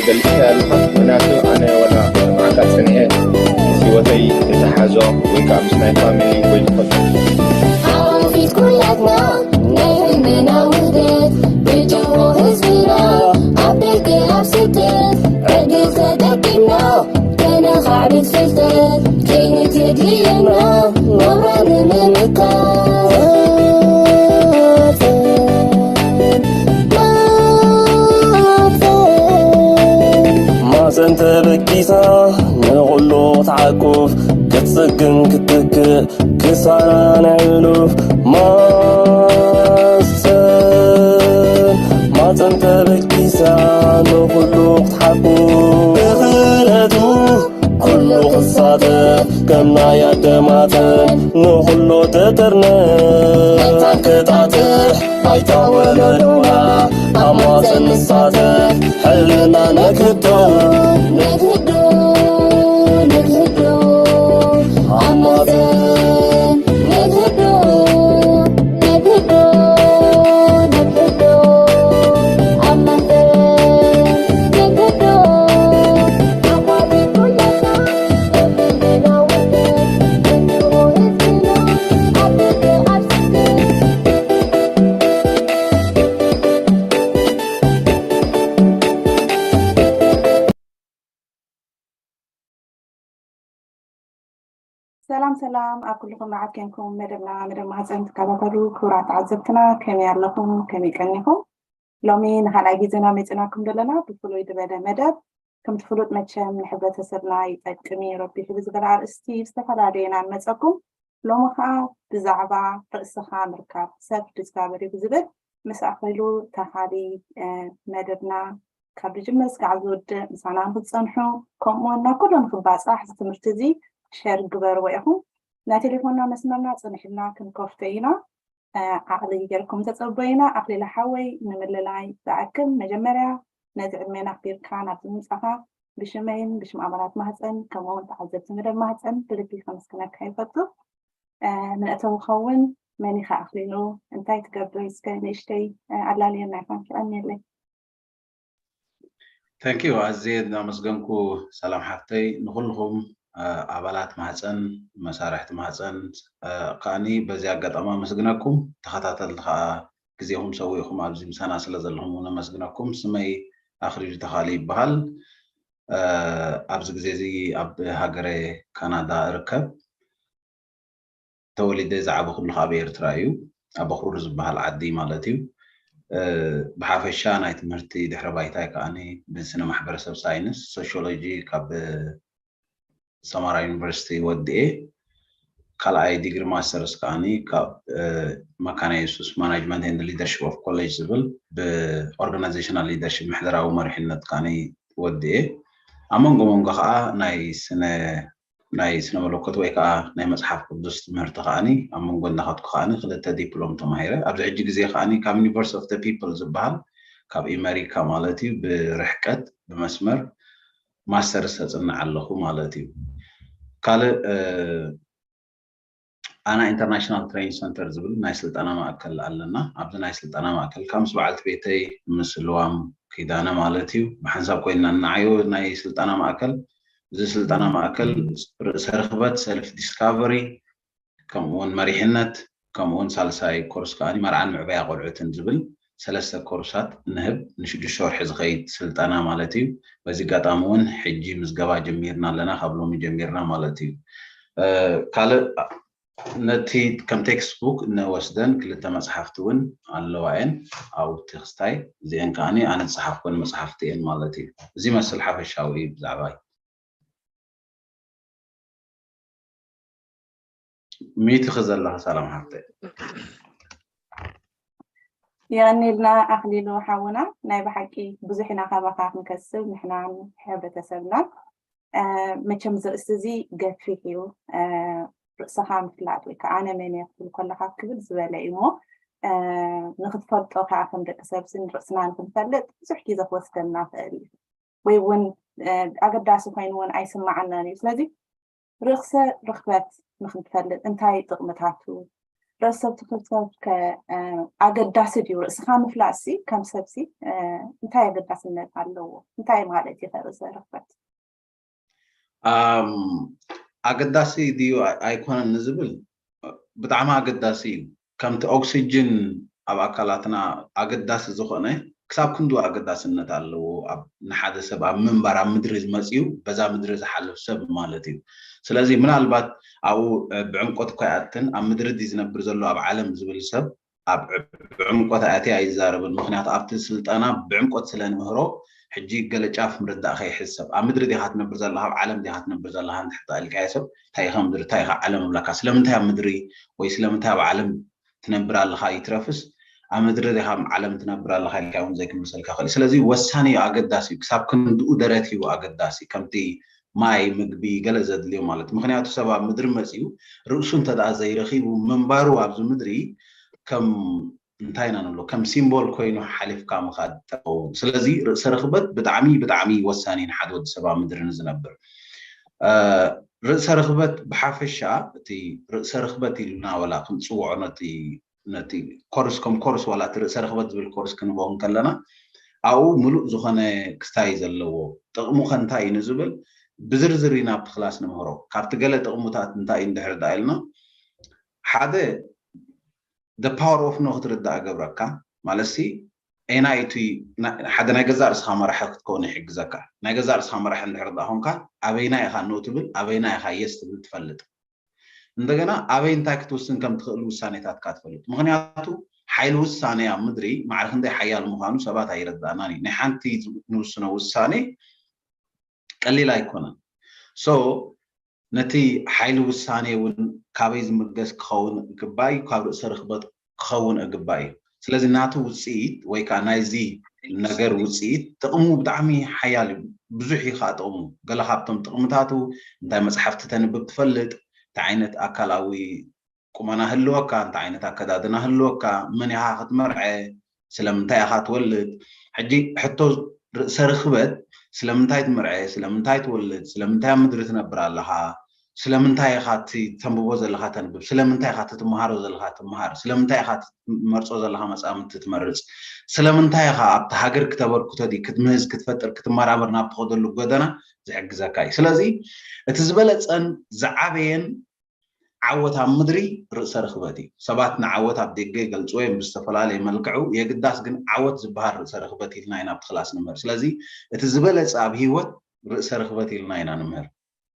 ገሊጽካ ኣለኻ፣ ምኽንያቱ ኣነ ወላ መዓልታት ጸኒሐ ህይወተይ እንተሓዞ ወይ ከዓ ምስ ናይ ፋሚሊ ወይ ዝፈቱ ሓቆፊት ኩላትና ናይ ህልምና ውህደት ብጅሆ ህዝብና ኣብ ደገ ኣብ ስደት ዕድል ተጠቂምና ከነኻዕብት ፍልጠት ከይንትድልየና ናብራ ንምምካት ማፀን ተበጊሳ ንኹሉ ክትዓቁፍ ክትፅግን ክትትክእ ክሳራ ናይ ሕሉፍ ማፀን ማፀን ተበጊሳ ንኹሉ ክትሓቁፍ ብኽእለቱ ኩሉ ክሳተፍ ከም ናይ ኣደማተን ንኹሉ ትጥርነፍ መታን ክጣጥሕ ባይታ ወለዶና ኣብ ማፀን ንሳተፍ ሕልና ነግህዶ ነግህዶ ነግህዶ ኣብ ማፀን ነግህዶ ነግህዶ ነግህዶ ኣብ ማፀን ነግህዶ ሰላም ሰላም ኣብ ኩልኹም መዓት ኮንኩም መደብና መደብ ማህፀን ትከታተሉ ክቡራት ተዓዘብትና ከመይ ኣለኹም? ከመይ ቀኒኹም? ሎሚ ንኻልኣይ ግዜና መፂናኩም ዘለና ብፍሉይ ዝበለ መደብ። ከምቲ ፍሉጥ መቸም ንሕብረተሰብና ይጠቅም እዩ ረቢሑ ብዝበለ ኣርእስቲ ዝተፈላለየ ኢና ንመፀኩም። ሎሚ ከዓ ብዛዕባ ርእስኻ ምርካብ ሰልፍ ዲስካቨሪ ብዝብል ምስ ኣኽሊሉ ተኻሊ መደብና ካብ ዝጅምር እስካዕ ዝውድእ ምሳና ንክትፀንሑ ከምኡውን ናብ ኩሎም ክባፃሕ እዚ ትምህርቲ እዚ ሸር ግበርዎ ኢኹም። ናይ ቴሌፎንና መስመርና ፅንሕልና ክንከፍቶ ኢና። ዓቕሊ ጌርኩም ተፀበዩና። ኣኽሊለ ሓወይ ንምልላይ ዝኣክል መጀመርያ ነዚ ዕድሜና ኣኽቢርካ ናብዚ ምምፃኻ ብሽመይን ብሽም ኣባላት ማህፀን ከምኡውን ተዓዘብቲ መደብ ማህፀን ብልቢ ከመስግነካ ይፈቱ። መእተዊ ክኸውን መን ኢኻ ኣኽሊሉ እንታይ ትገብር እስከ ንእሽተይ ኣላልየና ኢኻ ትቐንየለይ። Thank you ኣዝየ እናመስገንኩ ሰላም ሓፍተይ ንኩልኩም ኣባላት ማህፀን መሳርሕቲ ማህፀን ከዓኒ በዚ ኣጋጣሚ ኣመስግነኩም ተኸታተልቲ ከዓ ግዜኹም ሰዊእኹም ኣብዚ ምሳና ስለ ዘለኹም እውን ኣመስግነኩም ስመይ ኣኽሊሉ ተኻሊ ይበሃል ኣብዚ ግዜ እዚ ኣብ ሃገረ ካናዳ እርከብ ተወሊደ ዝዓበኹሉ ካብ ኤርትራ እዩ ኣብ በኽሩር ዝበሃል ዓዲ ማለት እዩ ብሓፈሻ ናይ ትምህርቲ ድሕረ ባይታይ ከዓኒ ብስነ ማሕበረሰብ ሳይንስ ሶሽዮሎጂ ካብ ሰማራ ዩኒቨርሲቲ ወድኤ ካልኣይ ዲግሪ ማስተርስ ከዓኒ ካብ መካነ የሱስ ማናጅመንት ኤንድ ሊደርሽፕ ኦፍ ኮሌጅ ዝብል ብኦርጋናይዜሽናል ሊደርሽፕ ምሕደራዊ መሪሕነት ከዓኒ ወድኤ ኣብ መንጎ መንጎ ከዓ ናይ ስነ ናይ ስነ መለኮት ወይ ከዓ ናይ መፅሓፍ ቅዱስ ትምህርቲ ከዓኒ ኣብ መንጎ እንዳኸድኩ ከዓኒ ክልተ ዲፕሎም ተማሂረ ኣብዚ ሕጂ ግዜ ከዓኒ ካብ ዩኒቨርስ ኦፍ ፒፕል ዝበሃል ካብ ኢመሪካ ማለት እዩ ብርሕቀት ብመስመር ማስተርስ ኣፅንዕ ኣለኹ ማለት እዩ ካልእ ኣና ኢንተርናሽናል ትሬኒንግ ሰንተር ዝብል ናይ ስልጠና ማእከል ኣለና ኣብዚ ናይ ስልጠና ማእከል ካብ ምስ በዓልቲ ቤተይ ምስ ልዋም ኪዳነ ማለት እዩ ብሓንሳብ ኮይንና እናዓዮ ናይ ስልጠና ማእከል እዚ ስልጠና ማእከል ርእሰ ርክበት ሰልፍ ዲስካቨሪ ከምኡውን መሪሕነት ከምኡውን ሳልሳይ ኮርስ ከዓ መርዓን ምዕበያ ቆልዑትን ዝብል ሰለስተ ኮርሳት ንህብ ንሽዱሽተ ወርሒ ዝኸይድ ስልጠና ማለት እዩ በዚ ኣጋጣሚ እውን ሕጂ ምዝገባ ጀሚርና ኣለና ካብ ሎሚ ጀሚርና ማለት እዩ ካልእ ነቲ ከም ቴክስት ቡክ እንወስደን ክልተ መፅሓፍቲ እውን ኣለዋ እየን ኣብኡ ቴክስታይ እዚአን ከዓ ኣነ ዝፀሓፍኮን መፅሓፍቲ እየን ማለት እዩ እዚ መስል ሓፈሻዊ እዩ ብዛዕባይ ሚትኺ ዘለኺ ሰላም ሓፍተይ የቐኒልና ኣኽሊሉ ሓውና ናይ ብሓቂ ብዙሕ ኢና ካባኻ ክንከስብ ንሕናን ሕብረተሰብናን መቸም ዝርእስቲ እዚ ገፊሕ እዩ ርእስኻ ምፍላጥ ወይ ከዓ ኣነ መን እየ ክትብል ከለካ ክብል ዝበለ እዩ እሞ ንክትፈልጦ ከዓ ከም ደቂ ሰብ ንርእስና ንክንፈልጥ ብዙሕ ግዜ ክወስደልና ክእል እዩ ወይ እውን ኣገዳሲ ኮይኑ እውን ኣይስማዓናን እዩ ስለዚ ርእሰ ርክበት ንክንፈልጥ እንታይ ጥቕምታቱ ርእሰ ሰብ ትኽል ሰብ ከ ኣገዳሲ ድዩ? ርእስኻ ምፍላጥሲ ከም ሰብሲ እንታይ ኣገዳስነት ኣለዎ? እንታይ ማለት እዩ ርእሰ ርኽበት? ኣገዳሲ ድዩ ኣይኮነን ንዝብል ብጣዕሚ ኣገዳሲ እዩ። ከምቲ ኦክሲጅን ኣብ ኣካላትና ኣገዳሲ ዝኾነ ክሳብ ክንዱ ኣገዳስነት ኣለዎ። ንሓደ ሰብ ኣብ ምንባር ኣብ ምድሪ ዝመፅዩ በዛ ምድሪ ዝሓልፍ ሰብ ማለት እዩ። ስለዚ ምናልባት ኣብኡ ብዕምቆት እኳ ይኣትን ኣብ ምድሪ ድዩ ዝነብር ዘሎ ኣብ ዓለም ዝብል ሰብ ኣብ ብዕምቆት ኣትየ ኣይዛረብን። ምክንያቱ ኣብቲ ስልጠና ብዕምቆት ስለ ንምህሮ ሕጂ ገለ ጫፍ ምርዳእ ከይሕዝ ሰብ ኣብ ምድሪ ዲኻ ትነብር ዘለኻ ኣብ ዓለም ዲኻ ትነብር ዘለኻ እንድሕር ኢልካዮ ሰብ እንታይ ኢኻ ምድሪ እንታይ ኢኻ ዓለም እብለካ ስለምንታይ ኣብ ምድሪ ወይ ስለምንታይ ኣብ ዓለም ትነብር ኣለኻ ይትረፍስ ኣብ ምድሪ ዲኻ ዓለም ትነብር ኣለኻ ኢልካ እውን ዘይክምልሰልካ ክእል ስለዚ ወሳኒ እዩ ኣገዳሲ እዩ ክሳብ ክንድኡ ደረት እዩ ኣገዳሲ ከምቲ ማይ ምግቢ ገለ ዘድልዮ ማለት ምክንያቱ ሰብ ኣብ ምድሪ መፅዩ ርእሱ እንተ ዘይረኺቡ ምንባሩ ኣብዚ ምድሪ ከም እንታይ ኢና ንብሎ ከም ሲምቦል ኮይኑ ሓሊፍካ ምኻድ ጠቀው ስለዚ ርእሰ ርኽበት ብጣዕሚ ብጣዕሚ ወሳኒ ንሓደ ወዲ ሰብ ኣብ ምድሪ ንዝነብር ርእሰ ርኽበት ብሓፈሻ እቲ ርእሰ ርኽበት ኢልና ወላ ክንፅውዖ ነቲ ነቲ ኮርስ ከም ኮርስ ዋላ እቲ ርእሰ ርኽበት ዝብል ኮርስ ክንበው እንከለና ኣብኡ ምሉእ ዝኾነ ክስታይ ዘለዎ ጥቕሙ ከ እንታይ እዩ ንዝብል ብዝርዝር ኢና ኣብቲ ክላስ ንምህሮ ካብቲ ገለ ጥቕሙታት እንታይ እዩ እንድሕር ዳ ኢልና ሓደ the power of no ክትርዳእ ገብረካ ማለት ሲ ኤና እቲ ሓደ ናይ ገዛእ ርእስኻ መራሒ ክትከውን ይሕግዘካ ናይ ገዛእ ርእስኻ መራሒ እንድሕር ዳ ኾንካ ኣበይና ኢኻ no ትብል ኣበይና ኢኻ yes ትብል ትፈልጥ እንደገና ኣበይ እንታይ ክትውስን ከም ትኽእል ውሳኔታትካ ትፈልጥ ምክንያቱ ሓይሊ ውሳኔ ኣብ ምድሪ ማዕረ ክንደይ ሓያል ምዃኑ ሰባት ኣይረዳእናን እዩ ናይ ሓንቲ ንውስኖ ውሳኔ ቀሊል ኣይኮነን so ነቲ ሓይሊ ውሳኔ እውን ካበይ ዝምገስ ክኸውን እግባእ እዩ ካብ ርእሰ ርኽበት ክኸውን እግባእ እዩ ስለዚ ናቱ ውፅኢት ወይ ከዓ ናይዚ ነገር ውፅኢት ጥቕሙ ብጣዕሚ ሓያል እዩ ብዙሕ እዩ ከዓ ጥቕሙ ገለ ካብቶም ጥቕምታቱ እንታይ መፅሓፍቲ ተንብብ ትፈልጥ እንታይ ዓይነት ኣካላዊ ቁመና ህልወካ እንታይ ዓይነት ኣከዳድና ህልወካ መን ኢኻ ክትመርዐ ስለምንታይ ኢኻ ትወልድ ሕጂ ሕቶ ርእሰ ርኽበት ስለምንታይ ትምርዐ ስለምንታይ ትወልድ ስለምንታይ ኣብ ምድሪ ትነብር ኣለኻ ስለምንታይ ኢኻ እቲ ተንብቦ ዘለኻ ተንብብ ስለምንታይ ኢኻ እቲ ትመሃሮ ዘለኻ ትመሃር ስለምንታይ ኢኻ መርጾ ዘለኻ መጻምድቲ ትመርጽ ስለምንታይ ኢኻ ኣብቲ ሃገር ክተበርክቶ ዲ ክትምህዝ ክትፈጥር ክትመራመር ናብ ትኸደሉ ጎደና ዝሕግዘካ እዩ ስለዚ እቲ ዝበለጸን ዝዓበየን ዓወት ኣብ ምድሪ ርእሰ ርኽበት እዩ። ሰባት ንዓወት ኣብ ደገ ይገልጽዎ እዮም ብዝተፈላለየ መልክዑ፣ የግዳስ ግን ዓወት ዝበሃል ርእሰ ርኽበት ኢልና ኢና ኣብቲ ክላስ ንምህር። ስለዚ እቲ ዝበለጸ ኣብ ህይወት ርእሰ ርኽበት ኢልና ኢና ንምህር።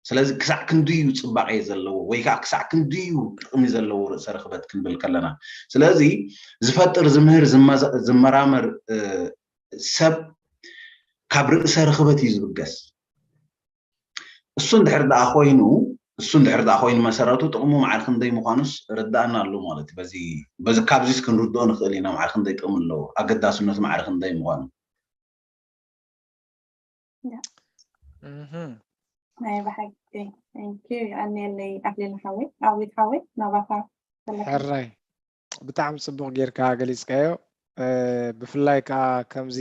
ስለዚ ክሳዕ ክንድዩ ጽባቐ ዘለዎ ወይ ከዓ ክሳዕ ክንድዩ ጥቕሚ ዘለዎ ርእሰ ርኽበት ክንብል ከለና። ስለዚ ዝፈጥር፣ ዝምህር፣ ዝመራመር ሰብ ካብ ርእሰ ርኽበት እዩ ዝብገስ። እሱ እንድሕር ደኣ ኮይኑ እሱ እንድሕር ደኣ ኮይኑ መሰረቱ ጥቕሙ ማዕረ ክንደይ ምዃኑስ ርዳእና ኣሎ ማለት እዩ። በዚ በዚ ካብዚስ ክንርድኦ ንኽእል ኢና ማዕረ ክንደይ ጥቕሚ ኣለዎ ኣገዳስነቱ ማዕረ ክንደይ ምዃኑ። ናይ ብሓቂ thank you የቐንየለይ ኣክሊል ሓወይ ኣዊት ሓወይ ናባኻ ፈለካ። ሕራይ ብጣዕሚ ጽቡቕ ጌርካ ገሊጽካዮ። ብፍላይ ከኣ ከምዚ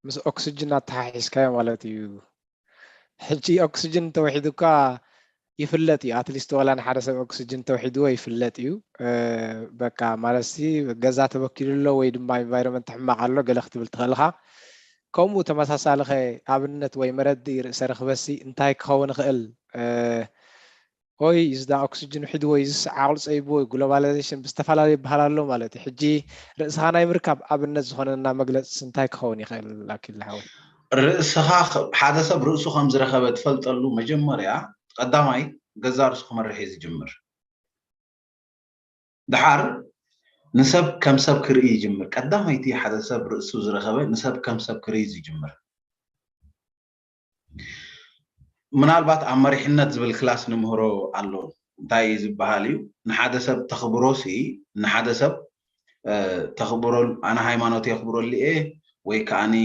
ምስ ኦክስጅን ኣተሓሒዝካዮ ማለት እዩ። ሕጂ ኦክስጅን እንተውሒዱካ ይፍለጥ እዩ። ኣትሊስት ዋላ ንሓደ ሰብ ኦክስጅን እንተውሒድዎ ይፍለጥ እዩ። በቃ ማለትሲ ገዛ ተበኪሉ ኣሎ ወይ ድማ ኢንቫይሮመንት ሕማቕ ኣሎ ገለ ክትብል ትኽእል ኢኻ። ከምኡ ተመሳሳሊ ኸ ኣብነት ወይ መረድኢ ርእሰ ርኽበሲ እንታይ ክኸውን ይኽእል? ኦይ እዚ ደኣ ኦክስጅን ውሒድዎ እዩ፣ እዚ ዓቕሉ ጸቢብዎ እዩ፣ ግሎባላይዜሽን ብዝተፈላለየ ይበሃል ኣሎ ማለት እዩ። ሕጂ ርእስኻ ናይ ምርካብ ኣብነት ዝኾነና መግለጺስ እንታይ ክኸውን ይኽእል ኣኪል ሓወይ? ርእስኻ ሓደ ሰብ ርእሱ ከም ዝረኸበ ትፈልጠሉ መጀመርያ ቀዳማይ ገዛእ ርእሱ ክመርሕ እዩ ዝጅምር። ደሓር ንሰብ ከም ሰብ ክርኢ ይጅምር። ቀዳመይቲ ሓደ ሰብ ርእሱ ዝረኸበ ንሰብ ከም ሰብ ክርኢ ዝጅምር። ምናልባት ኣብ መሪሕነት ዝብል ክላስ ንምህሮ ኣሎ። እንታይ እዩ ዝበሃል እዩ ንሓደ ሰብ ተኽብሮ ሲ ንሓደ ሰብ ተኽብሮ ኣነ ሃይማኖት የኽብረሉ እየ ወይ ከዓኒ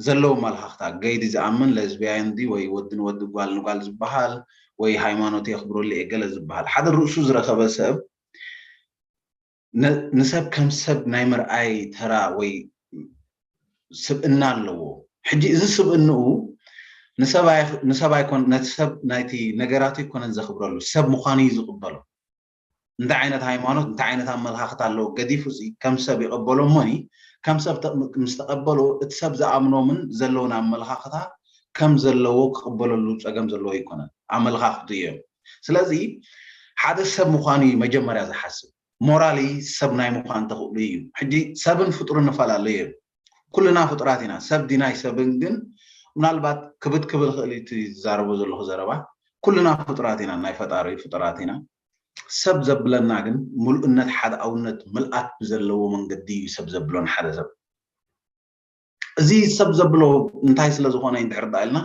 ዘለዎም መልኻኽታ ገይዲ ዝኣምን ለዝቢያን ድዩ ወይ ወዲ ንወዲ ጓል ንጓል ዝበሃል ወይ ሃይማኖት የኽብረሉ እየ ገለ ዝበሃል ሓደ ርእሱ ዝረኸበ ሰብ ንሰብ ከም ሰብ ናይ ምርኣይ ተራ ወይ ስብእና ኣለዎ። ሕጂ እዚ ስብእንኡ ንሰብ ኣይኮን ነቲ ሰብ ናይቲ ነገራቱ ኣይኮነን ዘኽብረሉ ሰብ ምዃኑ እዩ ዝቕበሎ። እንታይ ዓይነት ሃይማኖት እንታይ ዓይነት ኣመለኻኽታ ኣለዎ ገዲፉ እዚ ከም ሰብ ይቐበሎ እሞኒ ከም ሰብ ምስ ተቐበሎ እቲ ሰብ ዝኣምኖምን ዘለውን ኣመለኻኽታ ከም ዘለዎ ክቕበለሉ ፀገም ዘለዎ ኣይኮነን። ኣመለኻኽቱ እዮም። ስለዚ ሓደ ሰብ ምዃኑ እዩ መጀመርያ ዝሓስብ። ሞራሊ ሰብ ናይ ምዃን ተኽእሉ እዩ። ሕጂ ሰብን ፍጡርን ንፈላለዩ እዮም። ኩልና ፍጡራት ኢና። ሰብ ዲናይ ሰብን ግን ምናልባት ክብድ ክብል ክእል እቲ ዝዛረቦ ዘለኹ ዘረባ ኩልና ፍጡራት ኢና፣ ናይ ፈጣሪ ፍጡራት ኢና። ሰብ ዘብለና ግን ምሉእነት፣ ሓድኣውነት፣ ምልኣት ብዘለዎ መንገዲ እዩ ሰብ ዘብሎ ንሓደ ሰብ። እዚ ሰብ ዘብሎ እንታይ ስለ ዝኾነ እንድሕር ዳ ኢልና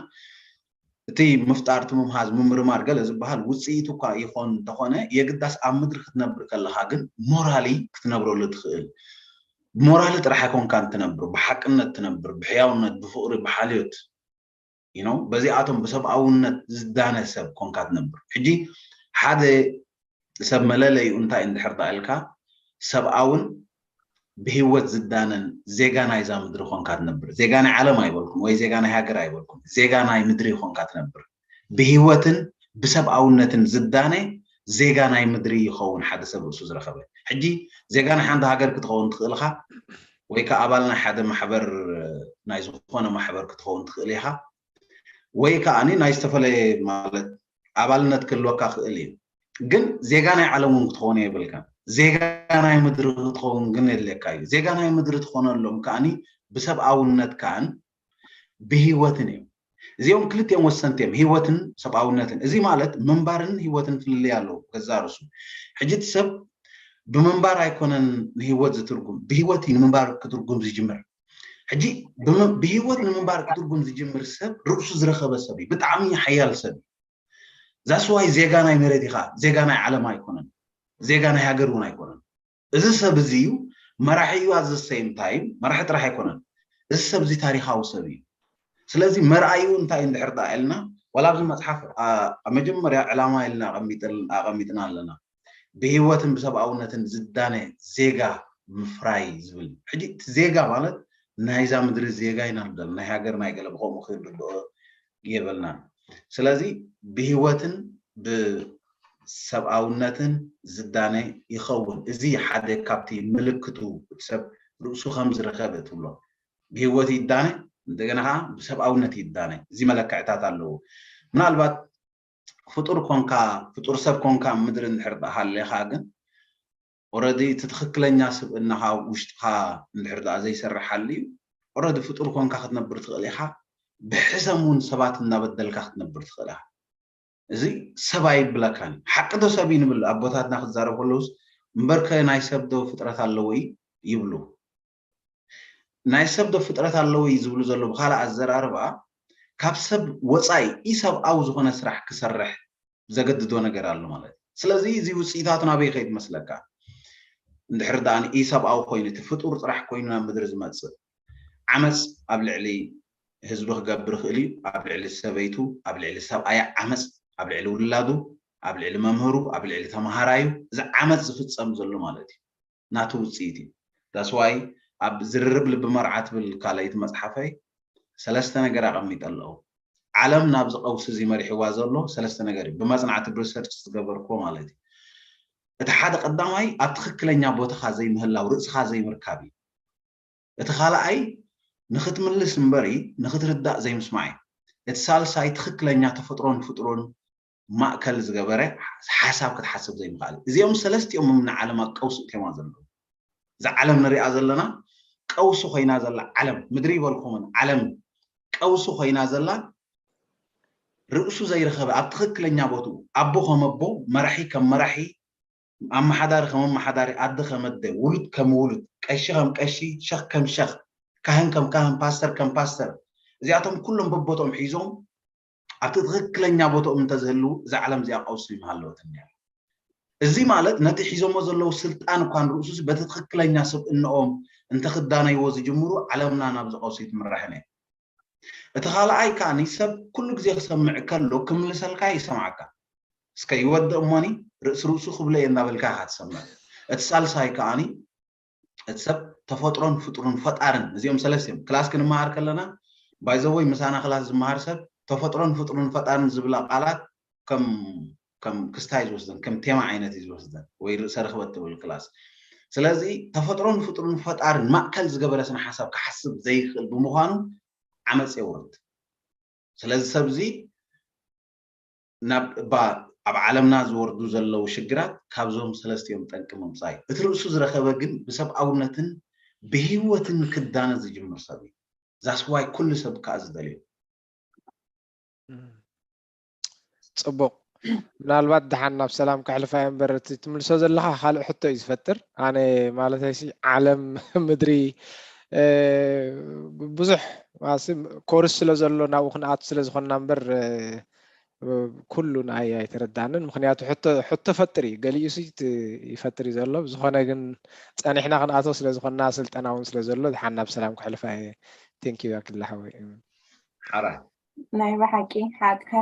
እቲ ምፍጣር፣ እቲ ምምሃዝ፣ ምምርማር ገለ ዝበሃል ውፅኢቱ እኳ ይኾን እንተኾነ የግዳስ ኣብ ምድሪ ክትነብር ከለኻ ግን ሞራሊ ክትነብረሉ ትኽእል። ሞራሊ ጥራሕ ኣይኮንካን ትነብር፣ ብሓቅነት ትነብር፣ ብሕያውነት፣ ብፍቕሪ፣ ብሓልዮት you know በዚኣቶም ብሰብኣውነት ዝዳነ ሰብ ኮንካ ትነብር። ሕጂ ሓደ ሰብ መለለዩ እንታይ እንድሕር ዳእልካ ሰብኣውን ብህይወት ዝዳነን ዜጋ ናይዛ ምድሪ ኮንካ ትነብር። ዜጋ ናይ ዓለም ኣይበልኩም ወይ ዜጋ ናይ ሃገር ኣይበልኩም፣ ዜጋ ናይ ምድሪ ኮንካ ትነብር። ብህይወትን ብሰብኣውነትን ዝዳነ ዜጋ ናይ ምድሪ ይኸውን ሓደ ሰብ ርእሱ ዝረኸበ። ሕጂ ዜጋ ናይ ሓንቲ ሃገር ክትኸውን ትኽእልኻ ወይ ከዓ ኣባል ናይ ሓደ ማሕበር ናይ ዝኾነ ማሕበር ክትኸውን ትኽእል ኢኻ ወይ ከዓ ናይ ዝተፈላለየ ማለት ኣባልነት ክህልወካ ክእል እዩ። ግን ዜጋ ናይ ዓለም እውን ክትኸውን የብልካ። ዜጋ ናይ ምድሪ ክትኸውን ግን የድልየካ እዩ። ዜጋ ናይ ምድሪ ትኾነሎም ከዓኒ ብሰብኣውነት ከዓን ብህይወትን እዮም። እዚኦም ክልቲኦም ወሰንቲ እዮም፣ ህይወትን ሰብኣውነትን። እዚ ማለት ምንባርን ህይወትን ፍልልይ ኣለዉ ገዛ ርእሱ። ሕጂ እቲ ሰብ ብምንባር ኣይኮነን ንህይወት ዝትርጉም፣ ብህይወት እዩ ንምንባር ክትርጉም ዝጅምር። ሕጂ ብህይወት ንምንባር ክትርጉም ዝጅምር ሰብ ርእሱ ዝረኸበ ሰብ እዩ፣ ብጣዕሚ ሓያል ሰብ እዩ። ዛስዋይ ዜጋ ናይ መሬት ኢኻ፣ ዜጋ ናይ ዓለም ኣይኮነን፣ ዜጋ ናይ ሃገር እውን ኣይኮነን። እዚ ሰብ እዚ እዩ መራሒ እዩ። ኣዘ ሰይም ታይም መራሒ ጥራሕ ኣይኮነን። እዚ ሰብ እዚ ታሪካዊ ሰብ እዩ። ስለዚ መርኣዩ እንታይ እንድሕር ዳ ኢልና ዋላ ኣብዚ መፅሓፍ ኣብ መጀመርያ ዕላማ ኢልና ኣቐሚጥና ኣለና። ብህይወትን ብሰብኣውነትን ዝዳነ ዜጋ ምፍራይ ዝብል። ሕጂ እቲ ዜጋ ማለት ናይዛ ምድሪ ዜጋ ኢና ንብል፣ ናይ ሃገር ናይ ገለ ብከምኡ ክንርድኦ የብልናን። ስለዚ ብህይወትን ብሰብኣውነትን ዝዳነ ይኸውን። እዚ ሓደ ካብቲ ምልክቱ እቲ ሰብ ርእሱ ከም ዝረኸበ ትብሎ። ብህይወት ይዳነ፣ እንደገና ከዓ ብሰብኣውነት ይዳነ። እዚ መለክዕታት ኣለዎ። ምናልባት ፍጡር ኮንካ ፍጡር ሰብ ኮንካ ምድሪ እንድሕር ሃሌኻ ግን ኦረዲ እቲ ትኽክለኛ ስብእናኻ ውሽጥኻ እንድሕር ደኣ ዘይሰርሕ ሃልዩ ኦረዲ ፍጡር ኮንካ ክትነብር ትኽእል ኢኻ። ብሕሰም እውን ሰባት እናበደልካ ክትነብር ትኽእል ኢኻ። እዚ ሰብ ኣይብለካን። ሓቂ ዶ ሰብ እዩ ንብል ኣቦታትና ክዛረብ ከለውስ እምበርከ ናይ ሰብ ዶ ፍጥረት ኣለዎ እዩ ይብሉ። ናይ ሰብ ዶ ፍጥረት ኣለዎ እዩ ዝብሉ ዘሎ ብካልእ ኣዘራርባ ካብ ሰብ ወፃኢ ኢሰብኣዊ ዝኾነ ስራሕ ክሰርሕ ዘገድዶ ነገር ኣሎ ማለት እዩ። ስለዚ እዚ ውፅኢታቱ ናበይ ይኸይድ መስለካ? እንድሕር ደኣ ኢሰብኣዊ ኮይኑ እቲ ፍጡር ጥራሕ ኮይኑ ናብ ምድሪ ዝመፅእ ዓመፅ ኣብ ልዕሊ ህዝቢ ክገብር ይኽእል እዩ። ኣብ ልዕሊ ሰበይቱ፣ ኣብ ልዕሊ ሰብኣያ ዓመፅ፣ ኣብ ልዕሊ ውላዱ፣ ኣብ ልዕሊ መምህሩ፣ ኣብ ልዕሊ ተምሃራዩ እዚ ዓመፅ ዝፍፀም ዘሎ ማለት እዩ። ናቱ ውፅኢት እዩ። ዳስዋይ ኣብ ዝርርብ ልቢ መርዓ ትብል ካልኣይቲ መፅሓፈይ ሰለስተ ነገር ኣቐሚጠ ኣለኹ። ዓለም ናብዚ ቀውሲ እዚ መሪሕዋ ዘሎ ሰለስተ ነገር እዩ። ብመፅናዕቲ ብሪሰርች ዝገበርክዎ ማለት እዩ። እቲ ሓደ ቀዳማይ ኣብ ትኽክለኛ ቦታኻ ዘይምህላው ርእስኻ ዘይምርካብ እዩ። እቲ ካልኣይ ንኽትምልስ እምበሪ ንኽትርዳእ ዘይምስማዕ እዩ። እቲ ሳልሳይ ትኽክለኛ ተፈጥሮን ፍጡርን ማእከል ዝገበረ ሓሳብ ክትሓስብ ዘይምኽኣል። እዚኦም ሰለስቲኦም ንዓለም ኣብ ቀውሲ እትዮማ ዘለዉ። እዛ ዓለም ንሪኣ ዘለና ቀውሲ ኮይና ዘላ ዓለም ምድሪ ይበልኩምን ዓለም ቀውሲ ኮይና ዘላ ርእሱ ዘይረኸበ ኣብ ትኽክለኛ ቦትኡ ኣቦ ከም ኣቦ መራሒ ከም መራሒ ኣመሓዳሪ ከም ኣመሓዳሪ ኣደ ከም ኣደ ውሉድ ከም ውሉድ ቀሺ ከም ቀሺ ሸኽ ከም ሸኽ ካህን ከም ካህን ፓስተር ከም ፓስተር እዚኣቶም ኩሎም በቦትኦም ሒዞም ኣብቲ ትኽክለኛ ቦትኦም እንተዝህልዉ እዛ ዓለም እዚኣ ቀውሲ ምሃለወትን እያ። እዚ ማለት ነቲ ሒዞሞ ዘለዉ ስልጣን እኳ ንርእሱስ በቲ ትኽክለኛ ስብእንኦም እንተኽዳነይዎ ዝጅምሩ ዓለምና ናብዚ ቀውሲ ትምራሕን እያ። እቲ ካልኣይ ከኣ ሰብ ኩሉ ግዜ ክሰምዕ ከሎ ክምልሰልካ ይሰምዓካ። እስከ ይወድእ እሞኒ ርእሲ ርእሱ ክብሎ እየ እናበልካ ኢኻ ትሰምዕ። እቲ ሳልሳይ ከኣ እቲ ሰብ ተፈጥሮን ፍጡርን ፈጣርን እዚኦም ሰለስተ እዮም። ክላስ ክንመሃር ከለና ባይዘወይ ምሳና ክላስ ዝመሃር ሰብ ተፈጥሮን ፍጡርን ፈጣርን ዝብላ ቃላት ከም ከም ክስታይ ዝወስደን ከም ቴማ ዓይነት እዩ ዝወስደን ወይ ርእሰ ርክበት ትብል ክላስ። ስለዚ ተፈጥሮን ፍጡርን ፈጣርን ማእከል ዝገበረ ስነ ሓሳብ ክሓስብ ዘይኽእል ብምዃኑ ዓመፅ የውርድ። ስለዚ ሰብዚ ናብ እባ ኣብ ዓለምና ዝወርዱ ዘለዉ ሽግራት ካብዞም ሰለስቲኦም ጠንቂ ምምፃእ እዩ። እቲ ርእሱ ዝረኸበ ግን ብሰብኣውነትን ብህይወትን ክዳነ ዝጅምር ሰብ እዩ። ዛስዋይ ኩሉ ሰብ ከዓ ዝደልዮ። ፅቡቕ። ምናልባት ደሓን ናብ ሰላም ከሕልፋ እየ እምበር እቲ ትምልሶ ዘለኻ ካልእ ሕቶ እዩ ዝፈጥር። ኣነ ማለተይሲ ዓለም ምድሪ ብዙሕ ኮርስ ስለ ዘሎ ናብኡ ክንኣቱ ስለ ዝኾንና እምበር ኩሉ ንኣይ ኣይተረዳንን። ምክንያቱ ሕቶ ፈጥር እዩ፣ ገሊኡ ሲ ይፈጥር እዩ ዘሎ። ብዝኾነ ግን ፀኒሕና ክንኣቶ ስለ ዝኾንና ስልጠና እውን ስለ ዘሎ ደሓን ናብ ሰላም ከሕልፋ እየ። ቴንኪዩ ኣክላ ሓወይ። ሓራይ ናይ ብሓቂ ሓቅካ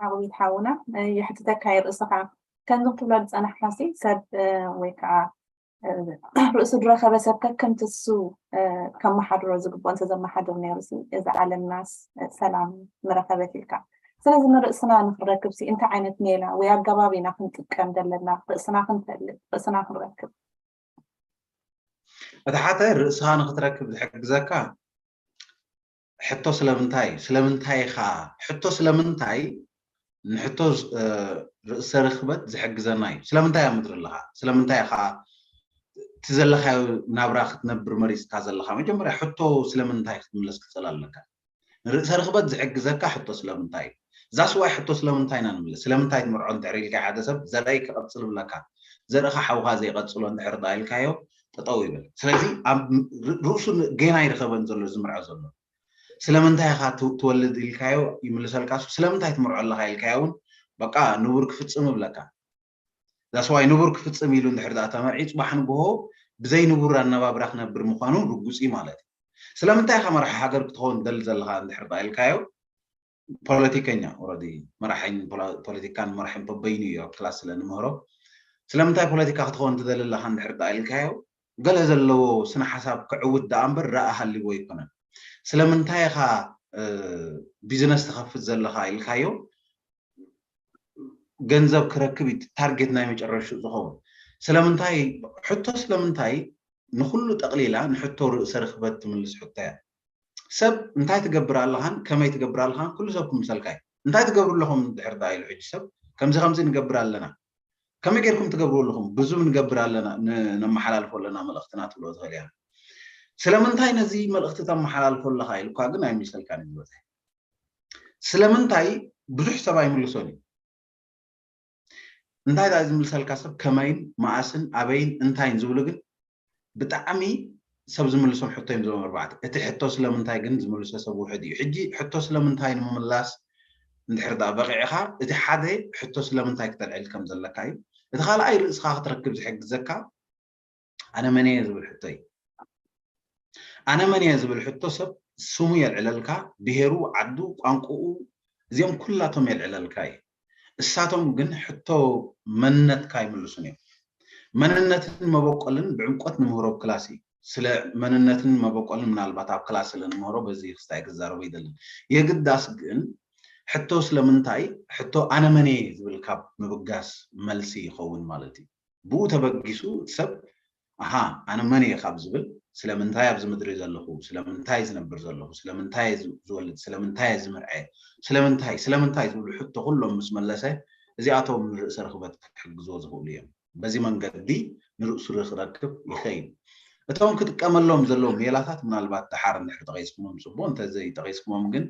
ዓቕቢት ሓውና የሕትተካ ይርእስኻ ከምዚ ክትብሎ ዝፀናሕካሲ ሰብ ወይ ከዓ ርእሱ ዝረኸበ ሰብ ከከምቲ እሱ ከመሓድሮ ዝግብኦ እንተዘመሓድር ነይሩ እዚ ዓለምናስ ሰላም ምረኸበት ኢልካ። ስለዚ ንርእስና ንክንረክብ ሲ እንታይ ዓይነት ሜላ ወይ ኣገባብ ኢና ክንጥቀም ዘለና ርእስና ክንፈልጥ ርእስና ክንረክብ? እቲ ሓደ ርእስኻ ንክትረክብ ዝሕግዘካ ሕቶ ስለምንታይ እዩ? ስለምንታይ ኢኻ? ሕቶ ስለምንታይ ንሕቶ ርእሰ ርክበት ዝሕግዘና እዩ። ስለምንታይ ኣብ ምድሪ ኣለኻ? ስለምንታይ ኢኻ እቲ ዘለኻዮ ናብራ ክትነብር መሪፅካ ዘለኻ? መጀመርያ ሕቶ ስለምንታይ ክትምለስ ክትኽእል ኣለካ። ንርእሰ ርክበት ዝሕግዘካ ሕቶ ስለምንታይ እዩ። እዛ ስዋይ ሕቶ ስለምንታይ ኢና ንምለስ? ስለምንታይ ትምርዖ እንድሕር ኢልካ ሓደ ሰብ ዘርኣይ ክቐፅል ብለካ ዘርእኻ ሓውኻ ዘይቐፅሎ እንድሕር ዳ ኢልካዮ ጠጠው ይብል። ስለዚ ርእሱ ጌና ይረኸበን ዘሎ ዝምርዖ ዘሎ ስለምንታይ ኢኻ ትወልድ ኢልካዮ ይምልሰልካ። ስለምንታይ ትምርዖ ኣለኻ ኢልካዮ እውን በቃ ንቡር ክፍፅም ይብለካ። ዛስዋይ ንቡር ክፍፅም ኢሉ እንድሕር ዳ ተመርዒ ፅባሕ ንግሆ ብዘይ ንቡር ኣነባብራ ክነብር ምዃኑ ርጉፅ እዩ ማለት እዩ። ስለምንታይ ኢኻ መራሒ ሃገር ክትኸውን ትደሊ ዘለኻ እንድሕር ዳ ኢልካዮ ፖለቲከኛ ኦረዲ መራሒን ፖለቲካን መራሒን በበይኑ እዩ ኣብ ክላስ ስለ ንምህሮ ስለምንታይ ፖለቲካ ክትኸውን ትደሊ ኣለኻ እንድሕር ዳ ኢልካዮ ገለ ዘለዎ ስነ ሓሳብ ክዕውት ደኣ እምበር ረኣ ሃልዎ ኣይኮነን። ስለምንታይ ኢኻ ቢዝነስ ትኸፍት ዘለኻ ኢልካዮ ገንዘብ ክረክብ እዩ ታርጌት ናይ መጨረሹ ዝኸውን። ስለምንታይ ሕቶ ስለምንታይ ንኩሉ ጠቕሊላ ንሕቶ ርእሰ ርክበት ትምልስ ሕቶ እያ። ሰብ እንታይ ትገብር ኣለኻን ከመይ ትገብር ኣለኻን ኩሉ ሰብ ክምሰልካ እዩ። እንታይ ትገብሩ ኣለኹም ድሕር ዳ ኢሉ ሕጂ ሰብ ከምዚ ከምዚ ንገብር ኣለና ከመይ ጌርኩም ትገብሩ ኣለኹም ብዙም ንገብር ኣለና ነመሓላልፎ ኣለና መልእኽትና ትብሎ ትኽእል እያ። ስለምንታይ ነዚ መልእኽቲ ተመሓላልፎ ኣለኻ ኢሉካ ግን ኣይምልሰልካን እዩ ዝበዝሕ። ስለምንታይ ብዙሕ ሰብ ኣይምልሶን እዩ። እንታይ ዳ ዝምልሰልካ ሰብ ከመይን መኣስን ኣበይን እንታይን ዝብሉ ግን ብጣዕሚ ሰብ ዝምልሶም ሕቶ እዮም ዞም ኣርባዕተ። እቲ ሕቶ ስለምንታይ ግን ዝምልሶ ሰብ ውሕድ እዩ። ሕጂ ሕቶ ስለምንታይ ንምምላስ እንድሕር ዳ በቂዕኻ እቲ ሓደ ሕቶ ስለምንታይ ክተልዕል ከም ዘለካ እዩ። እቲ ካልኣይ ርእስኻ ክትረክብ ዝሕግዘካ ኣነ መን እየ ዝብል ሕቶ እዩ። ኣነ መን እየ ዝብል ሕቶ ሰብ ስሙ የልዕለልካ፣ ብሄሩ፣ ዓዱ፣ ቋንቁኡ እዚኦም ኩላቶም የልዕለልካ እዩ። እሳቶም ግን ሕቶ መንነትካ ይምልሱን እዮም። መንነትን መበቆልን ብዕምቆት ንምህሮ ክላስ እዩ። ስለ መንነትን መበቆልን ምናልባት ኣብ ክላስ ስለ ንምህሮ በዚ ክስታይ ክዛረቡ ይደልን። የግዳስ ግን ሕቶ ስለምንታይ ሕቶ ኣነ መን እየ ዝብል ካብ ምብጋስ መልሲ ይኸውን ማለት እዩ። ብኡ ተበጊሱ እቲ ሰብ ኣሃ ኣነ መን እየ ካብ ዝብል ስለምንታይ ኣብዚ ምድሪ ዘለኹ ስለምንታይ ዝነብር ዘለኹ ስለምንታይ ዝወልድ ስለምንታይ ዝምርዐ ስለምንታይ ስለምንታይ ዝብሉ ሕቶ ኩሎም ምስ መለሰ እዚኣቶም ንርእሰ ርክበት ክሕግዝዎ ዝኽእሉ እዮም። በዚ መንገዲ ንርእሱ ክረክብ ይኸይድ። እቶም ክጥቀመሎም ዘለዉ ሜላታት ምናልባት ደሓር እንድሕር ጠቒስኩሞም ፅቡቕ እንተዘይ ጠቒስኩሞም ግን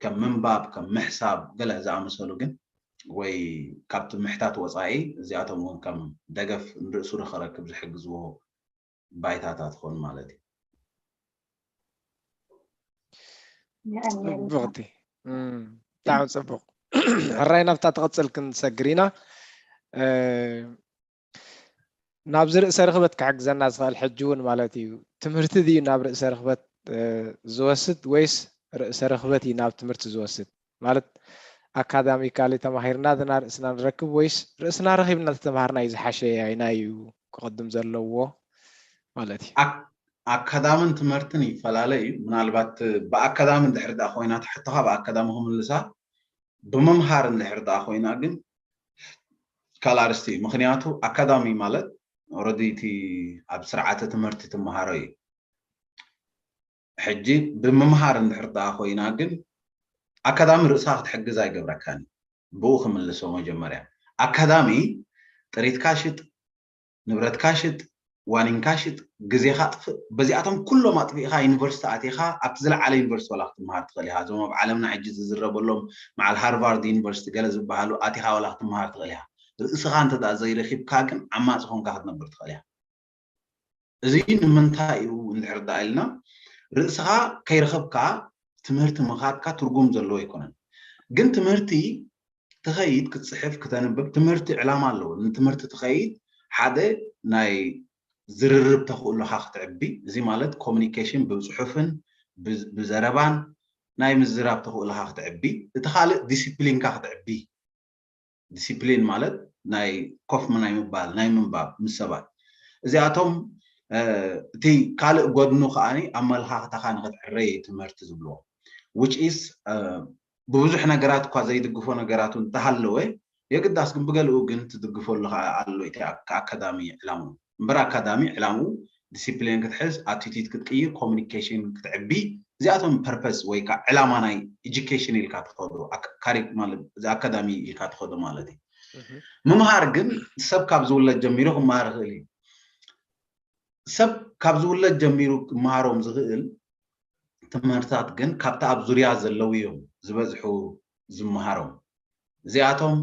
ከም ምንባብ ከም ምሕሳብ ገለ ዝኣመሰሉ ግን ወይ ካብቲ ምሕታት ወፃኢ እዚኣቶም እውን ከም ደገፍ ንርእሱ ንኸረክብ ዝሕግዝዎ ባይታታት ኾን ማለት እዩ። ጽቡቕቲ ብጣዕሚ ጽቡቕ። ሕራይ ናብታ ትቐጽል ክንሰግር ኢና። ናብዚ ርእሰ ርኽበት ክሕግዘና ዝኽእል ሕጂ እውን ማለት እዩ ትምህርቲ ድዩ ናብ ርእሰ ርኽበት ዝወስድ ወይስ ርእሰ ርኽበት እዩ ናብ ትምህርቲ ዝወስድ? ማለት ኣካዳሚካሊ ተማሂርና ድና ርእስና ንረክብ ወይስ ርእስና ረኺብና ተተምሃርና እዩ ዝሓሸ ኣይና እዩ ክቕድም ዘለዎ ማለት እዩ? ኣካዳምን ትምህርትን ይፈላለ እዩ። ምናልባት ብኣካዳሚ እንድሕር ደኣ ኮይና ትሕቶኻ ብኣካዳሚ ክምልሳ ብመምሃር እንድሕር ደኣ ኮይና ግን ክልቲኣል ኣርስቲ እዩ። ምኽንያቱ ኣካዳሚ ማለት ኦረዲ እቲ ኣብ ስርዓተ ትምህርቲ ትመሃሮ እዩ። ሕጂ ብምምሃር እንድሕር ደኣ ኮይና ግን ኣካዳሚ ርእስኻ ክትሕግዝ ኣይገብረካን እዩ። ብኡ ክምልሶ መጀመርያ ኣካዳሚ ጥሪትካ ሽጥ፣ ንብረትካ ሽጥ፣ ዋኒንካ ሽጥ፣ ግዜኻ ኣጥፍእ። በዚኣቶም ኩሎም ኣጥፊእኻ ዩኒቨርሲቲ ኣቲኻ ኣብቲ ዝለዓለ ዩኒቨርሲቲ ዋላ ክትመሃር ትኽእል ኢኻ። እዞም ኣብ ዓለምና ሕጂ ዝዝረበሎም መዓል ሃርቫርድ ዩኒቨርሲቲ ገለ ዝበሃሉ ኣቲኻ ዋላ ክትመሃር ትኽእል ኢኻ። ርእስኻ እንተ ደኣ ዘይረኺብካ ግን ዓማጺ ኮንካ ክትነብር ትኽእል ኢኻ። እዚ ንምንታይ እዩ እንድሕር ደኣ ኢልና ርእስኻ ከይረኸብካ ትምህርቲ ምኻድካ ትርጉም ዘለዎ ኣይኮነን። ግን ትምህርቲ ትኸይድ ክትፅሕፍ ክተንብብ ትምህርቲ ዕላማ ኣለዎ። ንትምህርቲ ትኸይድ ሓደ ናይ ዝርርብ ተኽእሎኻ ክትዕቢ፣ እዚ ማለት ኮሚኒኬሽን ብፅሑፍን ብዘረባን ናይ ምዝራብ ተኽእሎኻ ክትዕቢ፣ እቲ ካልእ ዲሲፕሊንካ ክትዕቢ። ዲሲፕሊን ማለት ናይ ኮፍ ናይ ምባል ናይ ምንባብ ምስ ሰባት እዚኣቶም እቲ ካልእ ጎድኑ ከዓኒ ኣመለኻኽታኻ ንክትዕረይ ትምህርቲ ዝብልዎ which is ብብዙሕ ነገራት እኳ ዘይድግፎ ነገራት እውን እንተሃለወ የግዳስ ግን ብገሊኡ ግን ትድግፈሉ ከዓ ኣሎ እቲ ኣካዳሚ ዕላምኡ እምበር ኣካዳሚ ዕላምኡ ዲሲፕሊን ክትሕዝ ኣቲቲድ ክትቅይር ኮሚኒኬሽን ክትዕቢ እዚኣቶም ፐርፐስ ወይ ከዓ ዕላማ ናይ ኤጁኬሽን ኢልካ ትኸዶ ማለት እዚ ኣካዳሚ ኢልካ ትኸዶ ማለት እዩ ምምሃር ግን ሰብ ካብ ዝውለድ ጀሚሩ ክመሃር ይኽእል እዩ ሰብ ካብ ዝውለድ ጀሚሩ ክመሃሮም ዝኽእል ትምህርታት ግን ካብቲ ኣብ ዙርያ ዘለዉ እዮም ዝበዝሑ ዝመሃሮም እዚኣቶም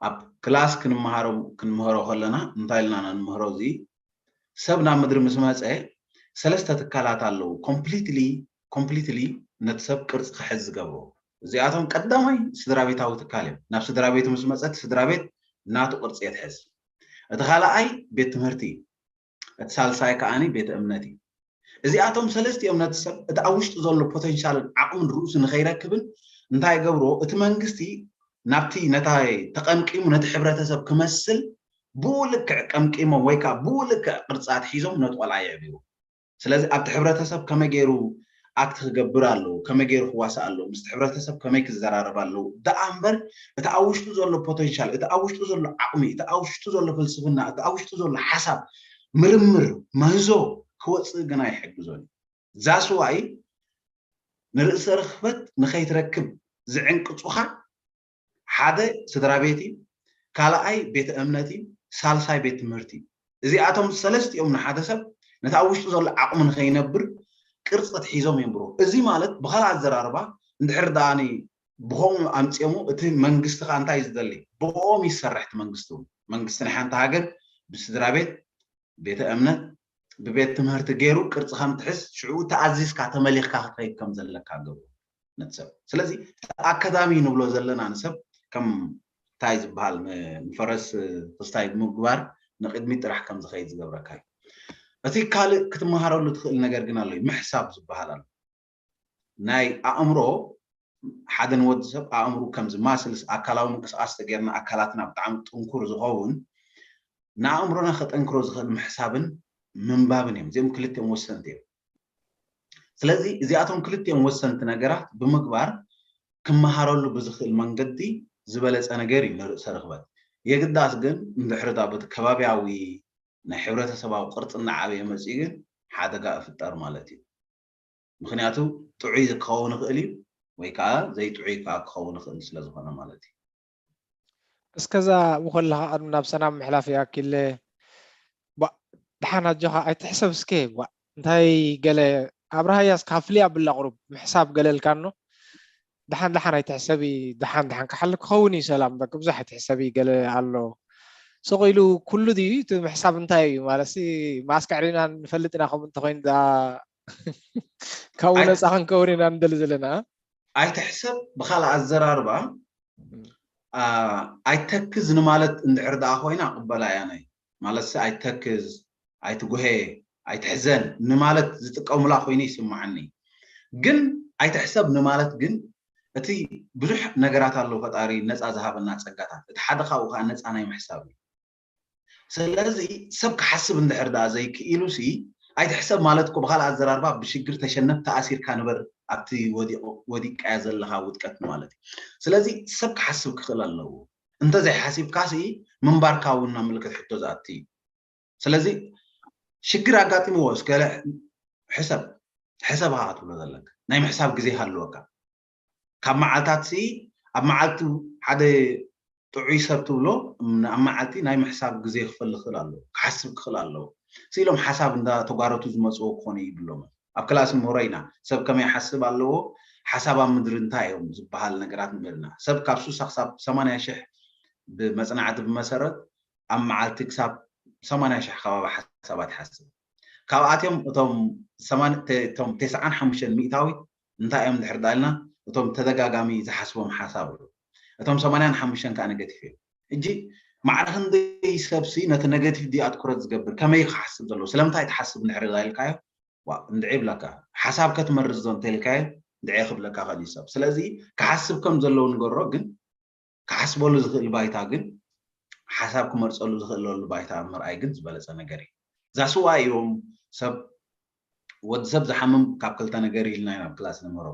ኣብ ክላስ ክንመሃሮም ክንምህሮ ከለና እንታይ ኢልና ኢና ንምህሮ እዚ ሰብ ናብ ምድሪ ምስ መፀ ሰለስተ ትካላት ኣለዉ ኮምፕሊትሊ ኮምፕሊትሊ ነቲ ሰብ ቅርፂ ክሕዝ ዝገብርዎ እዚኣቶም ቀዳማይ ስድራ ቤታዊ ትካል እዮም ናብ ስድራ ቤቱ ምስ መፀ እቲ ስድራ ቤት ናቱ ቅርፂ የትሕዝ እቲ ካልኣይ ቤት ትምህርቲ እዩ እቲ ሳልሳይ ከዓኒ ቤተ እምነት እዩ እዚኣቶም ሰለስቲኦም ነቲ ሰብ እቲ ኣብ ውሽጡ ዘሎ ፖቴንሻልን ዓቕምን ርእሱ ንኸይረክብን እንታይ ገብርዎ እቲ መንግስቲ ናብቲ ነታ ተቐምቂሙ ነቲ ሕብረተሰብ ክመስል ብኡ ልክዕ ቀምቂሞም ወይ ከዓ ብኡ ልክዕ ቅርፂ ኣትሒዞም ነቲ ቆልዓ የዕብይዎ ስለዚ ኣብቲ ሕብረተሰብ ከመይ ገይሩ ኣክት ክገብር ኣለዎ ከመይ ገይሩ ክዋሳእ ኣለዎ ምስቲ ሕብረተሰብ ከመይ ክዘራረብ ኣለዎ ደኣ እምበር እቲ ኣብ ውሽጡ ዘሎ ፖቴንሻል እቲ ኣብ ውሽጡ ዘሎ ዓቕሚ እቲ ኣብ ውሽጡ ዘሎ ፍልስፍና እቲ ኣብ ውሽጡ ዘሎ ሓሳብ ምርምር ምህዞ ክወፅእ ግን ኣይሕግዞን እዩ ዛስዋይ ንርእሰ ርኽበት ንኸይትረክብ ዝዕንቅፁኻ ሓደ ስድራ ቤት እዩ ካልኣይ ቤተ እምነት እዩ ሳልሳይ ቤት ትምህርቲ እዩ እዚኣቶም ሰለስቲኦም ንሓደ ሰብ ነቲ ኣብ ውሽጡ ዘሎ ዓቕሚ ንኸይነብር ቅርፂ ትሒዞም የንብሮ እዚ ማለት ብኻልእ ኣዘራርባ እንድሕር ደኣ ብኸምኡ ኣምፅኦሙ እቲ መንግስቲ ከዓ እንታይ እዩ ዝደሊ ብኦም ይሰርሕ እቲ መንግስቲ እውን መንግስቲ ናይ ሓንቲ ሃገር ብስድራ ቤት ቤተ እምነት ብቤት ትምህርቲ ገይሩ ቅርፂ ከም ትሕዝ ሽዑ ተኣዚዝካ ተመሊኽካ ክትኸይድ ከም ዘለካ ገብሩ ነቲ ሰብ ስለዚ ኣካዳሚ ንብሎ ዘለና ንሰብ ከም እንታይ ዝበሃል ንፈረስ ክስታይ ብምግባር ንቅድሚት ጥራሕ ከም ዝኸይድ ዝገብረካ እዩ እቲ ካልእ ክትመሃረሉ ትኽእል ነገር ግን ኣሎ ምሕሳብ ዝበሃል ኣሎ ናይ ኣእምሮ ሓደ ንወዲ ሰብ ኣእምሩ ከምዚ ማስልስ ኣካላዊ ምንቅስቃስ ተገርና ኣካላትና ብጣዕሚ ጥንኩር ዝኸውን ንኣእምሮና ከጠንክሮ ዝኽእል ምሕሳብን ምንባብን እዮም እዚኦም ክልቲኦም ወሰንቲ እዮም ስለዚ እዚኣቶም ክልቲኦም ወሰንቲ ነገራት ብምግባር ክመሃረሉ ብዝኽእል መንገዲ ዝበለፀ ነገር እዩ ንርእሰ ርኽበት የግዳስ ግን እንድሕር ዳ በቲ ከባቢያዊ ናይ ሕብረተሰባዊ ቅርፂ እናዓበየ መፅኡ ግን ሓደጋ እፍጠር ማለት እዩ ምኽንያቱ ጥዑይ ክኸውን ይኽእል እዩ ወይ ከዓ ዘይጥዑይ ከዓ ክኸውን ይኽእል ስለ ዝኾነ ማለት እዩ እስከዛ ብኮለኻ ቅድሚ ናብ ሰናም ምሕላፍ ይኣኪለ ድሓን ኣጆኻ ኣይትሕሰብ እስከ እንታይ ገለ ኣብርሃያስ ካብ ፍልይ ኣብላ ቁሩብ ምሕሳብ ገለልካ ኖ ድሓን ድሓን ኣይትሕሰቢ ድሓን ድሓን ክሓል ክኸውን እዩ ሰላም በቂ ብዙሕ ኣይትሕሰቢ ገለ ኣሎ ስቕ ኢሉ ኩሉ ድዩ እቲ ምሕሳብ እንታይ እዩ ማለት ማስክ ዕሪና ንፈልጥ ኢና ከምኡ እንተኮይኑ ካብኡ ነፃ ክንከውን ኢና ንደሊ ዘለና ኣይትሕሰብ ብካልእ ኣዘራርባ ኣይተክዝ ንማለት እንድሕር ደኣ ኮይና ቅበላ እያ ናይ ማለት ኣይተክዝ ኣይትጉሄ ኣይትሕዘን ንማለት ዝጥቀሙላ ኮይኑ ይስምዓኒ ግን ኣይትሕሰብ ንማለት ግን እቲ ብዙሕ ነገራት ኣሎ ፈጣሪ ነፃ ዝሃበና ፀጋታት እቲ ሓደ ካብኡ ከዓ ነፃ ናይ ምሕሳብ እዩ ስለዚ ሰብ ክሓስብ እንድሕር ደኣ ዘይክኢሉ ሲ ኣይትሕሰብ ማለት እኮ ብካልእ ኣዘራርባ ብሽግር ተሸነፍ ተኣሲርካ ንበር ኣብቲ ወዲቅካዮ ዘለካ ውድቀት ማለት እዩ ስለዚ ሰብ ክሓስብ ክኽእል ኣለዎ እንተዘይሓሲብካ ሲ ምንባርካ እውን ናብ ምልክት ሕቶ ዝኣቲ እዩ። ስለዚ ሽግር ኣጋጢምዎ እስከ ሕሰብ፣ ሕሰብ ኢኻ ክትብሎ ዘለካ። ናይ ምሕሳብ ግዜ ይሃልወካ። ካብ መዓልታት ሲ ኣብ መዓልቲ ሓደ ጥዑይ ሰብ ትብሎ ኣብ መዓልቲ ናይ ምሕሳብ ግዜ ክፈል ክኽእል ኣለዎ፣ ክሓስብ ክኽእል ኣለዎ። ስኢሎም ሓሳብ እንዳተጓረቱ ዝመፅዎ ክኾኑ ይብሎም። ኣብ ክላስ ንምህሮ ኢና ሰብ ከመይ ሓስብ ኣለዎ፣ ሓሳብ ኣብ ምድሪ እንታይ እዮም ዝበሃል ነገራት ንምህርና። ሰብ ካብ ሱሳ ክሳብ ሰማንያ ሽሕ ብመፅናዕቲ ብመሰረት ኣብ መዓልቲ ክሳብ ሰማንያ ሽሕ ከባቢ ሓሳባት ይሓስብ። ካብኣትዮም እቶም ሰማን- ተ- እቶም ተስዓን ሓሙሽተን ሚእታዊት እንታይ እዮም ድሕር ዳልና እቶም ተደጋጋሚ ዝሓስቦም ሓሳብ እዩ። እቶም ሰማንያን ሓሙሽተን ከዓ ነገቲቭ እዮም። እጂ ማዕረ ክንደይ ሰብሲ ነቲ ነገቲቭ ድዩ ኣትኩረት ዝገብር ከመይ ክሓስብ ዘለዎ ስለምንታይ ትሓስብ እንድሕር ዳልካዮ እንድዒ ይብለካ። ሓሳብ ከትመርዝ ዶ እንተልካዮ እንድዒ ክብለካ ከሊእ ሰብ ስለዚ ክሓስብ ከም ዘለዎ ንገሮ ግን ክሓስበሉ ዝኽእል ባይታ ግን ሓሳብ ክመርፀሉ ዝኽእለሉ ባይታ ምርኣይ ግን ዝበለፀ ነገር እዩ። ዛስዋ እዮም ሰብ ወዲ ሰብ ዝሓምም ካብ ክልተ ነገር ኢልና ናብ ክላስ ንምህሮ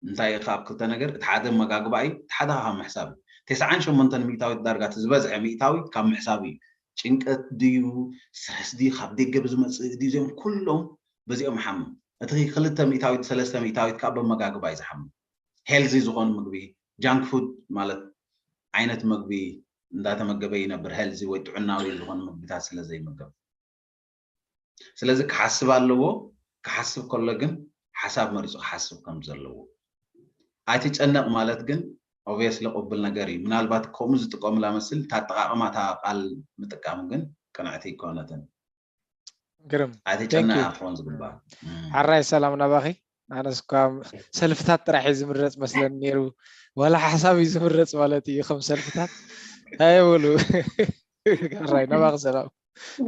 እንታይ እዩ ካብ ክልተ ነገር እቲ ሓደ መጋግባ እዩ እቲ ሓደ ካብ ምሕሳብ እዩ። ተስዓን ሸሞንተን ሚእታዊት ዳርጋ እቲ ዝበዝሐ ሚእታዊት ካብ ምሕሳብ እዩ። ጭንቀት ድዩ ስትረስ ድዩ ካብ ደገ ብዝመፅእ ድዩ እዚኦም ኩሎም በዚኦም ይሓምም። እቲ ክልተ ሚእታዊት ሰለስተ ሚእታዊት ከዓ በመጋግባ እዩ ዝሓምም። ሄልዚ ዝኾኑ ምግቢ ጃንክ ፉድ ማለት ዓይነት ምግቢ እንዳተመገበ ይነብር ሄልዚ ወይ ጥዕናዊ ዝኾኑ ምግብታት ስለ ዘይምገብ ስለዚ ክሓስብ ኣለዎ ክሓስብ ከሎ ግን ሓሳብ መሪፁ ክሓስብ ከም ዘለዎ ኣይትጨነቕ ማለት ግን obviously ቅቡል ነገር እዩ ምናልባት ከምኡ ዝጥቀሙላ መስል ታጠቃቅማ እታ ቃል ምጥቃም ግን ቅንዕቲ ኣይኮነትን ግርም ኣይትጨነቕ ኣትኾን ዝግባእ ሓራይ ሰላም ናባኺ ኣነስ እኳ ሰልፍታት ጥራሕ እዩ ዝምረፅ መስለኒ ነይሩ ዋላ ሓሳብ እዩ ዝምረፅ ማለት እዩ ከም ሰልፍታት ኣይበሉ ሓራይ ናባኺ ሰላም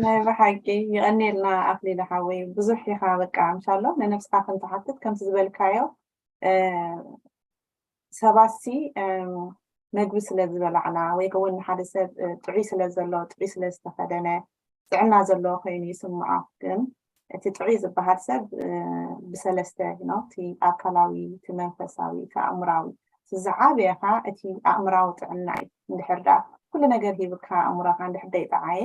ናይ ብሓቂ ይቐኒልና ኣክሊለ ሓወይ ብዙሕ ኢኻ በቃ ምሻሎ ንነብስካ ከም ትሓትት ከምቲ ዝበልካዮ ሰባሲ ምግቢ ስለ ዝበላዕና ወይ ከውን ሓደ ሰብ ጥዑይ ስለ ዘሎ ጥዑይ ስለ ዝተኸደነ ጥዕና ዘለዎ ኮይኑ ይስምዖ ግን እቲ ጥዑይ ዝበሃል ሰብ ብሰለስተ ነው እቲ ኣካላዊ እቲ መንፈሳዊ እቲ ኣእምራዊ ዝዓበየ ካ እቲ ኣእምራዊ ጥዕና እዩ እንድሕር ዳ ኩሉ ነገር ሂብካ ኣእምሮካ እንድሕር ደይጠዓየ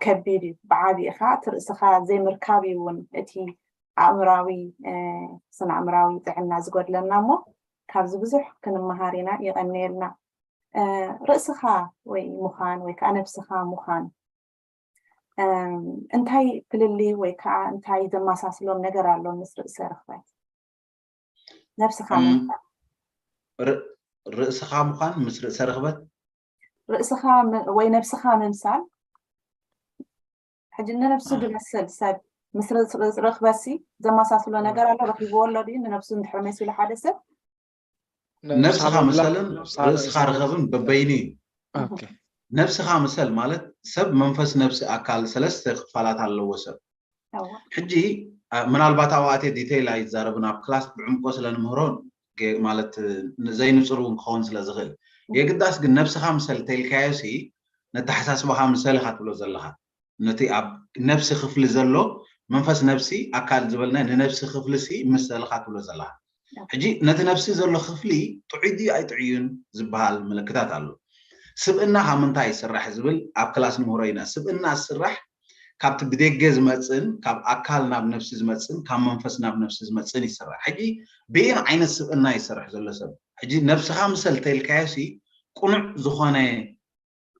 ከቢድ እዩ ብዓብኡ ካ እቲ ርእስካ ዘይምርካብ እዩ እውን እቲ ኣእምራዊ ስነ ኣእምራዊ ጥዕና ዝጎድለና እሞ ካብዚ ብዙሕ ክንመሃር ኢና ይቀንየልና ርእስኻ ወይ ምዃን ወይ ከዓ ነብስኻ ምዃን እንታይ ፍልልይ ወይ ከዓ እንታይ ዘመሳስሎም ነገር ኣሎ ምስ ርእሰ ርኽበት ነብስኻ ምዃን ርእስኻ ምዃን ምስ ርእሰ ርኽበት ርእስኻ ወይ ነብስኻ ምምሳል ሕጂ ንነብሱ ዝመስል ሰብ ምስ ርእስ- ርእስ- ርኽበሲ ዘመሳስሎ ነገር ኣሎ ረኺብዎ ኣሎ ድዩ ንነብሱ እንድሕር መሲሉ ሓደ ሰብ ነብስኻ ምሰልን ርእስኻ ርኸብን በበይኑ እዩ ኦኬ ነብስኻ ምሰል ማለት ሰብ መንፈስ ነብሲ ኣካል ሰለስተ ክፋላት ኣለዎ ሰብ እወ። ሕጂ አ- ምናልባት ኣብኣቴ ዲቴይል ኣይዛረብን ኣብ ክላስ ብዕምቆ ስለ ንምህሮን ገ- ማለት ን- ዘይንፅር እውን ክኸውን ስለ ዝኽእል የግዳስ ግን ነብስኻ ምሰል ተልካዮ ሲ ነተሓሳስባኻ ምሰል ኢኻ ትብሎ ዘለኻ ነቲ ኣብ ነብሲ ክፍሊ ዘሎ መንፈስ ነብሲ ኣካል ዝበልና ንነብሲ ክፍሊ ሲ ምሰልኻ ትብሎ ዘለኻ ሕጂ ነቲ ነብሲ ዘሎ ክፍሊ ጥዑይ ድዩ ኣይጥዑዩን ዝበሃል ምልክታት ኣሎ ስብእና ካብ ምንታይ ይስራሕ ዝብል ኣብ ክላስ ንምህሮ ኢና ስብእና ዝስራሕ ካብቲ ብደገ ዝመፅን ካብ ኣካል ናብ ነብሲ ዝመፅን ካብ መንፈስ ናብ ነብሲ ዝመፅን ይስራሕ ሕጂ ብይን ዓይነት ስብእና ይሰርሕ ዘሎ ሰብ ሕጂ ነብስኻ ምሰል ተልካዮ ሲ ቁኑዕ ዝኾነ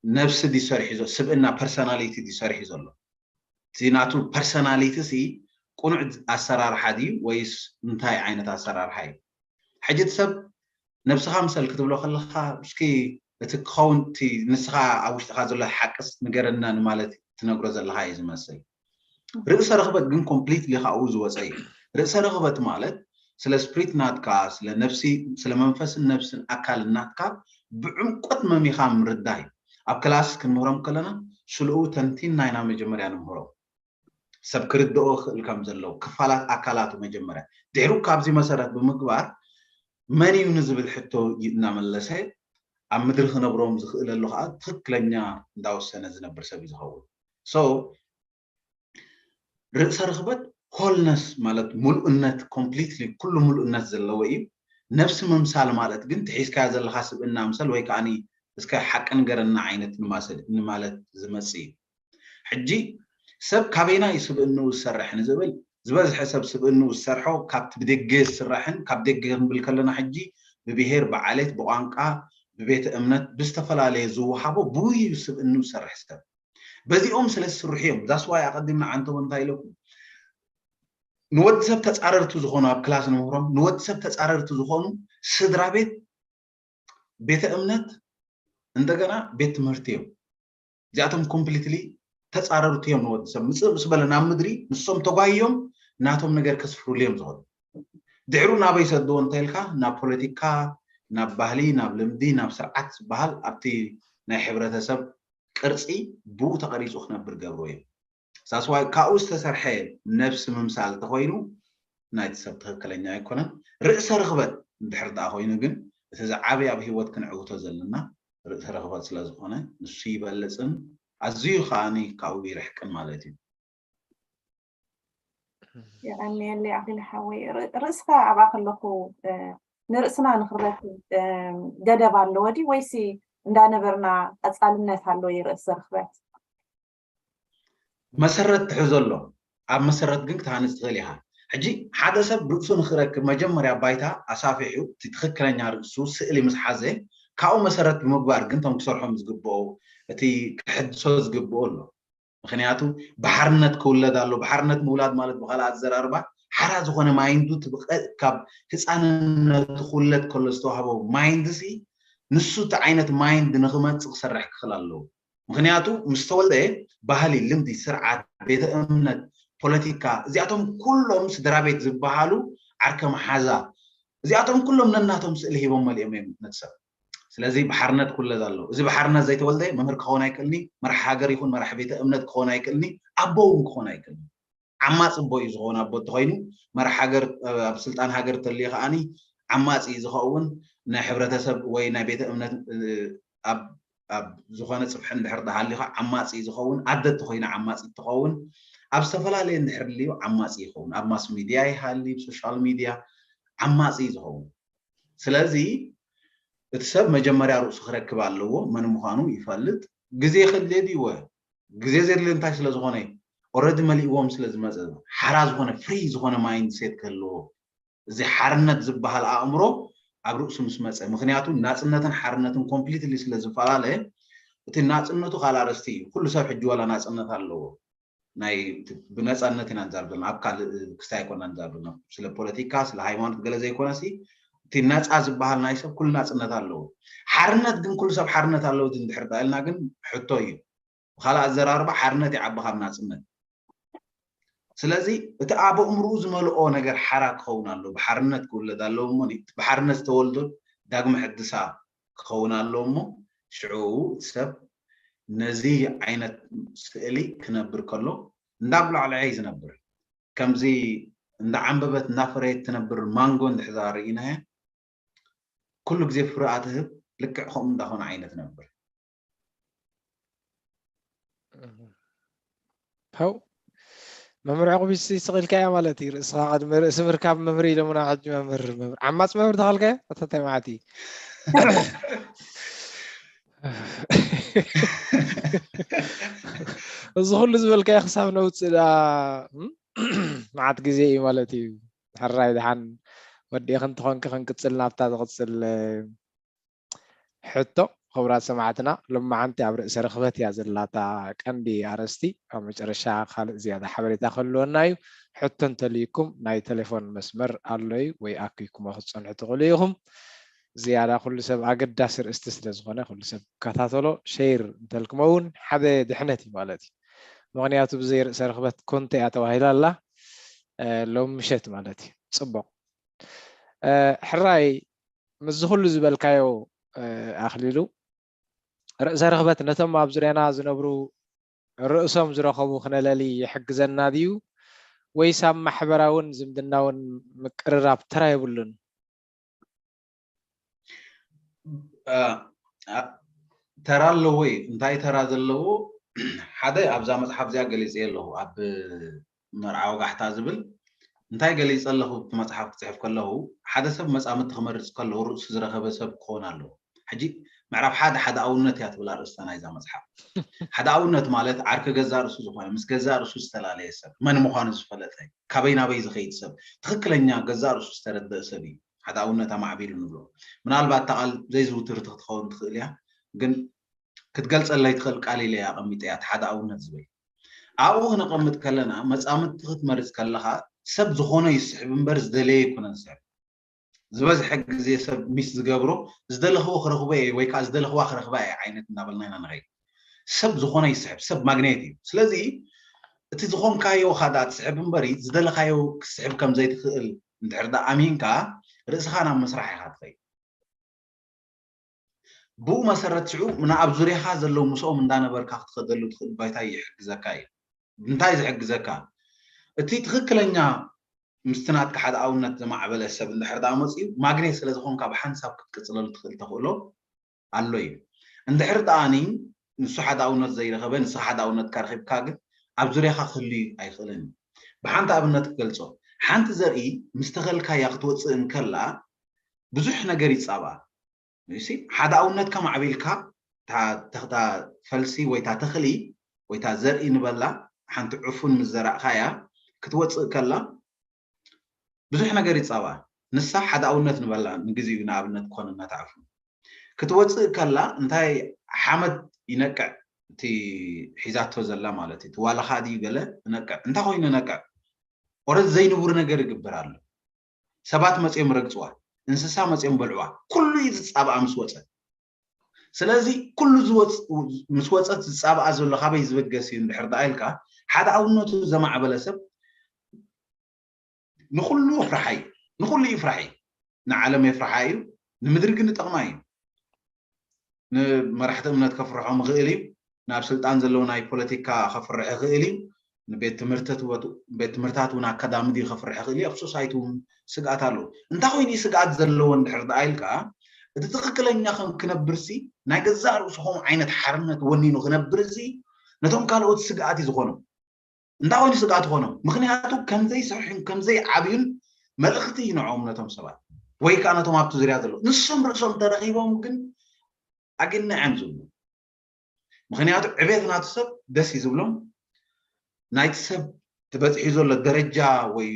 ነብሲ ድዩ ሰሪሑ ዘሎ ስብእና ፐርሰናሊቲ ድዩ ሰሪሑ ዘሎ እቲ ናቱ ፐርሰናሊቲ ሲ ቁኑዕ ኣሰራርሓ ድዩ ወይስ እንታይ ዓይነት ኣሰራርሓ እዩ ሕጂ እቲ ሰብ ነብስኻ ምሰል ክትብሎ ከለካ እስኪ እቲ ክኸውን እቲ ንስኻ ኣብ ውሽጥኻ ዘሎ ሓቅስ ንገረና ንማለት ትነግሮ ዘለካ እዩ ዝመስል ርእሰ ርኽበት ግን ኮምፕሊትሊ ካብኡ ዝወፀ እዩ ርእሰ ርኽበት ማለት ስለ ስፕሪት ናትካ ስለ ነብሲ ስለ መንፈስን ነብስን ኣካልን ናትካ ብዕምቆት መሚኻ ምርዳይ ኣብ ክላስ ክንምህሮም ከለና ስልኡ ተንቲንና ኢና መጀመርያ ንምህሮም ሰብ ክርድኦ ክእል ከም ዘለዉ ክፋላት ኣካላቱ መጀመርያ ድሕሩ ካብዚ መሰረት ብምግባር መን እዩ ንዝብል ሕቶ እናመለሰ ኣብ ምድሪ ክነብሮም ዝኽእለሉ ከዓ ትክክለኛ እንዳወሰነ ዝነብር ሰብ እዩ ዝኸውን so ርእሰ ርኽበት ሆልነስ ማለት ሙሉእነት ኮምፕሊትሊ ኩሉ ሙሉእነት ዘለዎ እዩ ነፍሲ ምምሳል ማለት ግን ትሒዝካዮ ዘለካ ስብእና ምሰል ወይ ከዓ እስከ ሓቂ ንገረና ዓይነት ንማሰል ንማለት ዝመጽእ እዩ። ሕጂ ሰብ ካበይና እዩ ስብእንኡ ዝሰርሕ ንዝብል፣ ዝበዝሐ ሰብ ስብእንኡ ዝሰርሖ ካብቲ ብደገ ዝስራሕን፣ ካብ ደገ ክንብል ከለና ሕጂ ብብሄር፣ ብዓሌት፣ ብቋንቋ፣ ብቤተ እምነት፣ ብዝተፈላለየ ዝወሃቦ ብውህዩ ስብእንኡ ዝሰርሕ ሰብ። በዚኦም ስለ ዝስርሑ እዮም። ዛስዋይ ኣቐዲምና ዓንተቦ እንታይ ኢለኩም? ንወዲ ሰብ ተጻረርቲ ዝኾኑ ኣብ ክላስ ንምህሮም፣ ንወዲ ሰብ ተጻረርቲ ዝኾኑ ስድራ ቤት፣ ቤተ እምነት፣ እንደገና ቤት ትምህርቲ እዮም። እዚኣቶም ኮምፕሊትሊ ተጻረርቲ እዮም ንወዲ ሰብ። ምጽእ ምስ በለ ናብ ምድሪ ንሶም ተጓዮም ናቶም ነገር ከስፍሩሉ እዮም ዝኸዱ። ድሕሩ ናበይ ሰድዎ እንተልካ፣ ናብ ፖለቲካ፣ ናብ ባህሊ፣ ናብ ልምዲ፣ ናብ ስርዓት ዝበሃል ኣብቲ ናይ ሕብረተሰብ ቅርጺ ብኡ ተቐሪጹ ክነብር ገብሮ እዮም። ሳስዋይ ካብኡ ዝተሰርሐ ነብሲ ምምሳል ተኾይኑ ናይቲ ሰብ ትኽክለኛ ኣይኮነን። ርእሰ ርኽበት እንድሕር ደኣ ኮይኑ ግን እቲ ዝዓበየ ኣብ ህይወት ክንዕውቶ ዘለና ርእሰ ርኽበት ስለ ዝኾነ ንሱ ይበልጽን ኣዝዩ ከኣኒ ካብኡ ይርሕቅን ማለት እዩ። የቐንየለይ ኣኽሊሉ ሓወይ። ር- ርእስኻ ኣብኣ ከለኹ እ፣ ንርእስና ንኽረክብ እ፣ ገደብ ኣለዎ ድዩ ወይሲ እንዳነበርና ቀጻልነት ኣለዎ ርእሰ ርኽበት? መሰረት ትሕዞ ኣሎ። ኣብ መሰረት ግን ክትሃንፅ ትኽእል ኢኻ። ሕጂ ሓደ ሰብ ርእሱ ንኽረክብ መጀመርያ ባይታ ኣሳፊሑ እቲ ትኽክለኛ ርእሱ ስእሊ ምስ ሓዘ ካብኡ መሰረት ብምግባር ግን እቶም ክሰርሖም ዝግብኦ እቲ ክሕድሶ ዝግብኦ ኣሎ። ምክንያቱ ብሓርነት ክውለድ ኣሎ። ብሓርነት ምውላድ ማለት ብካልእ ኣዘራርባ ሓራ ዝኾነ ማይንዱ ካብ ህፃንነቱ ክውለድ ከሎ ዝተዋህቦ ማይንድ ሲ ንሱ እቲ ዓይነት ማይንድ ንክመፅእ ክሰርሕ ክኽእል ኣለዎ። ምክንያቱ ምስ ተወልደ ባህሊ፣ ልምዲ፣ ስርዓት፣ ቤተ እምነት፣ ፖለቲካ እዚኣቶም ኩሎም ስድራ ቤት ዝበሃሉ ዓርከ መሓዛ እዚኣቶም ኩሎም ነናቶም ስእሊ ሂቦም መሊኦም እዮም ነቲ ሰብ። ስለዚ ብሓርነት ክውለድ ኣለዎ። እዚ ብሓርነት ዘይተወልደ መምህር ክኸውን ኣይክእልኒ፣ መራሕ ሃገር ይኹን መራሕ ቤተ እምነት ክኸውን ኣይክእልኒ፣ ኣቦ እውን ክኸውን ኣይክእልኒ። ዓማፂ ኣቦ እዩ ዝኸውን። ኣቦ እንተኮይኑ መራሕ ሃገር ኣብ ስልጣን ሃገር ተልዩ ከዓኒ ዓማፂ እዩ ዝኸውን። ናይ ሕብረተሰብ ወይ ናይ ቤተ እምነት ኣብ ኣብ ዝኾነ ፅፍሒ እንድሕር ተሃሊኻ ዓማፂ እዩ ዝኸውን። ኣደ እንተኮይና ዓማፂ ትኸውን። ኣብ ዝተፈላለየ እንድሕር ልዩ ዓማፂ ይኸውን። ኣብ ማስ ሚድያ ይሃሊ፣ ሶሻል ሚድያ ዓማፂ እዩ ዝኸውን። ስለዚ እቲ ሰብ መጀመርያ ርእሱ ክረክብ ኣለዎ፣ መን ምዃኑ ይፈልጥ። ግዜ ከድልዮ ድዩ? ግዜ ዘድልዮ እንታይ ስለ ዝኾነ? ኦረዲ መሊእዎም ስለ ዝመፀ ሓራ ዝኾነ ፍሪ ዝኾነ ማይንድ ሴት ክህልዎ እዚ ሓርነት ዝበሃል ኣእምሮ ኣብ ርእሱ ምስ መፀ፣ ምክንያቱ ናፅነትን ሓርነትን ኮምፕሊትሊ ስለ ዝፈላለ እቲ ናፅነቱ ካልእ ኣርእስቲ እዩ። ኩሉ ሰብ ሕጂ ዋላ ናፅነት ኣለዎ። ናይ ብነፃነት ኢና ንዛረብ ዘለና፣ ኣብ ካልእ ክስታይ ኣይኮና ንዛረብ ዘለና። ስለ ፖለቲካ ስለ ሃይማኖት ገለ ዘይኮነሲ እቲ ነፃ ዝበሃል ናይ ሰብ ኩሉ ናፅነት ኣለዎ። ሓርነት ግን ኩሉ ሰብ ሓርነት ኣለዎ እንድሕር ዳኢልና ግን ሕቶ እዩ። ብካልእ ኣዘራርባ ሓርነት ይዓቢ ካብ ናፅነት። ስለዚ እቲ ኣብ ኣእምርኡ ዝመልኦ ነገር ሓራ ክኸውን ኣለዎ። ብሓርነት ክውለድ ኣለዎ እሞ እቲ ብሓርነት ዝተወልዶ ዳግመ ሕድሳ ክኸውን ኣለዎ እሞ ሽዑ እቲ ሰብ ነዚ ዓይነት ስእሊ ክነብር ከሎ እንዳጉላዕለዐ እዩ ዝነብር። ከምዚ እንዳዓንበበት እንዳፈረየት ትነብር ማንጎ እንድሕዛ ርኢናያ ኩሉ ግዜ ፍረ ኣትህብ ልክዕ ከምኡ እንዳኾነ ዓይነት ነብር። ው መምህር ዕቑቢስ ስቕ ኢልካያ ማለት እዩ። ርእስኻ ቅድሚ ርእሲ ምርካብ መምህር ኢሎምና ሕጂ መምህር መምህር ዓማፅ መምህር ተኸልካዮ ኣተታይ ማለት እዩ። እዚ ኩሉ ዝበልካዮ ክሳብ ነውፅእ ዳ መዓት ግዜ እዩ ማለት እዩ። ሕራይ ድሓን ወዲእኺ እንትኾንኪ ክንቅፅል ናብታ ዝቕፅል ሕቶ ክቡራት ሰማዕትና ሎማዓንቲ ኣብ ርእሰ ርኽበት እያ ዘላታ ቀንዲ ኣርእስቲ። ኣብ መጨረሻ ካልእ ዝያዳ ሓበሬታ ክህልወና እዩ። ሕቶ እንተልይኩም ናይ ቴሌፎን መስመር ኣሎ እዩ ወይ ኣኪብኩሞ ክትፀንሑ ትኽእሉ ኢኹም። ዝያዳ ኩሉ ሰብ ኣገዳሲ ርእስቲ ስለ ዝኾነ ኩሉ ሰብ ክከታተሎ ሸይር እንተልክሞ እውን ሓደ ድሕነት እዩ ማለት እዩ። ምክንያቱ ብዘይ ርእሰ ርኽበት ኮንተ እያ ተባሂላ ኣላ ሎም ምሸት ማለት እዩ። ፅቡቕ ሕራይ ምስዚ ኩሉ ዝበልካዮ ኣኽሊሉ ርእሰ ርኽበት ነቶም ኣብ ዙርያና ዝነብሩ ርእሶም ዝረኸቡ ክነለሊ ይሕግዘና ድዩ ወይስ ኣብ ማሕበራውን ዝምድናውን ምቅርራብ ተራ የብሉን? ተራ ኣለዎ እዩ። እንታይ ተራ ዘለዎ ሓደ ኣብዛ መፅሓፍ እዚኣ ገሊፀዮ ኣለኹ ኣብ መርዓ ወጋሕታ ዝብል እንታይ ገሊፀ ኣለኹ እቲ መፅሓፍ ክፅሕፍ ከለኹ ሓደ ሰብ መፃምድቲ ክመርፅ ከለኹ ርእሱ ዝረኸበ ሰብ ክኸውን ኣለዎ። ሕጂ ምዕራፍ ሓደ ሓደኣውነት እያ ትብል ኣርእስታ ናይዛ መፅሓፍ። ሓደኣውነት ማለት ዓርኪ ገዛእ ርእሱ ዝኾነ፣ ምስ ገዛእ ርእሱ ዝተፈላለየ ሰብ፣ መን ምዃኑ ዝፈለጠ፣ ካበይ ናበይ ዝኸይድ ሰብ፣ ትኽክለኛ ገዛእ ርእሱ ዝተረደአ ሰብ እዩ ሓደኣውነት ኣማዕቢሉ ንብሎ። ምናልባት እታ ቃል ዘይዝውትርቲ ክትኸውን ትኽእል እያ፣ ግን ክትገልፀለይ ትኽእል ቃል ኢለ እያ ኣቐሚጠያ፣ እቲ ሓደኣውነት ዝብል። ኣብኡ ክነቐምጥ ከለና፣ መፃምድቲ ክትመርፅ ከለኻ ሰብ ዝኾነ ይስሕብ እምበር ዝደለየ ኣይኮነን ዝስሕብ። ዝበዝሐ ግዜ ሰብ ሚስ ዝገብሮ ዝደለኽዎ ክረኽቦ እየ ወይ ከዓ ዝደለኽዋ ክረኽባ እየ ዓይነት እናበልና ኢና ንኸይድ። ሰብ ዝኾነ ይስሕብ፣ ሰብ ማግኔት እዩ። ስለዚ እቲ ዝኾንካዮ ኻዳ ትስሕብ እምበሪ ዝደለኻዮ ክስሕብ ከም ዘይትኽእል እንድሕር ዳ ኣሚንካ ርእስኻ ናብ ምስራሕ ኢኻ ትኸይድ። ብኡ መሰረት ሽዑ ምና ኣብ ዙርያኻ ዘለዉ ምስኦም እንዳነበርካ ክትኸደሉ ትኽእል ባይታ ይሕግዘካ እዩ። እንታይ ዝሕግዘካ? እቲ ትኽክለኛ ምስቲ ናትካ ሓደ ኣውነት ዘማዕበለ ሰብ እንድሕር ደኣ መፅዩ ማግኔት ስለ ዝኾንካ ብሓንሳብ ክትቅፅለሉ ትኽእል ተኽእሎ ኣሎ እዩ። እንድሕር ደኣኒ ንሱ ሓደ ኣውነት ዘይረኸበ ንስኻ ሓደ ኣውነትካ ረኺብካ ግን ኣብ ዙርያኻ ክህሉ ኣይኽእልን እዩ። ብሓንቲ ኣብነት ክገልፆ፣ ሓንቲ ዘርኢ ምስ ተኸልካያ ክትወፅእ እንከላ ብዙሕ ነገር ይፃባእ። ንሲ ሓደ ኣውነትካ ማዕቢልካ እታ ፈልሲ ወይ እታ ተኽሊ ወይ እታ ዘርኢ ንበላ ሓንቲ ዕፉን ምስ ዘራእኻያ ክትወፅእ ከላ ብዙሕ ነገር ይፃባ። ንሳ ሓደ ኣውነት ንበላ ንግዜኡ ንኣብነት ክኾነና እታ ዕፉን ክትወፅእ ከላ እንታይ ሓመድ ይነቅዕ እቲ ሒዛቶ ዘላ ማለት እዩ። ዋላኻ ድዩ ገለ ይነቅዕ እንታይ ኮይኑ ይነቅዕ ኦረድ ዘይንቡር ነገር ይግበር ኣሎ። ሰባት መፅኦም ረግፅዋ፣ እንስሳ መፅኦም በልዕዋ፣ ኩሉ እዩ ዝፃብኣ ምስ ወፀት። ስለዚ ኩሉ ምስ ወፀት ዝፃብኣ ዘሎ ካበይ ዝበገስ እዩ እንድሕር ደኣ ኢልካ ሓደ ኣውነቱ ዘማዕበለ ሰብ ንኩሉ ፍርሓ እዩ። ንኩሉ እዩ ፍርሓ እዩ። ንዓለም የፍርሓ እዩ፣ ንምድሪ ግን ይጠቕማ እዩ። ንመራሕቲ እምነት ከፍርሖም ይኽእል እዩ። ናብ ስልጣን ዘለዉ ናይ ፖለቲካ ከፍርሕ ይኽእል እዩ። ንቤት ትምህርትታት እውን ኣካዳሚ ድዩ ከፍርሕ ይኽእል እዩ። ኣብ ሶሳይቲ እውን ስግኣት ኣለዎ። እንታይ ኮይኑ እዩ ስግኣት ዘለዎ እንድሕር ደኣ ኢልካ እቲ ትኽክለኛ ከም ክነብርሲ ናይ ገዛእ ርእሱ ከምኡ ዓይነት ሓርነት ወኒኑ ክነብር እዚ ነቶም ካልኦት ስግኣት እዩ ዝኾኖም። እንታይ ኮይኑ ስግኣት ዝኾኖም? ምክንያቱ ከምዘይሰርሑን ከምዘይዓብዩን መልእኽቲ እዩ ንዕኦም ነቶም ሰባት ወይ ከዓ ነቶም ኣብቲ ዙርያ ዘለዉ። ንሶም ርእሶም ተረኺቦም ግን ኣግና እዮም ዝብሉ። ምክንያቱ ዕቤት ናቱ ሰብ ደስ እዩ ዝብሎም። ናይቲ ሰብ ትበፅሒ ዘሎ ደረጃ ወይ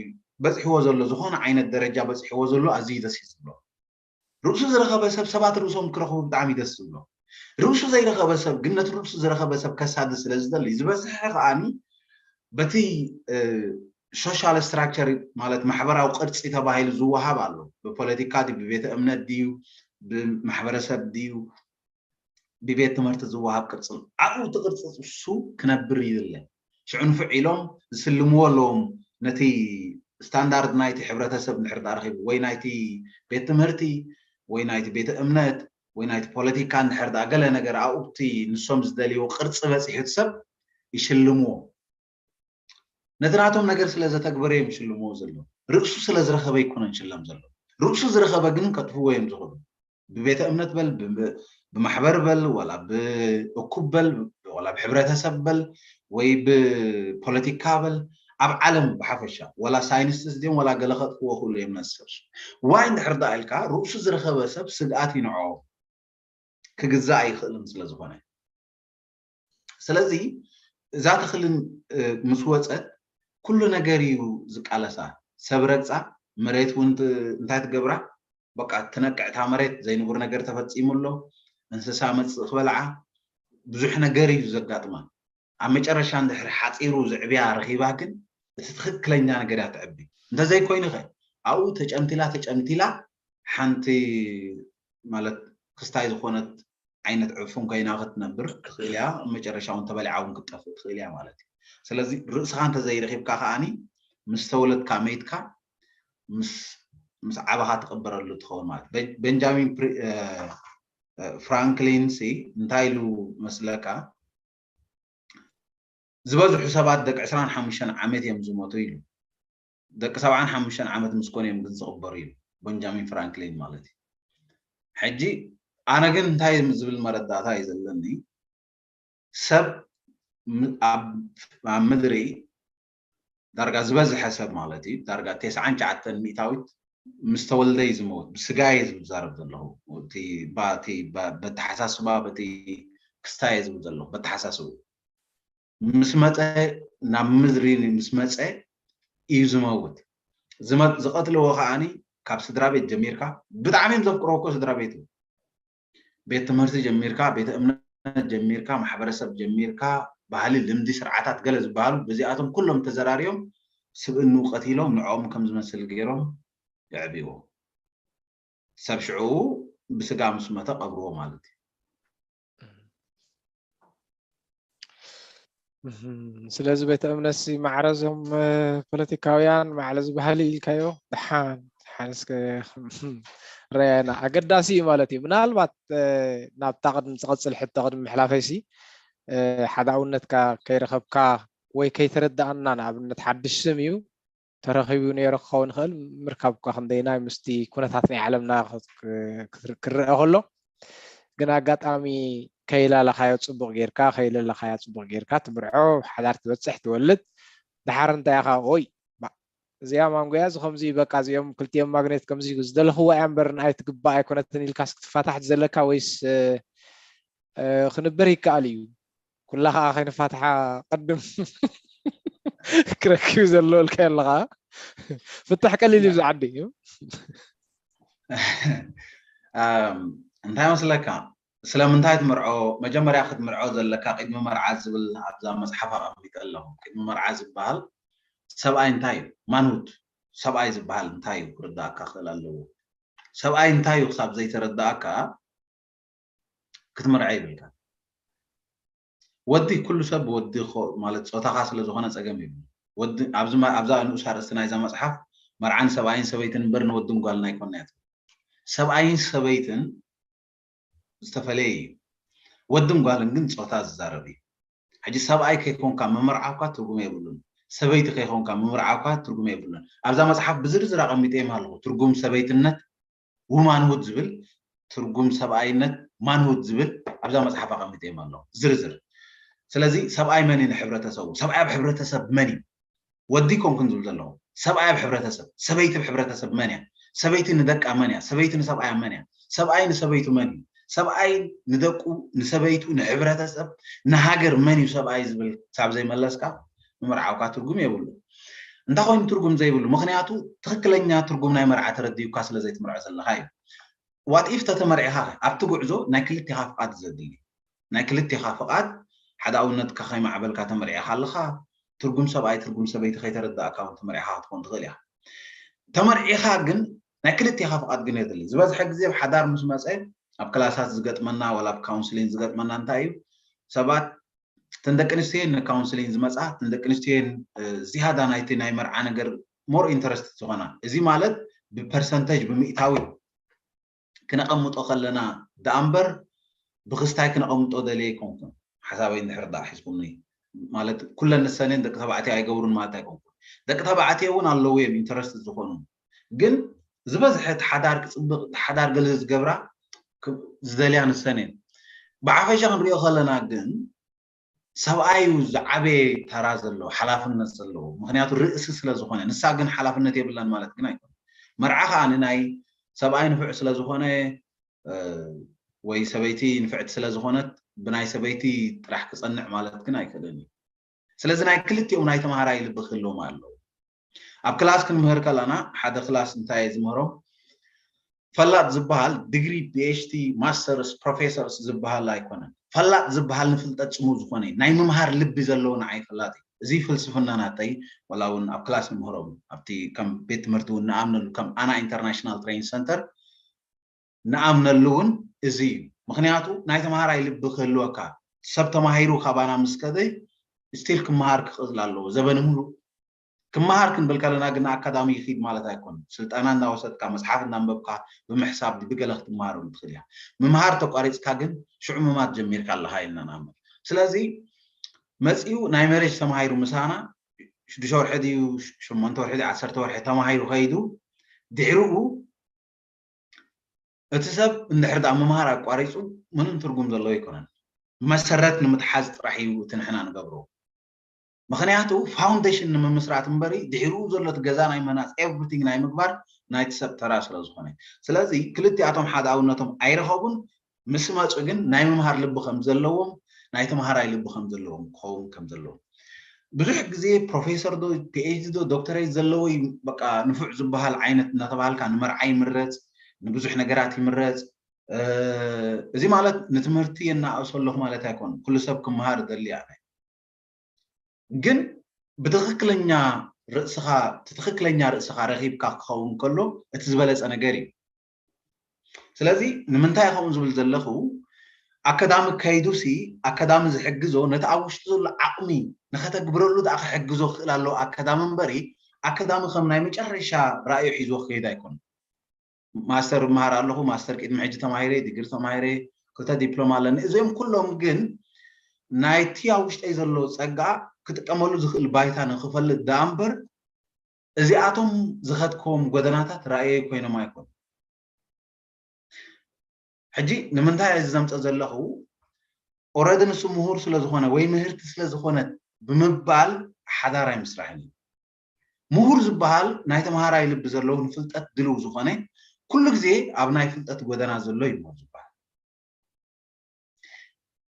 በፅሕዎ ዘሎ ዝኾነ ዓይነት ደረጃ በፅሕዎ ዘሎ ኣዝዩ ደስ እዩ ዝብሎም። ርእሱ ዝረኸበ ሰብ ሰባት ርእሶም ክረኽቡ ብጣዕሚ ደስ ዝብሎ። ርእሱ ዘይረኸበ ሰብ ግን ነቲ ርእሱ ዝረኸበ ሰብ ከሳድ ስለ ዝደሊ ዝበዝሐ ከዓኒ በቲ ሶሻል ስትራክቸር ማለት ማሕበራዊ ቅርፂ ተባሂሉ ዝወሃብ ኣሎ። ብፖለቲካ ድዩ ብቤተ እምነት ድዩ ብማሕበረሰብ ድዩ ብቤት ትምህርቲ ዝወሃብ ቅርፂ ኣብኡ እቲ ቅርፂ እሱ ክነብር ይድለ። ሽዑ ንፍዕ ኢሎም ዝስልምዎ ኣለዎም ነቲ ስታንዳርድ ናይቲ ሕብረተሰብ እንድሕር ደኣ ረኺቡ ወይ ናይቲ ቤት ትምህርቲ ወይ ናይቲ ቤተ እምነት ወይ ናይቲ ፖለቲካ እንድሕር ደኣ ገለ ነገር ኣብኡ እቲ ንሶም ዝደልይዎ ቅርፂ በፂሑ እቲ ሰብ ይሽልምዎ። ነቲ ናቶም ነገር ስለ ዘተግበረ እዮም ዝሽልምዎ ዘለዉ። ርእሱ ስለ ዝረኸበ ኣይኮነን ሽለም ዘሎ። ርእሱ ዝረኸበ ግን ከጥፍዎ እዮም ዝኽእሉ። ብቤተ እምነት በል ብማሕበር በል ዋላ ብእኩብ በል ዋላ ብሕብረተሰብ በል ወይ ብፖለቲካ በል ኣብ ዓለም ብሓፈሻ ዋላ ሳይንስስ ድዮም ዋላ ገለ ከጥፍዎ ክእሉ እዮም ነቲ ሰብ። ዋይ እንድሕር ደኣ ኢልካ ርእሱ ዝረኸበ ሰብ ስግኣት ይንዕኦ ክግዛእ ኣይኽእልን ስለ ዝኾነ። ስለዚ እዛ ተኽልን ምስ ወፀት ኩሉ ነገር እዩ ዝቃለሳ። ሰብ ረግፃ መሬት እውን እንታይ ትገብራ በቃ ትነቅዕ እታ መሬት ዘይንቡር ነገር ተፈፂሙ ኣሎ። እንስሳ መፅእ ክበልዓ ብዙሕ ነገር እዩ ዘጋጥማ። ኣብ መጨረሻ እንድሕር ሓፂሩ ዝዕብያ ረኺባ ግን እቲ ትኽክለኛ ነገር እያ ትዕቢ። እንተዘይኮይኑ ኸ ኣብኡ ተጨምቲላ ተጨምቲላ ሓንቲ ማለት ክስታይ ዝኾነት ዓይነት ዕፉን ኮይና ክትነብር ትኽእል እያ። ኣብ መጨረሻ እውን ተበሊዓ እውን ክትጠፍእ ትኽእል እያ ማለት እዩ። ስለዚ ርእስኻ እንተዘይረኺብካ ከዓኒ ምስ ተወለድካ መይትካ ምስ ምስ ዓበኻ ትቕበረሉ ትኸውን ማለት እዩ። ቤንጃሚን ፍራንክሊን ሲ እንታይ ኢሉ መስለካ ዝበዝሑ ሰባት ደቂ ዕስራን ሓሙሽተን ዓመት እዮም ዝሞቱ ኢሉ። ደቂ ሰብዓን ሓሙሽተን ዓመት ምስ ኮኑ እዮም ግን ዝቕበሩ ኢሉ። ቤንጃሚን ፍራንክሊን ማለት እዩ። ሕጂ ኣነ ግን እንታይ ዝብል መረዳእታ እዩ ዘለኒ ሰብ ኣብ ምድሪ ዳርጋ ዝበዝሐ ሰብ ማለት እዩ ዳርጋ ተስዓን ትሽዓተን ሚእታዊት ምስ ተወልደ እዩ ዝመውት። ብስጋ እየ ዝዛረብ ዘለኹ። እቲ ባ- እቲ ባ- በተሓሳስባ በቲ ክስታይ እየ ዝብል ዘለኹ። በተሓሳስቡ ምስ መፀ፣ ናብ ምድሪ ምስ መፀ እዩ ዝመውት። ዝመ- ዝቐትልዎ ከዓኒ ካብ ስድራ ቤት ጀሚርካ፣ ብጣዕሚ እዮም ዘፍቅርዎ እኮ ስድራ ቤቱ። ቤት ትምህርቲ ጀሚርካ፣ ቤተ እምነት ጀሚርካ፣ ማሕበረሰብ ጀሚርካ፣ ባህሊ፣ ልምዲ፣ ስርዓታት ገለ ዝበሃሉ፣ በዚኣቶም ኩሎም ተዘራርዮም ስብእንኡ ቀቲሎም ንዕኦም ከም ዝመስል ገይሮም የዕብይዎ። ሰብ ሽዑ ብስጋ ምስ መተ ቀብርዎ ማለት እዩ። እህም፣ ስለዚ ቤተ እምነትሲ ማዕረ እዞም እ፣ ፖለቲካውያን ማዕረ እዚ ባህሊ ኢልካዮ ደሓን ደሓን እስከ ረኣየና ኣገዳሲ እዩ ማለት እዩ። ምናልባት እ፣ ናብታ ቅድሚ ዝቐፅል ሕቶ ቅድሚ ምሕላፈይሲ እ፣ ሓዳውነትካ ከይረኸብካ ወይ ከይተረዳእና ንኣብነት ሓድሽ ስም እዩ ተረኺቡ ነይሩ ክኸውን ይኽእል። ምርካብ እኳ ክንደይናይ ምስቲ ኩነታት ናይ ዓለምና ክት- ክት- ክረአ ከሎ ግን ኣጋጣሚ ከይላለኻዮ ፅቡቕ ጌርካ ከይለለኻያ ፅቡቕ ጌርካ ትምርዖ ሓዳር ትበፅሕ ትወልድ ድሓር እንታይ ኢኻ ኦይ ባ- እዚኣ ማንጎያ እዚ ከምዚ በቃ እዚኦም ክልቲኦም ማግኔት ከምዚ ዝደለኽዋ እያ እምበር ንኣይ ትግባእ ኣይኮነትን ኢልካስ ክትፋታሕ ዘለካ ወይስ እ፣ እ፣ ክንበር ይከኣል እዩ ኩላ ከዓ ከይንፋትሓ ቅድም ክረክብ ዘሎ ኢልካ ኣለኻ ፍታሕ ቀሊል እዩ ዝዓዲ እዩ እንታይ መስለካ ስለምንታይ ትምርዖ መጀመርያ ክትምርዖ ዘለካ ቅድሚ መርዓ ዝብል ኣብዛ መፅሓፍ ኣቐሚጠ ኣለኹ ቅድሚ መርዓ ዝበሃል ሰብኣይ እንታይ እዩ ማንሁድ ሰብኣይ ዝበሃል እንታይ እዩ ክርዳእካ ክእል ኣለዎ ሰብኣይ እንታይ እዩ ክሳብ ዘይተረዳእካ ክትምርዐ ይብልካ ወዲ ኩሉ ሰብ ወዲ ማለት ፆታኻ ስለ ዝኾነ ፀገም ይብሉ ወዲ ኣብዚ ማ- ኣብዛ ንኡስ ኣርእስቲ ናይዛ መፅሓፍ መርዓን ሰብኣይን ሰበይትን እምበር ንወድን ጓልን ኣይኮና እያ ትብል። ሰብኣይን ሰበይትን ዝተፈለየ እዩ ወድን ጓልን ግን ፆታ ዝዛረብ እዩ ሕጂ ሰብኣይ ከይኮንካ ምምርዓውካ ትርጉም የብሉን ሰበይቲ ከይኮንካ ምምርዓውካ ትርጉም የብሉን ኣብዛ መፅሓፍ ብዝርዝር ኣቐሚጠ ኣለኹ ትርጉም ሰበይትነት ውማንሁድ ዝብል ትርጉም ሰብኣይነት ማንሁድ ዝብል ኣብዛ መፅሓፍ ኣቐሚጠ ኣለኹ ዝርዝር ስለዚ ሰብኣይ መን እዩ ንሕብረተሰቡ ሰብኣይ ኣብ ሕብረተሰብ መን እዩ ወዲ ኮንኩን ዝብል ዘለኹ ሰብኣይ ኣብ ሕብረተሰብ ሰበይቲ ኣብ ሕብረተሰብ መን እያ ሰበይቲ ንደቃ መን እያ ሰበይቲ ንሰብኣያ መን እያ ሰብኣይ ንሰበይቱ መን እዩ ሰብኣይ ንደቁ ንሰበይቱ ንሕብረተሰብ ንሃገር መን እዩ ሰብኣይ ዝብል ክሳብ ዘይመለስካ ምምርዓውካ ትርጉም የብሉ እንታይ ኮይኑ ትርጉም ዘይብሉ ምክንያቱ ትክክለኛ ትርጉም ናይ መርዓ ተረዲዩካ ስለ ዘይትምርዖ ዘለካ እዩ what if ተተመርዒኻ ኣብቲ ጉዕዞ ናይ ክልቴኻ ፍቓድ ዘድሊ ናይ ክልቴኻ ፍቓድ ሓደ ኣውነትካ ከይማዕበልካ ተመርዒኻ ኣለኻ ትርጉም ሰብኣይ ትርጉም ሰበይቲ ከይተረዳእካ እውን ተመርዒኻ ክትኮን ትኽእል ኢኻ ተመርዒኻ ግን ናይ ክልቴኻ ፍቓድ ግን የድሊ ዝበዝሐ ግዜ ኣብ ሓዳር ምስ መፀ ኣብ ክላሳት ዝገጥመና ወላ ኣብ ካውንስሊን ዝገጥመና እንታይ እዩ ሰባት እተን ደቂ ኣንስትዮ ንካውንስሊን ዝመፃ እተን ደቂ ኣንስትዮ ዝያዳ ናይቲ ናይ መርዓ ነገር more interest ዝኾና እዚ ማለት ብፐርሰንተጅ ብምእታዊ ክነቐምጦ ከለና ደኣ እምበር ብክስታይ ክነቐምጦ ደልየ ኣይኮንኩን ሓሳበይ እንድሕር ደኣ ሒዝኩምኒ ማለት ኩለን ንሰኔን ደቂ ተባዕትዮ ኣይገብሩን ማለት ኣይኮንኩን ደቂ ተባዕትዮ እውን ኣለዉ እዮም ኢንተረስት ዝኾኑ ግን ዝበዝሐ እቲ ሓዳር ክፅብቕ እቲ ሓዳር ገለ ዝገብራ ዝደልያ ንሰኔን ብሓፈሻ ክንሪኦ ከለና ግን ሰብኣይ እዩ ዝዓበየ ተራ ዘለዎ ሓላፍነት ዘለዎ ምክንያቱ ርእሲ ስለ ዝኾነ ንሳ ግን ሓላፍነት የብላን ማለት ግን ኣይኮነ መርዓ ከዓ ንናይ ሰብኣይ ንፍዕ ስለ ዝኾነ ወይ ሰበይቲ ንፍዕቲ ስለ ዝኾነት ብናይ ሰበይቲ ጥራሕ ክፀንዕ ማለት ግን ኣይክእልን እዩ ስለዚ ናይ ክልቲኦም ናይ ተምሃራይ ልቢ ክህልዎም ኣለዎ ኣብ ክላስ ክንምህር ከለና ሓደ ክላስ እንታይ ዝምህሮም ፈላጥ ዝበሃል ዲግሪ ፒኤችዲ ማስተርስ ፕሮፌሰርስ ዝበሃል ኣይኮነን ፈላጥ ዝበሃል ንፍልጠት ፅሙ ዝኾነ ናይ ምምሃር ልቢ ዘለዎ ንዓይ ፈላጥ እዩ እዚ ፍልስፍና ናተይ ወላ እውን ኣብ ክላስ ንምህሮም ኣብቲ ከም ቤት ትምህርቲ እውን ንኣምነሉ ከም ኣና ኢንተርናሽናል ትሬን ሰንተር ንኣምነሉ እውን እዚ እዩ ምክንያቱ ናይ ተምሃራይ ልቢ ክህልወካ ሰብ ተማሂሩ ካባና ምስ ከደ ስቲል ክመሃር ክኽእል ኣለዎ ዘበነ ሙሉ ክመሃር ክንብል ከለና ግን ኣካዳሚ ይኺድ ማለት ኣይኮን ስልጠና እናወሰድካ መፅሓፍ እናንበብካ ብምሕሳብ ብገለ ክትመሃረሉ ትኽእል እያ ምምሃር ተቋሪፅካ ግን ሽዑ ምማት ጀሚርካ ኣለካ ኢልና ንኣምን ስለዚ መፂኡ ናይ መሬጅ ተማሂሩ ምሳና ሽዱሽተ ወርሒ ድዩ ሸሞንተ ወርሒ ድዩ ዓሰርተ ወርሒ ተማሂሩ ከይዱ ድሕሪኡ እቲ ሰብ እንድሕር ደኣ ምምሃር ኣቋሪፁ ምንም ትርጉም ዘለዎ ኣይኮነን መሰረት ንምትሓዝ ጥራሕ እዩ እቲ ንሕና ንገብሮ ምክንያቱ ፋውንዴሽን ንምምስራት እምበሪ ድሕሪኡ ዘሎ እቲ ገዛ ናይ መናፅ ኤቭሪቲንግ ናይ ምግባር ናይቲ ሰብ ተራ ስለ ዝኾነ። ስለዚ ክልቲኣቶም ሓድኣውነቶም ኣይረኸቡን። ምስ መፁ ግን ናይ ምምሃር ልቢ ከም ዘለዎም፣ ናይ ተምሃራይ ልቢ ከም ዘለዎም ክኸውን ከም ዘለዎም። ብዙሕ ግዜ ፕሮፌሰር ዶ፣ ፒኤችዲ ዶ፣ ዶክተሬት ዘለዎ እዩ በቃ ንፉዕ ዝበሃል ዓይነት እናተባሃልካ ንመርዓ ይምረፅ፣ ንብዙሕ ነገራት ይምረፅ። እዚ ማለት ንትምህርቲ የናእሶ ኣለኹ ማለት ኣይኮን። ኩሉ ሰብ ክምሃር ደሊ ኣነ ግን ብትክክለኛ ርእስኻ ትክክለኛ ርእስኻ ረኺብካ ክኸውን ከሎ እቲ ዝበለፀ ነገር እዩ። ስለዚ ንምንታይ ከምኡ ዝብል ዘለኹ፣ ኣከዳሚ ከይዱሲ ኣከዳሚ ዝሕግዞ ነቲ ኣብ ውሽጡ ዘሎ ዓቕሚ ንኸተግብረሉ ደኣ ክሕግዞ ክኽእል ኣለዎ ኣከዳሚ እምበሪ ኣከዳሚ ከም ናይ መጨረሻ ራእዩ ሒዝዎ ክኸይድ ኣይኮነን። ማስተር እምሃር ኣለኹ፣ ማስተር ቅድሚ ሕጂ ተማሂረ፣ ዲግሪ ተማሂረ፣ ክልተ ዲፕሎማ ኣለኒ። እዚኦም ኩሎም ግን ናይቲ ኣብ ውሽጠይ ዘሎ ጸጋ ክጥቀመሉ ዝኽእል ባይታ ንክፈልጥ ደኣ እምበር እዚኣቶም ዝኸድክዎም ጎደናታት ራእየይ ኮይኖም ኣይኮኑ። ሕጂ ንምንታይ እዚ ዘምፀ ዘለኹ ኦረዲ ንሱ ምሁር ስለዝኾነ ወይ ምህርቲ ስለዝኾነት ብምባል ሓዳር ኣይምስራሕን እዩ። ምሁር ዝበሃል ናይ ተምሃራይ ልቢ ዘለዎ ንፍልጠት ድልው ዝኾነ ኩሉ ግዜ ኣብ ናይ ፍልጠት ጎደና ዘሎ እዩ ምሁር ዝበሃል።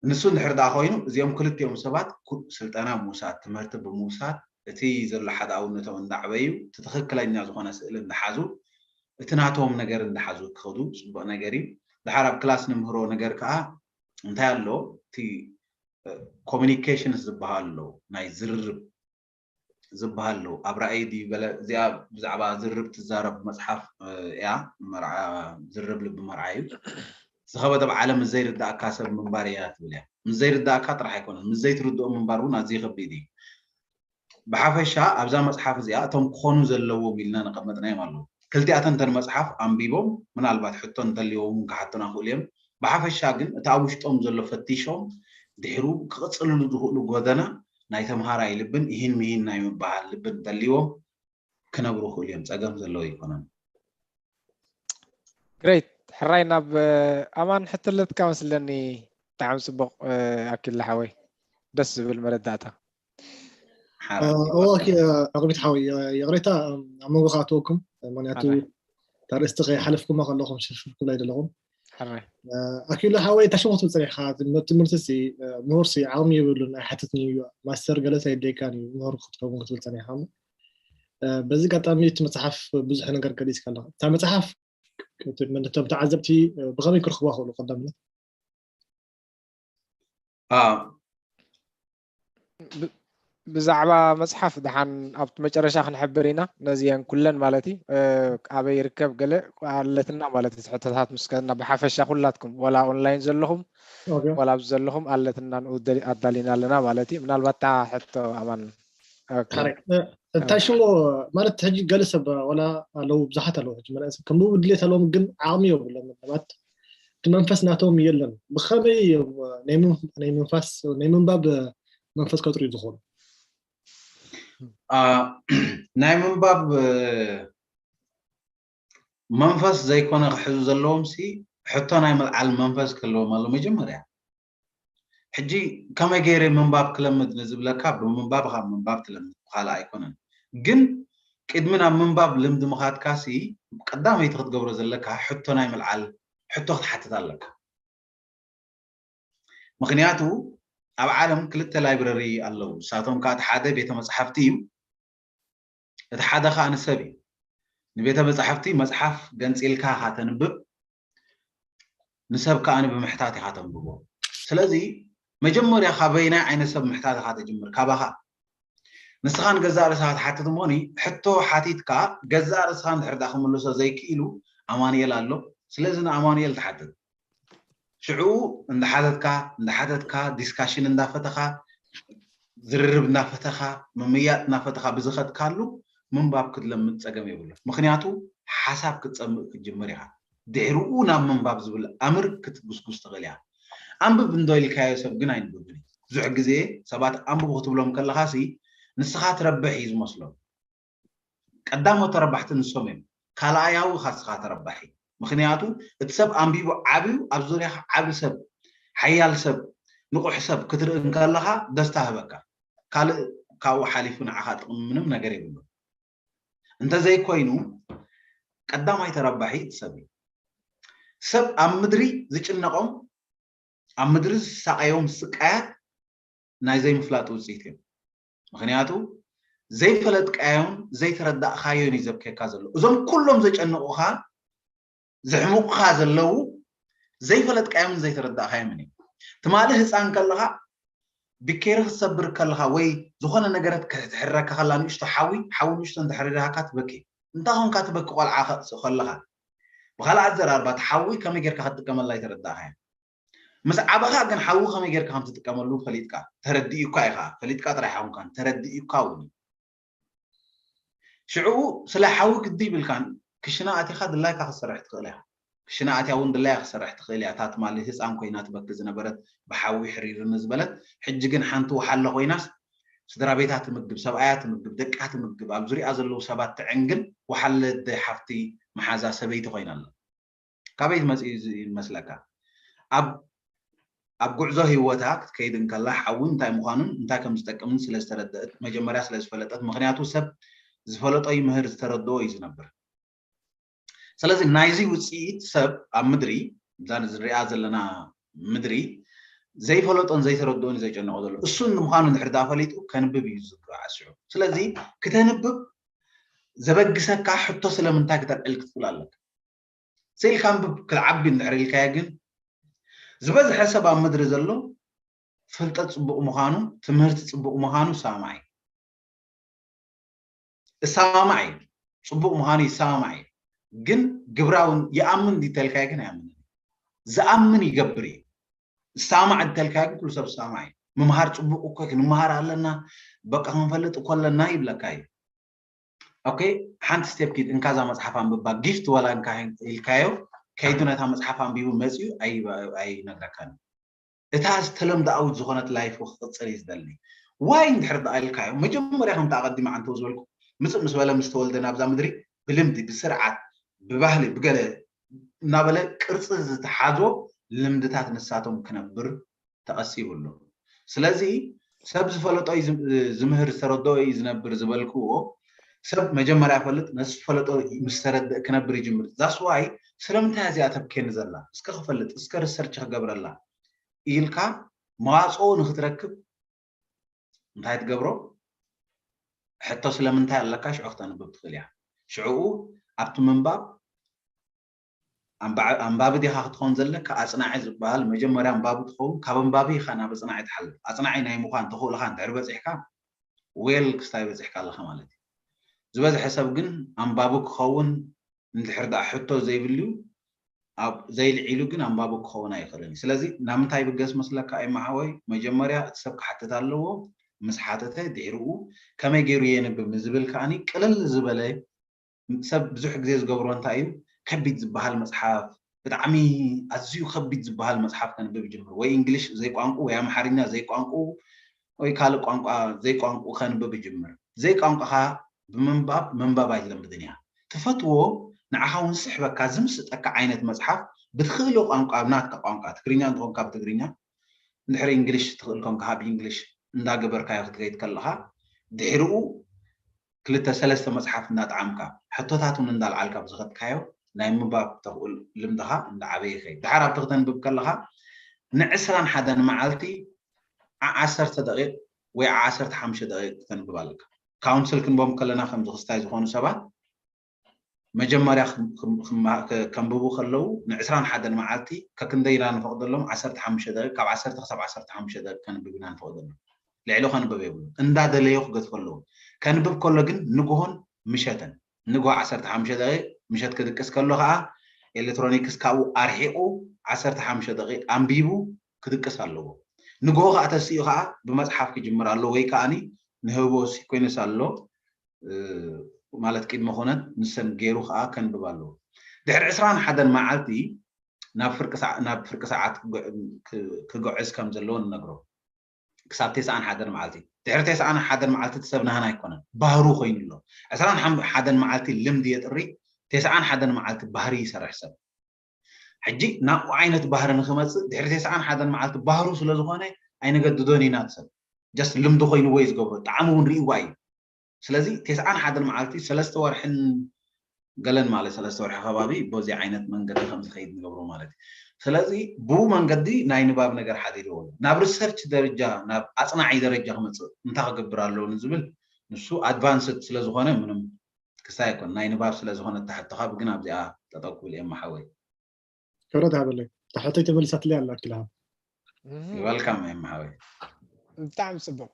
ንሱ እንድሕር ደኣ ኮይኑ እዚኦም ክልቲኦም ሰባት ስልጠና ብምውሳድ ትምህርቲ ብምውሳድ እቲ ዘሎ ሓድኣውነቶም እንዳዕበዩ እቲ ትኽክለኛ ዝኾነ ስእሊ እንዳሓዙ እቲ ናቶም ነገር እንዳሓዙ ክኸዱ ፅቡቕ ነገር እዩ። ድሓር ኣብ ክላስ ንምህሮ ነገር ከዓ እንታይ ኣሎ እቲ ኮሚኒኬሽንስ ዝበሃል ኣሎ ናይ ዝርርብ ዝበሃል ኣሎ ኣብ ራእይ ድዩ ገለ እዚኣ ብዛዕባ ዝርርብ ትዛረብ መፅሓፍ እያ መርዓ ዝርርብ ልቢ መርዓ እዩ ዝኸበደ ኣብ ዓለም ምስ ዘይርዳእካ ሰብ ምንባር እያ ትብል እያ ምስ ዘይርዳእካ ጥራሕ ኣይኮነን ምስ ዘይትርድኦ ምንባር እውን ኣዝዩ ከቢድ እዩ ብሓፈሻ ኣብዛ መፅሓፍ እዚኣ እቶም ክኾኑ ዘለዎም ኢልና ነቐመጥናዮም ኣለዉ ክልቲኣተን ተን መፅሓፍ ኣንቢቦም ምናልባት ሕቶ እንተልዎም ክሓቱና ክእሉ እዮም ብሓፈሻ ግን እቲ ኣብ ውሽጦም ዘሎ ፈቲሾም ድሕሩ ክቕፅልሉ ዝኽእሉ ጎደና ናይ ተምሃራይ ልብን ኢሂን ምሂን ናይ ምብሃል ልብን እንተልዎም ክነብሩ ክእሉ እዮም ፀገም ዘለዎ ኣይኮነን ግሬት ሕራይ ናብ ኣማን ሕቶ ኣለትካ መስለኒ ብጣዕሚ ፅቡቅ ኣኪላ ሓወይ ደስ ዝብል መረዳእታ ኣቕቢት ሓወይ ይቕሬታ ኣብ መንጎ ክኣትወኩም ምክንያቱ ታርእስቲ ከይሓለፍኩማ ከለኹም ሽፍፍ ክብላ ይደለኹም ኣኪሉ ሓወይ እንታይ ሽሙ ክትብል ፀኒሕካ ትምህርቲ ሲ ምሁር ሲ ዓቕሚ የብሉን ኣይሓትትን እዩ ማስተር ገለ ሳይድሌካን እዩ ምሁር ክትከውን ክትብል ፀኒሕካ በዚ ኣጋጣሚ እቲ መፅሓፍ ብዙሕ ነገር ገሊፅካ ኣለካ እታ መፅሓፍ ነቶም ተዓዘብቲ ብከመይ ክረኽብዋ ክእሉ ቀዳምነት ብዛዕባ መፅሓፍ ደሓን ኣብቲ መጨረሻ ክንሕብር ኢና ነዚአን ኩለን ማለት እዩ ኣበይ ይርከብ ገለ ኣለትና ማለት እዩ ሕቶታት ምስከና ብሓፈሻ ኩላትኩም ወላ ኦንላይን ዘለኹም ወላ ኣብዚ ዘለኹም ኣለትና ንኡ ኣዳሊና ኣለና ማለት እዩ ምናልባት ታ ሕቶ ኣማን እንታይ ሽሞ ማለት ሕጂ ገለ ሰብ ወላ ኣለዉ ብዙሓት ኣለዉ ሕጂ መናእሰይ ከምብቡ ድሌት ኣለዎም ግን ዓቕሚ የብሎም ማለት እቲ መንፈስ ናቶም የለን ብከመይ ናይ ምንፋስ ናይ ምንባብ መንፈስ ከጥርዩ ዝኾኑ ናይ ምንባብ መንፈስ ዘይኮነ ክሕዙ ዘለዎም ሲ ሕቶ ናይ ምልዓል መንፈስ ክህልዎም ኣሎ መጀመርያ ሕጂ ከመይ ገይረ ምንባብ ክለምድ ንዝብለካ ብምንባብ ካብ ምንባብ ትለምድ ብካልእ ኣይኮነን ግን ቅድሚ ናብ ምንባብ ልምዲ ምኻድካ ሲ ቀዳመይቲ ክትገብሮ ዘለካ ሕቶ ናይ ምልዓል ሕቶ ክትሓትት ኣለካ ምኽንያቱ ኣብ ዓለም ክልተ ላይብረሪ ኣለዉ ንሳቶም ከዓ ሓደ ቤተ መፅሓፍቲ እዩ እቲ ሓደ ከዓ ንሰብ እዩ ንቤተ መፅሓፍቲ መፅሓፍ ገንፂልካ ኢካ ተንብብ ንሰብ ከዓ ብምሕታት ኢካ ተንብቦ ስለዚ መጀመርያ ካበይናይ ዓይነት ሰብ ምሕታት ኢካ ተጅምር ካባካ ንስኻ ንገዛእ ርእስኻ ትሓትት እሞኒ ሕቶ ሓቲትካ ገዛእ ርእስኻ እንድሕር ደኣ ክምልሶ ዘይክኢሉ ኣማኑኤል ኣሎ ስለዚ ንኣማኑኤል ትሓትት ሽዕኡ እንዳሓተትካ እንዳሓተትካ ዲስካሽን እንዳፈተኻ ዝርርብ እናፈተኻ ምምያጥ እናፈተኻ ብዝኸድካሉ ምንባብ ክትለምድ ፀገም የብሉ ምክንያቱ ሓሳብ ክትፀምእ ክትጅምር ኢኻ ድሕርኡ ናብ ምንባብ ዝብል ኣምር ክትጉስጉስ ትኽእል እያ ኣንብብ እንዶ ኢልካዮ ሰብ ግን ኣይንብብን እዩ ብዙሕ ግዜ ሰባት ኣንብቡ ክትብሎም ከለኻ ሲ ንስኻ ትረብሕ እዩ ዝመስሎም ቀዳሞት ተረባሕቲ ንሶም እዮም ካልኣያዊ ኢኻ ንስኻ ተረባሒ ምኽንያቱ እቲ ሰብ ኣንቢቡ ዓብዩ ኣብ ዙርያኻ ዓቢ ሰብ ሓያል ሰብ ንቑሕ ሰብ ክትርኢ እንከለኻ ደስታ ህበካ ካልእ ካብኡ ሓሊፉ ንዓኻ ጥቕሚ ምንም ነገር የብሉ እንተዘይኮይኑ ቀዳማይ ተረባሒ እቲ ሰብ እዩ። ሰብ ኣብ ምድሪ ዝጭነቖም፣ ኣብ ምድሪ ዝሳቐዮም ስቃያት ናይ ዘይምፍላጥ ውፅኢት እዮም። ምክንያቱ ዘይፈለጥካዮን ዘይተረዳእካዮን እዩ ዘብከካ ዘሎ። እዞም ኩሎም ዘጨንቑኻ፣ ዘሕምቑኻ ዘለዉ ዘይፈለጥካዮምን ዘይተረዳእካዮምን እዮም። ትማሊ ህፃን ከለኻ፣ ብኬሪ ክትሰብር ከለኻ ወይ ዝኾነ ነገረት ክትሕረካ ከላ ንእሽቶ ሓዊ፣ ሓዊ ንእሽቶ እንተሕሪራካ ትበኪ። እንታይ ኾንካ ትበኪ ቆልዓ ከ-፣ ከለኻ? ብኻልእ ኣዘራርባ፣ እቲ ሓዊ ከመይ ጌርካ ክትጥቀመላ ኣይተረዳእካዮ። ምስ ዓበኻ ግን ሓዊ ከመይ ጌርካ ከም ትጥቀመሉ ፈሊጥካ፣ ተረዲኡካ ኢኻ። ፈሊጥካ ጥራይ ሓውንካን፣ ተረዲኡካ እውን እዩ። ሽዑ ስለ ሓዊ ግዲ ይብልካን፣ ክሽነ ኣቲኻ ድላይካ ክትሰርሕ ትኽእል ኢኻ። ክሽነ ኣትያ እውን ድላያ ክትሰርሕ ትኽእል እያ። እታ ትማሊ ህፃን ኮይና ትበኪ ዝነበረት፣ ብሓዊ ሕሪርኒ ዝበለት፣ ሕጂ ግን ሓንቲ ወሓለ ኮይናስ ስድራ ቤታ ትምግብ፣ ሰብኣያ ትምግብ፣ ደቃ ትምግብ፣ ኣብ ዙሪኣ ዘለዉ ሰባት ትዕንግል ወሓለ ኣደ ሓፍቲ መሓዛ ሰበይቲ ኮይና ኣላ። ካበይ መፂኡ እዚ ይመስለካ? ኣብ ኣብ ጉዕዞ ህይወታ ክትከይድ እንከላ ሓዊ እንታይ ምዃኑን እንታይ ከም ዝጠቅምን ስለ ዝተረደእት፣ መጀመርያ ስለ ዝፈለጠት፣ ምኽንያቱ ሰብ ዝፈለጦ ይምህር፣ ዝተረድኦ እዩ ዝነብር። ስለዚ ናይዚ ውፅኢት ሰብ ኣብ ምድሪ፣ እዛ ንሪኣ ዘለና ምድሪ ዘይፈለጦን ዘይተረድኦን እዩ ዘጨንቆ ዘሎ። እሱ ንምዃኑ እንድሕር ደኣ ፈሊጡ ከንብብ እዩ ዝግባእ ሽዑ። ስለዚ ክተንብብ ዘበግሰካ ሕቶ ስለምንታይ ክተልዕል ክትኽእል ኣለካ። ስኢልካ ኣንብብ ክትዓቢ እንድሕር ኢልካዮ ግን ዝበዝሐ ሰብ ኣብ ምድሪ ዘሎ ፍልጠት ፅቡቕ ምዃኑ፣ ትምህርቲ ፅቡቕ ምዃኑ ይሰማማዕ እዩ። እሰማማዕ እዩ። ፅቡቕ ምዃኑ ይሰማማዕ እዩ። ግን ግብራዊ ይኣምን ድዩ ተልካዮ ግን ኣይኣምንን እዩ። ዝኣምን ይገብር እዩ። ዝሰማማዕ እንተልካዮ ግን ኩሉ ሰብ ዝሰማማዕ እዩ። ምምሃር ፅቡቕ እኮ እዩ፣ ክንመሃር ኣለና፣ በቃ ክንፈልጥ እኮ ኣለና ይብለካ እዩ። ኦኬ፣ ሓንቲ ስቴፕ ኪድ፣ እንካ እዛ መፅሓፍ ኣንብባ፣ ጊፍት ዋላ እንካ ኢልካዮ፣ ከይዱ ነታ መፅሓፍ ኣንቢቡ መፂኡ ኣይ-፣ ኣይነግረካን። እታ ዝተለምዳኣዊት ዝኾነት ላይፍ ክቕፅል እዩ ዝደሊ። ዋይ እንድሕር ደኣ ኢልካዮ፣ መጀመርያ ከምቲ ኣቐዲመ ዓንተው ዝበልኩ፣ ምፅእ ምስ በለ ምስ ተወልደ ናብዛ ምድሪ ብልምዲ፣ ብስርዓት፣ ብባህሊ፣ ብገለ እናበለ ቅርፂ ዝተሓዞ ልምድታት ንሳቶም ክነብር ተቐሲቡ ኣሎ። ስለዚ ሰብ ዝፈለጦ እዩ ዝም-፣ ዝምህር፣ ዝተረድኦ እዩ ዝነብር ዝበልክዎ፣ ሰብ መጀመርያ ፈልጥ፣ ነቲ ዝፈለጦ ምስ ተረድእ ክነብር ይጅምር። ዛስ ዋይ ስለምንታይ እዚኣ ተብኬኒ ዘላ? እስከ ክፈልጥ፣ እስከ ሪሰርች ክገብረላ ኢልካ መዋፅኦ ንክትረክብ እንታይ ትገብሮ? ሕቶ ስለምንታይ ኣለካ፣ ሽዑ ክተንብብ ትኽእል እያ። ሽዕኡ ኣብቲ ምንባብ ኣንባ-፣ ኣንባቢ ዲኻ ክትኾን ዘለካ? ኣጽናዒ ዝበሃል መጀመርያ ኣንባቢ ትኸውን፣ ካብ ኣንባቢ ኢኻ ናብ ኣጽናዒ ትሓልፍ። ኣጽናዒ ናይ ምዃን ተኽእሎኻ እንድሕር በጺሕካ፣ ዌል ክስታይ በጺሕካ ኣለኻ ማለት እዩ። ዝበዝሐ ሰብ ግን ኣንባቢ ክኸውን እንድሕር ደኣ ሕቶ ዘይብሉ፣ ኣብ ዘይልዒሉ ግን ኣንባቢ ክኸውን ኣይኽእልን እዩ። ስለዚ ናብ ምንታይ ይብገስ መስለካ ኤማ ሓወይ? መጀመርያ እቲ ሰብ ክሓትት ኣለዎ። ምስ ሓተተ ድሕሪኡ ከመይ ገይሩ የንብብ ንዝብል ከኣኒ ቅልል ዝበለ ሰብ ብዙሕ ግዜ ዝገብሮ እንታይ እዩ? ከቢድ ዝበሃል መጽሓፍ፣ ብጣዕሚ ኣዝዩ ከቢድ ዝበሃል መጽሓፍ ከንብብ ይጅምር። ወይ እንግሊሽ ዘይቋንቁ፣ ወይ ኣምሓርኛ ዘይቋንቁ፣ ወይ ካልእ ቋንቋ ዘይቋንቁ ከንብብ ይጅምር። ዘይቋንቋኻ ብምንባብ ምንባብ ኣይትለምድን እያ። ትፈትዎ ንዓኻ እውን ስሕበካ ዝምስጠካ ዓይነት መጽሓፍ ብትኽእሎ ቋንቋ፣ ኣብ ናትካ ቋንቋ፣ ትግርኛ እንተኾንካ ብትግርኛ፣ እንድሕር እንግሊሽ ትኽእል ኮንካ ብእንግሊሽ እንዳገበርካዮ ክትከይድ ከለኻ ድሕሪኡ ክልተ ሰለስተ መጽሓፍ እንዳጠዓምካ ሕቶታት እውን እንዳልዓልካ ብዝኸድካዮ ናይ ምንባብ ተኽእል ልምድኻ እንዳዓበየ ይኸይድ። ድሓር ኣብቲ ክተንብብ ከለኻ ንዕስራን ሓደን መዓልቲ ዓ-፣ ዓሰርተ ደቂቕ ወይ ዓ-፣ ዓሰርተ ሓሙሽተ ደቂቕ ክተንብብ ኣለካ። ካውንስል ክንቦም ከለና ከምዚ ክስታይ ዝኾኑ ሰባት መጀመርያ ክም-፣ ክም-፣ ክማ-፣ ከ-፣ ከንብቡ ከለዉ ንዕስራን ሓደን መዓልቲ ከክንደይ ኢና ንፈቕደሎም? ዓሰርተ ሓሙሽተ ደቂቕ፣ ካብ ዓሰርተ ክሳብ ዓሰርተ ሓሙሽተ ደቂቕ ከንብብ ኢና ንፈቕደሎም። ልዕሊ ከንብብ የብሉ። እንዳደለዮ ክገድፎ ኣለዎ። ከንብብ ከሎ ግን ንግሆን ምሸትን፣ ንግሆ ዓሰርተ ሓሙሽተ ደቂቕ፣ ምሸት ክድቅስ ከሎ ኸዓ ኤሌክትሮኒክስ ካብኡ ኣርሒቑ ዓሰርተ ሓሙሽተ ደቂቕ ኣንቢቡ ክድቅስ ኣለዎ። ንግሆ ኸዓ ተሲኡ ኸዓ ብመጽሓፍ ክጅምር ኣለዎ ወይ ከዓኒ ንህቦ ሲኮንስ ኣሎ፣ እ፣ ማለት ቅድመ ኩነት ንሰን ገይሩ ኸዓ ከንብብ ኣለዎ። ድሕሪ ዕስራን ሓደን መዓልቲ ናብ ፍርቂ ሰዓ-፣ ናብ ፍርቂ ሰዓት ክግ-፣ ክ-፣ ክግዕዝ ከም ዘለዎ ንነግሮ። ክሳብ ተስዓን ሓደን መዓልቲ። ድሕሪ ተስዓን ሓደን መዓልቲ እቲ ሰብ ናህና ኣይኮነን፣ ባህሩ ኮይኑ ኣሎ። ዕስራን ሓደን መዓልቲ ልምዲ የጥሪ፣ ተስዓን ሓደን መዓልቲ ባህሪ ይሰርሕ ሰብ። ሕጂ ናብኡ ዓይነት ባህሪ ንክመፅእ ድሕሪ ተስዓን ሓደን መዓልቲ ባህሩ ስለ ዝኾነ ኣይነገድዶን ኢና እቲ ሰብ። ጀስት ልምዲ ኮይንዎ እዩ ዝገብሮ፣ ጣዕሚ እውን ርእይዋ እዩ። ስለዚ ተስዓን ሓደን መዓልቲ፣ ሰለስተ ወርሕን ገለን ማለት ሰለስተ ወርሒ ከባቢ በዚ ዓይነት መንገዲ ከም ዝኸይድ ንገብሮ ማለት እዩ። ስለዚ ብኡ መንገዲ ናይ ንባብ ነገር ሓዲርዎ ኣሎ። ናብ ሪሰርች ደረጃ፣ ናብ ኣፅናዒ ደረጃ ክመፅእ እንታይ ክገብር ኣለዎ ንዝብል ንሱ ኣድቫንስድ ስለ ዝኾነ ምንም ክሳይ ኣይኮን ናይ ንባብ ስለ ዝኾነ እታ ሕቶኻ ግን ኣብዚኣ ጠጠው ክብል እየ መሓወይ። ክብረት ሃበለይ። እታ ሕቶይ ተመሊሳትለይ ኣላ ኣኪልሃ። ዌልካም እየ መሓወይ። ብጣዕሚ ፅቡቅ።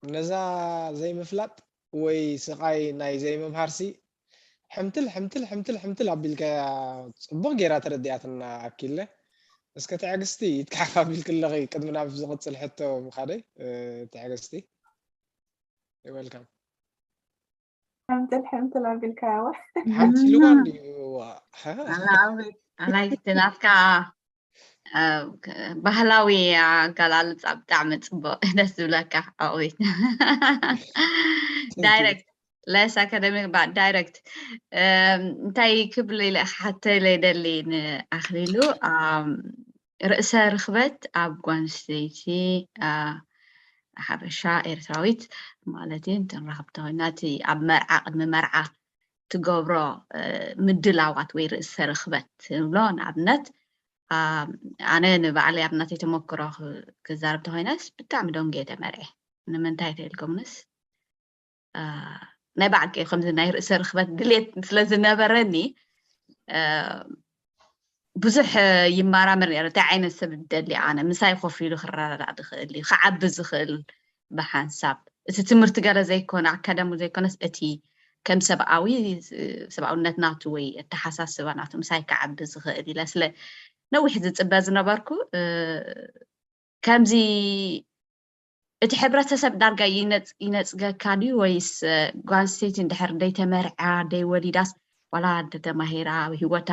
ነዛ ዘይምፍላጥ ወይ ስቃይ ናይ ዘይምምሃርሲ ሕምትል ሕምትል ሕምትል ሕምትል ኣቢልካ ፅቡቅ ጌራ ተረዲኣትና ኣኪለ። እስከ ትዕግስቲ ይትካሓፍ ኣቢልክለኺ ቅድሚ ናብ ዝቕፅል ሕቶ ምኻደይ ትዕግስቲ። ዌልካም። ሕምትል ሕምትል ኣቢልካያ ዋ። ሓንቲ ኢልዋ እንድዩ። ኣላዊት ኣላይት ናትካ ባህላዊ ኣገላልፃ ብጣዕሚ ፅቡቅ ደስ ዝብለካ። ኣዊት ዳይረክት ለስ ኣካደሚክ ባ ዳይረክት እንታይ ክብል ኢለ ሓተለ ደሊ ንኣኽሊሉ ርእሰ ርኽበት ኣብ ጓንስተይቲ ሓበሻ ኤርትራዊት ማለት እዩ እንትን ረኽብቲ ኮይና እቲ ኣብ መርዓ ቅድሚ መርዓ ትገብሮ ምድላዋት ወይ ርእሰ ርኽበት ንብሎ ንኣብነት ኣነ ንባዕለይ ኣብ ናተይ ተመክሮ ክዛረብ ተኮይነስ ብጣዕሚ ደንጉየ ተመርዐ ንምንታይ ተልኩምንስ ናይ ባዕልከ ከምዚ ናይ ርእሰ ርኽበት ድሌት ስለ ዝነበረኒ ብዙሕ ይመራመር ነረ እንታይ ዓይነት ሰብ ደሊ ኣነ ምሳይ ኮፍ ኢሉ ክረዳዳእ ዝኽእል እዩ ክዓቢ ዝኽእል ብሓንሳብ እቲ ትምህርቲ ገለ ዘይኮነ ኣካዳሚ ዘይኮነስ እቲ ከም ሰብኣዊ ሰብኣውነት ናቱ ወይ ኣተሓሳስባ ናቱ ምሳይ ክዓቢ ዝኽእል ኢለ ስለ ነዊሕ ዝፅበ ዝነበርኩ ከምዚ እቲ ሕብረተሰብ ዳርጋ ይነፅገካ ድዩ ወይስ ጓል ኣንስተይቲ እንድሕር ደይተመርዓ ደይወሊዳስ ዋላ እንተተማሂራ ኣብ ሂወታ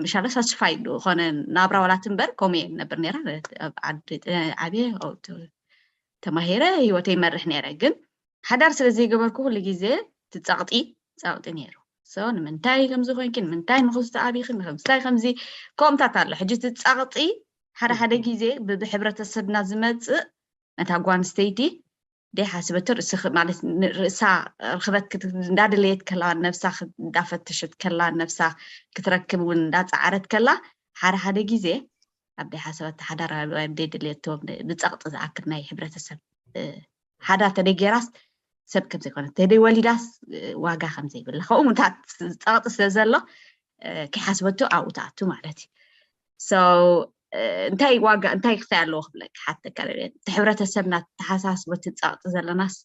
ምሻለ ሳትስፋይድ ዝኾነ ናብራ ዋላ ትንበር ከምኡ እየ ነብር ነራ ኣብ ዓዲ ዓብየ ተማሂረ ሂወተይ ይመርሕ ነረ ግን ሓዳር ስለ ዘይገበርኩ ኩሉ ግዜ ትፀቕጢ ፀቕጢ ነይሩ ንምንታይ ከምዚ ኮይንኪ ንምንታይ ንክስቲ ኣቢኺ ንምንታይ ከምዚ ከምታት ኣሎ ሕጂ ትፀቕጢ ሓደ ሓደ ግዜ ብሕብረተሰብና ዝመፅእ ነታ ጓል ኣንስተይቲ ደይሓስበቶ ርእስኺ ማለት ርእሳ ርኽበት እንዳደለየት ከለዋ ነብሳ እንዳፈተሸት ከላ ነብሳ ክትረክብ እውን እንዳፀዓረት ከላ ሓደ ሓደ ግዜ ኣብ ደይሓሰበቶ ሓዳር ኣብ ደይደለየቶ ብፀቕጢ ዝኣክል ናይ ሕብረተሰብ ሓዳር ተደይ ገይራስ ሰብ ከም ዘይኮነ ተደይ ወሊዳስ ዋጋ ከም ዘይብላ ከምኡ ምታት ፀቕጢ ስለ ዘሎ ከይሓስበቶ ኣብኡ ትኣቱ ማለት እዩ so እንታይ ዋጋ እንታይ ክፍታይ ኣለዎ ክብለካ ሓተካ እቲ ሕብረተሰብና ተሓሳስቦ እቲ ፀቕጢ ዘለናስ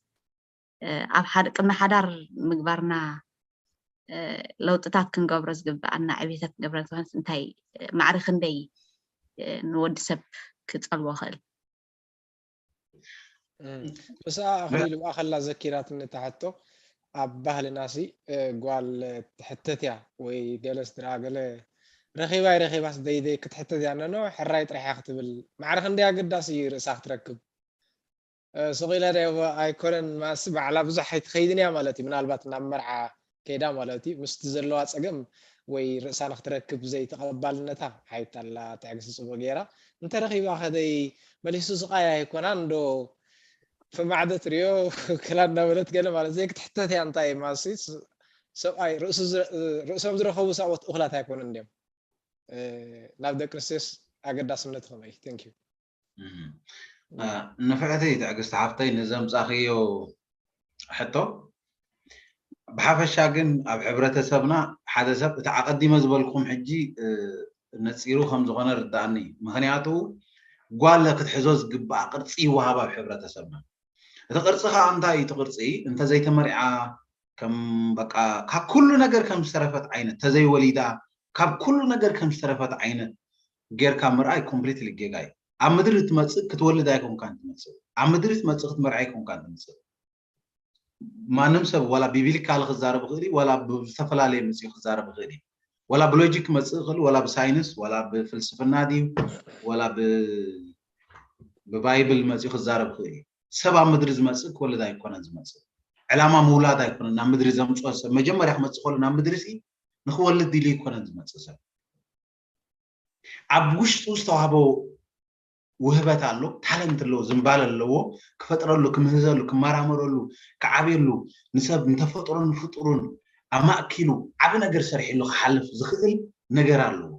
ኣብ ሓደ ቅድሚ ሓዳር ምግባርና ለውጥታት ክንገብሮ ዝግብኣና ዕብየታት ክንገብረ ዝኾነስ እንታይ ማዕሪ ክንደይ ንወዲ ሰብ ክፀልዎ ክእል ምስኣ ኣኽሊሉ ብኣኸላ ዘኪራትኒ እታ ሕቶ ኣብ ባህልናሲ ጓል ትሕተት እያ ወይ ገለ ስድራ ገለ ረኺባ ይረኺባስ ደይደይ ክትሕተት እያ ነኖ ሕራይ ጥራሕ ክትብል ማዕረ ክንደይ ኣገዳሲ እዩ ርእሳ ክትረክብ ስቕ ኢለ ደ ኣይኮነን ማስ ባዕላ ብዙሕ ኣይትኸይድን እያ ማለት እዩ ምናልባት ናብ መርዓ ከይዳ ማለት እዩ ምስቲ ዘለዋ ፀገም ወይ ርእሳ ንክትረክብ ዘይተቐባልነታ ሓይታላ ትዕግስቲ ፅቡቅ ገይራ እንተረኺባ ከደይ መሊሱ ስቃይ ኣይኮናን ዶ ፈማዕደ ትሪዮ ክላ እናበለት ገለ ማለት ዘይ ክትሕተት እያ እንታይ ማሲ ሰብኣይ ርእሶም ዝረኸቡ ሰብት እኹላት ኣይኮኑን እንዲዮም ናብ ደቂ ኣንስትዮስ ኣገዳስነቱ ከመይ thank you ንፍዕቲ ትዕግስቲ ሓፍተይ ንዘምፃኽዮ ሕቶ ብሓፈሻ ግን ኣብ ሕብረተሰብና ሓደ ሰብ እቲ ኣቐዲመ ዝበልኩም ሕጂ ነፂሩ ከም ዝኾነ ርዳእኒ ምክንያቱ ጓል ክትሕዞ ዝግባእ ቅርፂ ይወሃብ ኣብ ሕብረተሰብና እቲ ቅርፂ ከዓ እንታይ እቲ ቅርፂ እንተዘይተመሪዓ ከም በቃ ካብ ኩሉ ነገር ከም ዝተረፈት ዓይነት ተዘይወሊዳ ካብ ኩሉ ነገር ከም ዝተረፈት ዓይነት ጌርካ ምርኣይ ኮምፕሊትሊ ጌጋ እዩ ኣብ ምድሪ ትመፅእ ክትወልድ ኣይኮንካን ትመፅእ ኣብ ምድሪ ትመፅእ ክትመርዓ ኣይኮንካን ትመፅእ ማንም ሰብ ዋላ ቢብሊካል ክዛረብ ይኽእል እዩ ዋላ ብዝተፈላለየ መፅኡ ክዛረብ ይኽእል እዩ ዋላ ብሎጂክ ክመፅእ ይኽእል ዋላ ብሳይንስ ዋላ ብፍልስፍና ድዩ ዋላ ብባይብል መፅኡ ክዛረብ ይኽእል እዩ ሰብ ኣብ ምድሪ ዝመፅእ ክወልድ ኣይኮነን ዝመፅእ ዕላማ ምውላድ ኣይኮነን ናብ ምድሪ ዘምፅኦ ሰብ መጀመርያ ክመፅእ ከሎ ናብ ምድሪ ሲ ንክወልድ ኢሉ ኣይኮነን ዝመፅእ ሰብ ኣብ ውሽጡ ዝተዋህቦ ውህበት ኣሎ ታለንት ኣለዎ ዝንባለ ኣለዎ ክፈጥረሉ ክምህዘሉ ክመራመረሉ ክዓብየሉ ንሰብ ንተፈጥሮን ፍጡሩን ኣማእኪሉ ዓቢ ነገር ሰሪሕሉ ክሓልፍ ዝኽእል ነገር ኣለዎ።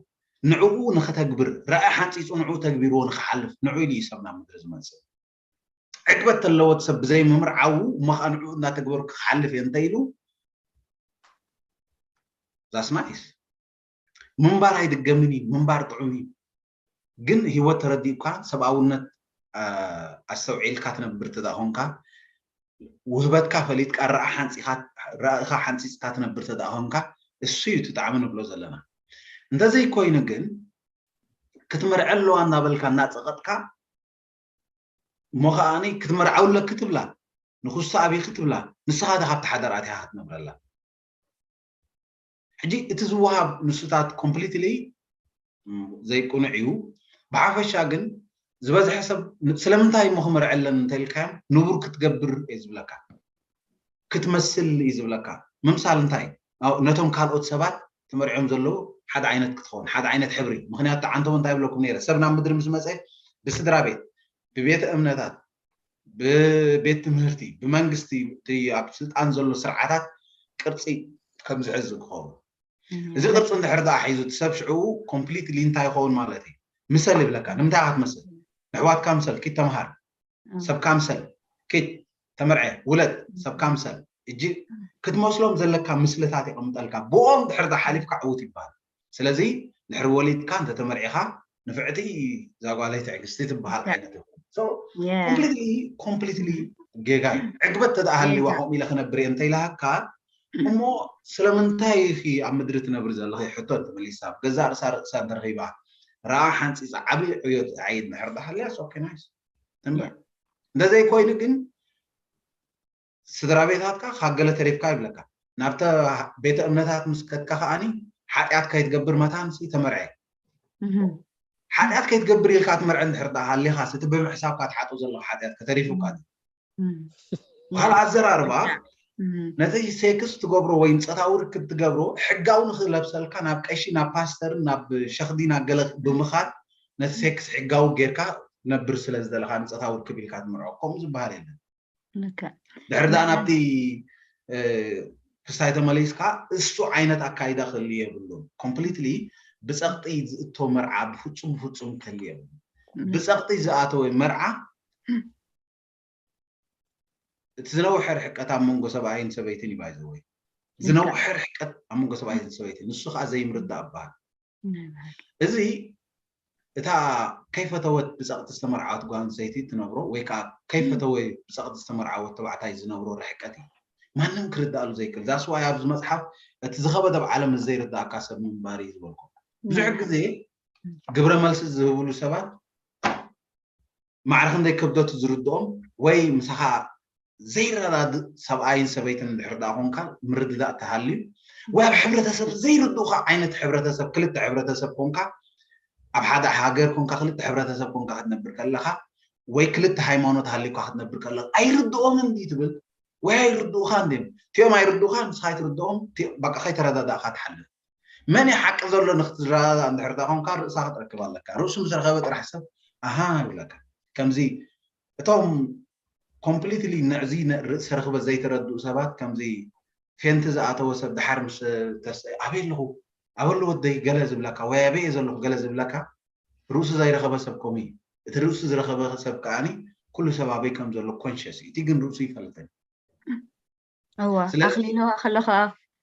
ንዕኡ ንኸተግብር፣ ራእይ ሓንጺጹ ንዕኡ ተግቢርዎ ንኽሓልፍ፣ ንዕኡ ኢሉ እዩ ሰብ ናብ ምድሪ ዝመጽእ። ዕግበት ተለዎ እቲ ሰብ ብዘይ ምምርዓዉ እሞ ኸኣ ንዕኡ እናተግበርኩ ክሓልፍ እየ እንተ ኢሉ፣ that's nice። ምንባር ኣይድገምን እዩ፣ ምንባር ጥዑም እዩ። ግን ህይወት ተረዲእካ ሰብኣውነት ኣስተውዒልካ ትነብር ተዳ ኾንካ፣ ውህበትካ ፈሊጥካ ራእኻ ሓንፂፅካ ትነብር ተዳ ኾንካ፣ እሱ እዩ እቲ ጣዕሚ ንብሎ ዘለና። እንተዘይኮይኑ ግን ክትምርዐ ኣለዋ እናበልካ እናፀቐጥካ እሞ ከዓኒ ክትምርዓው ኣለኪ ትብላ፣ ንኹሱ ኣብኺ ትብላ፣ ንስኻ ዳ ካብቲ ሓዳር ኣቲኻ ክትነብረላ። ሕጂ እቲ ዝወሃብ ንሱታት ኮምፕሊትሊ ዘይቅኑዕ እዩ። ብሓፈሻ ግን ዝበዝሐ ሰብ ስለምንታይ እሞ ክምርዐለን እንተልካዮም ንቡር ክትገብር እዩ ዝብለካ፣ ክትመስል እዩ ዝብለካ። ምምሳል እንታይ? ነቶም ካልኦት ሰባት ተመርዕዮም ዘለዉ ሓደ ዓይነት ክትኸውን፣ ሓደ ዓይነት ሕብሪ። ምክንያቱ ዓንተቦ እንታይ ይብለኩም ነይረ? ሰብ ናብ ምድሪ ምስ መፀ ብስድራ ቤት፣ ብቤተ እምነታት፣ ብቤት ትምህርቲ፣ ብመንግስቲ፣ እቲ ኣብ ስልጣን ዘሎ ስርዓታት ቅርፂ ከም ዝሕዝ ክኸውን። እዚ ቅርፂ እንድሕር ደኣ ሒዙ እቲ ሰብ ሽዕኡ ኮምፕሊትሊ እንታይ ይኸውን ማለት እዩ? ምሰል ይብለካ። ንምንታይ ኢኻ ትመስል? ንሕዋትካ ምሰል፣ ኪድ ተምሃር፣ ሰብካ ምሰል፣ ኪድ ተመርዐ፣ ውለድ፣ ሰብካ ምሰል። እጂ ክትመስሎም ዘለካ ምስልታት የቐምጠልካ። ብኦም ድሕር ደኣ ሓሊፍካ ዕውት ይበሃል። ስለዚ ድሕሪ ወሊድካ እንተተመርዒኻ ንፍዕቲ እዛ ጓለይ ትዕግስቲ ትበሃል ዓይነት ኮምፕሊትሊ ኮምፕሊትሊ ጌጋ እዩ። ዕግበት ተደኣ ሃልይዋ ከምኡ ኢለ ክነብር እየ እንተኢላሃካ እሞ ስለምንታይ ኢኺ ኣብ ምድሪ ትነብሪ ዘለኺ ሕቶ እንተመሊሳ ብገዛእ ርእሳ ርእሳ እንተረኺባ ረኣ ሓንፂፃ ዓብዪ ዕዮ ትዓይድ እንድሕር ደኣ ሃልያ ኦኬ ናይስ እምበር እንተዘይኮይኑ ግን ስድራ ቤታትካ ካብ ገለ ተሪፍካ ይብለካ ናብተ ቤተ እምነታት ምስ ከድካ ከዓኒ ሓጢኣት ከይትገብር መታን ሲ ተመርዐ ሓጢኣት ከይትገብር ኢልካ ትመርዐ እንድሕር ደኣ ሃሊኻስ እቲ ብምሕሳብካ ትሓጦ ዘለኻ ሓጢኣት ከተሪፉካ ካልእ ኣዘራርባ ነቲ ሴክስ ትገብሮ ወይ ፆታዊ ርክብ ትገብሮ ሕጋዊ ንክለብሰልካ ናብ ቀሺ ናብ ፓስተርን ናብ ሸኽዲና ገለ ብምኻድ ነቲ ሴክስ ሕጋዊ ጌርካ ነብር ስለ ዝደለካ ንፆታዊ ርክብ ኢልካ ትምርዖ ከምኡ ዝበሃል የለን ድሕር ደኣ ናብቲ ክስታይ ተመሊስካ እሱ ዓይነት ኣካይዳ ክህሉ የብሉን ኮምፕሊትሊ ብፀቕጢ ዝእቶ መርዓ ብፍፁም ብፍፁም ክህሉ የብሉ ብፀቕጢ ዝኣተወ መርዓ እቲ ዝነውሐ ርሕቀት ኣብ መንጎ ሰብኣይን ሰበይትን እዩ ባይዘወይ ዝነውሐ ርሕቀት ኣብ መንጎ ሰብኣይን ሰበይትን ንሱ ከዓ ዘይምርዳእ በሃል እዚ እታ ከይፈተወት ብፀቕጢ ዝተመርዓወት ጓል ኣንስተይቲ ትነብሮ ወይ ከዓ ከይፈተወ ብፀቕጢ ዝተመርዓወት ተባዕታይ ዝነብሮ ርሕቀት እዩ ማንም ክርዳእሉ ዘይክእል that's why ኣብዚ መፅሓፍ እቲ ዝኸበደ ኣብ ዓለም ዘይርዳእካ ሰብ ምንባር እዩ ዝበልኩ ብዙሕ ግዜ ግብረ መልሲ ዝህብሉ ሰባት ማዕረ ክንደይ ክብደቱ ዝርድኦም ወይ ምሳኻ ዘይረዳድእ ሰብኣይን ሰበይትን እንድሕር ደኣ ኮንካ ምርድዳእ ተሃልዩ ወይ ኣብ ሕብረተሰብ ዘይርድኡካ ዓይነት ሕብረተሰብ ክልተ ሕብረተሰብ ኮንካ ኣብ ሓደ ሃገር ኮንካ ክልተ ሕብረተሰብ ኮንካ ክትነብር ከለካ ወይ ክልተ ሃይማኖት ሃልዩካ ክትነብር ከለካ ኣይርድኦምን ድዩ ትብል ወይ ኣይርድኡካ እንድዮም እቲኦም ኣይርድኡካ ንስካ ኣይትርድኦም በቃ ከይተረዳዳእካ ትሓልፍ መን እዩ ሓቂ ዘሎ ንክትረዳዳእ እንድሕር ደኣ ኮንካ ርእሳ ክትረክብ ኣለካ ርእሱ ምስ ረከበ ጥራሕ ሰብ ኣሃ ይብለካ ከምዚ እቶም ኮምፕሊትሊ ንዕዚ ርእሰ ርክበ ዘይተረድኡ ሰባት ከምዚ ፌንቲ ዝኣተወ ሰብ ድሓር ምስ ተስአ ኣበይ ኣለኹ ኣበሉ ወደይ ገለ ዝብለካ ወይ ኣበይ እየ ዘለኹ ገለ ዝብለካ ርእሱ ዘይረኸበ ሰብ ከምኡ እዩ እቲ ርእሱ ዝረኸበ ሰብ ከዓኒ ኩሉ ሰብ ኣበይ ከም ዘሎ ኮንሽስ እዩ እቲ ግን ርእሱ ይፈልጥን እወ ኣኽሊልዋ ከለኻ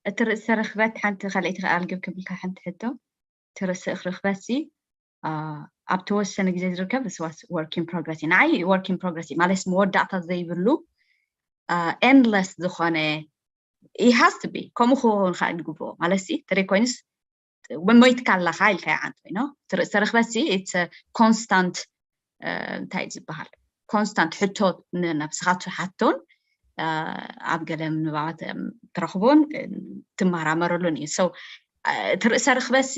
እቲ ርእሰ ርኽበት ሓንቲ ካልኣይቲ ኣልግብ ክብልካ ሓንቲ ሕቶ እቲ ርእሰ ርኽበት ሲ ኣብ ተወሰነ ግዜ ዝርከብ ስዋስ work in progress እዩ ንዓይ work in progress እዩ ማለት መወዳእታ ዘይብሉ endless ዝኾነ it has to be ከምኡ ክኸውን ከዓ ንግብኦ ማለት ሲ ትሪ ኮይንስ ሞይትካ ኣለኻ ኢልካ ይዓንት ኮይኖ ትርእሰ ርኽበት ሲ constant እንታይ ዝበሃል constant ሕቶ ንነብስኻ ትሓቶን ኣብ ገለ ንባባት ትረኽቦን ትመራመረሉን እዩ so እቲ ርእሰ ርኽበሲ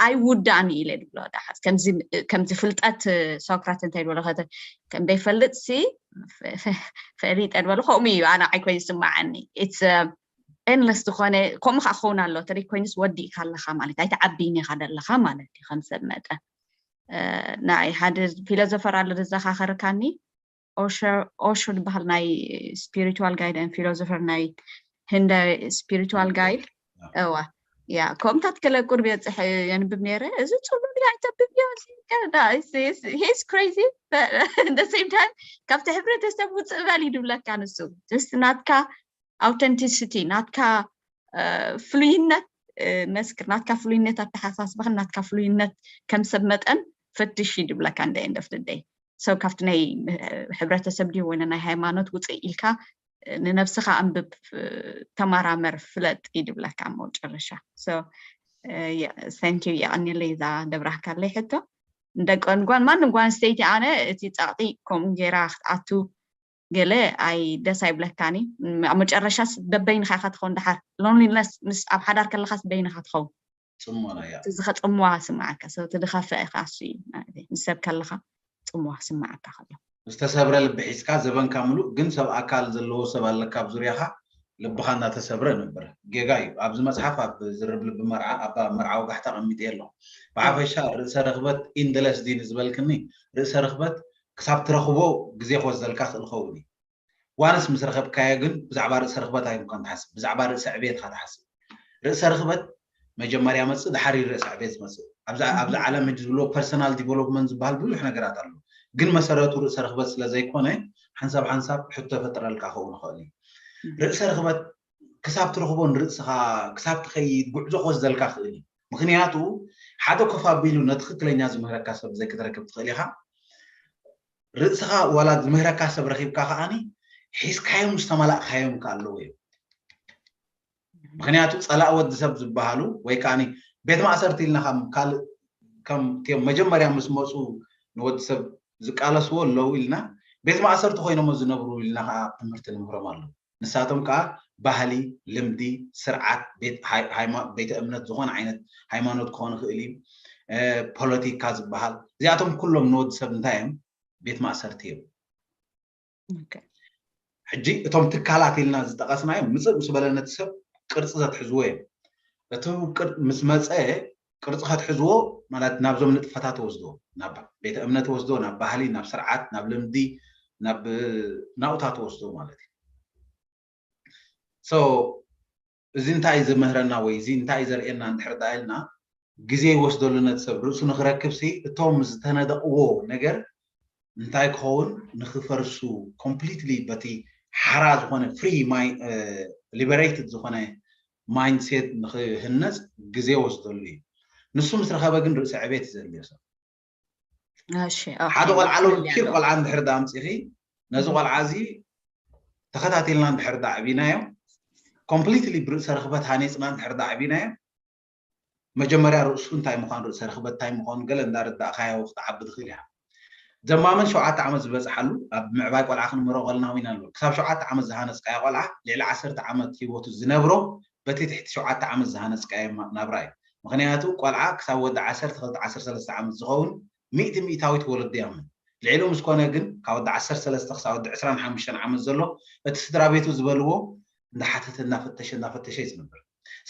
ኣይውዳእን ኢለ ዝብሎ ዳሓት ከምዚ ፍልጠት ሶክራት እንታይ ዝበሎ ከም ዘይፈልጥ ሲ ፈሊጠ ዝበሎ ከምኡ እዩ ኣነ ዓይኮይ ዝስማዓኒ endless ዝኾነ ከምኡ ከዓ ክኸውን ኣሎ ትሪ ኮይንስ ወዲእካ ኣለካ ማለት ኣይትዓብይን ኢካ ዘለካ ማለት እዩ ከም ሰብ መጠን ናይ ሓደ ፊሎዞፈር ኣሎ ዘዘኻኸርካኒ ኦሾ ዝበሃል ናይ spiritual guide and philosopher ናይ ህንዳዊ spiritual guide። እዋ ያ ከምታት ከለቁር ቤፅሕ የንብብ ነይረ። እዚ ፅሉል ኣይተብብዮ። He's crazy, but at the same time ካብቲ ሕብረተሰብ ውፅእ በል ይድብለካ። ንሱ just ናትካ authenticity፣ ናትካ ፍሉይነት መስክር፣ ናትካ ፍሉይነት ኣተሓሳስባኽን ናትካ ፍሉይነት ከም ሰብ መጠን ፈትሽ ይድብለካ። እንደ end of the day ሰው ካብቲ ናይ ሕብረተሰብ ድዩ ወይ ናይ ሃይማኖት ውፅእ ኢልካ ንነብስኻ ኣንብብ፣ ተመራመር፣ ፍለጥ ይድብለካ ኣብ መጨረሻ። Thank you፣ የቐኒለይ እዛ ደብራህካለይ ሕቶ። ደቂ ኣንጓን ማንም ጓል ኣንስተይቲ ኣነ እቲ ጸቕጢ ከምኡ ገይራ ክትኣቱ ገለ ኣይ ደስ ኣይብለካኒ። ኣብ መጨረሻስ በበይንኻ ኢኻ ትኸውን። ደሓር loneliness ምስ ኣብ ሓዳር ከለኻስ በይንኻ ትኸውን። ጽሞና እያ። እዚ ከጽምዋ ስምዓካ ሰብ ትድኸፈ ኢኻ እሱ እዩ ማለት እዩ። ምስ ሰብ ከለኻ ጽምዋ ስምዓካ ከሎ ዝተሰብረ ልቢ ሒዝካ ዘበንካ ምሉእ ግን ሰብ ኣካል ዘለዎ ሰብ ኣለካ ኣብ ዙርያኻ ልብኻ እናተሰብረ ነበር። ጌጋ እዩ። ኣብዚ መጽሓፍ ኣብ ዝርብ ልቢ መርዓ ኣብ መርዓ ወጋሕታ ቀሚጠ ኣሎ። ብሓፈሻ ርእሰ ርኽበት ኢንደለስ ዲን ዝበልክኒ ርእሰ ርኽበት ክሳብ ትረኽቦ ግዜ ክወስደልካ ክእል ኸውን እዩ። ዋንስ ምስ ረኸብካዮ ግን ብዛዕባ ርእሰ ርኽበት ኣይኮንካን ትሓስብ፣ ብዛዕባ ርእሰ ዕቤትካ ትሓስብ። ርእሰ ርኽበት መጀመርያ መጽእ፣ ድሓር እዩ ርእሰ ዕቤት ዝመጽእ። ኣብዚ ኣብዚ ዓለም ሕጂ ዝብሎ ፐርሰናል ዲቨሎፕመንት ዝበሃል ብዙሕ ነገራት ኣሎ፣ ግን መሰረቱ ርእሰ ርኽበት ስለ ዘይኮነ ሓንሳብ ሓንሳብ ሕቶ ፈጥረልካ ክኸውን ይኽእል እዩ። ርእሰ ርኽበት ክሳብ ትረኽቦ ንርእስኻ ክሳብ ትኸይድ ጉዕዞ ክወስደልካ ክእል እዩ። ምኽንያቱ ሓደ ኮፍ ኣቢሉ ነትኽክለኛ ዝምህረካ ሰብ ዘይክትረክብ ትኽእል ኢኻ። ርእስኻ ዋላ ዝምህረካ ሰብ ረኺብካ ከዓኒ ሒዝካዮም ዝተመላእካዮም ከ ኣለዉ እዮም። ምክንያቱ ፀላእ ወዲ ሰብ ዝበሃሉ ወይ ከዓ ቤት ማእሰርቲ ኢልና ከም ካልእ ከም ቲኦም መጀመርያ ምስ መፁ ንወዲ ሰብ ዝቃለስዎ ኣለዉ ኢልና ቤት ማእሰርቲ ኮይኖሞ ዝነብሩ ኢልና ከዓ ትምህርቲ ንምህሮም ኣለዉ። ንሳቶም ከዓ ባህሊ፣ ልምዲ፣ ስርዓት፣ ቤተ እምነት፣ ዝኾነ ዓይነት ሃይማኖት ክኾን ይኽእል እዩ፣ ፖለቲካ ዝበሃል እዚኣቶም ኩሎም ንወዲ ሰብ እንታይ እዮም? ቤት ማእሰርቲ እዮም። ሕጂ እቶም ትካላት ኢልና ዝጠቐስናዮም ምፅእ ምስ በለ ነቲ ሰብ ቅርፂ ዘትሕዝዎ እዮም። እቲ ምስ መፀ ቅርፂ ከትሕዝዎ ማለት ናብዞም ንጥፈታት ወስዶ ናብ ቤተ እምነት ወስዶ ናብ ባህሊ ናብ ስርዓት ናብ ልምዲ ናብ ናውታት ወስዶ ማለት እዩ። So እዚ እንታይ እዩ ዝምህረና ወይ እዚ እንታይ እዩ ዘርእየና እንድሕር ዳ ኢልና ግዜ ይወስደሉ ነቲ ሰብ ርእሱ ንክረክብ ሲ እቶም ዝተነደቕዎ ነገር እንታይ ክኸውን ንክፈርሱ completely በቲ ሓራ ዝኾነ free liberated ዝኾነ mindset ንክህነፅ ግዜ ወስደሉ እዩ። ንሱ ምስ ረኸበ ግን ርእሲ ዕቤት እዩ ዘድልዮ ሰብ። ሓደ ቆልዓ ሎንኪር ቆልዓ እንድሕር ዳ ኣምፂኺ ነዚ ቆልዓ እዚ ተኸታቲልና እንድሕር ዳ ዕቢናዮ completely ብርእሰ ርኽበት ሃኒፅና እንድሕር ዳ ዕቢናዮ መጀመርያ ርእሱ እንታይ ምዃን ርእሰ ርኽበት እንታይ ምዃኑ ገለ እንዳረዳእካዮ ክትዓቢ ትኽእል ኢኻ። ዘማመን ሸውዓተ ዓመት ዝበፅሓሉ ኣብ ምዕባይ ቆልዓ ክንምሮ ከለና ኮይና ኣሎ። ክሳብ ሸውዓተ ዓመት ዝሃነፅካዮ ቆልዓ ልዕሊ ዓሰርተ ዓመት ህይወቱ ዝነብሮ በቲ ትሕቲ ሸውዓተ ዓመት ዝሃነፅካዮ ናብራ እዩ። ምኽንያቱ ቆልዓ ክሳብ ወዲ ዓሰርተ ክልተ ዓሰርተ ሰለስተ ዓመት ዝኸውን ሚእቲ ሚእታዊት ወለዱ ያምን። ልዕሊ ምስ ኮነ ግን ካብ ወዲ ዓሰርተ ሰለስተ ክሳብ ወዲ ዕስራን ሓሙሽተን ዓመት ዘሎ እቲ ስድራ ቤቱ ዝበልዎ እንዳሓተተ እንዳፈተሸ እንዳፈተሸ እዩ ዝነብር።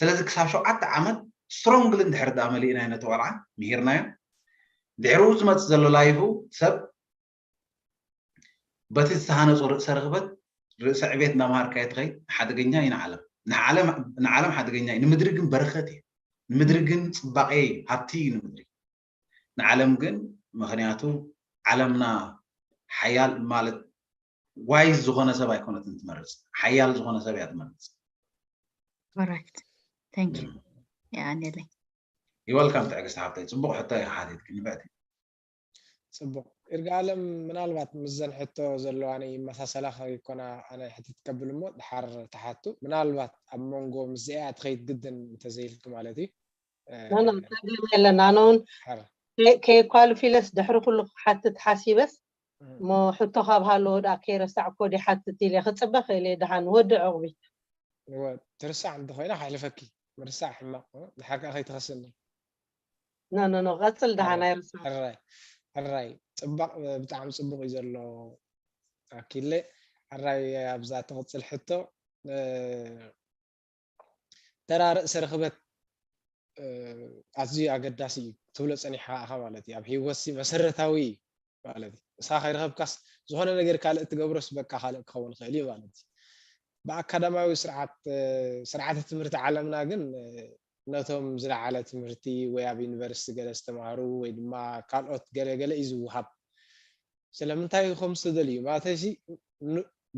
ስለዚ ክሳብ ሸውዓተ ዓመት strongly እንድሕር ዳ መሊእናዮ ነቲ ቆልዓ ምሂርናዮ ድሕሪኡ ዝመፅእ ዘሎ life ኡ ሰብ በቲ ዝተሃነፁ ርእሰ ርኽበት ርእሰ ዕቤት እናምሃርካዮ ትኸይድ ሓደገኛ እዩ ንዓለም ንዓለም ሓደገኛ እዩ ንምድሪ ግን በረኸት እዩ ንምድሪ ግን ፅባቐ እዩ ሃብቲ እዩ ንምድሪ ንዓለም ግን ምኽንያቱ ዓለምና ሓያል ማለት wise ዝኾነ ሰብ ኣይኮነትን ትመርፅ ሓያል ዝኾነ ሰብ እያ ትመርፅ correct thank you የቐንየለይ ይወልካም ትዕግስቲ ሓብተይ ፅቡቕ ሕቶ ኢኻ ሓቲትክኒ ብዕቲ ፅቡቕ ይርጋ ኣለም ምናልባት ምስዘን ሕቶ ዘለዋኒ ይመሳሰላ ከይኮና ኣነ ሕትት ከብል እሞ ድሓር ተሓቱ ምናልባት ኣብ መንጎ ምስዚኣ ትኸይድ ግድን እንተዘይልኪ ማለት እዩ ኖኖ ጸገም የለን ኣነ እውን ከይኳልፍ ኢለስ ድሕሪ ኩሉ ክሓትት ሓሲበስ እሞ ሕቶ ካብ ሃለዎ ደኣ ከይረሳዕኮ ድሓትት ኢለ ክፅበ ክእል እየ ደሓን ወዲ ዕቑቢ ትርሳዕ እንተኮይና ከሕልፈኪ ምርሳዕ ሕማቅ ድሓር ከዓ ከይትኸስኒ ኖ ኖ ኖ ቀፅል ደሓን ኣይርሳዕ ሕራይ ሕራይ ፅባቅ ብጣዕሚ ፅቡቅ እዩ ዘሎ ኣኪለ ሕራይ ኣብዛ ትቕፅል ሕቶ ተራ ርእሰ ርኽበት ኣዝዩ ኣገዳሲ እዩ ትብሎ ፀኒሕካ ኢኻ ማለት እዩ ኣብ ሂወት ሲ መሰረታዊ እዩ ማለት እዩ እሳ ከይረኸብካስ ዝኾነ ነገር ካልእ ትገብሮስ በቃ ካልእ ክኸውን ይኽእል እዩ ማለት እዩ ብኣካዳማዊ ስርዓት ስርዓተ ትምህርቲ ዓለምና ግን ነቶም ዝለዓለ ትምህርቲ ወይ ኣብ ዩኒቨርሲቲ ገለ ዝተማሃሩ ወይ ድማ ካልኦት ገለ ገለ እዩ ዝወሃብ። ስለምንታይ እዩ ከምዚ ተደልዩ ማለት እዚ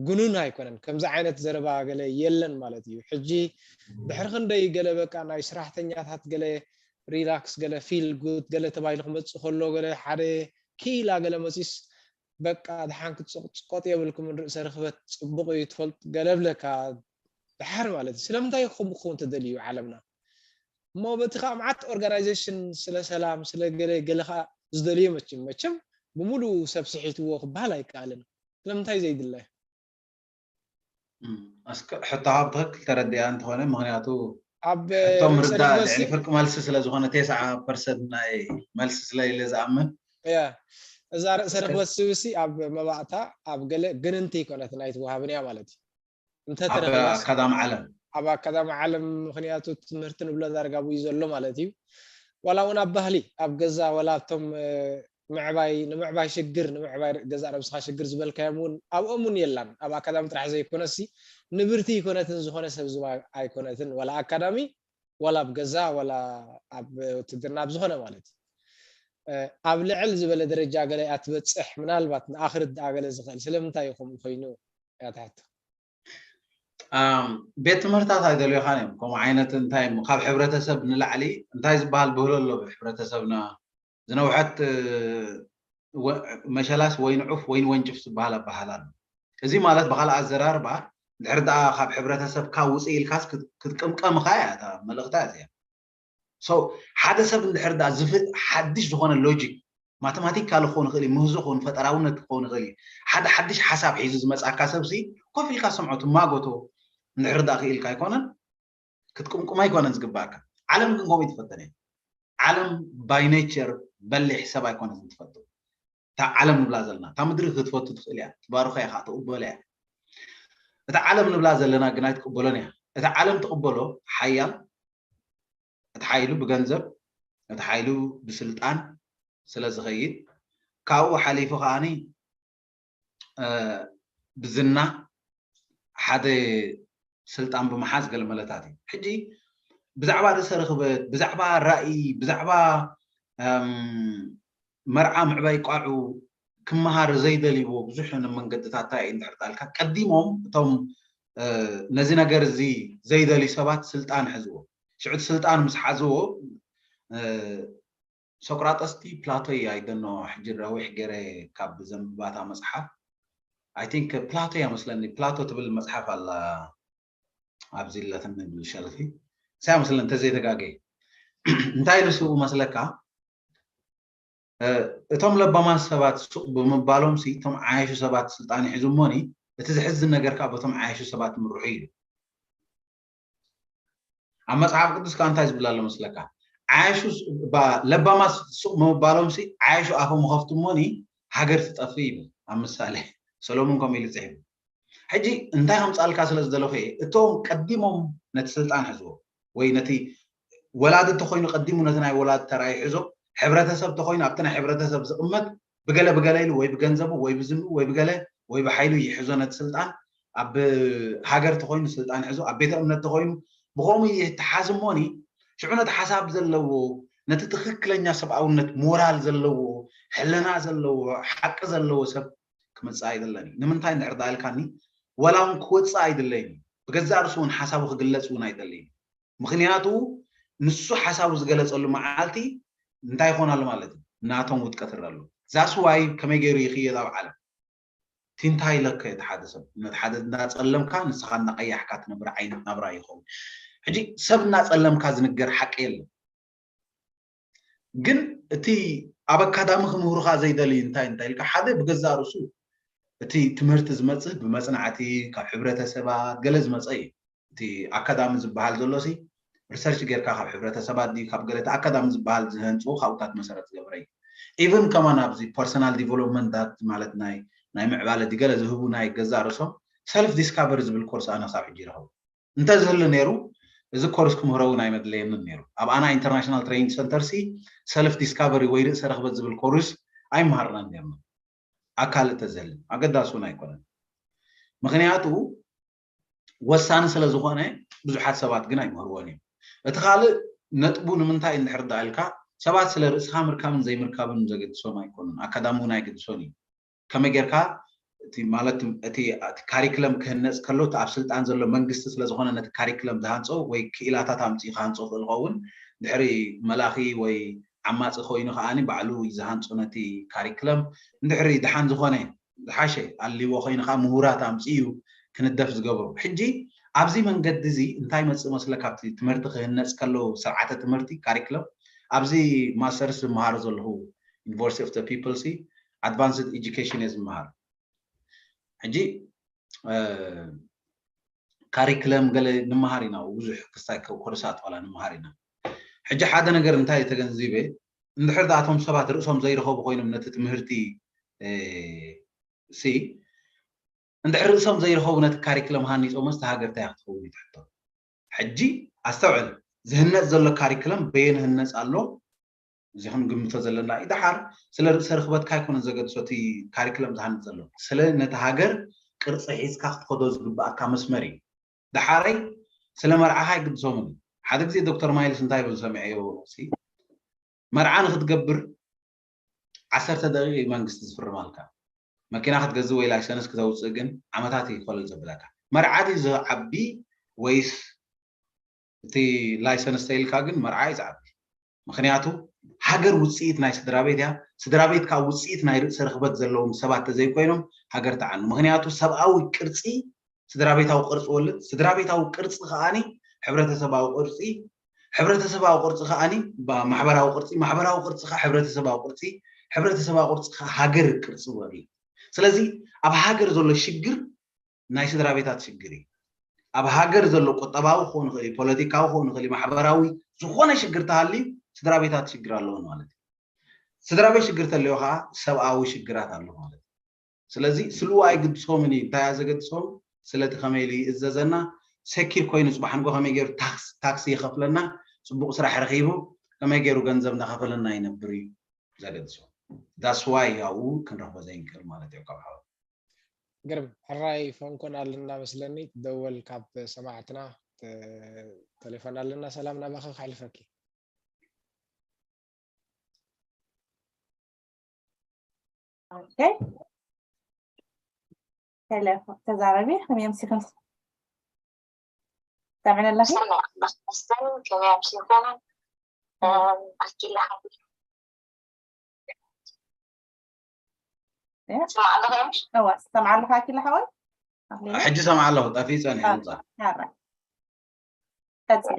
ግኑን ኣይኮነን። ከምዚ ዓይነት ዘረባ ገለ የለን ማለት እዩ። ሕጂ ድሕሪ ክንደይ ገለ በቃ ናይ ስራሕተኛታት ገለ ሪላክስ ገለ ፊል ጉድ ገለ ተባሂሉ ክመፅእ ከሎ ገለ ሓደ ኪላ ገለ መፂስ በቃ ድሓን ክትፅቆጥ የብልኩምን ርእሰ ርክበት ፅቡቕ እዩ ትፈልጥ ገለ ብለካ ድሓር ማለት እዩ። ስለምንታይ ከምኡ ክኸውን ተደልዩ ዓለምና? እሞ በቲ ከዓ መዓት ኦርጋናይዜሽን ስለ ሰላም ስለ ገለ ገለ ከዓ ዝደልዩ መችም መችም ብምሉእ ሰብ ስሒትዎ ክበሃል ኣይከኣልን። ስለምንታይ ዘይድለ? እስከ ሕቶኻ ብትኽክል ተረዲኣ እንተኾነ ምክንያቱ ኣብ ሕቶም ርእሰ ርዳእ ርክበሲ ልዕሊ ፍርቂ መልሲ ስለ ዝኾነ ተስዓ ፐርሰንት ናይ መልሲ ስለ ኢለ ዝኣምን ያ እዛ ርእሰ ርክበት ስብሲ ኣብ መባእታ ኣብ ገለ ግንንቲ ይኮነት ናይ ትወሃብን እያ ማለት እዩ። እንተ ኣብ ተረኺባስ ኣካዳሚ ዓለም ኣብ ኣካዳሚ ዓለም ምክንያቱ ትምህርቲ ንብሎ ዳርጋ ብኡ እዩ ዘሎ ማለት እዩ። ዋላ እውን ኣብ ባህሊ ኣብ ገዛ ዋላ ኣብቶም ምዕባይ ንምዕባይ ሽግር ንምዕባይ ገዛ ርእስኻ ሽግር ዝበልካዮም እውን ኣብኦም እውን የላን ኣብ ኣካዳሚ ጥራሕ ዘይኮነሲ ንብርቲ ይኮነትን ዝኾነ ሰብ ዝባ ኣይኮነትን ዋላ ኣካዳሚ ዋላ ኣብ ገዛ ዋላ ኣብ ውትድርና ኣብ ዝኾነ ማለት እዩ ኣብ ልዕል ዝበለ ደረጃ ገለ እያ ትበፅሕ ምናልባት ንኣክርድኣ ገለ ዝኽእል ስለምንታይ እዩ ከምኡ ኮይኑ እያ ትሕቶ ቤት ትምህርታት ኣይደልዮኻን እዮም ከምኡ ዓይነት እንታይ ካብ ሕብረተሰብ ንላዕሊ እንታይ ዝበሃል ብህሎ ኣሎ ሕብረተሰብና ዝነውሐት መሸላስ ወይ ንዑፍ ወይ ንወንጭፍ ዝበሃል ኣበሃል ኣሎ እዚ ማለት ብካልእ ኣዘራርባ ድሕር ደኣ ካብ ሕብረተሰብካ ውፅእ ኢልካስ ክትቅምቀምኻ እያ እታ መልእክታ እዚኣ so ሓደ ሰብ እንድሕር ደኣ ዝፍእ ሓድሽ ዝኾነ ሎጂክ ማተማቲካል ክኸውን ይኽእል እዩ ምህዞ ክኸውን ፈጠራውነት ክኸውን ይኽእል እዩ ሓደ ሓድሽ ሓሳብ ሒዙ ዝመፅኣካ ሰብሲ ኮፍ ኢልካ ሰምዖ ትማጎቶ እንድሕር ደኣ ክኢልካ ኣይኮነን ክትቅምቁም ኣይኮነን ዝግባእካ ዓለም ግን ከምኡ ትፈተን እያ ዓለም by nature በሊሕ ሰብ ኣይኮነትን ትፈቱ እታ ዓለም ንብላ ዘለና እታ ምድሪ ክትፈቱ ትኽእል እያ ትባርኾ እያ ከዓ ትቕበሎ እያ እታ ዓለም ንብላ ዘለና ግን ኣይትቅበሎን እያ እታ ዓለም ትቕበሎ ሓያል እቲ ሓይሉ ብገንዘብ እቲ ሓይሉ ብስልጣን ስለ ዝኸይድ ካብኡ ሓሊፉ ከዓኒ ብዝና ሓደ ስልጣን ብምሓዝ ገለ መለታት እዩ ሕጂ ብዛዕባ ርእሰ ርክበት ብዛዕባ ራእይ ብዛዕባ መርዓ ምዕባይ ቋዑ ክመሃር ዘይደልይዎ ብዙሕ መንገድታት እንታይ እዩ እንድሕር ጣልካ ቀዲሞም እቶም ነዚ ነገር እዚ ዘይደልዩ ሰባት ስልጣን ሕዝዎ ሽዑ እቲ ስልጣን ምስ ሓዝዎ ሶቅራጠስ ቲ ፕላቶ እያ ኣይደኖ ሕጂ ረዊሕ ገረ ካብ ዘንብባታ መፅሓፍ I think ፕላቶ እያ መስለኒ ፕላቶ ትብል መፅሓፍ ኣላ ኣብዚ ለትኒ ብሸልፊ እሳ መስለኒ እንተዘይተጋገ እንታይ ኢሉ ስብኡ መስለካ እቶም ለባማት ሰባት ሱቕ ብምባሎም ሲ እቶም ዓያሹ ሰባት ስልጣን ይሕዙ እሞኒ እቲ ዝሕዝን ነገር ከዓ በቶም ዓያሹ ሰባት ምርሑ ኢሉ ኣብ መፅሓፍ ቅዱስ ከዓ እንታይ ዝብል ኣሎ መስለካ ዓያሹ ለባማት ሱቕ ብምባሎም ሲ ዓያሹ ኣፎም ከፍቱ እሞኒ ሃገር ትጠፍእ ይብል ኣብ ምሳሌ ሰሎሞን ከምኡ ኢሉ ፅሒፉ ሕጂ እንታይ ከምፃልካ ስለ ዝደለኹ እየ እቶም ቀዲሞም ነቲ ስልጣን ሕዝዎ ወይ ነቲ ወላዲ እንተኮይኑ ቀዲሙ ነቲ ናይ ወላዲ ተራይ ሕዞ ሕብረተሰብ እንተኮይኑ ኣብቲ ናይ ሕብረተሰብ ዝቕመጥ ብገለ ብገለ ኢሉ ወይ ብገንዘቡ ወይ ብዝንኡ ወይ ብገለ ወይ ብሓይሉ ይሕዞ ነቲ ስልጣን ኣብ ሃገር ተኮይኑ ስልጣን ሕዞ ኣብ ቤተ እምነት ተኮይኑ ብከምኡ ይተሓዝ እሞኒ ሽዑ ነቲ ሓሳብ ዘለዎ ነቲ ትክክለኛ ሰብኣውነት ሞራል ዘለዎ ሕልና ዘለዎ ሓቂ ዘለዎ ሰብ ክመፅእ ኣይደለን እዩ ንምንታይ እንድሕር ዳልካኒ ወላ እውን ክወፅእ ኣይድለይን እዩ ብገዛእ ርእሱ እውን ሓሳቡ ክግለፅ እውን ኣይደለይን ምክንያቱ ንሱ ሓሳቡ ዝገለፀሉ መዓልቲ እንታይ ይኾናሉ ማለት እዩ ናቶም ውጥቀት ረሉ ዛስዋይ ከመይ ገይሩ ይኽየድ ኣብ ዓለም ቲንታይ ለከ እቲ ሓደ ሰብ ነቲ ሓደ እናፀለምካ ንስኻ እናቀያሕካ ትነብር ዓይነት ናብራ ይኸውን ሕጂ ሰብ እናፀለምካ ዝንገር ሓቂ የለን ግን እቲ ኣብ ኣካዳሚ ክምህሩኻ ዘይደሊ እንታይ እንታይ ኢልካ ሓደ ብገዛእ ርእሱ እቲ ትምህርቲ ዝመፅእ ብመፅናዕቲ ካብ ሕብረተሰባት ገለ ዝመፀ እዩ እቲ ኣካዳሚ ዝበሃል ዘሎ ሲ ሪሰርች ጌርካ ካብ ሕብረተሰባት ድዩ ካብ ገለ እቲ ኣካዳሚ ዝበሃል ዝህንፅዎ ካብኡታት መሰረት ዝገብረ እዩ ኢቨን ከማን ኣብዚ ፐርሰናል ዲቨሎፕመንት ዳት ማለት ናይ ናይ ምዕባለ ድገለ ዝህቡ ናይ ገዛእ ርእሶም ሰልፍ ዲስካቨሪ ዝብል ኮርስ ኣነ ክሳብ ሕጂ ይረኸቡ እንተዝህሉ ነይሩ እዚ ኮርስ ክምህሮ እውን ኣይመድለየንን ነይሩ ኣብ ኣና ኢንተርናሽናል ትሬኒንግ ሰንተር ሲ ሰልፍ ዲስካቨሪ ወይ ርእሰ ረክበት ዝብል ኮርስ ኣይመሃርናን ነርና ኣካል እተዝህልን ኣገዳሲ እውን ኣይኮነን ምክንያቱ ወሳኒ ስለ ዝኾነ ብዙሓት ሰባት ግን ኣይምህርዎን እዮም። እቲ ካልእ ነጥቡ ንምንታይ እንድሕር ደኣ ኢልካ ሰባት ስለ ርእስኻ ምርካብን ዘይምርካብን ዘገድሶም ኣይኮኑን፣ ኣካዳሚ እውን ኣይገድሶን እዩ። ከመይ ጌርካ እቲ ማለት እቲ እቲ ካሪክለም ክህነፅ ከሎ እቲ ኣብ ስልጣን ዘሎ መንግስቲ ስለ ዝኾነ ነቲ ካሪክለም ዝሃንፆ ወይ ክኢላታት ኣምፅኡ ክሃንፆ ክእል ኸውን ድሕሪ መላኺ ወይ ዓማፂ ኮይኑ ከዓኒ ባዕሉ እዩ ዝሃንፆ ነቲ ካሪክለም እንድሕሪ ድሓን ዝኾነ ዝሓሸ ኣልዎ ኮይኑ ከዓ ምሁራት ኣምፅኡ እዩ ክንደፍ ዝገብሮ። ሕጂ ኣብዚ መንገዲ እዚ እንታይ መፅእ መስለ ካብቲ ትምህርቲ ክህነፅ ከሎ ስርዓተ ትምህርቲ ካሪክለም ኣብዚ ማስተርስ ዝመሃሮ ዘለኹ ዩኒቨርሲቲ ኦፍ ፒፕል ሲ ኣድቫንስድ ኤጁኬሽን እየ ዝመሃር። ሕጂ ካሪክለም ገለ ንምሃር ኢና፣ ብዙሕ ክስታይ ኮርሳት ዋላ ንምሃር ኢና። ሕጂ ሓደ ነገር እንታይ ተገንዚበ፣ እንድሕር ዳኣቶም ሰባት ርእሶም ዘይረኸቡ ኮይኖም ነቲ ትምህርቲ ሲ እንድሕር ርእሶም ዘይረኸቡ ነቲ ካሪክለም ሃኒፆመስ ሃገር እንታይ ክትኸውን እዩ ትሕቶ። ሕጂ ኣስተውዕል፣ ዝህነፅ ዘሎ ካሪክለም በየን ህነፅ ኣሎ እዚ ክንግምቶ ዘለና እዩ። ደሓር ስለ ርእሰ ርኽበትካ ኣይኮነን ዘገድሶ እቲ ካሪክለም ዝሃንፅ ዘሎ፣ ስለ ነቲ ሃገር ቅርፂ ሒዝካ ክትኸዶ ዝግብኣካ መስመር እዩ። ደሓረይ ስለ መርዓኻ ኣይግድሶምን እዩ። ሓደ ግዜ ዶክተር ማይልስ እንታይ ይብል ሰሚዐዮ፣ መርዓ ንክትገብር ዓሰርተ ደቂቕ እዩ መንግስቲ ዝፍርመልካ። መኪና ክትገዝእ ወይ ላይሰንስ ክተውፅእ ግን ዓመታት እዩ ክፈልል ዘብለካ። መርዓ ድዩ ዝዓቢ ወይስ እቲ ላይሰንስ ተይልካ ግን መርዓ እዩ ዝዓቢ። ምክንያቱ ሃገር ውፅኢት ናይ ስድራ ቤት እያ። ስድራ ቤት ካብ ውፅኢት ናይ ርእሰ ርክበት ዘለዎም ሰባት ተዘይኮይኖም ሃገር ተዓኑ። ምክንያቱ ሰብኣዊ ቅርፂ ስድራ ቤታዊ ቅርፂ ወልድ፣ ስድራ ቤታዊ ቅርፂ ከዓኒ ሕብረተሰባዊ ቅርፂ፣ ሕብረተሰባዊ ቅርፂ ከዓኒ ማሕበራዊ ቅርፂ፣ ማሕበራዊ ቅርፂ ከዓ ሕብረተሰባዊ ቅርፂ፣ ሕብረተሰባዊ ቅርፂ ከዓ ሃገር ቅርፂ ወልድ። ስለዚ ኣብ ሃገር ዘሎ ሽግር ናይ ስድራ ቤታት ሽግር እዩ። ኣብ ሃገር ዘሎ ቁጠባዊ ክኸውን ይኽእል እዩ፣ ፖለቲካዊ ክኸውን ይኽእል እዩ፣ ማሕበራዊ ዝኾነ ሽግር ተሃልዩ ስድራ ቤታት ሽግር ኣለዎን ማለት እዩ። ስድራ ቤት ሽግር ተልዮ ከዓ ሰብኣዊ ሽግራት ኣሎ ማለት እዩ። ስለዚ ስልኡ ኣይግድሶምን እዩ። እንታይ እያ ዘገድሶም? ስለቲ ከመይ ኢሉ ይእዘዘና፣ ሰኪር ኮይኑ ፅባሕ ንጎ ከመይ ገይሩ ታክስ- ታክሲ ይኸፍለና፣ ፅቡቕ ስራሕ ረኺቡ ከመይ ገይሩ ገንዘብ እናኸፈለና ይነብር እዩ ዘገድሶም። ዳስዋይ ኣብኡ ክንረኽቦ ዘይንክእል ማለት እዩ ካብ ሓወ ግርም ሕራይ ፎንኮን ኣለና መስለኒ ትደወል ካብ ሰማዕትና ተ- ቴሌፎን ኣለና። ሰላም ናባኻ ከሕልፈኪ። ኦኬ። ቴሌፎን ተዛረቢ ከመይ ኣምሲኽን ሰምዕን ኣለኺ? ሰላም ኣመስግን ከመይ ኣምሲኽን ኣኪላ ሓቢር ያ። ስማዕ ኣለኺ ምሽ እዋ ሰምዓ ኣለኻ ኣኪላ ሓወይ? ኣኽሊለ? ሕጂ ሰምዓ ኣለኹ፣ ጠፊኡ ጸኒሑ ምጻእ። ኣራ። ቀጽሊ።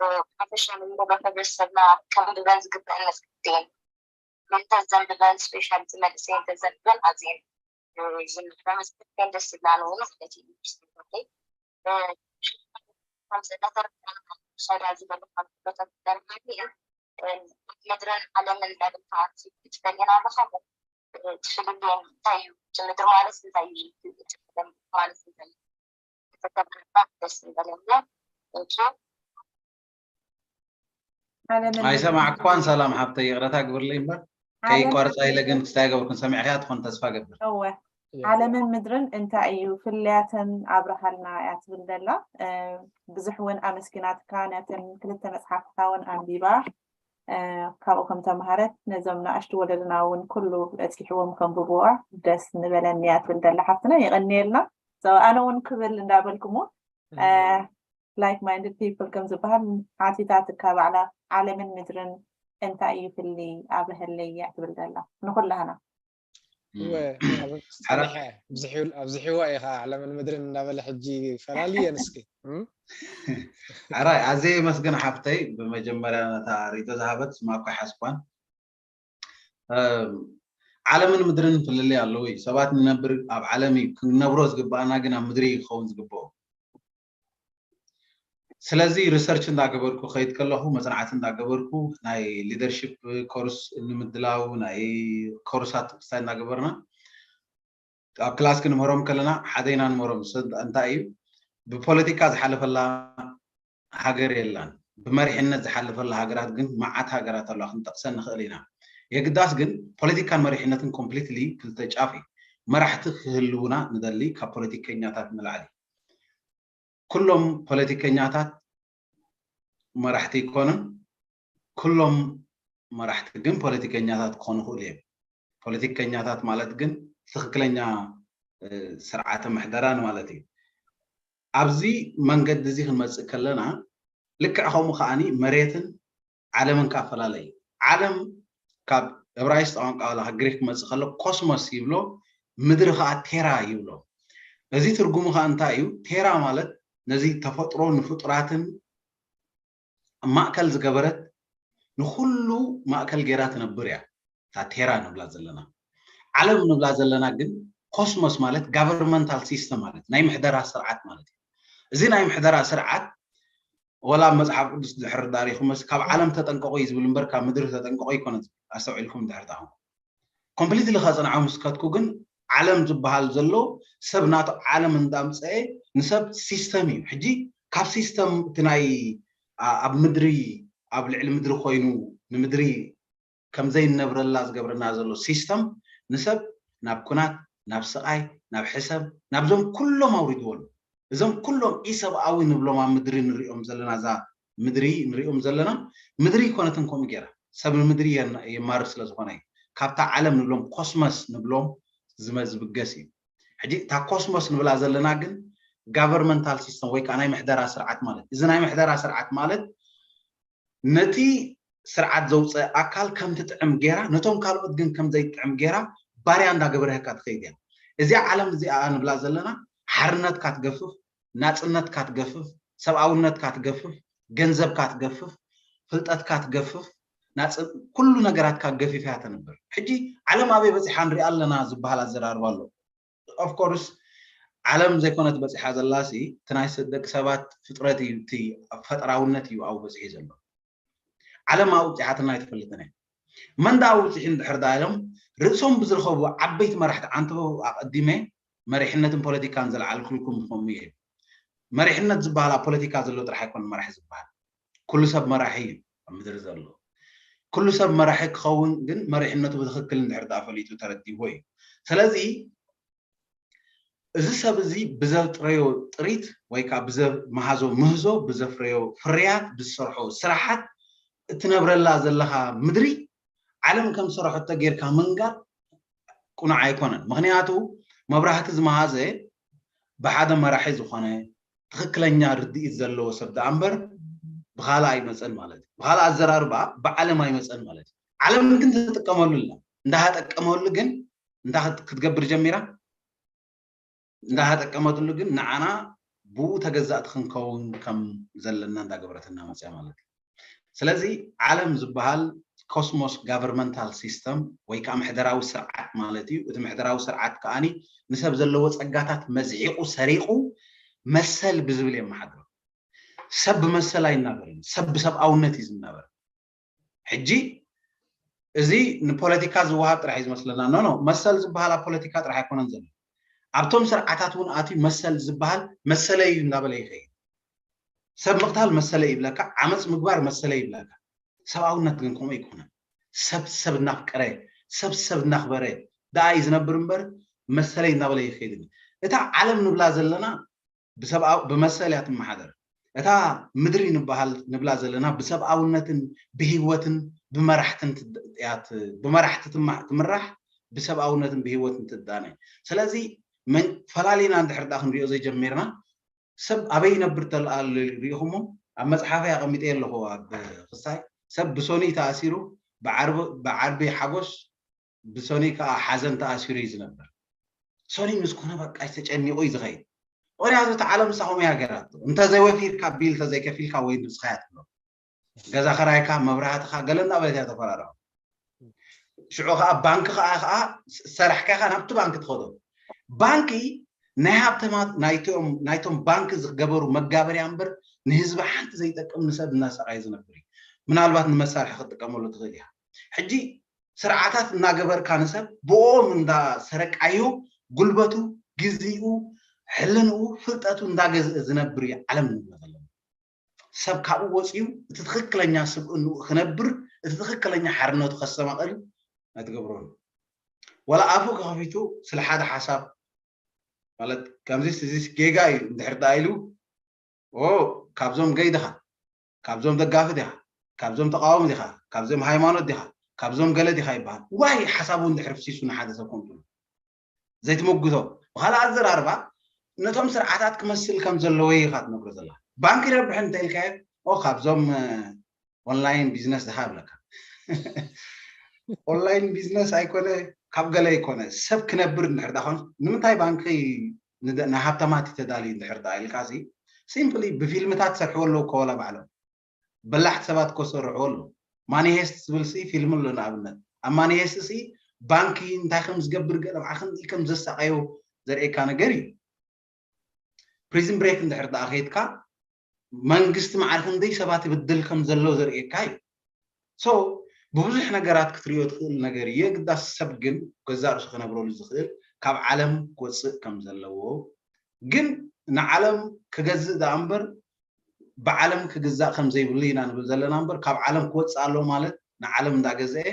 ፕሮፌሽናል እንደ ሕብረተሰብና ከንብበን ዝግበአን መጽሓፍቲ እየን። እንተዘንብበን ስፔሻል እቲ መንእሰይ እንተዘንብበን ኣዝየን ዝምሕረ መጽሓፍቲ እየን ደስ ዝብላን እውን ማለት እዩ። ከምዚ እናተረዳእና ዝኸዳ ዝበሉ ካብ ኩነታት ተረጋጊእን ምድርን ዓለምን እንዳበልካ ትፈልየና ኣለኻ። እቲ ፍልልዮም እንታይ እዩ? እቲ ምድሪ ማለት እንታይ እዩ? እቲ ዓለም ማለት እንታይ እዩ? ከተብራራ ደስ ምበለና። Thank you። ዓለምን ኣይሰማዕኳን። ሰላም ሓብተይ፣ ይቕረታ ግብርለይ እምበር ከይቋርፃ ኢለ ግን ክስታይ ገበርኩን ሰሚዕኽያ ትኾን ተስፋ ገብር። እወ ዓለምን ምድርን እንታይ እዩ ፍልያተን ኣብርሃልና እያ ትብል ዘላ። እ፣ ብዙሕ እውን ኣመስጊናትካ ነተን ክልተ መፅሓፍትካ እውን ኣንቢባ እ፣ ካብኡ ከም ተምሃረት ነዞም ንኣሽቱ ወለድና እውን ኩሉ በፂሕዎም ከንብብዋ ደስ ንበለኒ እያ ትብል ዘላ ሓፍትና። የቐንየልና። So ኣነ እውን ክብል እንዳበልኩሞ like minded people ከም ዝበሃል ሓቲታትካ ባዕላ ዓለምን ምድርን እንታይ እዩ ፍሊ ኣብርሀለይ እያ ትብል ዘላ ንኩላህና። እወ ኣብ- ሓራ- ጸኒሐ ኣብዚሑ- ኣብዚሕዋ ኢኻ ዓለምን ምድርን እናበለ ሕጂ ፈላልየን እስኪ እም? ሕራይ ኣዘየ መስገን ሓፍተይ ብመጀመርያ ነታ ሪቶ ዝሃበት ስማ እኳ ሓስኳን ዓለምን ምድርን ፍልልይ ኣለዉ እዩ። ሰባት ንነብር ኣብ ዓለም እዩ ክንነብሮ ዝግባኣና ግን ኣብ ምድሪ እዩ ክኸውን ዝግብኦ። ስለዚ ሪሰርች እንዳገበርኩ ከይድ ከለኹ መፅናዕቲ እንዳገበርኩ ናይ ሊደርሽፕ ኮርስ ንምድላው ናይ ኮርሳት ክስታይ እንዳገበርና ኣብ ክላስ ክንምህሮም ከለና ሓደ ኢና ንምህሮም። ሰብ እንታይ እዩ ብፖለቲካ ዝሓለፈላ ሃገር የላን። ብመሪሕነት ዝሓለፈላ ሃገራት ግን መዓት ሃገራት ኣለዋ ክንጠቅሰን ንኽእል ኢና። የግዳስ ግን ፖለቲካን መሪሕነትን ኮምፕሊትሊ ክልተ ጫፍ እዩ። መራሕቲ ክህልውና ንደሊ ካብ ፖለቲከኛታት ንላዕሊ። ኩሎም ፖለቲከኛታት መራሕቲ ኣይኮኑን። ኩሎም መራሕቲ ግን ፖለቲከኛታት ክኾኑ ይኽእሉ እዮም። ፖለቲከኛታት ማለት ግን ትኽክለኛ ስርዓተ ምሕደራን ማለት እዩ። ኣብዚ መንገዲ እዚ ክንመፅእ ከለና ልክዕ ከምኡ ከዓኒ መሬትን ዓለምን ክፈላለ እዩ። ዓለም ካብ እብራይስጥ ቋንቋ ወላ ግሪክ ክመፅእ ከሎ ኮስሞስ ይብሎ፣ ምድሪ ከዓ ቴራ ይብሎ። እዚ ትርጉሙ ከዓ እንታይ እዩ? ቴራ ማለት ነዚ ተፈጥሮ ንፍጡራትን ማእከል ዝገበረት ንኩሉ ማእከል ገይራ ትነብር እያ። እታ ቴራ ንብላ ዘለና ዓለም ንብላ ዘለና ግን ኮስሞስ ማለት ጋቨርንመንታል ሲስተም ማለት ናይ ምሕደራ ስርዓት ማለት እዩ። እዚ ናይ ምሕደራ ስርዓት ወላ ኣብ መፅሓፍ ቅዱስ ድሕር ዳሪኹመስ ካብ ዓለም ተጠንቀቑ እዩ ዝብል እምበር ካብ ምድሪ ተጠንቀቑ ኣይኮነ ዝብል። ኣስተውዒልኩም ድሕር ዳኹም ኮምፕሊትሊ ከፅንዖ ምስ ከድኩ ግን ዓለም ዝበሃል ዘሎ ሰብ ናቱ ዓለም እንዳምፀአ ንሰብ ሲስተም እዩ። ሕጂ ካብ ሲስተም እቲ ናይ ኣብ ምድሪ ኣብ ልዕሊ ምድሪ ኮይኑ ንምድሪ ከምዘይነብረላ ዝገብረና ዘሎ ሲስተም ንሰብ ናብ ኩናት ናብ ስቃይ ናብ ሕሰብ ናብዞም ኩሎም ኣውሪድዎ ኣሎ። እዞም ኩሎም ኢሰብኣዊ ንብሎም ኣብ ምድሪ ንሪኦም ዘለና እዛ ምድሪ ንሪኦም ዘለና ምድሪ ይኮነትን ከምኡ ገይራ ሰብ ንምድሪ የማርር ስለዝኮነ እዩ። ካብታ ዓለም ንብሎም ኮስመስ ንብሎም ዝመዝብገስ እዩ። ሕጂ እታ ኮስሞስ ንብላ ዘለና ግን ጋቨርንመንታል ሲስተም ወይ ከዓ ናይ ምሕደራ ስርዓት ማለት እዚ ናይ ምሕደራ ስርዓት ማለት ነቲ ስርዓት ዘውፅእ ኣካል ከምትጥዕም ገይራ ነቶም ካልኦት ግን ከምዘይጥዕም ገይራ ባርያ እንዳገበረካ ትኸይድ እያ። እዚኣ ዓለም እዚኣ ንብላ ዘለና ሓርነትካ ትገፍፍ፣ ናፅነትካ ትገፍፍ፣ ሰብኣውነትካ ትገፍፍ፣ ገንዘብካ ትገፍፍ፣ ፍልጠትካ ትገፍፍ፣ ኩሉ ነገራትካ ገፊፋ እያ ተንብር። ሕጂ ዓለም ኣበይ በፂሓ ንሪኣ ኣለና ዝበሃል ኣዘራርባ ኣሎ። ኦፍኮርስ ዓለም ዘይኮነት በፂሓ ዘላሲ እቲ ናይ ደቂ ሰባት ፍጥረት እዩ፣ እቲ ፈጠራውነት እዩ ኣብኡ በፂሑ ዘሎ። ዓለም ኣብኡ በፂሓትና ኣይትፈልጥን እያ። መን ደኣ ኣብኡ በፂሑ እንድሕር ደኣ ኢሎም ርእሶም ብዝረኸቡ ዓበይቲ መራሕቲ ዓንተበው ኣቐዲመ መሪሕነትን ፖለቲካን ዘልዓልኩልኩም ከምኡ እየ። መሪሕነት ዝበሃል ኣብ ፖለቲካ ዘሎ ጥራሕ ኣይኮነ መራሒ ዝበሃል። ኩሉ ሰብ መራሒ እዩ ኣብ ምድሪ ዘሎ። ኩሉ ሰብ መራሒ ክኸውን ግን መሪሕነቱ ብትኽክል እንድሕር ደኣ ፈሊጡ ተረዲእዎ እዩ። ስለዚ እዚ ሰብ እዚ ብዘጥረዮ ጥሪት ወይ ከዓ ብዘመሃዞ ምህዞ ብዘፍረዮ ፍርያት ብዝሰርሖ ስራሓት እትነብረላ ዘለኻ ምድሪ ዓለም ከም ዝሰርሖቶ ጌርካ ምንጋር ቁኑዕ ኣይኮነን። ምክንያቱ መብራህቲ ዝመሃዘ ብሓደ መራሒ ዝኾነ ትኽክለኛ ርድኢት ዘለዎ ሰብ ደኣ እምበር ብኻልእ ኣይመፀን ማለት እዩ። ብኻልእ ኣዘራርባ ብዓለም ኣይመፀን ማለት እዩ። ዓለም ግን ትጥቀመሉ ኣላ። እንዳሃጠቀመሉ ግን እንታይ ክትገብር ጀሚራ? እንዳሃጠቀመትሉ ግን ንዓና ብኡ ተገዛእቲ ክንከውን ከም ዘለና እንዳገበረትና መፅያ ማለት እዩ። ስለዚ ዓለም ዝበሃል ኮስሞስ ጋቨርንመንታል ሲስተም ወይ ከዓ ምሕደራዊ ስርዓት ማለት እዩ። እቲ ምሕደራዊ ስርዓት ከዓኒ ንሰብ ዘለዎ ፀጋታት መዝዒቑ ሰሪቑ መሰል ብዝብል የመሓድሮ። ሰብ ብመሰል ኣይናበርን፣ ሰብ ብሰብኣውነት እዩ ዝናበር። ሕጂ እዚ ንፖለቲካ ዝወሃብ ጥራሕ እዩ ዝመስለና። ኖ ኖ፣ መሰል ዝበሃል ኣብ ፖለቲካ ጥራሕ ኣይኮነን ዘሎ። ኣብቶም ስርዓታት እውን ኣትዩ መሰል ዝበሃል መሰለይ እዩ እንዳበለ ይኸይድ። ሰብ ምቕታል መሰለይ ይብለካ፣ ዓመፅ ምግባር መሰለይ ይብለካ። ሰብኣውነት ግን ከምኡ ኣይኮነን። ሰብ ሰብ እናፍቀረ ሰብ ሰብ እናኽበረ ደኣ እዩ ዝነብር እምበር መሰለይ እናበለ ይኸይድ። እታ ዓለም ንብላ ዘለና ብሰብኣው ብመሰል እያ ትመሓደር። እታ ምድሪ ንበሃል ንብላ ዘለና ብሰብኣውነትን ብህይወትን ብመራሕትን ትድ- እያ ት- ብመራሕቲ ትማ- ትምራሕ ብሰብኣውነትን ብህይወትን ትዳነ። ስለዚ መን- ፈላሊና እንድሕር ደኣ ክንሪኦ ዘይጀሚርና ሰብ ኣበይ ይነብር ተልኣሉ ሪኢኹሞ ኣብ መፅሓፈይ ኣቐሚጠ ኣለኹ ኣብ ክስታይ ሰብ ብሶኒ ተኣሲሩ ብዓርቢ ብዓርቢ ሓጎስ ብሶኒ ከዓ ሓዘን ተኣሲሩ እዩ ዝነብር። ሶኒ ምስ ኮነ በቃ ተጨኒቑ እዩ ዝኸይድ። ምክንያቱ እቲ ዓለም ንሳኹም እያ ገይራቶ። እንተዘይወፊርካ ቢል እንተዘይከፊልካ ወይ ንስኻ እያ ትብሎ። ገዛ ኸራይካ፣ መብራህትኻ ገለ እናበለት እያ ተፈራርዖ። ሽዑ ከዓ ባንኪ ከዓ ከዓ ሰራሕካ ኢኻ ናብቲ ባንኪ ትኸዶ። ባንኪ ናይ ሃብተማት ናይቶም ናይቶም ባንኪ ዝገበሩ መጋበርያ እምበር ንህዝቢ ሓንቲ ዘይጠቅም ንሰብ እናሰቃየ ዝነብር እዩ። ምናልባት ንመሳርሒ ክትጥቀመሉ ትኽእል ኢኻ። ሕጂ ስርዓታት እናገበርካ ንሰብ ብኦም እንዳሰረቃዮ ጉልበቱ ግዜኡ ሕልንኡ ፍልጠቱ እንዳገዝአ ዝነብር እዩ ዓለም ንብሎ ዘለና። ሰብ ካብኡ ወፂኡ እቲ ትኽክለኛ ስብእንኡ ክነብር እቲ ትኽክለኛ ሓርነቱ ከስተማቕል ኣይትገብሮን። ዋላ ኣፉ ከኸፊቱ ስለ ሓደ ሓሳብ ማለት ከምዚ እዚ ጌጋ እዩ እንድሕር ደኣ ኢሉ ኦ ካብዞም ገይ ዲኻ፣ ካብዞም ደጋፊ ዲኻ፣ ካብዞም ተቃዋሚ ዲኻ፣ ካብዞም ሃይማኖት ዲኻ፣ ካብዞም ገለ ዲኻ ይበሃል። ዋይ ሓሳቡ እንድሕር ፍሲሱ ንሓደ ሰብ ከምጡ ዘይትመጉቶ። ብኻልእ ኣዘራርባ ነቶም ስርዓታት ክመስል ከም ዘለዎ ኢኻ ትነግሮ ዘላ። ባንክ ይረብሕ እንተ ኢልካዮ ኦ ካብዞም ኦንላይን ቢዝነስ ድኻ ይብለካ። ኦንላይን ቢዝነስ ኣይኮነ ካብ ገለ ኣይኮነ ሰብ ክነብር እንድሕር ዳ ኮን ንምንታይ ባንኪ ንደ- ንሃብታማት እዩ ተዳልዩ እንድሕር ዳ ኢልካ ሲ ሲምፕሊ ብፊልምታት ሰርሕዎ ኣለዉ ከወላ ባዕሎም በላሕቲ ሰባት ኮሰርሕዎ ኣለዉ። ማኒሄስት ዝብል ሲ ፊልም ኣሎ ንኣብነት ኣብ ማኒሄስት ሲ ባንኪ እንታይ ከም ዝገብር ገለ ብዓኽን ከም ዘሳቀዮ ዘርእየካ ነገር እዩ። ፕሪዝን ብሬክ እንድሕር ደኣ ከይድካ መንግስቲ መዓር ክንደይ ሰባት ይብድል ከም ዘሎ ዘርእየካ እዩ። ሶ ብብዙሕ ነገራት ክትሪኦ ትኽእል ነገር እዩ። የግዳስ ሰብ ግን ገዛእ ርእሱ ክነብረሉ ዝኽእል ካብ ዓለም ክወፅእ ከም ዘለዎ ግን ንዓለም ክገዝእ ደኣ እምበር ብዓለም ክግዛእ ከም ዘይብሉ ኢና ንብል ዘለና እምበር ካብ ዓለም ክወፅእ ኣለዎ ማለት ንዓለም እንዳገዝአ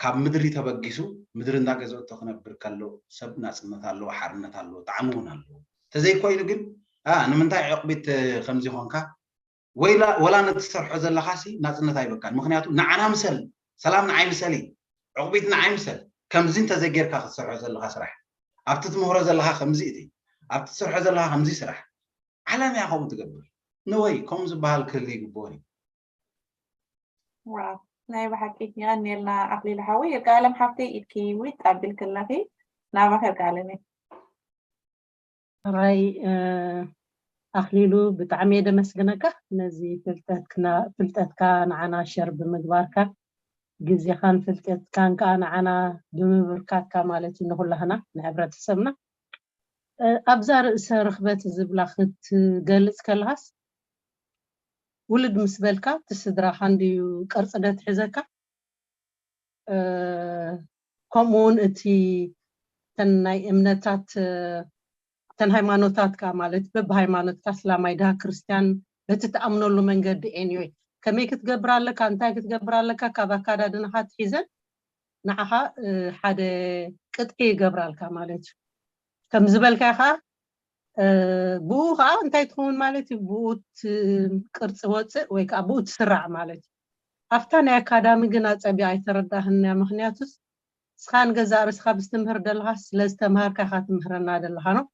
ካብ ምድሪ ተበጊሱ ምድሪ እንዳገዘእቶ ክነብር ከሎ ሰብ ናፅነት ኣለዎ፣ ሓርነት ኣለዎ፣ ጣዕሚ እውን ኣለዎ። ተዘይኮይኑ ግን ኣ ንምንታይ ዕቕቢት ከምዚ ኾንካ ወላ ነትሰርሖ ዘለኻሲ ናፅነት ኣይበካን። ምክንያቱ ንዓና ምሰል ሰላም ንዓይ ምሰሊ ዕቕቢት ንዓይ ምሰል ከምዚ እንተዘይጌርካ ክትሰርሖ ዘለኻ ስራሕ ኣብቲ ትምህሮ ዘለኻ ከምዚ እቲ ኣብቲ ትሰርሖ ዘለኻ ከምዚ ስራሕ ዓለም እያ ከምኡ ትገብር ንወይ ከምኡ ዝበሃል ክህሉ ይግብኦን እዩ። ዋው ናይ ብሓቂ የቐንየልና ኣኽሊሉ ሓወይ። ይርጋለም ሓፍተይ ኢድኪ ዊጥ ኣቢልኪ ኣለኺ ናባኺ ይርጋለም እየ። ሕራይ ኣኽሊሉ ብጣዕሚ እየ ደመስግነካ ነዚ ፍልጠትካ ንዓና ሸር ብምግባርካ ግዜኻን ፍልጠትካን ከዓ ንዓና ብምብርካትካ ማለት እዩ ንኩላህና ንሕብረተሰብና ኣብዛ ርእሰ ርኽበት ዝብላ ክትገልፅ ከለኻስ ውልድ ምስ በልካ እቲ ስድራኻ እንድዩ ቅርፂ ዶ ትሕዘካ ከምኡ እውን እቲ እተን ናይ እምነታት እተን ሃይማኖታት ከዓ ማለት በብሃይማኖትካ እስላማይ ድሃ ክርስትያን በቲ ትኣምነሉ መንገዲ anyway ከመይ ክትገብር ኣለካ እንታይ ክትገብር ኣለካ ካብ ኣካዳድናኻ ትሒዘን ንዓኻ ሓደ ቅጥዒ ይገብራልካ ማለት እዩ ከም ዝበልካይ ከዓ ብኡ ከዓ እንታይ ትኸውን ማለት እዩ ብኡ ቅርፂ ወፅእ ወይ ከዓ ብኡ ትስራዕ ማለት እዩ ኣብታ ናይ ኣካዳሚ ግን ኣፀቢያ ኣይተረዳህንያ ምክንያቱስ ንስኻ ንገዛእ ርእስኻ ብዝትምህር ደለኻ ስለዝተምሃርካ ኢኻ ትምህረና ደለኻ ነው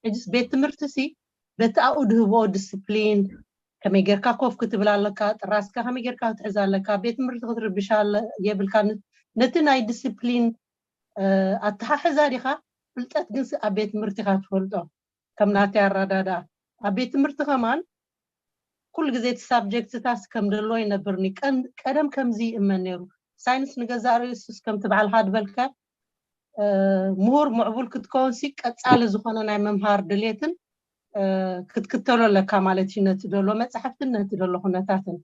ሕጅስ ቤት ትምህርቲ ሲ በቲ ኣብኡ ድህብኦ ዲስፕሊን ከመይ ጌርካ ኮፍ ክትብል ኣለካ ጥራስካ ከመይ ጌርካ ክትሕዝ ኣለካ ቤት ትምህርቲ ክትርብሻ የብልካ ነቲ ናይ ዲስፕሊን ኣተሓሕዛ ዲኻ ፍልጠት ግን ኣብ ቤት ትምህርቲ ኢኻ ትፈልጦ ከም ናተይ ኣረዳድኣ ኣብ ቤት ትምህርቲ ከማን ኩሉ ግዜ እቲ ሳብጀክትታስ ከም ደሎ ይነብርኒ ቀደም ከምዚ ይእመን ነይሩ ሳይንስ ንገዛእ ርእሱስ ከምቲ ባዕልካ ድበልካ ምሁር ምዕቡል ክትከውንሲ ቀፃሊ ዝኾነ ናይ ምምሃር ድሌትን ክትክተሎ ኣለካ ማለት እዩ ነቲ ደሎ መፅሓፍትን ነቲ ደሎ ኩነታትን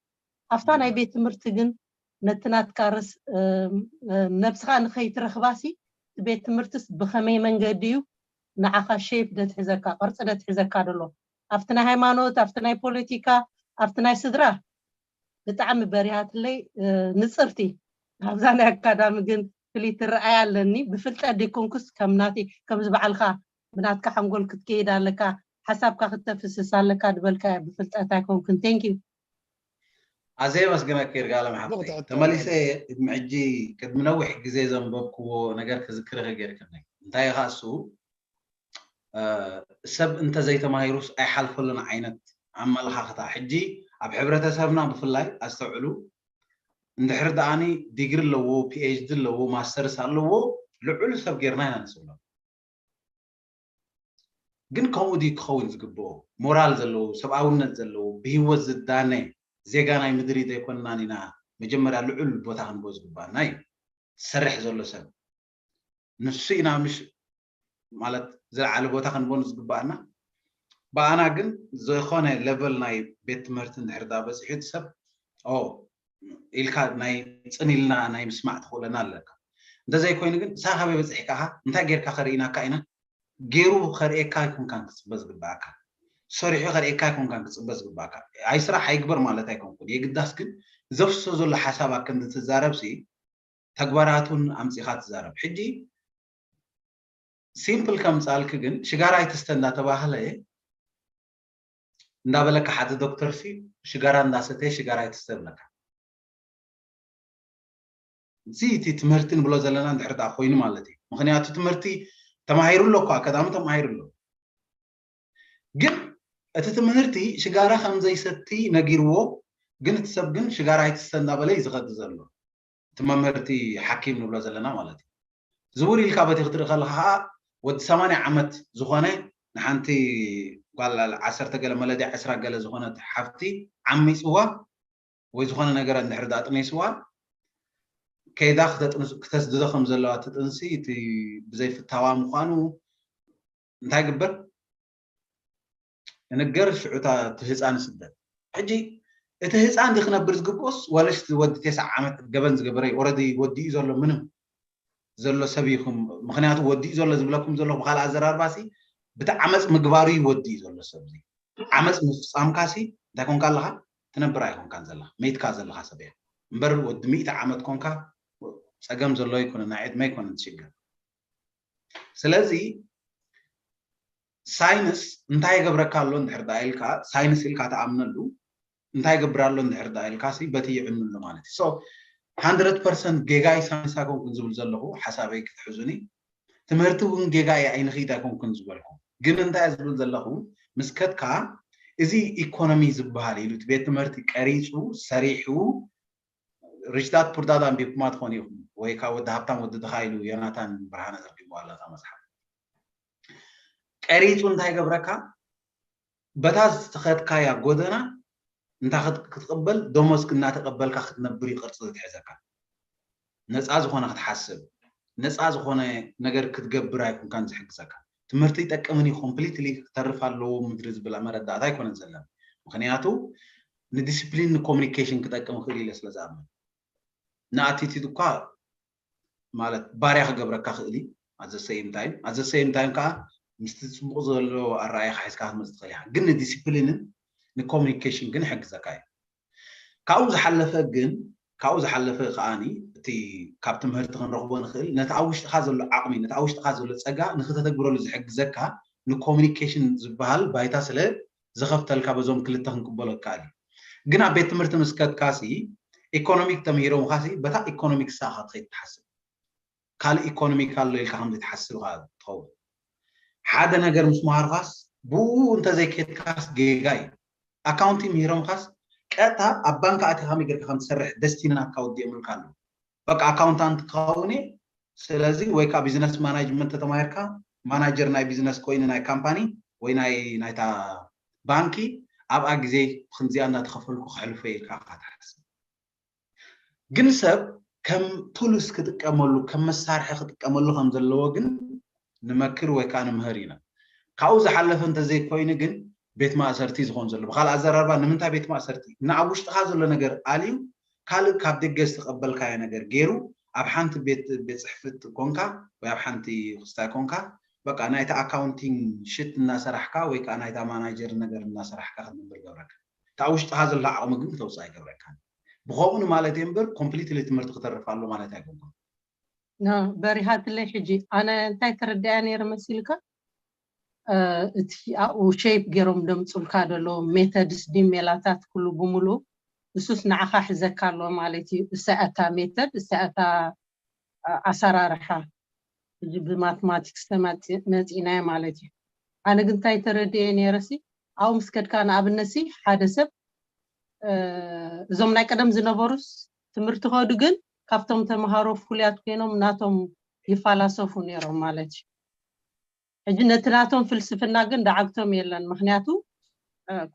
ኣብታ ናይ ቤት ትምህርቲ ግን ነቲ ናትካ ርስ ነብስኻ ንኸይትረኽባሲ እቲ ቤት ትምህርትስ ብኸመይ መንገዲ እዩ ንዓኻ ሼፕ ደትሕዘካ ቅርፂ ደትሕዘካ ደሎ ኣብቲ ናይ ሃይማኖት ኣብቲ ናይ ፖለቲካ ኣብቲ ናይ ስድራ ብጣዕሚ በሪሃትለይ ንፅርቲ ኣብዛ ናይ ኣካዳሚ ግን ፍልይቲ ረኣይ ኣለኒ ብፍልጠት ደይኮንኩስ ከም ናቲ ከምዚ በዓልካ ብናትካ ሓንጎል ክትከይድ ኣለካ ሓሳብካ ክተፍስስ ኣለካ ዝበልካ ብፍልጠት ኣይኮንኩን thank you ኣዘ የመስግነኪ ይርጋለም ሓፍተይ ተመሊሰ ቅድሚ ሕጂ ቅድሚ ነዊሕ ግዜ ዘንበብክዎ ነገር ክዝክርኺ ገይርክኒ እንታይ ኢኻ እሱ ሰብ እንተዘይተማሂሩስ ኣይሓልፈሉን ዓይነት ኣመለኻኽታ ሕጂ ኣብ ሕብረተሰብና ብፍላይ ኣስተውዕሉ እንድሕር ደኣኒ ዲግሪ ኣለዎ ፒኤችዲ ኣለዎ ማስተርስ ኣለዎ ልዑል ሰብ ጌርና ኢና ንስብሎ ግን ከምኡ ድዩ ክኸውን ዝግብኦ ሞራል ዘለዎ ሰብኣውነት ዘለዎ ብሂወት ዝዳነ ዜጋ ናይ ምድሪ ዘይኮንናን ኢና መጀመርያ ልዑል ቦታ ክንቦ ዝግባና እዩ ዝሰርሕ ዘሎ ሰብ ንሱ ኢና ምሽ ማለት ዝለዓለ ቦታ ክንቦን ዝግባኣና ብኣና ግን ዝኾነ ለቨል ናይ ቤት ትምህርቲ እንድሕር ዳ በፂሑ ሰብ ኦ ኢልካ ናይ ፅን ኢልና ናይ ምስማዕ ትኽእለና ኣለካ እንተዘይኮይኑ ግን ሳኻበይ በፅሕካ ኻ እንታይ ጌርካ ከርእኢናካ ኢና ገይሩ ከርእየካ ኣይኮንካን ክፅበ ዝግባኣካ ሰሪሑ ከርእየካ ኣይኮንካን ክፅበ ዝግባኣካ ኣይ ስራሕ ኣይግበር ማለት ኣይኮንኩን የግዳስ ግን ዘፍስሶ ዘሎ ሓሳብ ኣክንዲ ትዛረብ ሲ ተግባራቱን ኣምፂኻ ትዛረብ። ሕጂ ሲምፕል ከምፃልክ ግን ሽጋራ ኣይትስተ እንዳተባህለ እንዳበለካ ሓደ ዶክተር ሲ ሽጋራ እንዳሰተየ ሽጋራ ኣይትስተ ብለካ። እዚ እቲ ትምህርቲ ንብሎ ዘለና እንድሕር ደኣ ኮይኑ ማለት እዩ። ምክንያቱ ትምህርቲ ተማሂሩ ኣሎ እኳ፣ ኣጋጣሚ ተማሂሩ ኣሎ። ግን እቲ ትምህርቲ ሽጋራ ከም ዘይሰቲ ነጊርዎ፣ ግን እቲ ሰብ ግን ሽጋራ ኣይትስተ እንዳበለ እዩ ዝኸዲ ዘሎ። እቲ መምህርቲ ሓኪም ንብሎ ዘለና ማለት እዩ። ዝውር ኢልካ በቲ ክትርኢ ከለካ ከዓ ወዲ ሰማንያ ዓመት ዝኾነ ንሓንቲ ጓል ዓሰርተ ገለ መለዲ ዕስራ ገለ ዝኾነት ሓፍቲ ዓሚፅዋ ወይ ዝኾነ ነገር እንድሕር ዳኣ ጥኒስዋ ከይዳ ክተስድዶ ከም ዘለዋ እቲ ጥንሲ እቲ ብዘይፍታዋ ምዃኑ እንታይ ግበር ንገር ሽዑታ እቲ ህፃን ስደት ሕጂ እቲ ህፃን ዲ ክነብር ዝግብኦስ ዋለሽ ወዲ ተስዓ ዓመት ገበን ዝገበረ ኦረዲ ወዲኡ ዘሎ ምንም ዘሎ ሰብ ይኹም ምክንያቱ ወዲኡ ዘሎ ዝብለኩም ዘለኹ ብካልእ ኣዘራርባሲ ብቲ ዓመፅ ምግባሩ እዩ ወዲኡ ዘሎ ሰብ እዚ ዓመፅ ምፍፃምካሲ እንታይ ኮንካ ኣለካ ትነብር ኣይኮንካን ዘላ መይትካ ዘለካ ሰብ እያ እምበር ወዲ ሚእቲ ዓመት ኮንካ ፀገም ዘሎ ይኮነ ናይ ዕድመ ይኮነ ትሽግር ስለዚ ሳይንስ እንታይ ይገብረካ ኣሎ እንድሕር ዳ ኢልካ ሳይንስ ኢልካ ተኣምነሉ እንታይ ይገብር ኣሎ እንድሕር ዳ ኢልካ ሲ በቲ ይዕንሉ ማለት እዩ so hundred percent ጌጋ እዩ ሳይንስ ኣይኮንኩን ዝብል ዘለኹ ሓሳበይ ክትሕዙኒ ትምህርቲ እውን ጌጋ እዩ ኣይንኽይድ ኣይኮንኩን ዝበልኩ ግን እንታይ ዝብል ዘለኹ ምስ ከድካ እዚ ኢኮኖሚ ዝበሃል ኢሉ እቲ ቤት ትምህርቲ ቀሪፁ ሰሪሑ ሪች ዳድ ፑር ዳድ ኣንቢብኩማ ትኾኑ ኢኹም ወይ ካብ ወዲ ሃብታም ወዲ ድኻ ኢሉ ዮናታን ብርሃነ ዘርጊብዋ ኣለታ መፅሓፍ ቀሪፁ እንታይ ገብረካ በታ ዝተኸድካያ ጎደና እንታ ክትቅበል ደሞዝ እናተቀበልካ ክትነብር እዩ ቅርፂ ዝትሕዘካ ነፃ ዝኾነ ክትሓስብ ነፃ ዝኾነ ነገር ክትገብር ኣይኮንካን ዝሕግዘካ ትምህርቲ ይጠቅምን እዩ ኮምፕሊትሊ ክተርፍ ኣለዎ ምድሪ ዝብል መረዳእታ ኣይኮነን ዘለና ምክንያቱ ንዲስፕሊን ንኮሚኒኬሽን ክጠቅም ክእል ኢለ ስለ ዝኣምን ንኣቲቲድ እኳ ማለት ባርያ ክገብረካ ክእል እዩ ኣዘሰይም ታይም ኣዘሰይም ታይም ከዓ ምስቲ ፅቡቅ ዘሎ ኣረኣያ ሓዝካ ክትመፅእ ትኽእል ኢካ ግን ንዲስፕሊንን ንኮሚኒኬሽን ግን ይሕግዘካ እዩ ካብኡ ዝሓለፈ ግን ካብኡ ዝሓለፈ ከዓኒ እቲ ካብ ትምህርቲ ክንረኽቦ ንኽእል ነቲ ኣብ ውሽጥኻ ዘሎ ዓቕሚ ነቲ ኣብ ውሽጥኻ ዘሎ ፀጋ ንክተተግብረሉ ዝሕግዘካ ንኮሚኒኬሽን ዝበሃል ባይታ ስለ ዝኸፍተልካ በዞም ክልተ ክንቅበሎ ይከኣል እዩ ግን ኣብ ቤት ትምህርቲ ምስ ከድካሲ ኢኮኖሚክ ተምሂሮምኻሲ በታ ኢኮኖሚክ ሳኻ ትኸይድ ትሓስብ ካልእ ኢኮኖሚክ ኣሎ ኢልካ ከም ዘይትሓስብ ትኸውን ሓደ ነገር ምስ መሃርካስ ብኡ እንተዘይከድካስ ጌጋ እዩ ኣካውንቲ ምሂሮምካስ ቀጥታ ኣብ ባንክ ኣቲ ከመይ ጌርካ ከም ትሰርሕ ደስቲኒ ናትካ ወዲኦምልካ ኣለዉ በቃ ኣካውንታንት ክኸውን እየ ስለዚ ወይ ከዓ ቢዝነስ ማናጅመንት ተተማሂርካ ማናጀር ናይ ቢዝነስ ኮይኑ ናይ ካምፓኒ ወይ ናይ ናይታ ባንኪ ኣብኣ ግዜ ብክምዚኣ እንዳተኸፈልኩ ክሕልፎ ኢልካ ኢኻ ትሓስብ ግን ሰብ ከም ቱልስ ክጥቀመሉ ከም መሳርሒ ክጥቀመሉ ከም ዘለዎ ግን ንመክር ወይ ከዓ ንምህር ኢና ካብኡ ዝሓለፈ እንተዘይኮይኑ ግን ቤት ማእሰርቲ ዝኾን ዘሎ ብካልእ ኣዘራርባ ንምንታይ ቤት ማእሰርቲ ንኣብ ውሽጥኻ ዘሎ ነገር ኣልዩ ካልእ ካብ ደገ ዝተቐበልካዮ ነገር ገይሩ ኣብ ሓንቲ ቤት ቤት ፅሕፍት ኮንካ ወይ ኣብ ሓንቲ ክስታይ ኮንካ በቃ ናይቲ ኣካውንቲንግ ሽት እናሰራሕካ ወይ ከዓ ናይታ ማናጀር ነገር እናሰራሕካ ክትነብር ገብረካ እታ ውሽጥኻ ዘሎ ዓቕሚ ግን ክተውፅእ ኣይገብረካን ብኸምኡ ማለት እየ እምበር ኮምፕሊትሊ ትምህርቲ ክተርፍ ኣሎ ማለት ኣይኮንኩን በሪሃትለይ ሕጂ ኣነ እንታይ ተረዳያ ነይረ መሲልካ እቲ ኣብኡ ሼፕ ገይሮም ደምፁልካ ደለዉ ሜተድስ ድሜላታት ኩሉ ብምሉ እሱስ ንዓኻ ሕዘካ ኣሎ ማለት እዩ እሳያታ ሜተድ እሳያታ ኣሰራርሓ ሕጂ ብማትማቲክስ ተመፂእናዮ ማለት እዩ ኣነ ግን እንታይ ተረድየ ነይረሲ ኣብኡ ምስ ከድካ ንኣብነትሲ ሓደ ሰብ እዞም ናይ ቀደም ዝነበሩስ ትምህርቲ ከዱ ግን ካብቶም ተምሃሮ ፍሉያት ኮይኖም ናቶም ይፋላሰፉ ነይሮም ማለት እዩ ሕጂ ነቲ ናቶም ፍልስፍና ግን ደዓግቶም የለን ምክንያቱ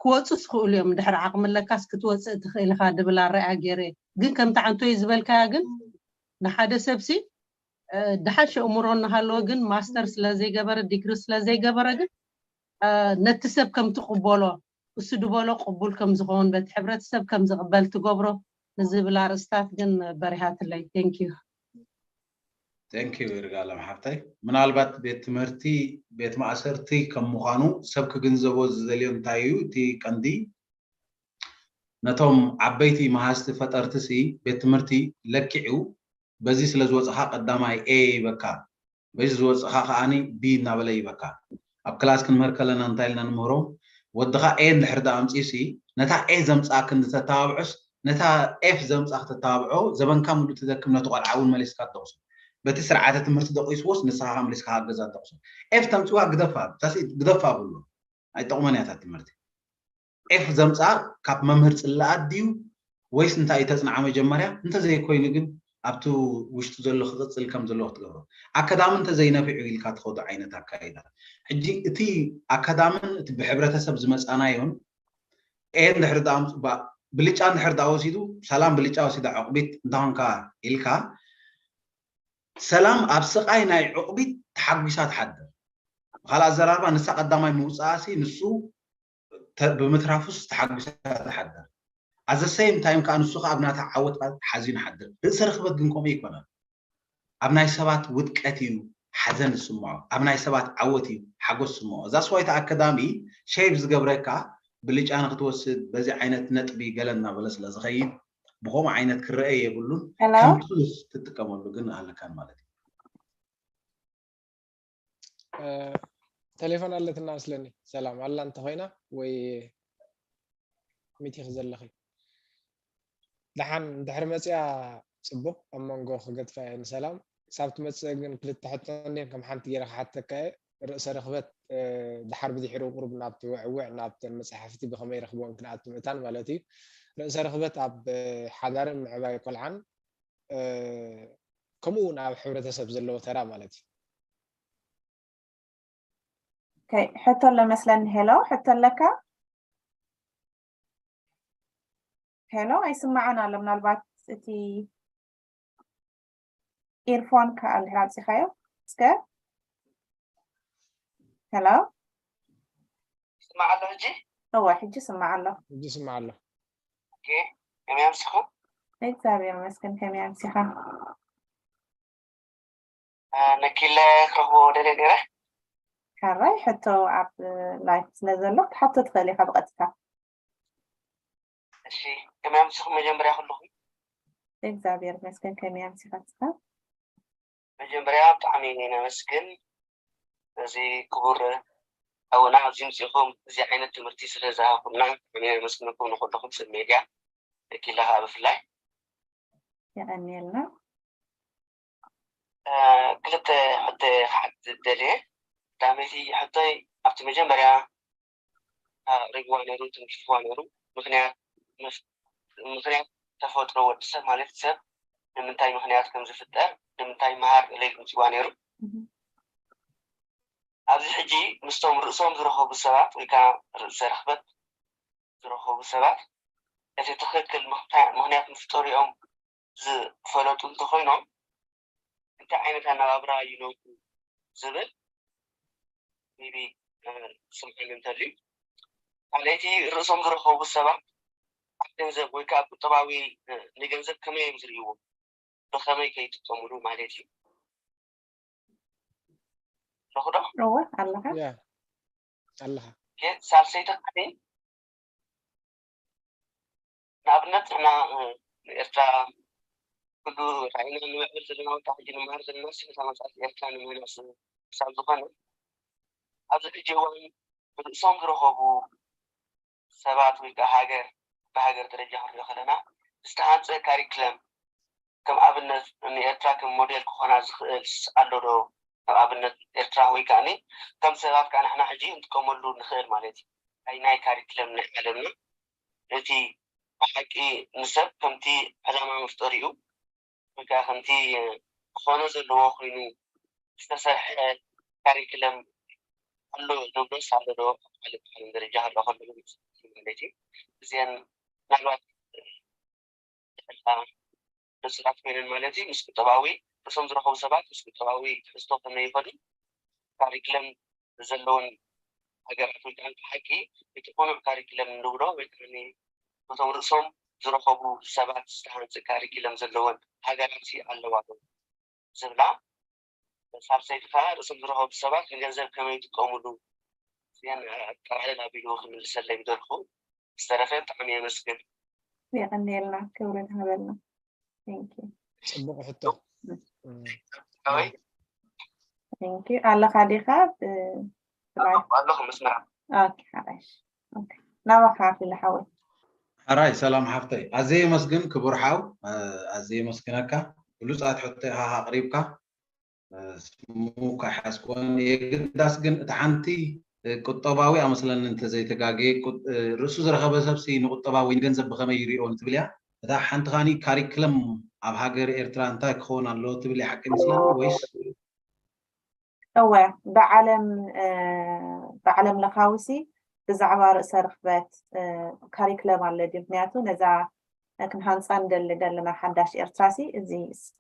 ክወፁ ዝኽእሉ እዮም ድሕሪ ዓቕሚ ኣለካስ ክትወፅእ ትኽእል ኢኻ ድብል ኣረኣያ ገይረ ግን ከምቲ ዓንቶይ ዝበልካያ ግን ንሓደ ሰብሲ ደሓሽ ኣእምሮ እናሃለወ ግን ማስተር ስለዘይገበረ ዲግሪ ስለዘይገበረ ግን ነቲ ሰብ ከም ትቕበሎ እሱ ድበሎ ቅቡል ከም ዝኸውን በቲ ሕብረተሰብ ከም ዝቕበል ትገብሮ ንዝብል ኣርእስታት ግን በሪሃትለይ thank you thank you ይርጋለም ሓፍታይ ምናልባት ቤት ትምህርቲ ቤት ማእሰርቲ ከም ምዃኑ ሰብ ክግንዘቦ ዝደልዮ እንታይ እዩ እቲ ቀንዲ ነቶም ዓበይቲ መሃዝቲ ፈጠርትሲ ቤት ትምህርቲ ለኪዑ በዚ ስለ ዝወፅኻ ቀዳማይ ኤ ይበካ፣ በዚ ዝወፅኻ ከዓኒ ቢ እናበለ ይበካ። ኣብ ክላስ ክንምህር ከለና እንታይ ኢልና ንምህሮም? ወድኻ ኤ እንድሕር ዳ ኣምፂሲ፣ ነታ ኤ ዘምፅኣ ክንዲ ተተባብዖስ፣ ነታ ኤፍ ዘምፅኣ ከተተባብዖ ዘበንካ ሙሉእ ትደክም፣ ነቲ ቆልዓ እውን መሊስካ ትደቕሶ። በቲ ስርዓተ ትምህርቲ ደቂስዎስ ንስኻ ከኣ መሊስካ ካብ ገዛ ትደቕሶ። ኤፍ ተምፅዋ ግደፋ፣ that's it፣ ግደፋ ብሎ። ኣይጠቕሞን እያ እታ ትምህርቲ። ኤፍ ዘምፅኣ ካብ መምህር ፅላኣት ድዩ ወይስ እንታይ እዩ ተፅንዓ መጀመርያ? እንተዘይኮይኑ ግን ኣብቲ ውሽጡ ዘሎ ክቕፅል ከም ዘለዎ ክትገብሮ። ኣካዳሚ እንተዘይነፊዑ ኢልካ ትኸዶ ዓይነት ኣካይዳ። ሕጂ እቲ ኣካዳምን እቲ ብሕብረተሰብ ዝመፃናዮን ኤ እንድሕር ደኣ ኣምፅ-፣ ባ-፣ ብልጫ እንድሕር ደኣ ወሲዱ፣ ሰላም ብልጫ ወሲዳ ዕቑቢት እንተኾንካ ኢልካ፣ ሰላም ኣብ ስቓይ ናይ ዕቑቢት ተሓጒሳ ትሓድር። ብኻልእ ኣዘራርባ ንሳ ቀዳማይ ምውፅኣሲ ንሱ ተ-፣ ብምትራፉስ ተሓጒሳ ትሓድር። At the same time ከዓ ንሱ ከዓ ኣብ ናታ ዓወት ከዓ ሓዚኑ ሓድር። ርእሰ ርኽበት ግን ከምኡ ኣይኮነን። ኣብ ናይ ሰባት ውድቀት እዩ ሓዘን ዝስምዖ፣ ኣብ ናይ ሰባት ዓወት እዩ ሓጎስ ዝስምዖ። That's why እቲ ኣካዳሚ ሼፕ ዝገብረካ ብልጫ ንክትወስድ፣ በዚ ዓይነት ነጥቢ ገለ እናበለ ስለ ዝኸይድ ብኸምኡ ዓይነት ክረአ የብሉን። ሄሎ? ከም ቱልስ ትጥቀመሉ ግን ኣለካን ማለት እዩ። እ፣ ቴሌፎን ኣለትና መስለኒ። ሰላም ኣላ እንተኾይና ወይ ሚቲኺ ዘለኺ? ደሓን እንድሕር መፅያ ፅቡቕ፣ ኣብ መንጎ ክገድፋ እየ ንሰላም። ክሳብ ትመፅእ ግን ክልተ ሕቶ እንድየን ከም ሓንቲ ገይረ ክሓተካ እየ። ርእሰ ርኽበት፣ እ፣ ደሓር ብድሒሩ ቁሩብ ናብቲ ውዕውዕ ናብተን መፅሓፍቲ ብኸመይ ረኽብዎን ክንኣቱ ምእታን ማለት እዩ። ርእሰ ርኽበት ኣብ፣ እ፣ ሓዳርን ምዕባይ ቆልዓን፣ እ፣ ከምኡ እውን ኣብ ሕብረተሰብ ዘለዎ ተራ ማለት እዩ። ኦኬ፣ ሕቶ ኣሎ መስለኒ። ሄሎ፣ ሕቶ ኣለካ? ሄሎ፣ ኣይስማዕን ኣሎ። ምናልባት እቲ ኢርፎን ከኣ እንድሕር ኣውፂኻዮ እስከ። ሄሎ፣ ይስማዕ ኣሎ ሕጂ? እወ፣ ሕጂ ይስማዕ ኣሎ። ሕጂ ይስማዕ ኣሎ። ኦኬ፣ ከመይ ኣምሲኹም? እግዚኣብሔር ይመስገን። ከመይ ኣምሲኻ? እ፣ ነኪለ ክረኽቦ ደልየ ነይረ። ሕራይ፣ ሕቶ ኣብ ላይፍ ስለ ዘሎ ክትሓቶ ትኽእል ኢኻ ብቐጥታ። እሺ፣ ከመይ ኣምሲኹም መጀመርያ ኩልኹም? እግዚኣብሔር ይመስገን። ከመይ ኣምሲኻ ንስኻ? መጀመርያ ብጣዕሚ ነመስግን እዚ ክቡር ኣቡና ኣብዚ ምፅኢኹም እዚ ዓይነት ትምህርቲ ስለ ዝሃብኩምና ብጣዕሚ ነመስግነኩም ንኩልኹም ሰብ ሜድያ ነኪለ ከዓ ብፍላይ። የቐንየልና። እ፣ ክልተ ሕቶ ክሓትት ደልየ። ቀዳመይቲ ሕቶይ ኣብቲ መጀመርያ ኣቕሪብዋ ነይሩ፣ ትንኪፍዋ ነይሩ። ምኽንያት መፍ-፣ ምኽንያት ተፈጥሮ ወዲ ሰብ ማለት ሰብ ንምንታይ ምኽንያት ከም ዝፍጠር ንምንታይ መሃር ኢለ ኣምፂዋ ነይሩ። እህ። ኣብዚ ሕጂ ምስቶም ርእሶም ዝረኸቡ ሰባት ወይ ከዓ ርእሰ ርኽበት ዝረኸቡ ሰባት እቲ ትኽክል ምኽንያ-፣ ምኽንያት መፍጠሪኦም ዝፈለጡ እንተኾይኖም እንታይ ዓይነት ኣነባብራ ይነብሩ ዝብል maybe፣ እ፣ ስምዕን እንተልዩ ካልኣይቲ ርእሶም ዝረኸቡ ሰባት ኣብ ገንዘብ ወይ ከዓ ቁጠባዊ፣ እ፣ ንገንዘብ ከመይ እዮም ዝርእይዎ? ብኸመይ ከይጥቀምሉ ማለት እዩ። ኣለኹ ዶ? እወ ኣለኻ። ያ ኣለኻ። ግን ሳልሰይቲ ከዓኒ ንኣብነት ንሕና፣ እ፣ ንኤርትራ ኩሉ ራእይና ንምዕብል ዘለና ወይ ከዓ ሕጂ ንመሃር ዘለና ስለ እታ መፅኣት ኤርትራ ንምህናፅ ክሳብ ዝኾነ ኣብዚ ሕጂ እዋን ብርእሶም ዝረኸቡ ሰባት ወይ ከዓ ሃገር ብሃገር ደረጃ ክንሪኦ ከለና ዝተሃንፀ ካሪክለም ከም ኣብነት ንኤርትራ ከም ሞዴል ክኾና ዝኽእል ኣሎ ዶ? ከም ኣብነት ኤርትራ ወይ ከዓ ከም ሰባት ከዓ ንሕና ሕጂ ክንጥቀመሉ ንኽእል ማለት እዩ። ናይ ናይ ካሪክለም ናይ ዓለምና እቲ ብሓቂ ንሰብ ከምቲ ዕላማ መፍጠሪኡ ወይ ከዓ ከምቲ ክኾኖ ዘለዎ ኮይኑ ዝተሰርሐ ካሪክለም ኣሎ ንብሎስ ኣሎ ዶ? ኣብ ዓለም ዓለም ደረጃ ክረኣ ከለኹ ማለት እዩ። እዚአን ምናልባት ንሱራት ኮይነን ማለት እዩ። ምስ ቁጠባዊ ርእሶም ዝረኸቡ ሰባት ምስ ቁጠባዊ ትሕዝቶ ከመይ ይኸዱ ካሪክለም ዘለውን ሃገራት ወይ ከዓ ብሓቂ እቲ ቅኑዕ ካሪክለም ንብሎ ወይ ከዓ ነቶም ርእሶም ዝረኸቡ ሰባት ዝተሃንፀ ካሪክለም ዘለወን ሃገራት ኣለዋ ዶ ዝብላ ሳልሰይቲ ከዓ ርእሶም ዝረኸቡ ሰባት ንገንዘብ ከመይ ይጥቀምሉ እዚአን ኣጠቓለል ኣቢሉ ክምልሰለይ ምደልኹ። ዝተረፈ ብጣዕሚ የመስግን። የቐንየልና፣ ክብሪ ንሃበልና። Thank you። ፅቡቕ ሕቶ። ኣለኻ ዲኻ? ኣለኹ መስመር። ናባኻ ኣኺለ ሓወይ። ሓራይ ሰላም ሓፍተይ፣ ኣዘየ መስግን ክቡር ሓው፣ ኣዘየ መስግነካ። ብሉጻት ሕቶ ኢኻ ኣቕሪብካ። ስሙ ካይሓዝኮን የግዳስ፣ ግን እቲ ሓንቲ ቁጠባዊ ኣመስለኒ እንተዘይተጋጌ፣ ርእሱ ዝረኸበ ሰብሲ ንቁጠባ ወይ ንገንዘብ ብኸመይ ይሪኦ ንትብል እያ። እታ ሓንቲ ካኒ ካሪክለም ኣብ ሃገር ኤርትራ እንታይ ክኸውን ኣለዎ ትብል እያ፣ ሓቂ ይመስለኒ ወይስ? እወ፣ ብዓለም ብዓለም ለኻዊ ሲ ብዛዕባ ርእሰ ርኽበት ካሪክለም ኣሎ ድዩ? ምክንያቱ ነዛ ክንሃንፃ ንደሊ ዘለና ሓዳሽ ኤርትራ ሲ እዚ እስኻ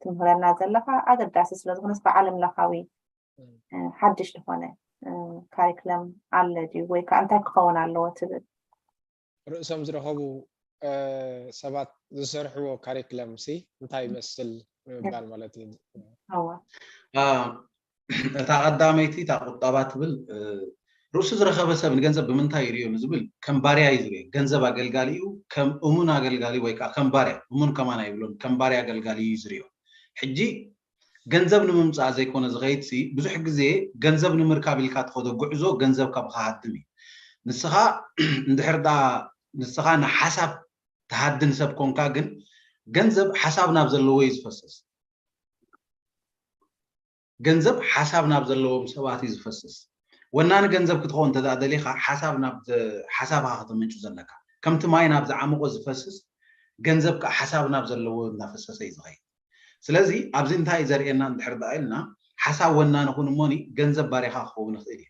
ትምህረና ዘለኻ ኣገዳሲ ስለዝኾነስ ብዓለም ለኻዊ ሓድሽ ዝኾነ ካሪክለም ኣለ ድዩ ወይ ከዓ እንታይ ክኸውን ኣለዎ ትብል? ርእሶም ዝረኸቡ ሰባት ዝሰርሕዎ ካሪክለም ሲ እንታይ ይመስል ንምባል ማለት እዩ። እወ። እታ ቀዳመይቲ እታ ቁጠባ ትብል ርእሱ ዝረኸበ ሰብ ንገንዘብ ብምንታይ ይሪኦ ንዝብል ከም ባርያ እዩ ዝሪኦ። ገንዘብ ኣገልጋሊ እዩ፣ ከም እሙን ኣገልጋሊ ወይ ከዓ ከም ባርያ፣ እሙን ከማን ኣይብሎን፣ ከም ባርያ ኣገልጋሊ እዩ ዝሪኦ። ሕጂ ገንዘብ ንምምፃእ ዘይኮነ ዝኸይድ ሲ ብዙሕ ግዜ ገንዘብ ንምርካብ ኢልካ ትኸዶ ጉዕዞ ገንዘብ ካብ ክሃድም እዩ። ንስኻ እንድሕር ደኣ ንስኻ ንሓሳብ ትሃድን ሰብ ኮንካ ግን ገንዘብ ሓሳብ ናብ ዘለዎ እዩ ዝፈስስ። ገንዘብ ሓሳብ ናብ ዘለዎም ሰባት እዩ ዝፈስስ። ወናኒ ገንዘብ ክትኸውን እንተ ደኣ ደሊኻ ሓሳብ ናብ ሓሳብኻ ከተመንጩ ዘለካ። ከምቲ ማይ ናብ ዝዓመቖ ዝፈስስ ገንዘብ ከዓ ሓሳብ ናብ ዘለዎ እናፈሰሰ እዩ ዝኸይድ። ስለዚ ኣብዚ እንታይ እዩ ዘርእየና እንድሕር ደኣ ኢልና ሓሳብ ወናኒ ኩን እሞኒ ገንዘብ ባርያኻ ክኸውን ይኽእል እዩ።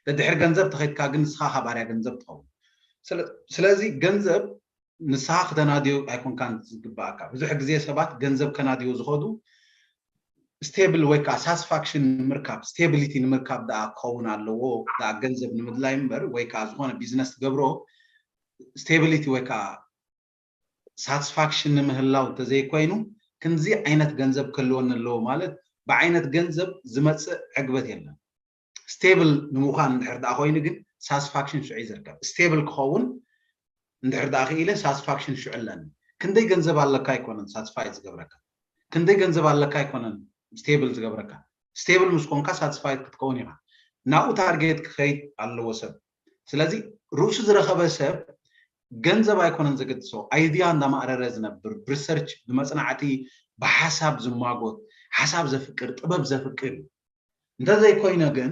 ደድሕሪ ገንዘብ ተኸይድካ ግን ንስኻ ኻ ባርያ ገንዘብ ትኸውን። ስለዚ ገንዘብ ንስኻ ክተናድዮ ኣይኮንካን ዝግባኣካ። ብዙሕ ግዜ ሰባት ገንዘብ ከናድዮ ዝኸዱ ስቴብል ወይ ከዓ ሳትስፋክሽን ንምርካብ፣ ስቴቢሊቲ ንምርካብ ደኣ ክኸውን ኣለዎ። ደኣ ገንዘብ ንምድላይ እምበር ወይ ከዓ ዝኾነ ቢዝነስ ትገብሮ ስቴቢሊቲ ወይ ከዓ ሳትስፋክሽን ንምህላው እንተዘይኮይኑ ክንዚ ዓይነት ገንዘብ ክህልወኒ ኣለዎ ማለት ብዓይነት ገንዘብ ዝመፅእ ዕግበት የለን። ስቴብል ንምዃን እንድሕር ደኣ ኮይኑ ግን ሳትስፋክሽን ሽዑ እዩ ዝርከብ። ስቴብል ክኸውን እንድሕር ደኣ ክኢለ ሳትስፋክሽን ሽዑ ኣለኒ። ክንደይ ገንዘብ ኣለካ ኣይኮነን ሳትስፋይ ዝገብረካ፣ ክንደይ ገንዘብ ኣለካ ኣይኮነን ስቴብል ዝገብረካ። ስቴብል ምስ ኮንካ ሳትስፋይድ ክትከውን ኢኻ። ናብኡ ታርጌት ክኸይድ ኣለዎ ሰብ። ስለዚ ርእሱ ዝረኸበ ሰብ ገንዘብ ኣይኮነን ዘገድሶ፣ ኣይድያ እንዳማዕረረ ዝነብር፣ ብሪሰርች፣ ብመፅናዕቲ፣ ብሓሳብ ዝማጎት፣ ሓሳብ ዘፍቅር፣ ጥበብ ዘፍቅር እዩ። እንተዘይኮይነ ግን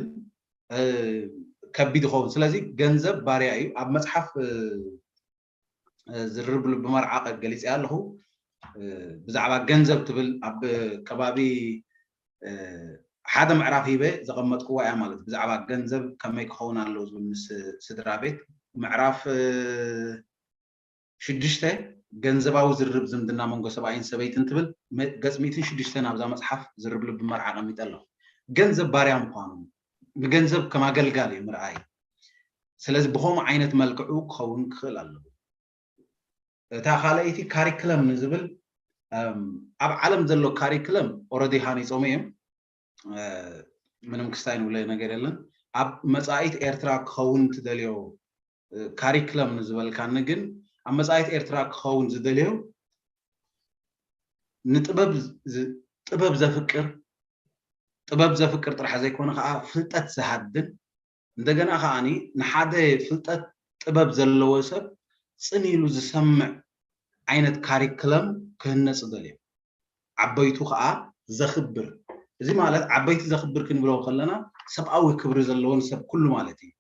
ከቢድ ይኸውን። ስለዚ ገንዘብ ባርያ እዩ። ኣብ መፅሓፍ ዝርብ ልቢ መርዓ ገሊፀያ ኣለኹ። ብዛዕባ ገንዘብ ትብል ኣብ ከባቢ ሓደ ምዕራፍ ሂበ ዘቐመጥክዋ እያ ማለት ብዛዕባ ገንዘብ ከመይ ክኸውን ኣለዎ ዝብል ምስ ስድራ ቤት ምዕራፍ ሽዱሽተ ገንዘባዊ ዝርርብ ዝምድና መንጎ ሰብኣይን ሰበይትን ትብል ገጽ ሚእትን ሽዱሽተን ኣብዛ መጽሓፍ ዝርብ ልቢ መርዓ ኣቐሚጠ ኣለኹ። ገንዘብ ባርያ ምዃኑ ንገንዘብ ከም ኣገልጋሊ ምርኣይ። ስለዚ ብኸምኡ ዓይነት መልክዑ ክኸውን ክኽእል ኣለዎ። እታ ካልኣይቲ ካሪክለም ንዝብል ኣብ ዓለም ዘሎ ካሪክለም ኦረዲ ሃኒፆም እዮም። ምንም ክስታይ ንብሎ ነገር የለን። ኣብ መፃኢት ኤርትራ ክኸውን ትደልዮ ካሪክለም ንዝበልካኒ ግን ኣብ መፃኢት ኤርትራ ክኸውን ዝደልዮ ንጥበብ ጥበብ ዘፍቅር ጥበብ ዘፍቅር ጥራሕ ዘይኮነ ከዓ ፍልጠት ዝሃድን እንደገና ከዓኒ ንሓደ ፍልጠት ጥበብ ዘለዎ ሰብ ፅን ኢሉ ዝሰምዕ ዓይነት ካሪክለም ክህነፅ ደልዮ ዓበይቱ ከዓ ዘኽብር እዚ ማለት ዓበይቲ ዘኽብር ክንብሎ ከለና ሰብኣዊ ክብሪ ዘለዎን ሰብ ኩሉ ማለት እዩ።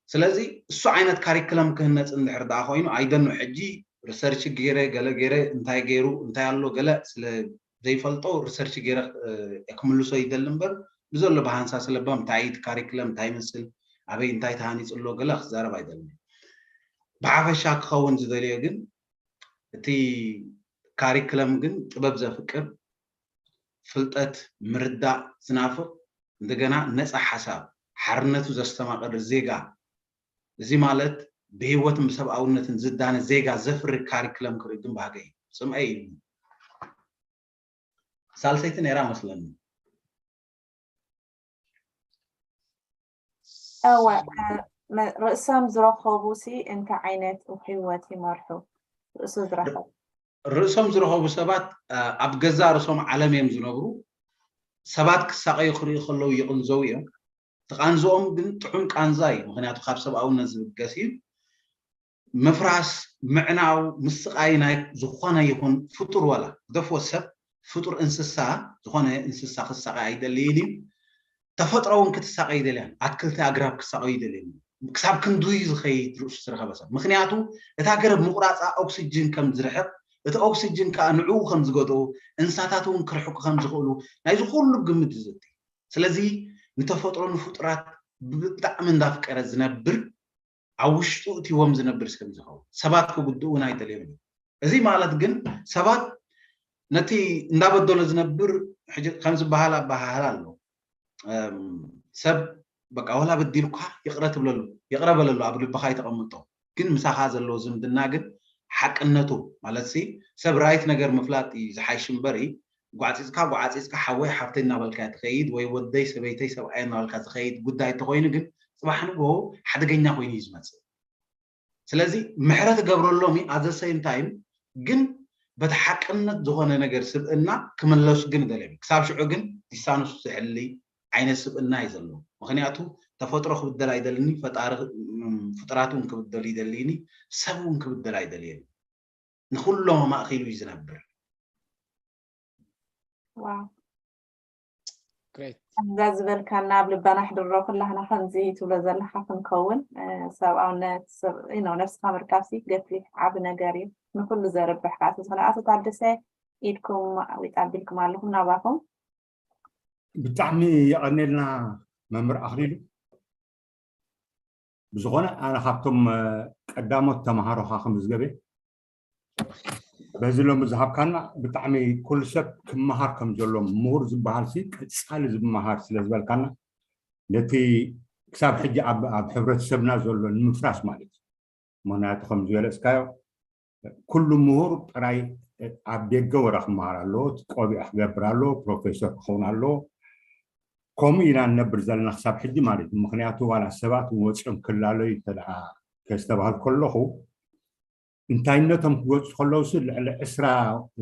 ስለዚ እሱ ዓይነት ካሪክለም ክህነፅ እንድሕር ደኣ ኮይኑ ኣይደኑ ሕጂ ሪሰርች ገይረ ገለ ገይረ እንታይ ገይሩ እንታይ ኣሎ ገለ ስለ ዘይፈልጦ ሪሰርች ገይረ ክምልሶ ይደሊ እምበር ብዘሎ ብሃንሳ ስለባ እንታይ እቲ ካሪክለም እንታይ ይመስል ኣበይ እንታይ ተሃኒፁ ኣሎ ገለ ክዛረብ ኣይደልን። ብሓፈሻ ክኸውን ዝደልዮ ግን እቲ ካሪክለም ግን ጥበብ ዘፍቅር ፍልጠት ምርዳእ ዝናፍቕ እንደገና ነፃ ሓሳብ ሓርነቱ ዘስተማቐር ዜጋ እዚ ማለት ብህይወትን ብሰብኣውነትን ዝዳነ ዜጋ ዘፍሪ ካሪክለም ክርኢ ግን ባህገ እዩ። ፅምአ እዩ። ሳልሰይቲ ነይራ መስለኒ። እወ ርእሶም ዝረኸቡ ሲ እንታይ ዓይነት ህይወት ይመርሑ? ርእሱ ዝረኸቡ ርእሶም ዝረኸቡ ሰባት ኣብ ገዛእ ርእሶም ዓለም እዮም ዝነብሩ። ሰባት ክሳቐዩ ክርእዩ ከለዉ ይቕንዘዉ እዮም። እቲ ቃንዝኦም ግን ጥዑም ቃንዛ እዩ፣ ምኽንያቱ ካብ ሰብኣውነት ዝብገስ እዩ። ምፍራስ፣ ምዕናው፣ ምስቓይ ናይ ዝኾነ ይኹን ፍጡር፣ ዋላ ግደፍዎ ሰብ፣ ፍጡር፣ እንስሳ፣ ዝኾነ እንስሳ ክሳቐይ ኣይደልይን እዩ። ተፈጥሮ እውን ክትሳቐይ ይደልያን፣ ኣትክልቲ ኣግራብ ክሳቐዩ ይደልያን። ክሳብ ክንዱይ ዝኸይድ ርእሱ ዝረኸበ ሰብ፣ ምኽንያቱ እታ ገረብ ምቑራፃ ኦክስጅን ከም ዝርሕቕ፣ እቲ ኦክስጅን ከዓ ንዕኡ ከም ዝገድኦ፣ እንስሳታት እውን ክርሕቁ ከም ዝኽእሉ ናይዚ ኩሉ ግምት እዩ ዘድልዮ። ስለዚ ንተፈጥሮ ንፍጡራት ብጣዕሚ እንዳፍቀረ ዝነብር፣ ኣብ ውሽጡ እትዎም ዝነብር ሰብ እዩ ዝኸውን። ሰባት ክጉድኡ እውን ኣይደልዮም እዮም። እዚ ማለት ግን ሰባት ነቲ እንዳበደሎ ዝነብር ሕጂ ከም ዝበሃል ኣበሃህላ ኣሎ። ሰብ በቃ ዋላ በዲልኳ ይቕረ ትብለሉ፣ ይቕረ በለሉ፣ ኣብ ልብኻ ይተቐምጦ። ግን ምሳኻ ዘለዎ ዝምድና ግን ሓቅነቱ ማለት ሲ ሰብ ራይት ነገር ምፍላጥ እዩ ዝሓይሽ እምበሪ ጓዕፂፅካ ጓዕፂፅካ ሓወይ ሓፍተይ እናበልካ ትኸይድ ወይ ወደይ ሰበይተይ ሰብኣይ እናበልካ ዝኸይድ ጉዳይ እንተኮይኑ ግን ፅባሕ ንግሆ ሓደገኛ ኮይኑ እዩ ዝመፅእ። ስለዚ ምሕረት እገብረሎም እዩ። ኣዘ ሴም ታይም ግን በቲ ሓቅነት ዝኾነ ነገር ስብእና ክምለሱ ግን እደልዮም። ክሳብ ሽዑ ግን ዲስታንሱ ዝሕሊ ዓይነት ስብእና እዩ ዘለዎ። ምክንያቱ ተፈጥሮ ክብደል ኣይደልኒ፣ ፍጡራት እውን ክብደሉ ይደልይኒ፣ ሰብ እውን ክብደል ኣይደልየኒ። ንኩሎም ኣማእኪሉ እዩ ዝነብር። እዛ ዝበልካና ኣብ ልባና ኣሕድሮ፣ ኩላህና ከምዚ ትብሎ ዘለካ ክንከውን። ሰብኣውነት፣ ነብስካ ምርካብሲ ገፊሕ ዓቢ ነገር እዩ፣ ንኩሉ ዘርብሕ ከዓ ስለዝኮነ። ኣቶ ታደሰ፣ ኢድኩም ዊጥ ኣቢልኩም ኣለኹም ናባኹም። ብጣዕሚ የቐኔልና መምህር ኣኽሊሉ። ብዝኾነ ኣነ ካብቶም ቀዳሞት ተምሃሮኻ ክምዝገብ እየ። በዚ ሎሚ ዝሃብካና ብጣዕሚ ኩሉ ሰብ ክመሃር ከም ዘሎ፣ ምሁር ዝበሃል ሲ ቀጻሊ ዝመሃር ስለ ዝበልካና፣ ነቲ ክሳብ ሕጂ ኣብ ኣብ ሕብረተሰብና ዘሎ ንምፍራስ ማለት እዩ። ምክንያቱ ከም ዝገለጽካዮ ኩሉ ምሁር ጥራይ ኣብ ደገ ወረ ክመሃር ኣለዎ፣ እቲ ቆቢዕ ክገብር ኣለዎ፣ ፕሮፌሰር ክኸውን ኣለዎ። ከምኡ ኢና ንነብር ዘለና ክሳብ ሕጂ ማለት እዩ። ምክንያቱ ዋላ ሰባት ወፂኦም ክላለዩ እንተ ደኣ ከስተባህል ከለኹ፣ እንታይነቶም ክገልፁ ከለውሲ ልዕሊ ዕስራ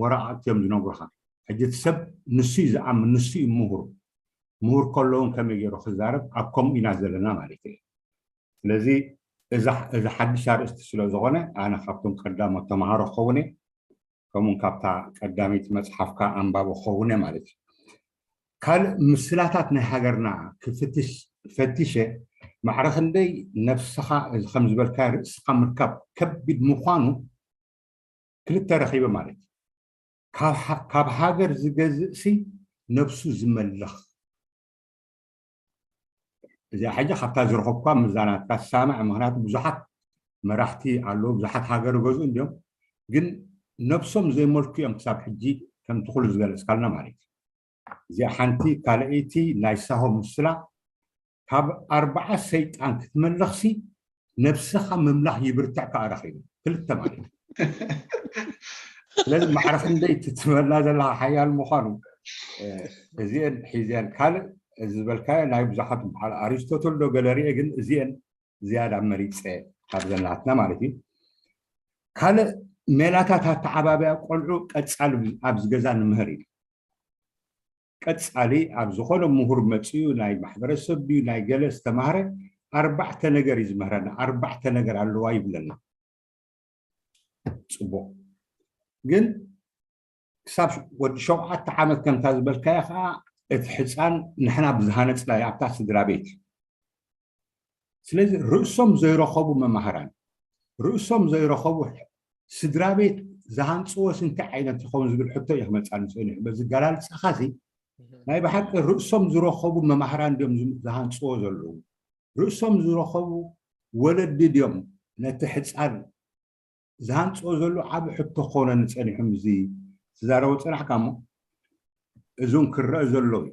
ወረቓቕቲ እዮም ዝነግሩኻ። ሕጂ እቲ ሰብ ንሱ እዩ ዝኣምን፣ ንሱ እዩ ምሁር። ምሁር ከለውን ከመይ ገይሩ ክዛረብ፣ ኣብ ከምኡ ኢና ዘለና ማለት እዩ። ስለዚ እዚ ሓድሽ ኣርእስቲ ስለ ዝኾነ ኣነ ካብቶም ቀዳሞት ተምሃሮ ክኸውን እየ። ከምኡውን ካብታ ቀዳመይቲ መፅሓፍካ ኣንባቢ ክኸውን እየ ማለት እዩ። ካልእ ምስላታት ናይ ሃገርና ክፍትሽ ፈቲሸ ማዕረ ክንደይ ነብስኻ እዚ ከም ዝበልካ ርእስኻ ምርካብ ከቢድ ምዃኑ ክልተ ረኺበ ማለት እዩ። ካብ ሃገር ዝገዝእ ሲ ነብሱ ዝመልኽ። እዚኣ ሕጂ ካብታ ዝረኸብኳ ምዛናትካ ትሳማዕ፣ ምክንያቱ ብዙሓት መራሕቲ ኣለዉ፣ ብዙሓት ሃገር ይገዝኡ እንዲዮም፣ ግን ነብሶም ዘይመልኩ እዮም ክሳብ ሕጂ ከምቲ ኩሉ ዝገለጽካልና ማለት እዩ። እዚኣ ሓንቲ። ካልኣይቲ ናይ ሳሆ ምስላ ካብ ኣርባዓ ሰይጣን ክትመልኽሲ ነብስኻ ምምላኽ ይብርትዕ ከዓ ረኺቡ ክልተ ማለት እዩ። ስለዚ ማዕረ ክንደይ ትትበላ ዘለካ ሓያል ምዃኑ እዚአን ሒዘን ካልእ ዝበልካዮ ናይ ብዙሓት በዓል ኣሪስቶትል ዶ ገለ ርኤ ግን እዚአን ዝያዳ መሪፀ ካብ ዘናትና ማለት እዩ። ካልእ ሜላታት ኣተዓባብያ ቆልዑ ቀፃሊ ኣብዚ ገዛ ንምህር እዩ። ቀፃሊ ኣብ ዝኾነ ምሁር መፅኡ ናይ ማሕበረሰብ ድዩ ናይ ገለ ዝተማህረ ኣርባዕተ ነገር እዩ ዝምህረና። ኣርባዕተ ነገር ኣለዋ ይብለና። ፅቡቕ ግን ክሳብ ወዲ ሸውዓተ ዓመት ከምታ ዝበልካዮ ከዓ እቲ ሕፃን ንሕና ብዝሃነፅናዮ ኣብታ ስድራ ቤት እዩ። ስለዚ ርእሶም ዘይረኸቡ መማህራን፣ ርእሶም ዘይረኸቡ ስድራ ቤት ዝሃንፅዎስ እንታይ ዓይነት ይኸውን ዝብል ሕቶ እዩ ክመፅኣኒ ፀኒሑ። በዚ ገላልፃኻ እዚ ናይ ብሓቂ ርእሶም ዝረኸቡ መማህራን ድዮም ዝሃንፅዎ ዘለዉ? ርእሶም ዝረኸቡ ወለዲ ድዮም ነቲ ሕፃን ዝሃንፅዎ ዘሎ ዓቢ ሕቶ ክኾነኒ ፀኒሑ። እዚ ትዛረቦ ፀናሕካ እሞ እዚውን ክረአ ዘሎ እዩ።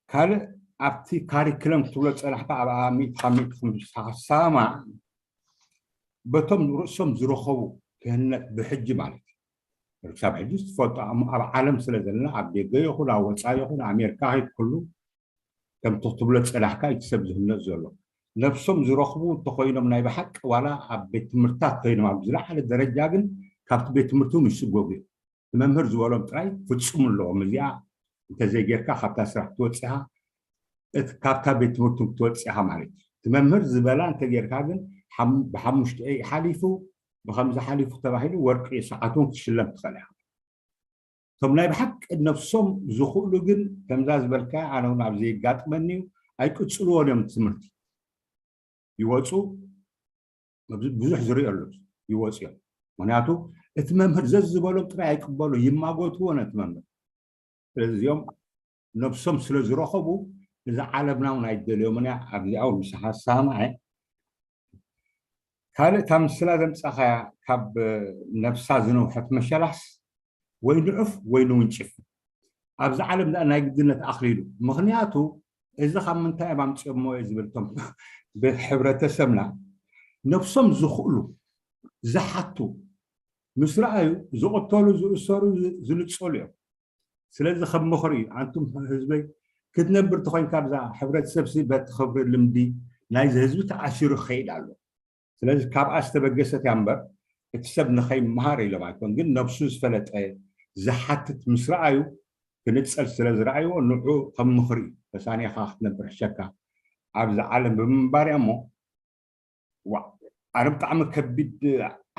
ካልእ ኣብቲ ካሪክለም ክትብሎ ፀናሕካ ኣብ ሚእቲ ካብ ሚእቲ ክሳማ በቶም ርእሶም ዝረኸቡ ክህነት ብሕጂ ማለት እዩ። ክሳብ ሕጂ ትፈልጦ ኣብ ዓለም ስለ ዘለና ኣብ ደገ ይኹን ኣብ ወፃኢ ይኹን ኣሜሪካ ሄድ ኩሉ ከምቲ ክትብሎ ፀናሕካ እቲ ሰብ ዝህነፅ ዘሎ ነብሶም ዝረኽቡ እንተኮይኖም ናይ ብሓቂ ዋላ ኣብ ቤት ትምህርታት ኮይኖም ኣብ ዝለዓለ ደረጃ ግን ካብቲ ቤት ትምህርቲ እውን ይስጎጉ እዮም። እቲ መምህር ዝበሎም ጥራይ ፍፁም ኣለዎም። እዚኣ እንተዘይጌርካ ካብታ ስራሕ ክትወፅእ ኢኻ፣ እቲ ካብታ ቤት ትምህርቲ ክትወፅእ ኢኻ ማለት እዩ። እቲ መምህር ዝበላ እንተጌርካ ግን ሓም- ብሓሙሽተ ሓሊፉ ብከምዚ ሓሊፉ ተባሂሉ ወርቂ ሰዓት እውን ክትሽለም ትኽእል ኢኻ። እቶም ናይ ብሓቂ ነብሶም ዝኽእሉ ግን ከምዛ ዝበልካ ኣነ እውን ኣብዚ የጋጥመኒ እዩ፣ ኣይቅፅልዎን እዮም ትምህርቲ። ይወፁ፣ ብዙሕ ዝሪኦ ኣሎ፣ ይወፁ እዮም። ምክንያቱ እቲ መምህር ዘዝበሎም ጥራይ ኣይቅበሉ፣ ይማጎትዎ ነቲ መምህር። ስለዚ እዚኦም ነብሶም ስለ ዝረኸቡ እዛ ዓለምና እውን ኣይደልዮምን እያ። ኣብዚኣ እውን ምሳኻ ዝሰማማዕ እየ። ካልእ እታ ምስላ ዘምጻኻያ ካብ ነብሳ ዝነውሐት መሸላስ ወይ ንዑፍ ወይ ንውንጭፍ። ኣብዚ ዓለም ደኣ ናይ ግድነት ኣኽሊሉ። ምኽንያቱ እዚ ካብ ምንታይ እዮም ኣምጺኦሞ እየ ዝብል እቶም ብሕብረተሰብና ነብሶም ዝኽእሉ ዝሓቱ ምስ ረኣዩ ዝቕተሉ ዝእሰሩ ዝንጸሉ እዮም። ስለዚ ከም ምኽሪ እዩ ኣንቱም ህዝበይ ክትነብር ተኾይንካ ኣብዛ ሕብረተሰብ ሲ በቲ ክብሪ ልምዲ ናይዚ ህዝቢ ተኣሲሩ ክኸይድ ኣሎ። ስለዚ ካብኣ ዝተበገሰት እያ እምበር እቲ ሰብ ንኸይመሃር ኢሎም ኣይኮን፣ ግን ነብሱ ዝፈለጠ ዝሓትት ምስ ረኣዩ ክንጸል ስለ ዝረኣይዎ ንዑ ከም ምኽሪ እዩ ተሳኒኻ ክትነብር ሕሸካ ኣብዚ ዓለም ብምንባር እያ እሞ ዋ ኣነ ብጣዕሚ ከቢድ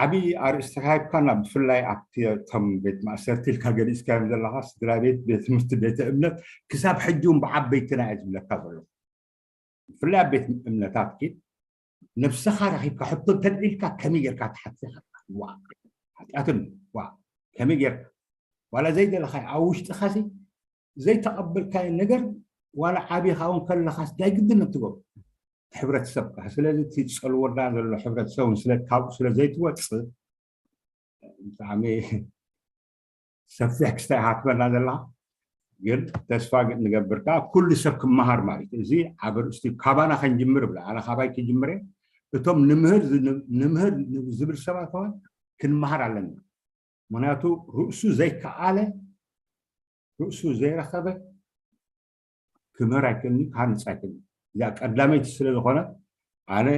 ዓብዪ ኣርእስቲ ሂብካና ብፍላይ ኣብቲ እቶም ቤት ማእሰርቲ ኢልካ ገሊፅካዮም ዘለካ ስድራ ቤት ቤት ትምህርቲ ቤተ እምነት ክሳብ ሕጂ እውን ብዓበይትና እየ ዝብለካ ዘለኹ ብፍላይ ኣብ ቤት እምነታት ኪድ ነብስኻ ረኺብካ ሕቶ እንተልዒልካ ከመይ ጌርካ ትሓትኻ ዋ ሓጢኣትን ዋ ከመይ ጌርካ ዋላ ዘይደለኻ ኣብ ውሽጥኻ ዘይተቐበልካዮ ነገር ዋላ ዓቢኻ እውን ከለኻስ ናይ ግድን ትገብሮ ሕብረተሰብ ከዓ ስለዚ እቲ ዝፀልወና ዘሎ ሕብረተሰብ እውን ስለ ካብኡ ስለ ዘይትወፅእ ብጣዕሚ ሰፊሕ ክስታይ ሃትበና ዘላ ግን ተስፋ ንገብር ከዓ ኩሉ ሰብ ክመሃር ማለት እዩ እዚ ዓብ ርእስቲ ካባና ከንጅምር ብላ ኣነ ካባይ ክጅምረ እቶም ንምህር ዝብል ሰባት ን ክንመሃር ኣለና ምክንያቱ ርእሱ ዘይከኣለ ርእሱ ዘይረኸበ ክምህር ኣይክእልኒ ክሃንፅ ኣይክእልኒ እዚኣ ቀዳመይቲ ስለ ዝኾነ ኣነ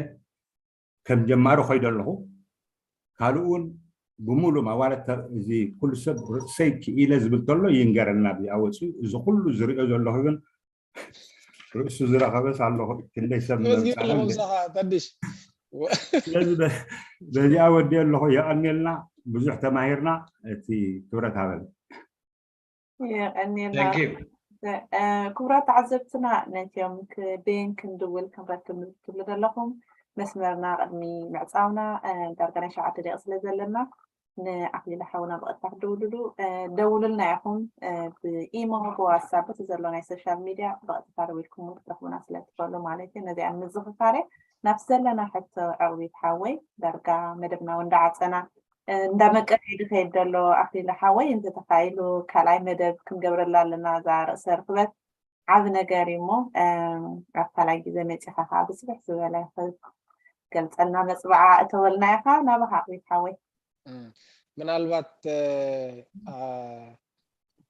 ከም ጀማሪ ኮይደ ኣለኹ ካልኡ እውን ብምሉእ ማዋለት እዚ ኩሉ ሰብ ርእሰይ ክኢለ ዝብል ተሎ ይንገረና ብዚኣ ወፂኡ እዚ ኩሉ ዝሪኦ ዘለኹ ግን ርእሱ ዝረኸበስ ኣለኹ ክንደይ ሰብ መምፃእለኹምሳኻ ተድሽ ስለዚ በዚኣ ወዲ ኣለኹ የቐኒልና ብዙሕ ተማሂርና እቲ ክብረት ሃበል የቀኒልና ክቡራት ተዓዘብትና ነቲኦም ቤን ክንድውል ክንረክብ ትብሉ ዘለኹም መስመርና ቅድሚ ምዕፃውና ዳርጋ ናይ ሸዓተ ደቂ ስለ ዘለና ንኣክሊለ ሓውና ብቐጥታ ክድውልሉ ደውሉልና ኢኹም ብኢሞ ብዋትሳፕ እቲ ዘሎ ናይ ሶሻል ሚድያ ብቐጥታ ደዊልኩም ክትረኽቡና ስለ ትኽእሉ ማለት እዩ ነዚኣ ንምዝኽኻር ናብቲ ዘለና ሕቶ ዕቕቢት ሓወይ ዳርጋ መደብና እውን እንዳዓፀና እንዳመቀለ እዩ ዝኸይድ ዘሎ ኣክሊለ ሓወይ እንተተኻኢሉ ካልኣይ መደብ ክንገብረላ ኣለና እዛ ርእሰ ርክበት ዓብ ነገር እዩ እሞ ኣብ ካልኣይ ግዜ መፂኻ ከዓ ብስፍሕ ዝበለ ገልፀልና መፅብዓ እተወልና ኢኻ ናባኻ ኣክሊለ ሓወይ ምናልባት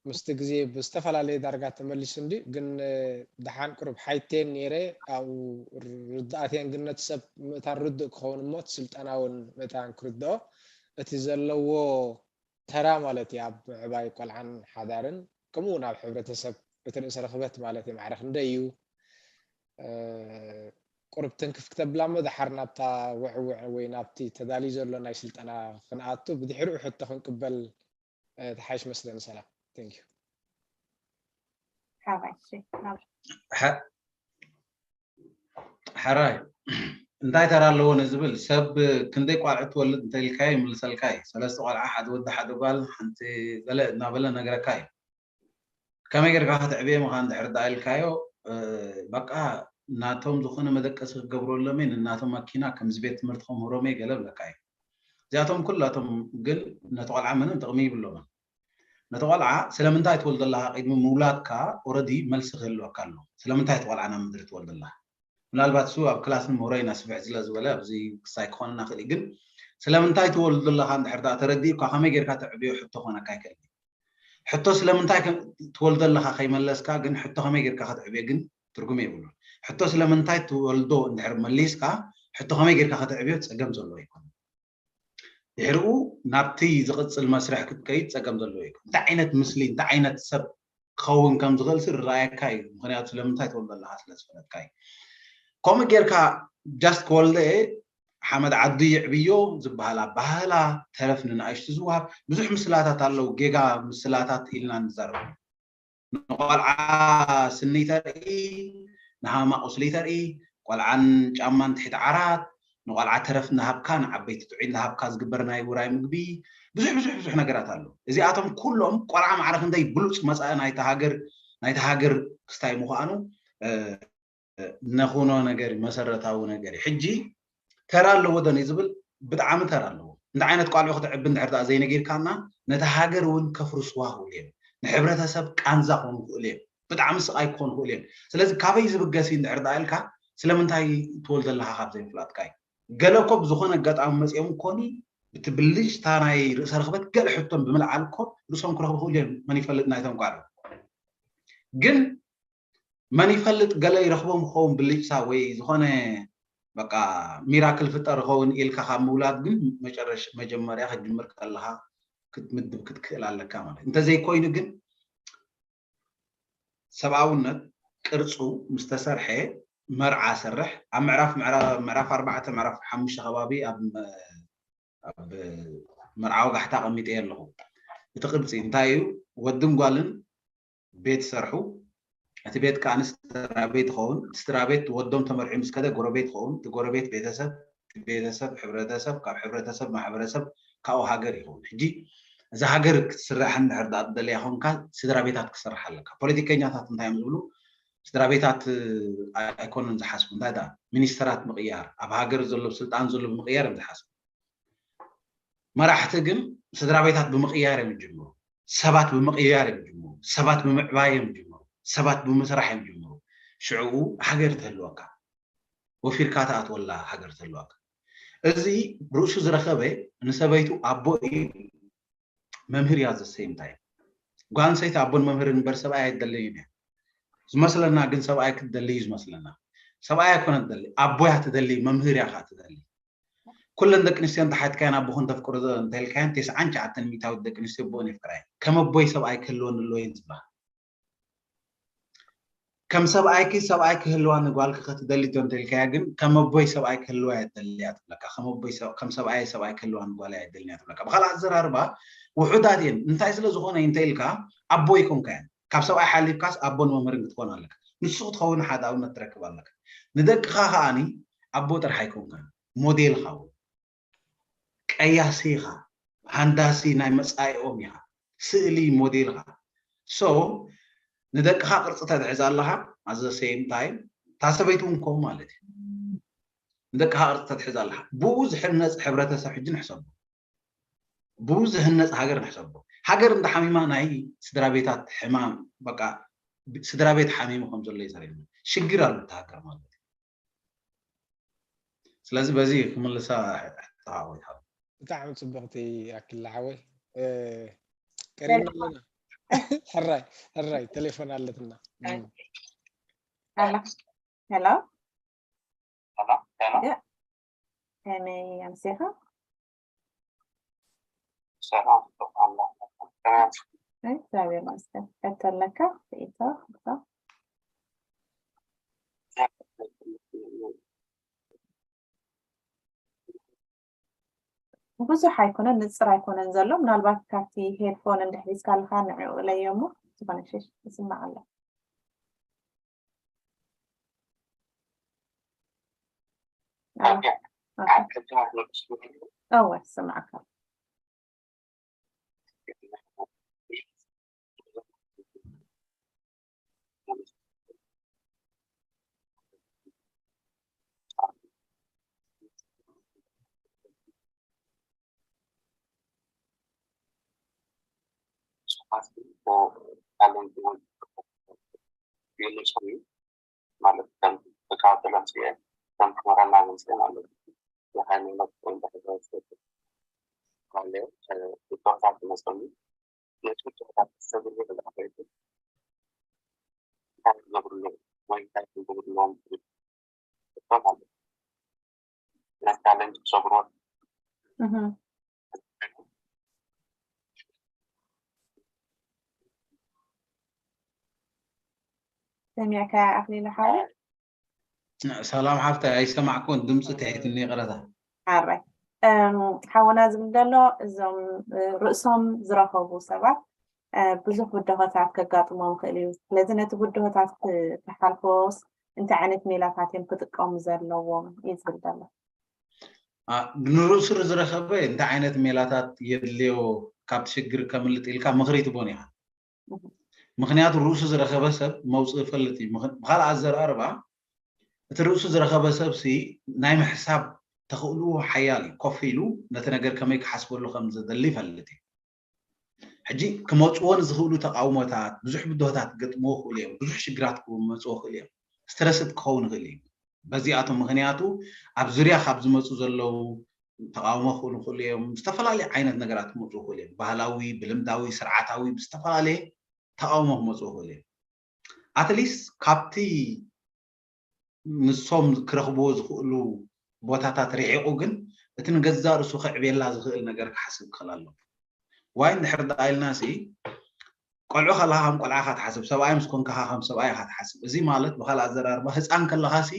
ምስቲ ግዜ ብዝተፈላለየ ዳርጋ ተመሊሱ እንዲ ግን ደሓን ቅሩብ ሓይቴን ነይረ ኣብኡ ርዳእቴን ግን ነቲ ሰብ ምእታን ርዱእ ክኸውን እሞ እቲ ስልጠና እውን ምእታን ክርድኦ እቲ ዘለዎ ተራ ማለት እዩ ኣብ ምዕባይ ቆልዓን ሓዳርን ከምኡ እውን ኣብ ሕብረተሰብ እቲ ርእሰ ርኽበት ማለት እዩ ማዕረ ክንደይ እዩ ቁሩብ ትንክፍ ክተብላ እሞ ደሓር ናብታ ውዕውዕ ወይ ናብቲ ተዳልዩ ዘሎ ናይ ስልጠና ክንኣቱ ብድሕሪኡ ሕቶ ክንቅበል ትሓይሽ መስለኒ ሰላም thank you ሓባይ እሺ ናብ ሕራይ እንታይ ተራ ኣለዎ ንዝብል ሰብ ክንደይ ቋልዑ ትወልድ እንተኢልካዮ ይምልሰልካ እዩ ሰለስተ ቆልዓ ሓደ ወዲ ሓደ ጓል ሓንቲ ገለ እናበለ ነገረካ እዩ ከመይ ጌርካ ከተዕብዮም ኢኻ እንድሕር ደኣ ኢልካዮ በቃ ናቶም ዝኾነ መደቀሲ ክገብረሎም እየ ንናቶም መኪና ከምዚ ቤት ትምህርቲ ከምህሮም እየ ገለ ብለካ እዩ እዚኣቶም ኩላቶም ግን ነቲ ቆልዓ ምንም ጥቕሚ ይብሎምን ነቲ ቆልዓ ስለምንታይ ትወልዶ ኣለኻ ቅድሚ ምውላድካ ኦረዲ መልሲ ክህልወካ ኣሎ ስለምንታይ እቲ ቆልዓ ናብ ምድሪ ትወልዶ ኣለኻ ምናልባት እሱ ኣብ ክላስ ንምህሮ ኢና ስፍሕ ዝለ ዝበለ ኣብዚ ክሳይ ክኾንና ክእል ግን ስለምንታይ ትወልዶ ኣለኻ እንድሕር ደኣ ተረዲእካ ከመይ ጌርካ ተዕብዮ ሕቶ ኮነካ ይክእል ሕቶ ስለምንታይ ትወልዶ ኣለኻ ከይመለስካ ግን ሕቶ ከመይ ጌርካ ከተዕብዮ ግን ትርጉም የብሉን ሕቶ ስለምንታይ ትወልዶ እንድሕር መሊስካ ሕቶ ከመይ ጌርካ ከተዕብዮ ፀገም ዘለዎ ይኮን ድሕሪኡ ናብቲ ዝቕጽል መስርሕ ክትከይድ ጸገም ዘለዎ እዩ። እንታይ ዓይነት ምስሊ፣ እንታይ ዓይነት ሰብ ክኸውን ከም ዝኽእል ሲ ርኣየካ እዩ። ምኽንያቱ ስለምንታይ ትወልዶ ኣለኻ ስለ ዝፈለጥካ እዩ። ከምኡ ጌርካ ጃስት ክወልደ እየ፣ ሓመድ ዓዱ ይዕብዮ ዝበሃል ኣባህላ፣ ተረፍ ንንኣሽቱ ዝወሃብ ብዙሕ ምስላታት ኣለዉ። ጌጋ ምስላታት ኢልና ንዛረብ። ንቆልዓ ስኒ ተርኢ፣ ንሃማ ቁስሊ ተርኢ፣ ቆልዓን ጫማን ትሕቲ ዓራት፣ ንቆልዓ ተረፍ እናሃብካ፣ ንዓበይቲ ጥዑይ እናሃብካ ዝግበር ናይ ውራይ ምግቢ፣ ብዙሕ ብዙሕ ብዙሕ ነገራት ኣሎ። እዚኣቶም ኩሎም ቆልዓ ማዕረ ክንደይ ብሉፅ መፃኢ ናይታ ሃገር ናይታ ሃገር ክስታይ ምዃኑ ነኹኖ ነገር እዩ፣ መሰረታዊ ነገር እዩ። ሕጂ ተራ ኣለዎ ዶ ዝብል ብጣዕሚ ተራ ኣለዎ። እንደ ዓይነት ቋልዑ ክትዕቢ እንድሕር ደኣ ዘይነጊርካና ነታ ሃገር እውን ከፍርስዋ ክእሉ እዮም። ንሕብረተሰብ ቃንዛ ክኾኑ ክእሉ እዮም። ብጣዕሚ ስቓይ ክኾኑ ክእሉ እዮም። ስለዚ ካበይ ዝብገስ እዩ እንድሕር ደኣ ኢልካ ስለምንታይ ትወልዶ ኣለኻ ካብ ዘይምፍላጥካ እዩ። ገለ እኮ ብዝኾነ ኣጋጣሚ መፂኦም ኮኒ ብቲ ብልጭታ ናይ ርእሰ ርኽበት ገለ ሕቶም ብምልዓል እኮ ርእሶም ክረኽቡ ክእሉ እዮም። መን ይፈልጥ ናይቶም ቋልዑ ግን መን ይፈልጥ ገለ ይረኽቦም ክኸውን ብልጭታ ወይ ዝኾነ በቃ ሚራክል ፍጠር ይኸውን ኢልካ ካብ ምውላድ ግን መጨረሽ መጀመርያ ክትጅምር ከለኻ ክትምድብ ክትክእል ኣለካ ማለት እንተዘይኮይኑ ግን ሰብኣውነት ቅርፁ ምስ ተሰርሐ መርዓ ሰርሕ ኣብ ምዕራፍ ምዕራፍ ኣርባዕተ ምዕራፍ ሓሙሽተ ከባቢ ኣብ ኣብ መርዓዊ ጋሕታ ኣቐሚጠ ኣለኹ እቲ ቅርፂ እንታይ እዩ ወድን ጓልን ቤት ይሰርሑ። እቲ ቤት ከኣ ስድራ ቤት ይኸውን። እቲ ስድራ ቤት ወዶም ተመርዒ ምስ ከደ ጎረቤት ይኸውን። እቲ ጎረቤት ቤተሰብ፣ እቲ ቤተሰብ ሕብረተሰብ፣ ካብ ሕብረተሰብ ማሕበረሰብ፣ ካብኡ ሃገር ይኸውን። ሕጂ እዛ ሃገር ክትስራሕ እንድሕር ደኣ ትደልያ ኾንካ ስድራ ቤታት ክሰርሕ ኣለካ። ፖለቲከኛታት እንታይ እዮም ዝብሉ? ስድራ ቤታት ኣይኮኑን ዝሓስቡ። እንታይ ደኣ ሚኒስተራት ምቕያር፣ ኣብ ሃገር ዘሎ ስልጣን ዘሎ ብምቕያር እዮም ዝሓስቡ። መራሕቲ ግን ስድራ ቤታት ብምቕያር እዮም ዝጅምሩ። ሰባት ብምቕያር እዮም ዝጅምሩ። ሰባት ብምዕባይ እዮም ዝጅምሩ። ሰባት ብምስራሕ እዮም ዝጅምሩ። ሽዕኡ ሃገር ትህልወካ፣ ወፊርካ ትኣትወላ ሃገር ትህልወካ። እዚ ርእሱ ዝረኸበ ንሰበይቱ ኣቦ እዩ፣ መምህር እያ ዘሰይምታ እዩ። ጓል ኣንስተይቲ ኣቦን መምህርን እምበር ሰብኣይ ኣይትደልይን እያ ዝመስለና፣ ግን ሰብኣይ ክትደሊ እዩ ዝመስለና። ሰብኣይ ኣይኮነ ትደሊ፣ ኣቦ እያ ትደሊ፣ መምህር እያ ከዓ ትደሊ። ኩለን ደቂ ኣንስትዮ እንተሓትካየን ኣቦኹን ተፍቅሮ እንተልካየን ተስዓን ትሽዓተን ሚእታዊት ደቂ ኣንስትዮ ኣቦን የፍቅራ እየን። ከም ኣቦይ ሰብኣይ ክህልወኒ ኣለዎ እየን ዝበሃል። ከም ሰብኣይኪ ሰብኣይ ክህልዋ ንጓልኪ ክትደሊ ዶ እንተልካያ ግን ከም ኣቦይ ሰብኣይ ክህልዋ እየ ደልያ ትብለካ። ከም ኣቦይ ሰብ- ከም ሰብኣይ ሰብኣይ ክህልዋ ንጓል እየ ደልያ ትብለካ። ብካልእ ኣዘራርባ ውሑዳት እየን። እንታይ ስለ ዝኾነ እንተ ኢልካ ኣቦ ኣይኮንካያን። ካብ ሰብኣይ ሓሊፍካስ ኣቦን መምህርን ክትኮን ኣለካ። ንሱ ክትኸውን ሓደ ኣብነት ትረክብ ኣለካ። ንደቅኻ ከኣኒ ኣቦ ጥራሕ ኣይኮንካን፣ ሞዴል ኻውን ቀያሲ ኢኻ፣ ሃንዳሲ ናይ መጻኢኦም ኢኻ፣ ስእሊ ሞዴል ኢኻ። So ንደቅኻ ቅርጺ ተትሕዝ ኣለኻ፣ at the same time እታ ሰበይቲ እውን ከምኡ ማለት እዩ። ንደቅኻ ቅርጺ ተትሕዝ ኣለኻ፣ ብኡ ዝሕነጽ ሕብረተሰብ ሕጂ ንሕሰቦ፣ ብኡ ዝህነጽ ሃገር ንሕሰቦ። ሃገር እንዳ ሓሚማ ናይ ስድራ ቤታት ሕማም በቃ ስድራ ቤት ሓሚሙ ከም ዘሎ እዩ ዘርእየና። ሽግር ኣሎ እታ ሃገር ማለት እዩ። ስለዚ በዚ ክምልሳ ተዓወት። ብጣዕሚ ፅብቕቲ ኣክላ ሓወይ። ቀሪብና ኣለና። ሕራይ ሕራይ ቴሌፎን ኣለትና። ሄሎ ከመይ ኣምሲኻ? ሰላም። እግዚኣብሔር ይመስገን። ሕቶ ኣለካ? ርእይቶ? ሕቶ? ብዙሕ ኣይኮነን፣ ንፅር ኣይኮነን ዘሎ። ምናልባት ካብቲ ሄድፎን እንድሕር ሒዝካ ኣለኻ ንዕኡ እለዮ እሞ ዝኾነ ሽሽ ይስማዕ ኣሎ። እወ፣ ይስማዓካ። ማለት ከም ተካተሎም ሲኤ ከም ክመረና መንስኤ ማለት የሃይማኖት ወይም በተሰበሰብ ማለት ሪፖርታት ይመስሉ ነጭ ሪፖርታት ሰብሎ ለማፈቱ እንታይ ዝገብርሉ ወይ እንታይ ዝገብርሎም ማለት ናይ ታለንት ክሰብሮ ሰሚዕካያ ኣኽሊሉ ሓወይ? ሰላም ሓፍታይ፣ ኣይሰማዕኩን፣ ድምፂ ትሒትኒ፣ ይቕረታ። ሓራይ ሓወና ዝብል ዘሎ፣ እዞም ርእሶም ዝረኸቡ ሰባት ብዙሕ ብድሆታት ከጋጥሞም ይኽእል እዩ። ስለዚ ነቲ ብድሆታት ክሓልፎስ እንታይ ዓይነት ሜላታት እዮም ክጥቀሙ ዘለዎም እዩ ዝብል ዘሎ። ንርእሱ ዝረኸበ እንታይ ዓይነት ሜላታት የድልዮ ካብቲ ሽግር ከምልጥ ኢልካ ምኽሪ ትቦን ኢኻ። ምኽንያቱ ርእሱ ዝረኸበ ሰብ መውፅኢ ይፈልጥ እዩ። ብኻልእ ኣዘራርባ እቲ ርእሱ ዝረኸበ ሰብ ሲ ናይ ምሕሳብ ተኽእልኡ ሓያል እዩ። ኮፍ ኢሉ ነቲ ነገር ከመይ ክሓስበሉ ከም ዝደሊ ይፈልጥ እዩ። ሕጂ ክመፅዎ ንዝኽእሉ ተቃውሞታት ብዙሕ ብድሆታት ክገጥምዎ ይኽእሉ እዮም። ብዙሕ ሽግራት ክመፅዎ ይኽእሉ እዮም። ስትረስድ ክኸውን ይኽእል እዩ። በዚኣቶም ምኽንያቱ ኣብ ዙርያ ካብ ዝመፁ ዘለዉ ተቃውሞ ክኾኑ ይኽእሉ እዮም። ዝተፈላለዩ ዓይነት ነገራት ክመፁ ይኽእሉ እዮም። ባህላዊ፣ ብልምዳዊ፣ ስርዓታዊ ብዝተፈላለየ ተቃውሞ ክመፁ ይኽእሉ እዮም። ኣትሊስት ካብቲ ንሶም ክረኽብዎ ዝኽእሉ ቦታታት ርሒቑ ግን እቲ ንገዛእ ርእሱ ከዕብየላ ዝኽእል ነገር ክሓስብ ክኽእል ኣለዎ። ዋይ እንድሕር ደኣ ኢልና ሲ ቆልዑ ከለኻ ከም ቆልዓ ኢኻ ትሓስብ፣ ሰብኣይ ምስ ኮንካ ከም ሰብኣይ ኢኻ ትሓስብ። እዚ ማለት ብኻልእ ኣዘራርባ ህፃን ከለኻ ሲ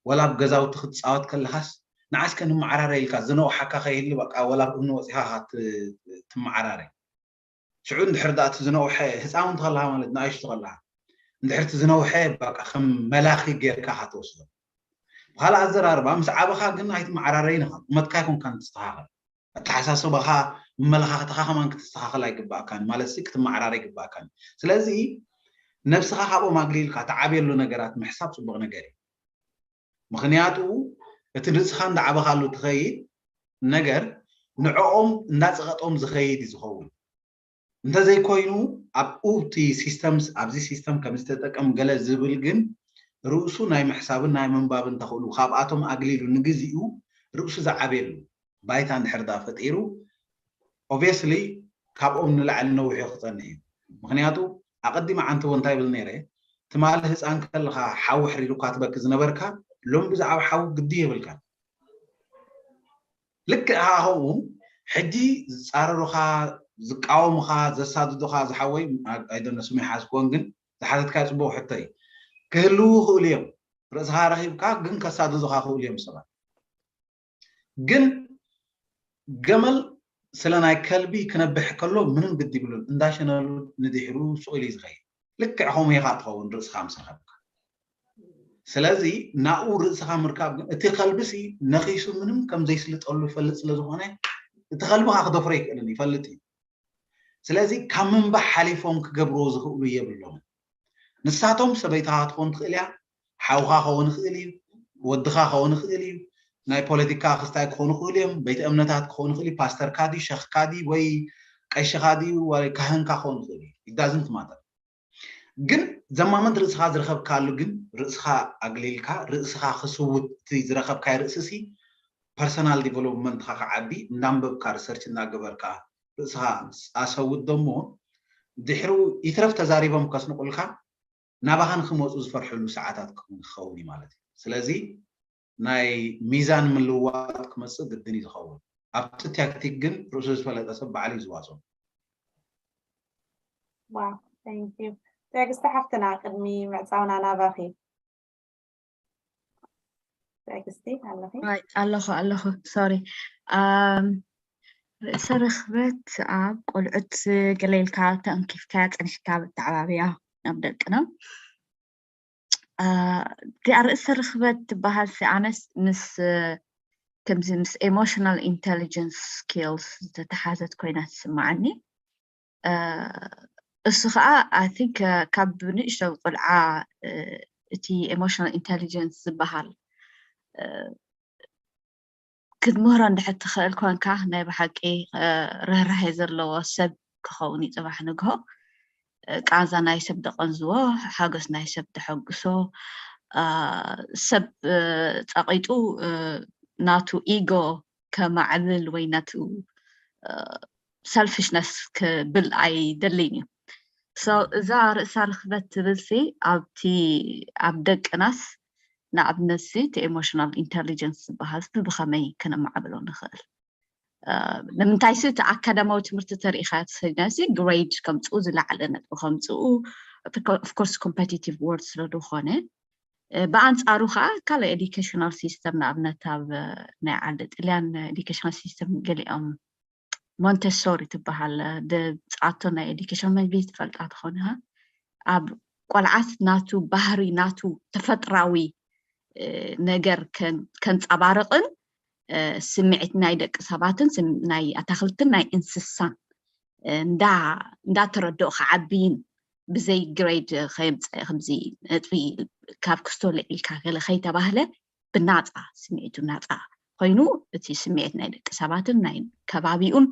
ወላ ኣብ ገዛውቲ ክትፃወት ከለኻስ ንዓስከ ንመዓራረ ኢልካ ዝነውሓካ ከይህሉ በቃ ወላ ኣብ እምኒ ወፂኻ ኢኻ ትመዓራረ። ሽዑ እንድሕር ደኣ እቲ ዝነውሐ ህፃውንቲ ከለኻ ማለት ንኣሽቱ ከለኻ እንድሕር እቲ ዝነውሐ በቃ ከም መላኺ ጌርካ ኢኻ ትወስዶ። ብኻልእ ኣዘራርባ ምስ ዓበኻ ግን ኣይትመዓራረይን ኢኻ። ቁመትካ ኣይኮንካን ትስተኻኸል። ኣተሓሳስባኻ መመለኻኽትኻ ከማን ክትስተኻኸል ኣይግባእካን ማለት ሲ ክትመዓራረ ይግባእካን። ስለዚ ነብስኻ ካብኦም ኣግሊልካ ትዓብየሉ ነገራት ምሕሳብ ፅቡቕ ነገር እዩ። ምኽንያቱ እቲ ርእስኻ እንዳዓበኻሉ ትኸይድ ነገር ንዕኦም እንዳፀቐጦም ዝኸይድ እዩ ዝኸውን። እንተዘይኮይኑ ኣብኡ እቲ ሲስተምስ ኣብዚ ሲስተም ከም ዝተጠቀም ገለ ዝብል ግን ርእሱ ናይ ምሕሳብን ናይ ምንባብን ተኽእሉ ካብኣቶም ኣግሊሉ ንግዚኡ ርእሱ ዝዓብየሉ ባይታ እንድሕር ዳ ፈጢሩ ኦብስሊ ካብኦም ንላዕሊ ነዊሑ ክፀንሕ እዩ። ምክንያቱ ኣቀዲመ ዓንተቦ እንታይ ብል ነይረ፣ ትማሊ ህፃን ከለካ ሓዊ ኣሕሪሩካ ትበኪ ዝነበርካ ሎም ብዛዕባ ሓዊ ግዲ የብልካ። ልክዕ ሃኸኡ ሕጂ ዝፃረሩካ ዝቃወሙካ ዘሳድዱካ ዝሓወይ ኣይደነ ስሙ ይሓዝክዎን ግን ዝሓተትካዮ ፅቡቅ ሕቶ እዩ። ክህልዉ ይኽእሉ እዮም ርእስኻ ረኺብካ ግን ከሳድዱካ ክእሉ እዮም ሰባት። ግን ገመል ስለ ናይ ከልቢ ክነብሕ ከሎ ምንም ግዲ ይብሉን እንዳሸነሉ ንድሕሩ ሱቕ ኢሉ እዩ ዝኸይድ። ልክዕ ከምኡ ኢኻ ትኸውን ርእስኻ ምስ ረኸብካ። ስለዚ ናብኡ ርእስኻ ምርካብ ግን እቲ ከልቢ ሲ ነኺሱ ምንም ከም ዘይስልጠሉ ይፈልጥ ስለ ዝኾነ እቲ ከልቢ ከዓ ክደፍሮ ይክእልን ይፈልጥ እዩ። ስለዚ ካብ ምንባሕ ሓሊፎም ክገብርዎ ዝኽእሉ የብሎምን። ንሳቶም ሰበይትኻ ክትኾን ትኽእል እያ፣ ሓውኻ ክኸውን ይኽእል እዩ፣ ወድኻ ክኸውን ይኽእል እዩ፣ ናይ ፖለቲካ ክስታይ ክኾኑ ይኽእሉ እዮም፣ ቤተ እምነታት ክኾኑ ይኽእል እዩ፣ ፓስተርካ ድዩ ሸኽካ ድዩ ወይ ቀሽኻ ድዩ ወይ ካህንካ ክኾን ይኽእል እዩ። It doesn't matter። ግን ዘማመንት ርእስኻ ዝረኸብካሉ ግን ርእስኻ ኣግሊልካ ርእስኻ ክስውት እቲ ዝረኸብካዮ ርእሲ ሲ ፐርሰናል ዲቨሎፕመንትኻ ክዓቢ እንዳንበብካ ሪሰርች እንዳገበርካ ርእስኻ ኣሰውት ደሞ ድሕሩ ይትረፍ ተዛሪቦም ከስንቁልካ ናባኻ ንክመፁ ዝፈርሕሉ ሰዓታት ክኸውን እዩ ማለት እዩ። ስለዚ ናይ ሚዛን ምልውዋጥ ክመፅእ ግድን እዩ ዝኸውን። ኣብቲ ታክቲክ ግን ርእሱ ዝፈለጠ ሰብ ባዕሉ እዩ ዝዋፅኦ። ዋው፣ thank you። ትዕግስቲ ሓፍትና ቅድሚ ምዕፃውና ናባኺ። ትዕግስቲ ኣለኺ? ኣለኹ ኣለኹ፣ ሶሪ። ርእሰ ርኽበት ኣብ ቆልዑት ገለ ኢልካ ተንኪፍካ ፀኒሕካ ብተዓባብያ ኣብ ደቅና እዚኣ ርእሰ ርኽበት ትበሃል ኣነስ ምስ ከምዚ ምስ emotional intelligence skills ዝተተሓዘት ኮይና ትስምዓኒ። እሱ ከዓ I think ካብ ንእሽቶ ቆልዓ እቲ emotional intelligence ዝበሃል ክትምህሮ እንድሕር ትኽእል ኮንካ ናይ ብሓቂ ርህራሄ ዘለዎ ሰብ ክኸውን እዩ ፅባሕ ንግሆ። ቃንዛ ናይ ሰብ ደቐንዝዎ፣ ሓጎስ ናይ ሰብ ደሐጉሶ፣ ሰብ ፀቒጡ ናቱ ኢጎ ከማዕብል ወይ ናቱ ሰልፊሽነስ ክብል ኣይደልይን እዩ። So እዛ ርእሳ ርኽበት ትብል ሲ ኣብቲ ኣብ ደቅናስ ንኣብነት ሲ እቲ emotional intelligence ዝበሃል ሲ ብኸመይ ከነማዕብሎ ንኽእል? ንምንታይ ሲ እቲ ኣካዳማዊ ትምህርቲ ተሪኢኻ ተሰዲና ሲ ግሬድ ከምፅኡ ዝለዓለ ነጥቢ ከምፅኡ of course competitive world ስለ ዝኾነ ብኣንፃሩ ከዓ ካልእ educational system ንኣብነት ኣብ ናይ ዓዲ ጥልያን educational system ገሊኦም ሞንቴሶሪ ትበሃል ዝፃኣቶ ናይ education መግቢ ትፈልጣ ትኾንካ ኣብ ቆልዓት ናቱ ባህሪ ናቱ ተፈጥራዊ ነገር ከንፀባርቕን ስምዒት ናይ ደቂ ሰባትን ናይ ኣታክልትን ናይ እንስሳን እንዳተረድኦ ክዓብይን ብዘይ grade ከየምፀ ከምዚ ነጥቢ ካብ ክስቶ ልዒልካ ገለ ከይተባህለ ብናፃ ስምዒቱ ናፃ ኮይኑ እቲ ስምዒት ናይ ደቂ ሰባትን ናይ ከባቢኡን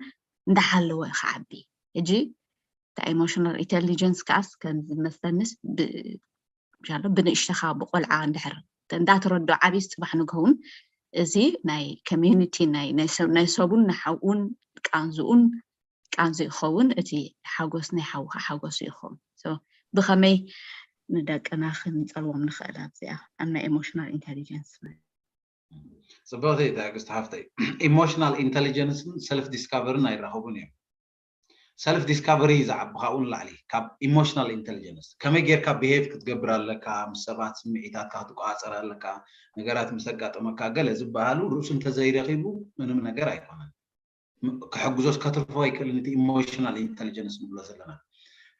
እንዳሓለወ ክዓቢ ሕጂ እታ emotional intelligence ከዓስ ከም ዝመሰለንስ ብሻሎ ብንእሽተኻ ብቆልዓ እንድሕር እንዳተረዶ ዓብስ ፅባሕ ንግኸውን እዚ ናይ community ናይ ሰቡን ንሓውን ቃንዝኡን ቃንዙ ይኸውን እቲ ሓጎስ ናይ ሓውካ ሓጎሱ ይኸውን ብኸመይ ንደቅና ክንፀልዎም ንኽእል ኣብዚኣ ኣብ ናይ emotional intelligence ፅብቕቲ ትዕግስቲ ሃፍተይ emotional intelligence ን self discovery ን ኣይራኸቡን እዮም self discovery ዝዓቢ ካብኡ ንላዕሊ ካብ emotional intelligence ከመይ ጌርካ behave ክትገብር ኣለካ ምስ ሰባት ስምዒታትካ ክትቆፃፀር ኣለካ ነገራት ምስ ኣጋጠመካ ገለ ዝበሃሉ ርእሱ እንተዘይረኺቡ ምንም ነገር ኣይኮነን ክሕግዞስ ከትርፎ ኣይክእልን እቲ emotional intelligence ንብሎ ዘለና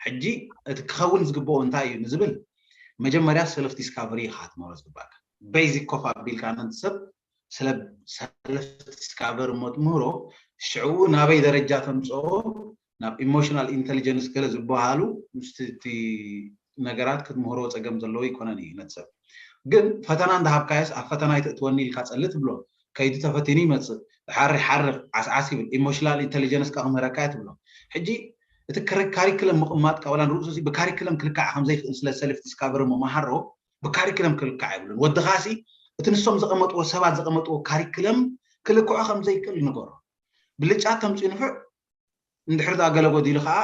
ሕጂ እቲ ክኸውን ዝግብኦ እንታይ እዩ ንዝብል መጀመርያ self discovery ኢኻ ክትምህሮ ዝግባእካ basic ኮፍ ኣቢልካ ነቲ ሰብ ስለ self discovery እሞ ትምህሮ ሽዑ ናበይ ደረጃ ተምፅኦ ናብ emotional intelligence ገለ ዝበሃሉ ምስቲ እቲ ነገራት ክትምህሮ ፀገም ዘለዎ ይኮነን እዩ ነቲ ሰብ ግን ፈተና እንዳሃብካዮስ ኣብ ፈተና ይተእትወኒ ኢልካ ፀሊ ትብሎ ከይዱ ተፈቲኑ ይመፅእ ድሓር ይሓርፍ ዓስዓስ ይብል emotional intelligence ካ ክምህረካ እየ ትብሎ ሕጂ እቲ curriculum ምቕማጥ ቃውላን ርእሱ ብ curriculum ክልካዕ ከም ዘይክእል ስለ self discovery ምምሃሮ ብ curriculum ክልካዕ የብሉን ወድኻ ሲ እቲ ንሶም ዘቐመጥዎ ሰባት ዘቐመጥዎ curriculum ክልክዖ ከም ዘይክእል ንገሮ ብልጫ ተምፅኡ ንፉዕ እንድሕር ዳ ገለ ጎዲሉ ከዓ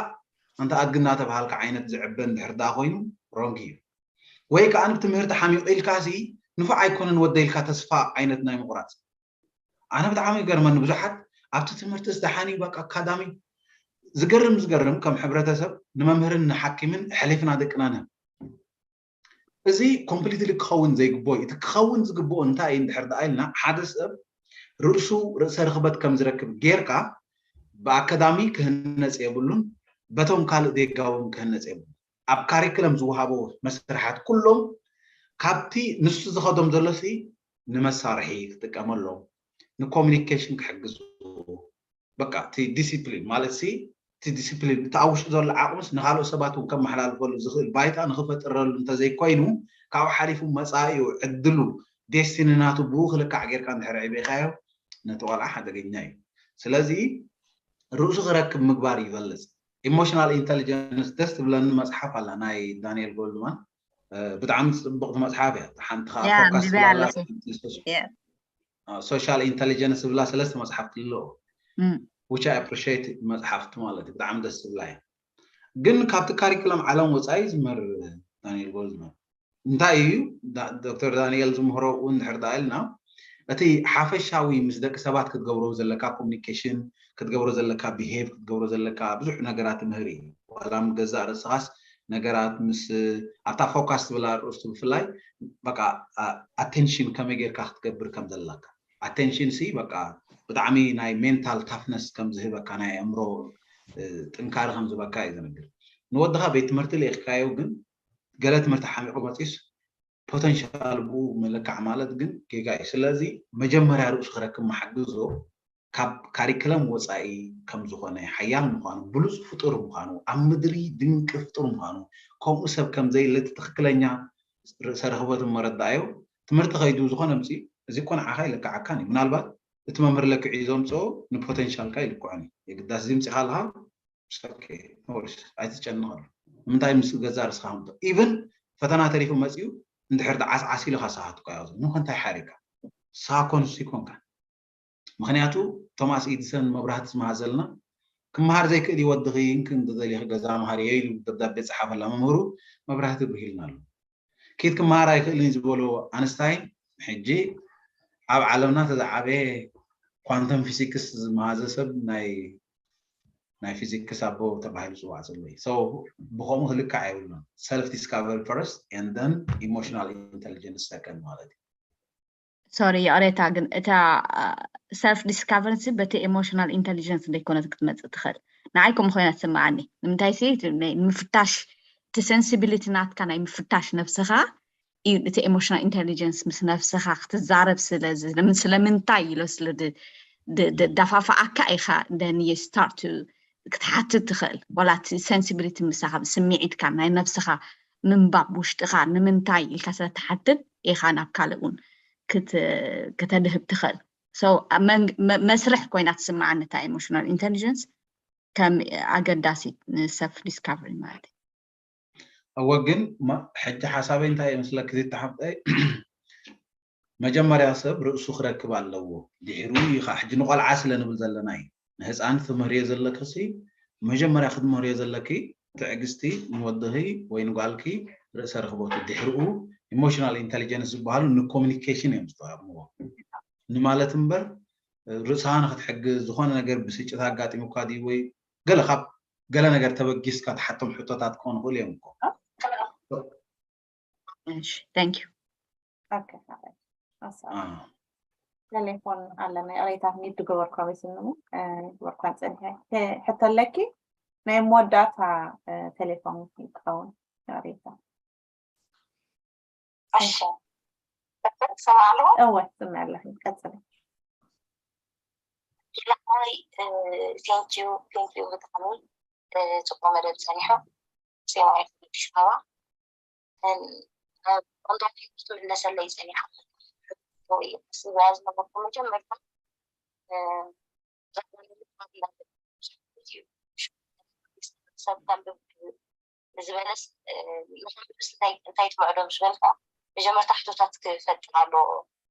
ኣንታ ኣድጊ እናተባሃልካ ዓይነት ዝዕበ እንድሕር ዳ ኮይኑ wrong እዩ ወይ ከዓ ንብትምህርቲ ሓሚቑ ኢልካ ሲ ንፉዕ ኣይኮነን ወደ ኢልካ ተስፋ ዓይነት ናይ ምቑራፅ ኣነ ብጣዕሚ ይገርመኒ ብዙሓት ኣብቲ ትምህርቲ ዝደሓኒ በቃ ኣካዳሚ ዝገርም ዝገርም ከም ሕብረተሰብ ንመምህርን ንሓኪምን ሕሊፍና ደቅና ንህብ እዚ completely ክኸውን ዘይግብኦ እዩ እቲ ክኸውን ዝግብኦ እንታይ እዩ እንድሕር ደኣ ኢልና ሓደ ሰብ ርእሱ ርእሰ ርኽበት ከም ዝረክብ ጌርካ ብኣካዳሚ ክህነፅ የብሉን በቶም ካልእ ዴጋ እውን ክህነፅ የብሉን ኣብ ካሪክለም ዝወሃቦ መስርሓት ኩሎም ካብቲ ንሱ ዝኸዶም ዘሎ ሲ ንመሳርሒ ክጥቀመሎም ንኮሚኒኬሽን ክሕግዝዎ በቃ እቲ ዲሲፕሊን ማለት ሲ እቲ ዲሲፕሊን እቲ ኣብ ውሽጡ ዘሎ ዓቕምስ ንካልኦት ሰባት እውን ከመሓላልፈሉ ዝኽእል ባይታ ንክፈጥረሉ እንተዘይኮይኑ ካብኡ ሓሊፉ መፃኢኡ ዕድሉ ዴስቲኒ ናቱ ብኡ ክልካዕ ጌርካ እንድሕር ዕቤኻዮ ነቲ ቆልዓ ሓደገኛ እዩ ስለዚ ርእሱ ክረክብ ምግባር ይበልፅ ኢሞሽናል ኢንተሊጀንስ ደስ ትብለኒ መፅሓፍ ኣላ ናይ ዳንኤል ጎልድማን ብጣዕሚ ፅብቕቲ መፅሓፍ እያ ሓንቲ ሶሻል ኢንተሊጀንስ ዝብላ ሰለስተ መፅሓፍቲ ኣለዎ which I appreciate መፅሓፍቲ ማለት እዩ ብጣዕሚ ደስ ዝብላ እያ ግን ካብቲ ካሪክለም ዓለም ወፃኢ ዝምህር ዳንኤል ጎልድማን እንታይ እዩ ዶክተር ዳንኤል ዝምህሮ እውን ድሕር ዳ ኢልና እቲ ሓፈሻዊ ምስ ደቂ ሰባት ክትገብሮ ዘለካ ኮሚኒኬሽን ክትገብሮ ዘለካ ቢሄቭ ክትገብሮ ዘለካ ብዙሕ ነገራት ትምህር እዩ ዋላ ገዛእ ርእስኻስ ነገራት ምስ ኣብታ ፎካስ ትብላ ርእስቱ ብፍላይ በቃ ኣቴንሽን ከመይ ጌርካ ክትገብር ከም ዘለካ ኣቴንሽን ሲ በቃ ብጣዕሚ ናይ ሜንታል ታፍነስ ከም ዝህበካ ናይ ኣእምሮ ጥንካሪ ከም ዝበካ እዩ ዝነግር ንወድኻ ቤት ትምህርቲ ልኢኽካዮ ግን ገለ ትምህርቲ ሓሚቑ መፂስ ፖተንሻል ብኡ ምልካዕ ማለት ግን ጌጋ እዩ ስለዚ መጀመርያ ርእሱ ክረክብ መሓግዞ ካብ ካሪክለም ወፃኢ ከም ዝኾነ ሓያል ምዃኑ ብሉፅ ፍጡር ምዃኑ ኣብ ምድሪ ድንቂ ፍጡር ምዃኑ ከምኡ ሰብ ከም ዘየለ እቲ ትኽክለኛ ርእሰ ርኽበትን መረዳእዮ ትምህርቲ ከይዱ ዝኾነ ምፂ እዚ እኮ ንዓኻ ይልክዓካን እዩ ምናልባት እቲ መምህር ለክዒ ዘምፅኦ ንፖቴንሻልካ ይልክዖን እዩ የግዳስ እዚ ምፂኻ ኣለኻ ኣይትጨንቐሉ ንምንታይ ምስ ገዛ ርስኻ ከምቶ ኢቨን ፈተና ተሪፉ መፂኡ እንድሕር ዓስዓስ ኢሉ ካሳሃትኳ ያ ንኮ እንታይ ሓሪካ ሳኮንስ ይኮንካ ምክንያቱ ቶማስ ኢድሰን መብራህቲ ዝመሃዘልና ክመሃር ዘይክእል ይወድኺ እንክ እንተዘሊኺ ገዛ መሃር የኢሉ ደብዳቤ ፀሓፈላ መምህሩ መብራህቲ ብሂልና ኣሎ ኪድ ክመሃር ኣይክእልን ዝበሎ ኣንስታይን ሕጂ ኣብ ዓለምና ተዝዓበየ ኳንተም ፊዚክስ ዝመሃዘ ሰብ ናይ ናይ ፊዚክስ ኣቦ ተባሂሉ ዝፅዋዕ ዘሎ እዩ። So ብኸምኡ ክልካዕ የብሉን። Self discovery first and then emotional intelligence second ማለት እዩ። ሶሪ ይቕሬታ፣ ግን እታ ሰልፍ ዲስካቨሪ በቲ ኢሞሽናል ኢንቴሊጀንስ ዘይኮነት ክትመፅእ ትኽእል። ንዓይ ከምኡ ኮይና ትስምዓኒ። ንምንታይ ሲ ናይ ምፍታሽ እቲ ሴንሲቢሊቲ ናትካ ናይ ምፍታሽ ነብስኻ እዩ። እቲ ኢሞሽናል ኢንቴሊጀንስ ምስ ነብስኻ ክትዛረብ ስለ ዝ- ለምን- ስለምንታይ ኢሎ ስለ ድ- ድ- ድ- ዳፋፋኣካ ኢኻ then you start to ክትሓትት ትኽእል። ዋላ እቲ ሴንሲቢሊቲ ምሳኻ ስምዒትካ ናይ ነብስኻ ምንባብ ውሽጥኻ ንምንታይ ኢልካ ስለ ትሓትት ኢኻ ናብ ካልእ እውን ክት- ከተድህብ ትኽእል። So መን- መ- መስርሕ ኮይና ትስምዓኒ እታ ኢሞሽናል ኢንቴሊጀንስ ከም ኣገዳሲት ንሰልፍ ዲስካቨሪ ማለት እዩ። እወ ግን ማ- ሕጂ ሓሳበይ እንታይ እዩ መስለኪ ዝተሓብጠይ መጀመርያ ሰብ ርእሱ ክረክብ ኣለዎ ድሕሩ እዩ ከዓ ሕጂ ንቆልዓ ስለ ንብል ዘለና እዩ ንህፃን ትምህርዮ ዘለክሲ መጀመርያ ክትምህርዮ ዘለኪ ትዕግስቲ ንወድኺ ወይ ንጓልኪ ርእሰ ርክቦቱ ድሕርኡ ኢሞሽናል ኢንቴሊጀንስ ዝበሃሉ ንኮሚኒኬሽን እዮም ዝተቐምዎ ንማለት እምበር ርእስኻ ንክትሕግዝ ዝኾነ ነገር ብስጭት ኣጋጢሙካ ድዩ ወይ ገለ ካብ ገለ ነገር ተበጊስካ ትሓቶም ሕቶታት ክኾኑ ይኽእሉ እዮም እኮ እሺ thank you ኦኬ ሓራይ ሓሳብ ቴሌፎን ኣለና ይቕሬታ ሚድ ዝገበርኳ ወይ ስንሙ ገበርኳ ፀኒሐ ሕቶ ኣለኪ ናይ መወዳእታ ቴሌፎን ይኸውን ይቕሬታ እሺ ትሰምዓ ኣለኹ እወ ትስምዕ ኣለኺ ቀፅሊ ላዕለዋይ thank you thank you ብጣዕሚ ፅቡቅ መደብ ፀኒሑ ፂማዒ ኣዲስ ኣበባ ኣብ ኮንታክት ክትምለሰለይ ፀኒሓ ዝነበርኩ መጀመርታ ሰብ ከንብብ ዝበለስ ንክንብብስ እንታይ እንታይ ትምዕዶ ምስ በልካ መጀመርታ ሕቶታት ክፈጥር ኣሎ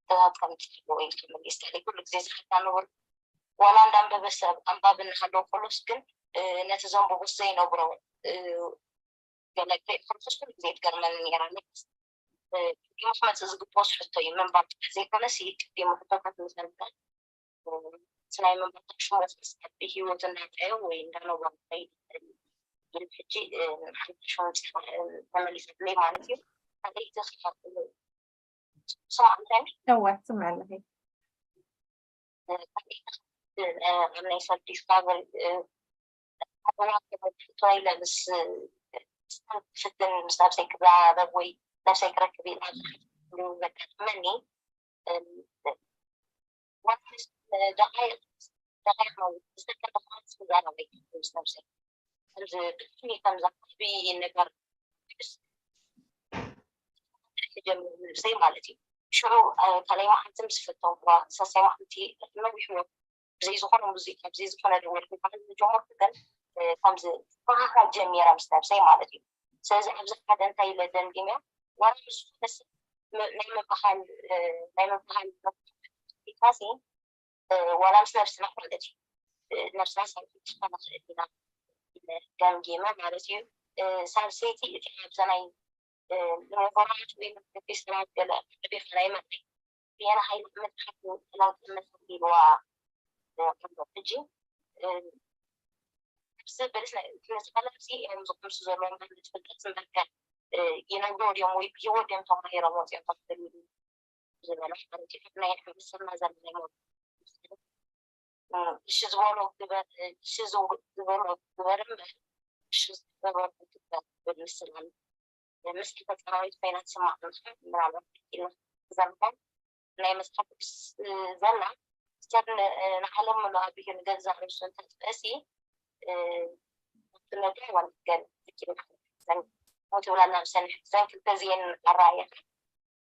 ሕቶታት ከምፅእ ኣለዎ ኢልካ መሊስካለይ ኩሉ ግዜ ዝሓታ ነበርኩ ዋላ እንዳንበበ ሰብ ኣንባቢ እናሃለወ ከሎስ ግን ነቲ ዘንብቦስ ዘይነግሮ ገለ ክሪኢ ከለኩስ ኩሉ ግዜ ትገርመኒ ነይራ። ቀዲሙ ክመፅእ ዝግብኦስ ሕቶ እዩ። ምንባብ ጥራሕ ዘይኮነስ እዩ ቀዲሙ ሕቶታት ምፍልጣጥ። እቲ ናይ ምንባብ ሽሞት ኣብ ህይወት እናርኣዮ ወይ እንዳነብሮ ክኸይድ ይኽእል እዩ። ግን ሕጂ ንሓድሽ መምፅእ ተመሊሰትለይ ማለት እዩ። ካልኣይቲ ክሓ- ስማዕ እንታይ እወ ትስምዕ ኣለኺ ናይ ሰብ ዲስካቨሪ ሓዋ ክመልክቶ ኢለ ምስ ፍትን ምስ ነብሰይ ክዘራረብ ወይ ነብሰይ ክረክብ ኢለ ዘጋጥመኒ ደቃይቅ ደቃይቅ ማለት ዝተከለፋት ስዛራ ወይ ምስ ነብሰይ ከምዚ ብጣዕሚ ከምዚ ዓብዪ ነገር ክጀምር ንብሰይ ማለት እዩ። ሽዑ ካልኣይ መዓልቲ ምስ ፈተንኩዋ፣ ሳልሳይ መዓልቲ ነዊሕ ነይሩ። ብዘይ ዝኾነ ሙዚቃ፣ ብዘይ ዝኾነ ደወል ክበሃል ዝጀመርኩ፣ ግን ከምዚ ክበሃሃል ጀሚረ ምስ ነብሰይ ማለት እዩ። ስለዚ ኣብዚ ሓደ እንታይ ኢለ ደምዲመ፣ ዋላ ምስ ዝኾነ ሰብ ናይ ምበሃል ናይ ምበሃል ሙዚቃ ሲ ዋላ ምስ ነብስና ማለት እዩ ነብስና ሳይኮሎጂካ ንኽእል ኢና ገምጊመ ማለት እዩ ሳልሰይቲ እቲ ኣብዛ ናይ ንመጎራቱ ወይ ንፕሮፌሰራት ገለ ዕቤት ናይ መፅእ ብየና ሓይሊ መፅሓፍ ለውጢ መፅእ ኢልዋ ኣሎ ሕጂ ዝብል ነዚ ቀለብ እዚ እዮም ዝቕምሱ ዘለዎም ዝብል ፍልጠት እምበርከ ይነግሮ ድዮም ወይ ብህይወት ድዮም ተማሂሮም ወፂኦም ተኽትል ዝበለ ሓረቲታት ናይ ሕብረተሰብና ዘለና እሺ ዝበሎ ግበር እሺ ዝበሎ ግበር እምበር እሺ ዝበሎ ግበር ዝብል ምስላም ምስ ተፃራሪት ኮይና ትስማዕ ምናልባት ኢልና ዘምሖም ናይ መፅሓፍ ቅዱስ ዘላ ስተር ንዓለም ምሉኣ ብሂር ንገዛእ ርእሱ እንተጥፍእሲ ትነግር ወንትገል ትብላና ብሰንሒ ዘን ክልተ እዚኤን ኣረኣየካ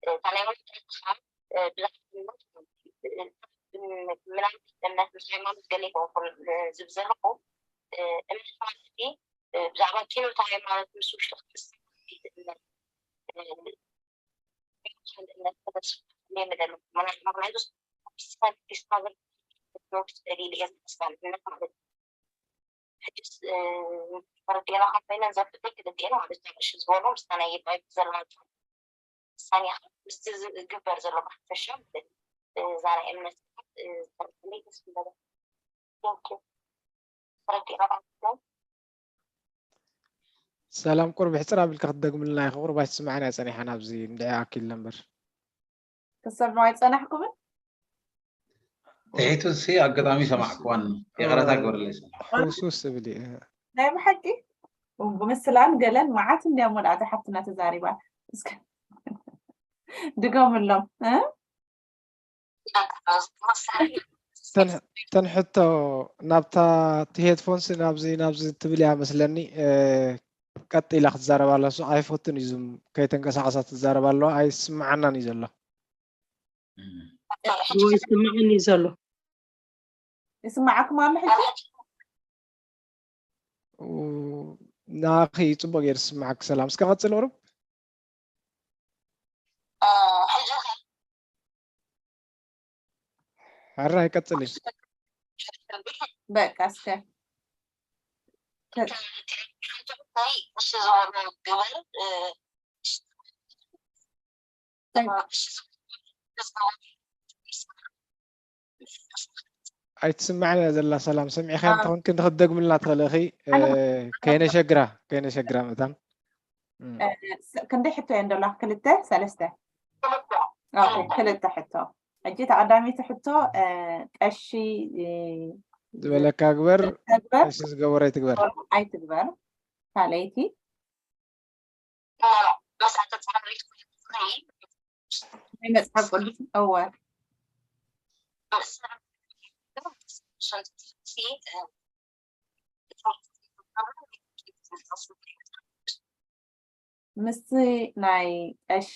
እታ ናይ ወልቂ ከዓ ብዛዕባ ምናልባት እምነት ምስ ሃይማኖት ገለ ይኮንኩን ዝብ ዘለኹ እምነት ማለት ብዛዕባ ኪኖ እታ ሃይማኖት ምስ ውሽጢ ክትምስ እምነት ሕጅስ ተረዲእና ካብ ኮይነን ዘፍልጠይ ክልቲኤን ማለት እዩ። እሺ ዝበሎ ምስታ ናይ ባይብል ዘለዋ ውሳኔ ምስቲ ዝግበር ዘሎ ብሓፈሻ ማለት እዩ። እዛ ናይ እምነት ተረዲእና ደስ ምበለ። Thank you። ሰላም፣ ቁሩብ ሕጽር ኣቢልካ ክትደግምልና ኢኻ። ቁሩብ ኣይትስምዓን እያ ጸኒሓ፣ ናብዚ እንድዒ ኣኪልና እምበር። ክሰምዑ ኣይጸናሕኩምን? ትሒቱ ሲ ኣጋጣሚ ሰማዕክዋን፣ ይቕረታ ግበርለይ። ሰላም። ሕውስውስ እብል እየ። ናይ ብሓቂ ምስላን ገለን መዓት እንድያ ሞልኣታ ሓፍትና ተዛሪባ። እስከ ድገምሎም እ? ተን- ተን ሕቶ ናብታ እቲ ሄድፎንስ ናብዚ ናብዚ ትብል እያ መስለኒ። እ፣ ቀጥ ኢላ ክትዛረብ ኣላ። እሱ ኣይፈቱን እዩ። ዝም ከይተንቀሳቐሳ ትዛረብ ኣለዋ። ኣይስምዓናን እዩ ዘሎ። እዎ ይስምዓኒ እዩ ዘሎ። ይስምዓኩም ኣሎ ሕጂ? ኡ፣ ናኺ እዩ ጽቡቕ ገይሩ ዝስምዓኪ። ሰላም፣ እስከ ቀጽል ቁሩብ። ሕራይ ቀጽሊ። በቃ እስከ ኣይትስምዓን እያ ዘላ። ሰላም፣ ሰሚዕኻ እንተኾንኪ ንክትደግምልና ትኽእሊ ኢኺ። እ፣ ከይነሸግራ ከይነሸግራ መታን። እም። እ፣ ስ- ክንደይ ሕቶ እየን ዘለዋ? ክልተ ሰለስተ? ኦኬ፣ ክልተ ሕቶ። ሕጂ ተቐዳሚቲ ሕቶ እ፣ ቀሺ እ፣ ዝበለካ ግበር፣ ተግበር ቀሺ ዝገበሮ ኣይትግበር። ኣይትግበር። ካልኣይቲ ናይ መጽሓፍ ቅዱስ እወ ምስቲ ናይ ቀሺ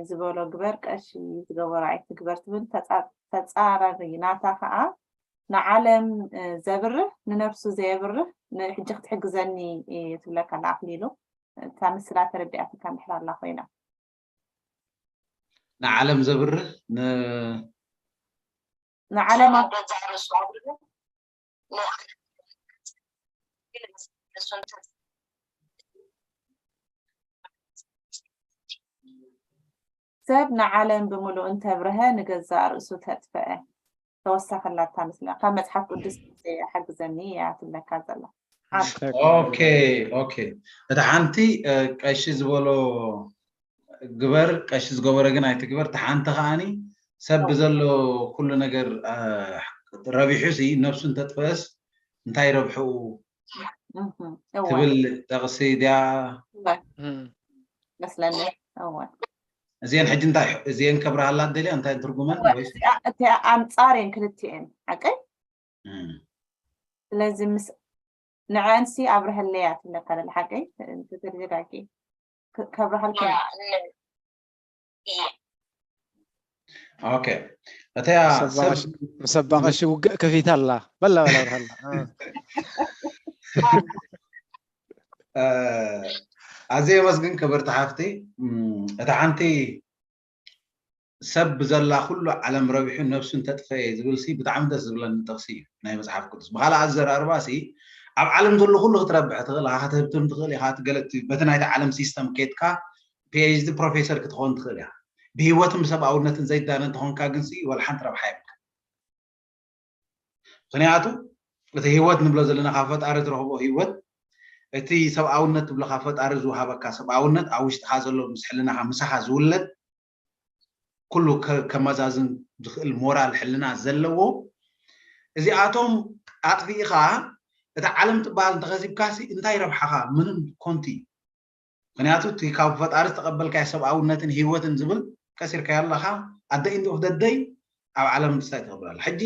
ዝበሎ ግበር ቀሺ ዝገበሮ ኣይትግበር ትብል ተፃ- ተፃራሪ ናታ ከዓ ንዓለም ዘብርህ ንነፍሱ ዘየብርህ ንሕጂ ክትሕግዘኒ ትብለካ ኣላ ኣኽሊሉ እታ ምስላ ተረዲኣትካ እንድሕር ኣላ ኮይና ንዓለም ዘብርህ ን ንዓለም ሰብ ንዓለም ብምሉእ እንተብርሀ ንገዛእ ርእሱ ተጥፍአ። ተወሳኺ ኣላታ ምስላ ካብ መፅሓፍ ቅዱስ ሓግዘኒ እያ ትብለካ ዘላ። ሓንቲ ኦኬ ኦኬ። እታ ሓንቲ እ፣ ቀሺ ዝበሎ ግበር፣ ቀሺ ዝገበረ ግን ኣይትግበር። እታ ሓንቲ ከዓኒ ሰብ ብዘሎ ኩሉ ነገር እ፣ ረቢሑ ሲ ነብሱ እንተጥፈአስ እንታይ ረብሕኡ እህ፣ እወ፣ ትብል ጥቕሲ ድያ እወ፣ እም። መስለኒ። እወ። እዚአን ሕጂ እንታይ እዚአን ከብርሃላ ደልያ እንታይ ትርጉመን እወ፣ ወይስ እቲኣ- እቲኣ ኣንጻር እየን ክልቲኤን ሓቀይ። እም። ስለዚ ምስ ንዐንሲ ኣብርሀለያ ትብለካ ደላ ሓቀይ እንተተደጋጊ ከብርሃልኩም ኦኬ እተያ ሰብ ምስ ኣባ ቀሺ ውግእ ከፊታ ኣላ። በላ በላ በላ። እ። እ፣ ኣዝየ የመስግን ክብርቲ ሓፍቲ። እም፣ እታ ሓንቲ ሰብ ብዘላ ኩሉ ዓለም ረቢሑ ነብሱ እንተጥፈየ ዝብል ሲ ብጣዕሚ ደስ ዝብለኒ ጥቕሲ እዩ ናይ መፅሓፍ ቅዱስ። ብካልእ ኣዘራርባ ሲ ኣብ ዓለም ዘሎ ኩሉ ክትረብሕ ትኽእል ኢኻ፣ ክትህብትም ትኽእል ኢኻ፣ ትገለጥ በቲ ናይቲ ዓለም ሲስተም ኬድካ ፒኤችዲ ፕሮፌሰር ክትኾን ትኽእል ኢኻ። ብህይወትን ብሰብኣውነትን ዘይዳነ እንተኾንካ ግን ሲ ዋላ ሓንቲ ረብሓ የብልካ። ምክንያቱ እቲ ህይወት ንብሎ ዘለና ካብ ፈጣሪ ትረኽቦ ህይወት፣ እቲ ሰብኣውነት ትብሎ ካብ ፈጣሪ ዝወሃበካ ሰብኣውነት ኣብ ውሽጥኻ ዘሎ ምስ ሕልናኻ ምሳኻ ዝውለድ ኩሉ ከ- ከመዛዝን ዝኽእል ሞራል ሕልና ዘለዎ እዚኣቶም ኣጥፊእኻ እታ ዓለም ትበሃል እንተኸሲብካሲ እንታይ ረብሓኻ? ምንም ኮንቲ። ምክንያቱ እቲ ካብ ፈጣሪ ዝተቐበልካዮ ሰብኣውነትን ህይወትን ዝብል ከሲርካዮ ኣለኻ። ኣደ ኢንድ ኦፍ ደደይ ኣብ ዓለም እንታይ ትገብር ኣላ? ሕጂ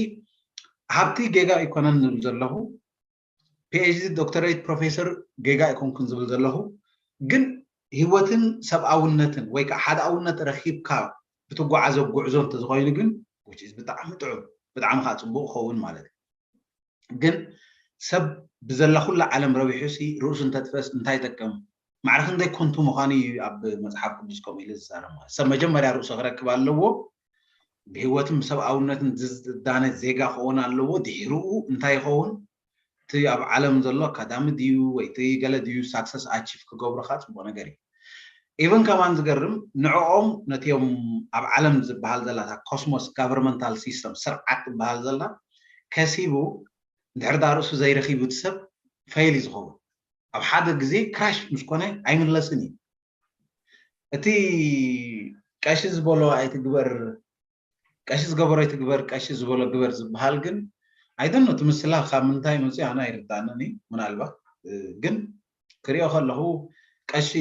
ሃብቲ ጌጋ ኣይኮነን ዝብል ዘለኹ፣ ፒኤችዲ ዶክተሬት ፕሮፌሰር ጌጋ ኣይኮንኩን ዝብል ዘለኹ፣ ግን ህይወትን ሰብኣውነትን ወይ ከዓ ሓድኣውነት ረኪብካ ብትጓዓዞ ጉዕዞ እንተዝኮይኑ ግን which is ብጣዕሚ ጥዑም ብጣዕሚ ከዓ ፅቡቅ ክኸውን ማለት እዩ። ግን ሰብ ብዘላ ኩላ ዓለም ረቢሑ ሲ ርእሱ እንተጥፈስ እንታይ ይጠቅም? ማዕረ ክንደይ ኮንቱ ምዃኑ እዩ ኣብ መፅሓፍ ቅዱስ ከምኡ ኢሉ ዝዛረብ ማለት ሰብ መጀመርያ ርእሱ ክረክብ ኣለዎ። ብህይወትን ብሰብኣውነትን ዝዳነ ዜጋ ክኸውን ኣለዎ። ድሕርኡ እንታይ ይኸውን? እቲ ኣብ ዓለም ዘሎ ኣካዳሚ ድዩ ወይ እቲ ገለ ድዩ ሳክሰስ ኣቺቭ ክገብሩካ ፅቡቅ ነገር እዩ። ኢቨን ከማን ዝገርም ንዕኦም ነቲኦም ኣብ ዓለም ዝበሃል ዘላ እታ ኮስሞስ ጋቨርመንታል ሲስተም ስርዓት ትበሃል ዘላ ከሲቡ እንድሕር ዳ ርእሱ ዘይረኺቡ እቲ ሰብ ፈይል እዩ ዝኸውን። ኣብ ሓደ ግዜ ክራሽ ምስ ኮነ ኣይምለስን እዩ። እቲ ቀሺ ዝበሎ ኣይትግበር፣ ቀሺ ዝገበሮ ኣይትግበር፣ ቀሺ ዝበሎ ግበር ዝበሃል ግን ኣይደኖ እቲ ምስላ ካብ ምንታይ መፅኡ ኣነ ኣይርዳእንን እዩ። ምናልባት ግን ክሪኦ ከለኹ ቀሺ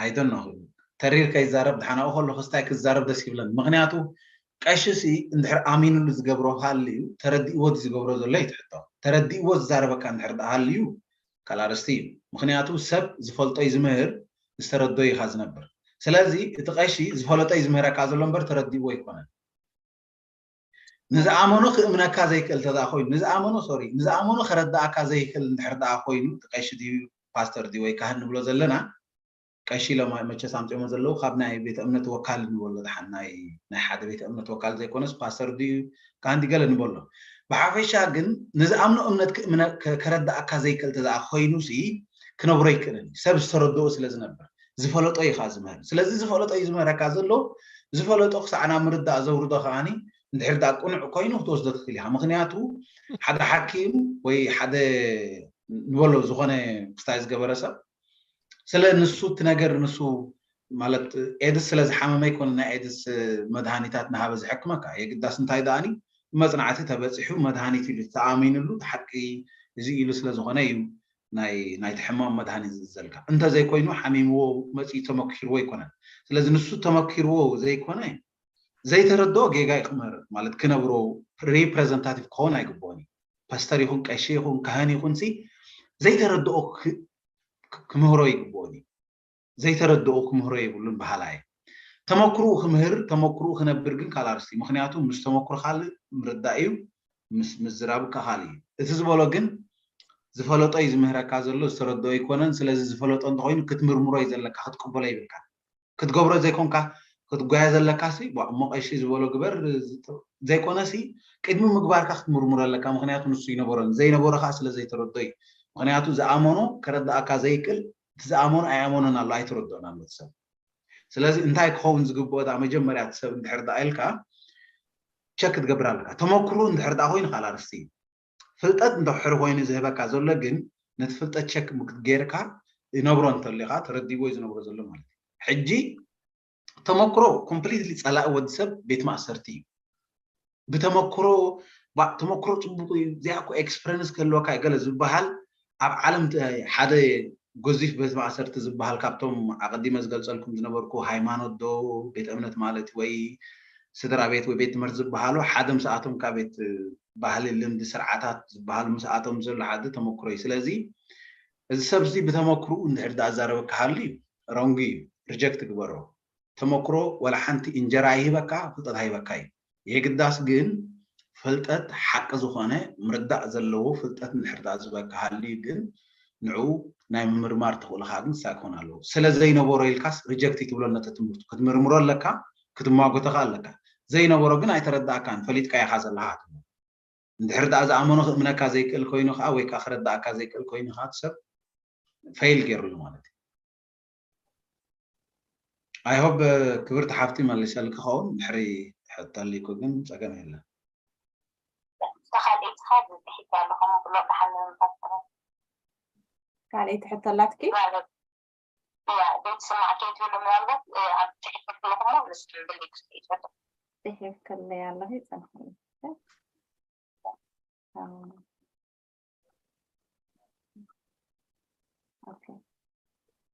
ኣይደኖ ተሪር ከይዛረብ ድሓናኡ ከለኹ ስታይ ክዛረብ ደስ ይብለን። ምክንያቱ ቀሺ ሲ እንድሕር ኣሚኑሉ ዝገብሮ ሃልዩ ተረዲእዎ ዝገብሮ ዘሎ ይትሕቶ። ተረዲእዎ ዝዛረበካ እንድሕር ደኣ ሃልዩ ካልኣርስቲ እዩ። ምክንያቱ ሰብ ዝፈልጦ እዩ ዝምህር፣ ዝተረዶ ኢኻ ዝነብር። ስለዚ እቲ ቀሺ ዝፈለጦ እዩ ዝምህረካ ዘሎ እምበር ተረዲእዎ ኣይኮነን። ንዝኣመኖ ክእምነካ ዘይክእል ተዳ ኮይኑ ንዝኣመኖ ሶሪ ንዝኣመኖ ከረዳእካ ዘይክእል እንድሕር ደኣ ኮይኑ እቲ ቀሺ ድዩ ፓስተር ድዩ ወይ ካህን ንብሎ ዘለና ቀሺ ኢሎም መቸስ ኣምፅኦሞ ዘለዉ ካብ ናይ ቤተ እምነት ወካል ንበሎ ድሓን ናይ ናይ ሓደ ቤተ እምነት ወካል ዘይኮነስ ፓስተር ድዩ ካህን ድዩ ገለ ንበሎ። ብሓፈሻ ግን ንዝኣምኖ እምነት ክእምነ- ከ- ከረዳእካ ዘይክእል ተዳ ኮይኑ ሲ ክነብሮ ኣይክእልን እዩ። ሰብ ዝተረድኦ ስለ ዝነብር ዝፈለጦ ኢኻ ዝምህር። ስለዚ ዝፈለጦ እዩ ዝምህረካ ዘሎ። ዝፈለጦ ክሳዕ ናብ ምርዳእ ዘውርዶ ከዓኒ እንድሕር ዳ ቅኑዕ ኮይኑ ክትወስዶ ትኽእል ኢኻ። ምክንያቱ ሓደ ሓኪም ወይ ሓደ ንበሎ ዝኾነ ክስታይ ዝገበረ ሰብ ስለ ንሱ እቲ ነገር ንሱ ማለት ኤድስ ስለ ዝሓመመ ኣይኮነ ናይ ኤድስ መድሃኒታት ናሃበ ዝሕክመካ የግዳስ እንታይ ደኣኒ መፅናዕቲ ተበፂሑ መድሃኒት ኢሉ ተኣሚንሉ እቲ ሓቂ እዚ ኢሉ ስለ ዝኾነ እዩ ናይ ናይቲ ሕማም መድሃኒት ዝእዘልካ እንተዘይኮይኑ ሓሚምዎ መፂኡ ተመኪርዎ ኣይኮነን። ስለዚ ንሱ ተመኪርዎ ዘይኮነ ዘይተረድኦ ጌጋ እዩ ክምህር ማለት ክነብሮ ሪፕሬዘንታቲቭ ክኸውን ኣይግብኦን እዩ። ፓስተር ይኹን ቀሺ ይኹን ካህን ይኹን ሲ ዘይተረድኦ ክምህሮ ይግብኦን እዩ። ዘይተረድኦ ክምህሮ የብሉን በሃላይ እየ። ተመክርኡ ክምህር ተመክርኡ ክነብር ግን ካልእ ኣርእስቲ እዩ። ምኽንያቱ ምስ ተመክሮ ካልእ ምርዳእ እዩ፣ ምስ ምዝራብ እካ ካልእ እዩ። እቲ ዝበሎ ግን ዝፈለጦ እዩ ዝምህረካ ዘሎ ዝተረድኦ ኣይኮነን። ስለዚ ዝፈለጦ እንተኾይኑ ክትምርምሮ እዩ ዘለካ፣ ክትቅበሎ የብልካን። ክትገብሮ ዘይኮንካ ክትጓየ ዘለካ ሲ እሞ ቀሺ ዝበሎ ግበር ዘይኮነ ሲ ቅድሚ ምግባርካ ክትምርምሮ ኣለካ። ምኽንያቱ ንሱ ይነበሮን ዘይነበሮ ከዓ ስለ ዘይተረድኦ እዩ። ምኽንያቱ ዝኣመኖ ከረድኣካ ዘይክእል እቲ ዝኣመኖ ኣይኣመኖን ኣሎ ኣይተረድኦን ኣሎ እቲ ሰብ። ስለዚ እንታይ ክኸውን ዝግብኦ ዳ መጀመርያ እቲ ሰብ እንድሕር ዳ ኢልካ ቸክ ክትገብር ኣለካ። ተመክሮ እንድሕር ዳ ኮይኑ ካልእ ኣርእስቲ እዩ። ፍልጠት እንድሕር ኮይኑ ዝህበካ ዘሎ ግን ነቲ ፍልጠት ቸክ ጌርካ ይነብሮ እንተሊኻ ተረዲእዎ እዩ ዝነብሮ ዘሎ ማለት እዩ። ሕጂ ተመክሮ ኮምፕሊትሊ ፀላኢ ወዲ ሰብ ቤት ማእሰርቲ እዩ። ብተመክሮ ተመክሮ ፅቡቅ እዩ እዚኣ እኮ ኤክስፐረንስ ክህልወካ ገለ ዝበሃል ኣብ ዓለም ሓደ ጎዚፍ ቤት ማእሰርቲ ዝበሃል ካብቶም ኣቀዲመ ዝገልፀልኩም ዝነበርኩ ሃይማኖት ዶ ቤት እምነት ማለት ወይ ስድራ ቤት ወይ ቤት ትምህርቲ ዝበሃሉ ሓደ ምስኣቶም ካብ ቤት ባህሊ ልምዲ ስርዓታት ዝበሃሉ ምስኣቶም ዘሎ ሓደ ተመክሮ እዩ። ስለዚ እዚ ሰብ እዚ ብተመክርኡ እንድሕር ዝኣዛረበካ ሃሉ እዩ ሮንግ እዩ፣ ሪጀክት ግበሮ። ተመክሮ ዋላ ሓንቲ እንጀራ ይህበካ ፍልጠት ኣይህበካ እዩ። የግዳስ ግን ፍልጠት ሓቂ ዝኾነ ምርዳእ ዘለዎ ፍልጠት እንድሕር ዝህበካ ሃልዩ ግን ንዑ ናይ ምምርማር ተኽእሎኻ ግን ሳይኮን ኣለዎ። ስለ ዘይነበሮ ኢልካስ ሪጀክት ትብሎ ነቲ ትምህርቱ ክትምርምሮ ኣለካ፣ ክትማጎተኻ ኣለካ። ዘይነበሮ ግን ኣይተረዳእካን ፈሊጥካ ኢኻ ዘለኻ ትብሎ። እንድሕር ደኣ ዝኣመኖ ክእምነካ ዘይክእል ኮይኑ ከዓ ወይ ከዓ ክረዳእካ ዘይክእል ኮይኑ ከዓ እቲ ሰብ ፈይል ገይሩ እዩ ማለት እዩ። ኣይሆብ ክብርቲ ሓፍቲ መሊሰልኪ ኸውን ድሕሪ ሕተሊኩ ግን ፀገም የለን። ካልኣይቲ ሕቶ ኣላትኪ? ቤት ስማዕ ከይትብሉ ምናልባት ኣብ ትሕቲ ኣለኹሞ ንስሕብልይ ጽሒፍክለይ ኣለኺ ጸንሐ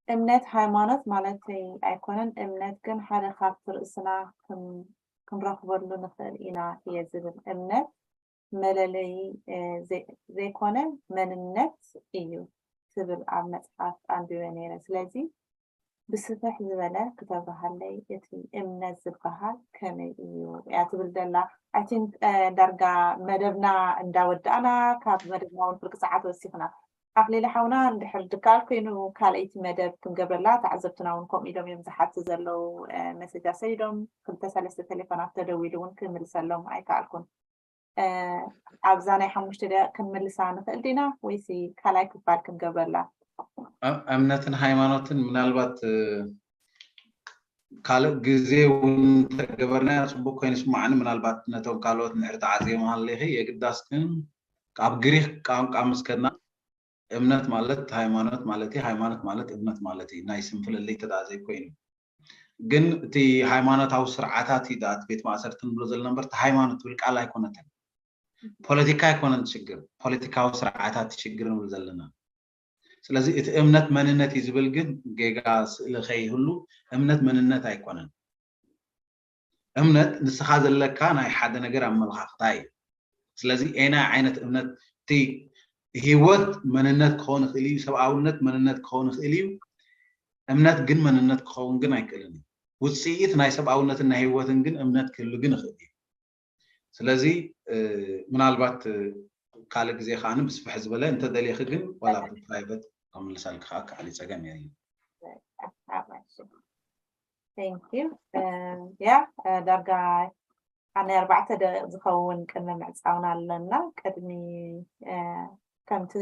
እምነት ሃይማኖት ማለተይ ኣይኮነን። እምነት ግን ሓደ ካብቲ ርእስና ክንረኽበሉ ንኽእል ኢና እየ ዝብል። እምነት መለለዪ ዘይኮነ መንነት እዩ ትብል ኣብ መፅሓፍ ኣንቢበ ነይረ። ስለዚ ብስፍሕ ዝበለ ክተብርሃለይ እቲ እምነት ዝበሃል ከመይ እዩ እያ ትብል ዘላ። I think ዳርጋ መደብና እንዳወዳእና ካብ መደብና እውን ፍርቂ ሰዓት ወሲኽና። ኣኽሊለ ሓውና እንድሕር ድካል ኮይኑ ካልኣይቲ መደብ ክንገብረላ ተዓዘብትና እውን ከምኡ ኢሎም እዮም ዝሓቱ ዘለዉ መሴጃ ሰዲዶም ክልተ ሰለስተ ቴሌፎናት ተደዊሉ እውን ክምልሰሎም ኣይከኣልኩን። ኣብዛ ናይ ሓሙሽተ ደቂቕ ክንምልሳ ንኽእል ዲና ወይሲ ካልኣይ ክፋል ክንገብረላ? እምነትን ሃይማኖትን ምናልባት ካልእ ግዜ እውን እንተገበርናዮ ጽቡቅ ኮይኑ ይስማዓኒ። ምናልባት ነቶም ካልኦት እንድሕር ተዓዝዮም ሃለይኺ፣ የግዳስ ግን ኣብ ግሪክ ቋንቋ ምስ ከድና እምነት ማለት ሃይማኖት ማለት እዩ፣ ሃይማኖት ማለት እምነት ማለት እዩ። ናይ ስም ፍልልይ ተደኣ ዘይኮይኑ። ግን እቲ ሃይማኖታዊ ስርዓታት እዩ ደኣ እቲ ቤት ማእሰርቲ ንብሎ ዘለና እምበር፣ እቲ ሃይማኖት ትብል ቃል ኣይኮነትን። ፖለቲካ ኣይኮነን ሽግር፣ ፖለቲካዊ ስርዓታት ሽግር ንብል ዘለና። ስለዚ እቲ እምነት መንነት እዩ ዝብል ግን ጌጋ ስእሊ ከይህሉ፣ እምነት መንነት ኣይኮነን። እምነት ንስኻ ዘለካ ናይ ሓደ ነገር ኣመለኻኽታ እዩ። ስለዚ ኤና ዓይነት እምነት፣ እቲ ህይወት መንነት ክኸውን ይኽእል እዩ፣ ሰብኣውነት መንነት ክኸውን ይኽእል እዩ። እምነት ግን መንነት ክኸውን ግን ኣይክእልን እዩ። ውፅኢት ናይ ሰብኣውነትን ናይ ህይወትን ግን እምነት ክህሉ ግን ይኽእል እዩ። ስለዚ ምናልባት ካልእ ግዜ ከዓ ብስፍሕ ዝበለ እንተደሊኺ ግን ዋላ ብፕራይቨት ከምልሳልኪ ከዓ ክዓሊ ፀገም የለን። Thank you. ያ ዳርጋ ናይ ኣርባዕተ ደቂቕ ዝኸውን ቅድሚ ምዕፃውና ኣለና። ቅድሚ ከምቲ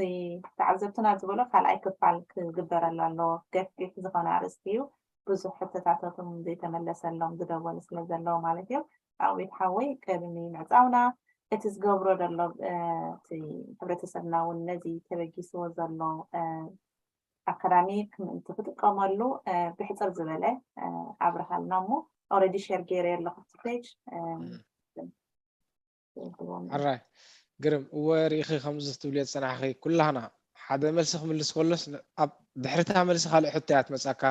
ተዓዘብትና ዝበሎ ካልኣይ ክፋል ክግበረሉ ኣለዎ። ገፊሕ ዝኾነ ኣርእስቲ እዩ። ብዙሕ ሕቶታቶም ዘይተመለሰሎም ዝደወሉ ስለ ዘለዉ ማለት እዩ። ኣውቤት ሓወይ ቅድሚ ምዕፃውና እቲ ዝገብሮ ዘሎ እቲ ሕብረተሰብና እውን ነዚ ተበጊስዎ ዘሎ ኣካዳሚክ ምእንቲ ክጥቀመሉ ብሕፅር ዝበለ ኣብርሃልና እሞ already share ገይረ ኣለኹ እቲ page። ሕራይ ግርም እወ ርኢኺ ከምዚ ትብልዮ ዝፀናሕኺ ኩላህና ሓደ መልሲ ክምልስ ከሎስ ኣብ ድሕሪታ መልሲ ካልእ ሕቶ እያ ትመፃካ።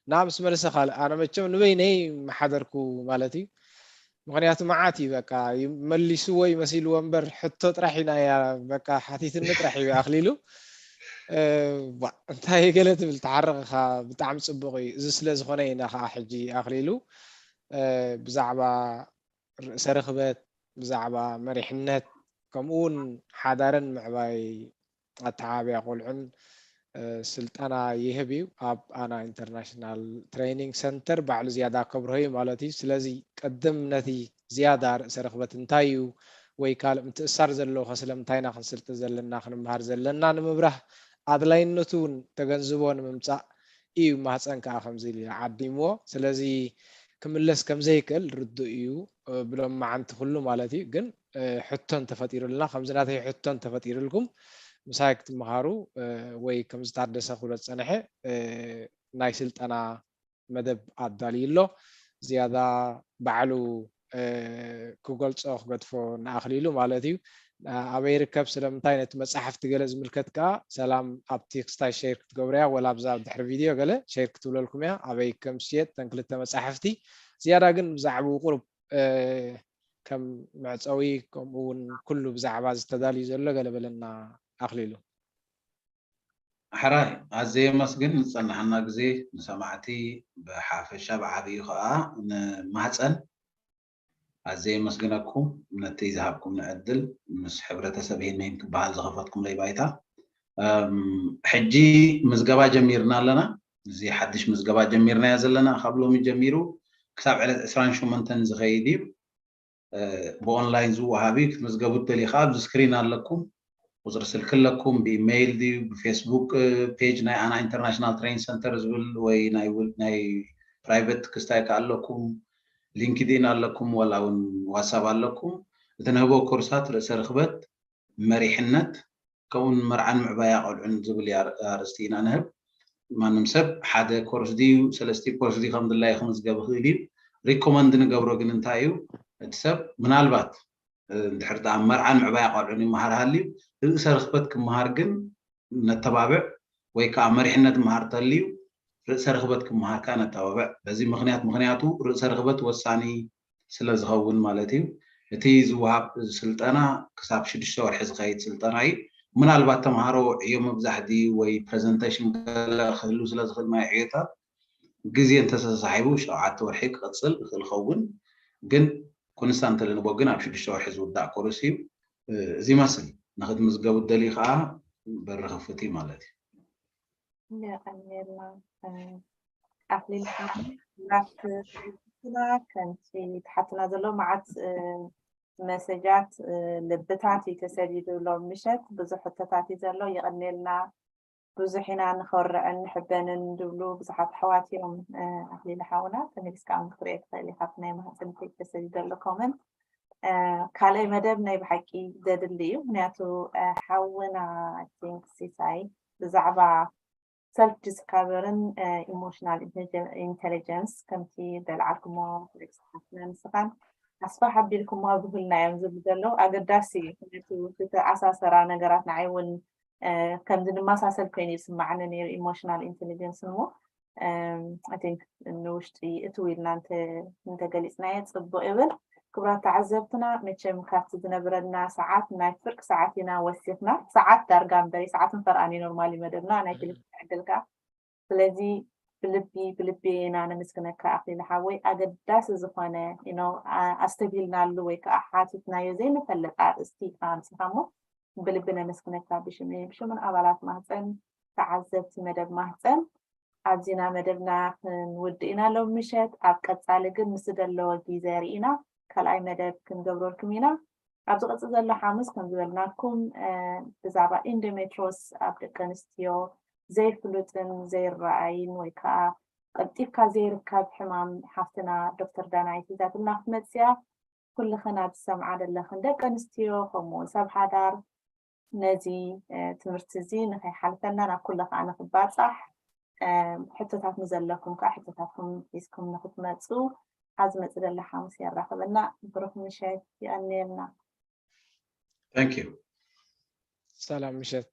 ንኣ ምስ መለሰ ካልእ ኣነ መቸም ንበይነይ መሓደርኩ ማለት እዩ። ምክንያቱ መዓት እዩ በቃ መሊስዎ ይመሲልዎ እምበር ሕቶ ጥራሕ ኢና እያ በቃ ሓቲትኒ ጥራሕ እዩ ኣክሊሉ እንታይ ገለ ትብል ተሓረቕኻ ብጣዕሚ ፅቡቅ እዩ። እዚ ስለ ዝኾነ ኢና ከዓ ሕጂ ኣክሊሉ ብዛዕባ ርእሰ ርኽበት ብዛዕባ መሪሕነት ከምኡ እውን ሓዳርን ምዕባይ ኣተዓባብያ ቆልዑን ስልጠና ይህብ እዩ ኣብ ኣና ኢንተርናሽናል ትሬኒንግ ሰንተር ባዕሉ ዝያዳ ከብርሆ እዩ ማለት እዩ። ስለዚ ቅድም ነቲ ዝያዳ ርእሰ ርኽበት እንታይ እዩ ወይ ካልእ ምትእሳር ዘለዎ ከ ስለምንታይ ኢና ክንስልጥን ዘለና ክንምሃር ዘለና ንምብራህ ኣድላይነቱ እውን ተገንዝቦ ንምምፃእ እዩ ማህፀን ከዓ ከምዚ ኢሉ ዓዲምዎ። ስለዚ ክምለስ ከምዘይክእል ርዱእ እዩ ብሎም መዓንቲ ኩሉ ማለት እዩ። ግን ሕቶ እንተፈጢሩልና ከምዚ ናተይ ሕቶ እንተፈጢሩልኩም ምሳይ ክትመሃሩ ወይ ከምዚ ታደሰ ክብሎ ዝፀንሐ ናይ ስልጠና መደብ ኣዳልዩ ኣሎ። ዝያዳ ባዕሉ ክገልፆ ክገድፎ ንኣኽሊሉ ማለት እዩ። ኣበይ ይርከብ ስለምንታይ ነቲ መፃሕፍቲ ገለ ዝምልከት ከዓ ሰላም ኣብቲ ክስታይ ሸር ክትገብርያ ወላ ኣብዛ ድሕሪ ቪድዮ ገለ ሸር ክትብለልኩም እያ ኣበይ ከም ዝሽየጥ ተን ክልተ መፃሕፍቲ ዝያዳ ግን ብዛዕባኡ ቁሩብ ከም መዕፀዊ ከምኡ እውን ኩሉ ብዛዕባ ዝተዳልዩ ዘሎ ገለ በለና ኣኽሊሉ። ሕራይ ኣዘየ መስግን ንፀናሕና ግዜ ንሰማዕቲ ብሓፈሻ ብዓብዩ ከዓ ንማህፀን ኣዘየ መስግነኩም ነቲ ዝሃብኩም ዕድል ምስ ሕብረተሰብ ሂንመይን ክበሃል ዝኸፈትኩምለይ ባይታ። ሕጂ ምዝገባ ጀሚርና ኣለና። እዚ ሓድሽ ምዝገባ ጀሚርናዮ ዘለና ካብ ሎሚ ጀሚሩ ክሳብ ዕለት ዕስራን ሸሞንተን ዝኸይድ እዩ። ብኦንላይን ዝወሃብ እዩ። ክትምዝገቡ ትደልዩ ከዓ ኣብዚ ስክሪን ኣለኩም። ቁፅሪ ስልኪ ኣለኩም። ብኢሜይል ድዩ ብፌስቡክ ፔጅ ናይ ኣና ኢንተርናሽናል ትሬን ሰንተር ዝብል ወይ ናይ ፕራይቨት ክስታይ ከዓ ኣለኩም። ሊንክድኢን ኣለኩም ወላ እውን ዋትሳፕ ኣለኩም። እቲ ንህቦ ኮርሳት ርእሰ ርኽበት መሪሕነት ከምኡውን መርዓን ምዕባያ ቆልዑን ዝብል ኣርእስቲ ኢና ንህብ። ማንም ሰብ ሓደ ኮርስ ድዩ ሰለስቲ ኮርስ ድዩ ከም ድላዩ ክምዝገብ ይኽእል እዩ። ሪኮመንድ ንገብሮ ግን እንታይ እዩ እቲ ሰብ ምናልባት እንድሕር ደኣ መርዓን ምዕባያ ቆልዑን ይመሃር ሃልዩ ርእሰ ርኽበት ክመሃር ግን ነተባብዕ ወይ ከዓ መሪሕነት መሃር ተልዩ ርእሰ ርኽበት ክመሃር ከዓ ነተባብዕ። በዚ ምክንያት ምክንያቱ ርእሰ ርኽበት ወሳኒ ስለ ዝኸውን ማለት እዩ። እቲ ዝወሃብ ስልጠና ክሳብ ሽዱሽተ ወርሒ ዝኸይድ ስልጠና እዩ። ምናልባት ተምሃሮ ዕዮ ምብዛሕ ድዩ ወይ ፕረዘንቴሽን ገለ ክህሉ ስለ ዝኽእል ናይ ዕዮታት ግዜ እንተተሳሒቡ ሸውዓተ ወርሒ ክቕፅል ይኽእል ይኸውን፣ ግን ኮንስታንት ንቦ ግን ኣብ ሽዱሽተ ወርሒ ዝውዳእ ኮርስ እዩ። እዚ ይመስል ንክትምዝገቡ ደልዩ ከዓ በሪ ክፉት እዩ ማለት እዩ። የቐንየልና ኣክሊል ናትና ከምቲ ተሓትና ዘሎ መዓት መሰጃት ልብታት እዩ ተሰዲዱ ሎም ምሸት ብዙሕ ሕቶታት እዩ ዘሎ። የቐንየልና ብዙሕ ኢና ንኸርዕን ንሕበንን ዝብሉ ብዙሓት ኣሕዋት እዮም። ኣክሊል ሓውና ተመሊስካ እውን ክትሪኦ ትኽእል ኢኻ ኣብቲ ናይ ማህፀን ፔጅ ተሰዲዱ ዘሎ ኮመንት። ካልኣይ መደብ ናይ ብሓቂ ዘድሊ እዩ። ምክንያቱ ሓውና ቲንክ ሲሳይ ብዛዕባ ሰልፍ ዲስካቨርን ኢሞሽናል ኢንቴሊጀንስ ከምቲ ደልዓልኩሞ ንስኻን ኣስፋሕ ኣቢልኩሞ ብህልና እዮም ዝብሉ ዘለዉ። ኣገዳሲ እዩ። ምክንያቱ ዝተኣሳሰራ ነገራት ንዓይ እውን ከምዚ ንመሳሰል ኮይኑ ይስማዓኒ ነይሩ ኢሞሽናል ኢንቴሊጀንስ እሞ ንውሽጢ እትው ኢልና እንተገሊፅናዮ ፅቡቅ ይብል። ክቡራት ተዓዘብትና መቸም ካብቲ ዝነብረና ሰዓት ናይ ፍርቂ ሰዓት ኢና ወሲኽና። ሰዓት ዳርጋ እምበሪ ሰዓት እንፈርኣኒ ኖርማሊ መደብና ናይ ክልተ ዕድል ከዓ ስለዚ ብልቢ ብልቢ ኢና ነመስግነካ ኣክሊለ ሓወይ። ኣገዳሲ ዝኾነ ኣስተብሂልናሉ ወይ ከዓ ሓቲትናዮ ዘይንፈልጥ ኣርእስቲ ኣምፅኻ እሞ ብልቢ ነመስግነካ ብሽመይ ብሽምን ኣባላት ማህፀን ተዓዘብቲ መደብ ማህፀን ኣብዚና መደብና ክንውድእ ኢና ሎም ምሸት። ኣብ ቀፃሊ ግን ምስ ደለወ ግዜ ርኢና ካልኣይ መደብ ክንገብረልኩም ኢና። ኣብዚ ቅፅል ዘሎ ሓሙስ ከም ዝበልናኩም ብዛዕባ ኢንዶሜትሮስ ኣብ ደቂ ኣንስትዮ ዘይፍሉጥን ዘይረኣይን ወይ ከዓ ቀልጢፍካ ዘይርከብ ሕማም ሓፍትና ዶክተር ዳናይት ሒዛትልና ክትመፅእ እያ። ኩልኽን ኣብ ዝሰምዓ ዘለኽን ደቂ ኣንስትዮ ከምኡ እውን ሰብ ሓዳር ነዚ ትምህርቲ እዚ ንኸይሓልፈና ናብ ኩሉ ከዓ ንክባፃሕ ሕቶታት ንዘለኩም ከዓ ሕቶታትኩም ሒዝኩም ንክትመፁ ኣብ ዝመፅእ ዘሎ ሓሙስ የራኽበና። ብሩኽ ምሸት ይቐንየልና። Thank you። ሰላም ምሸት።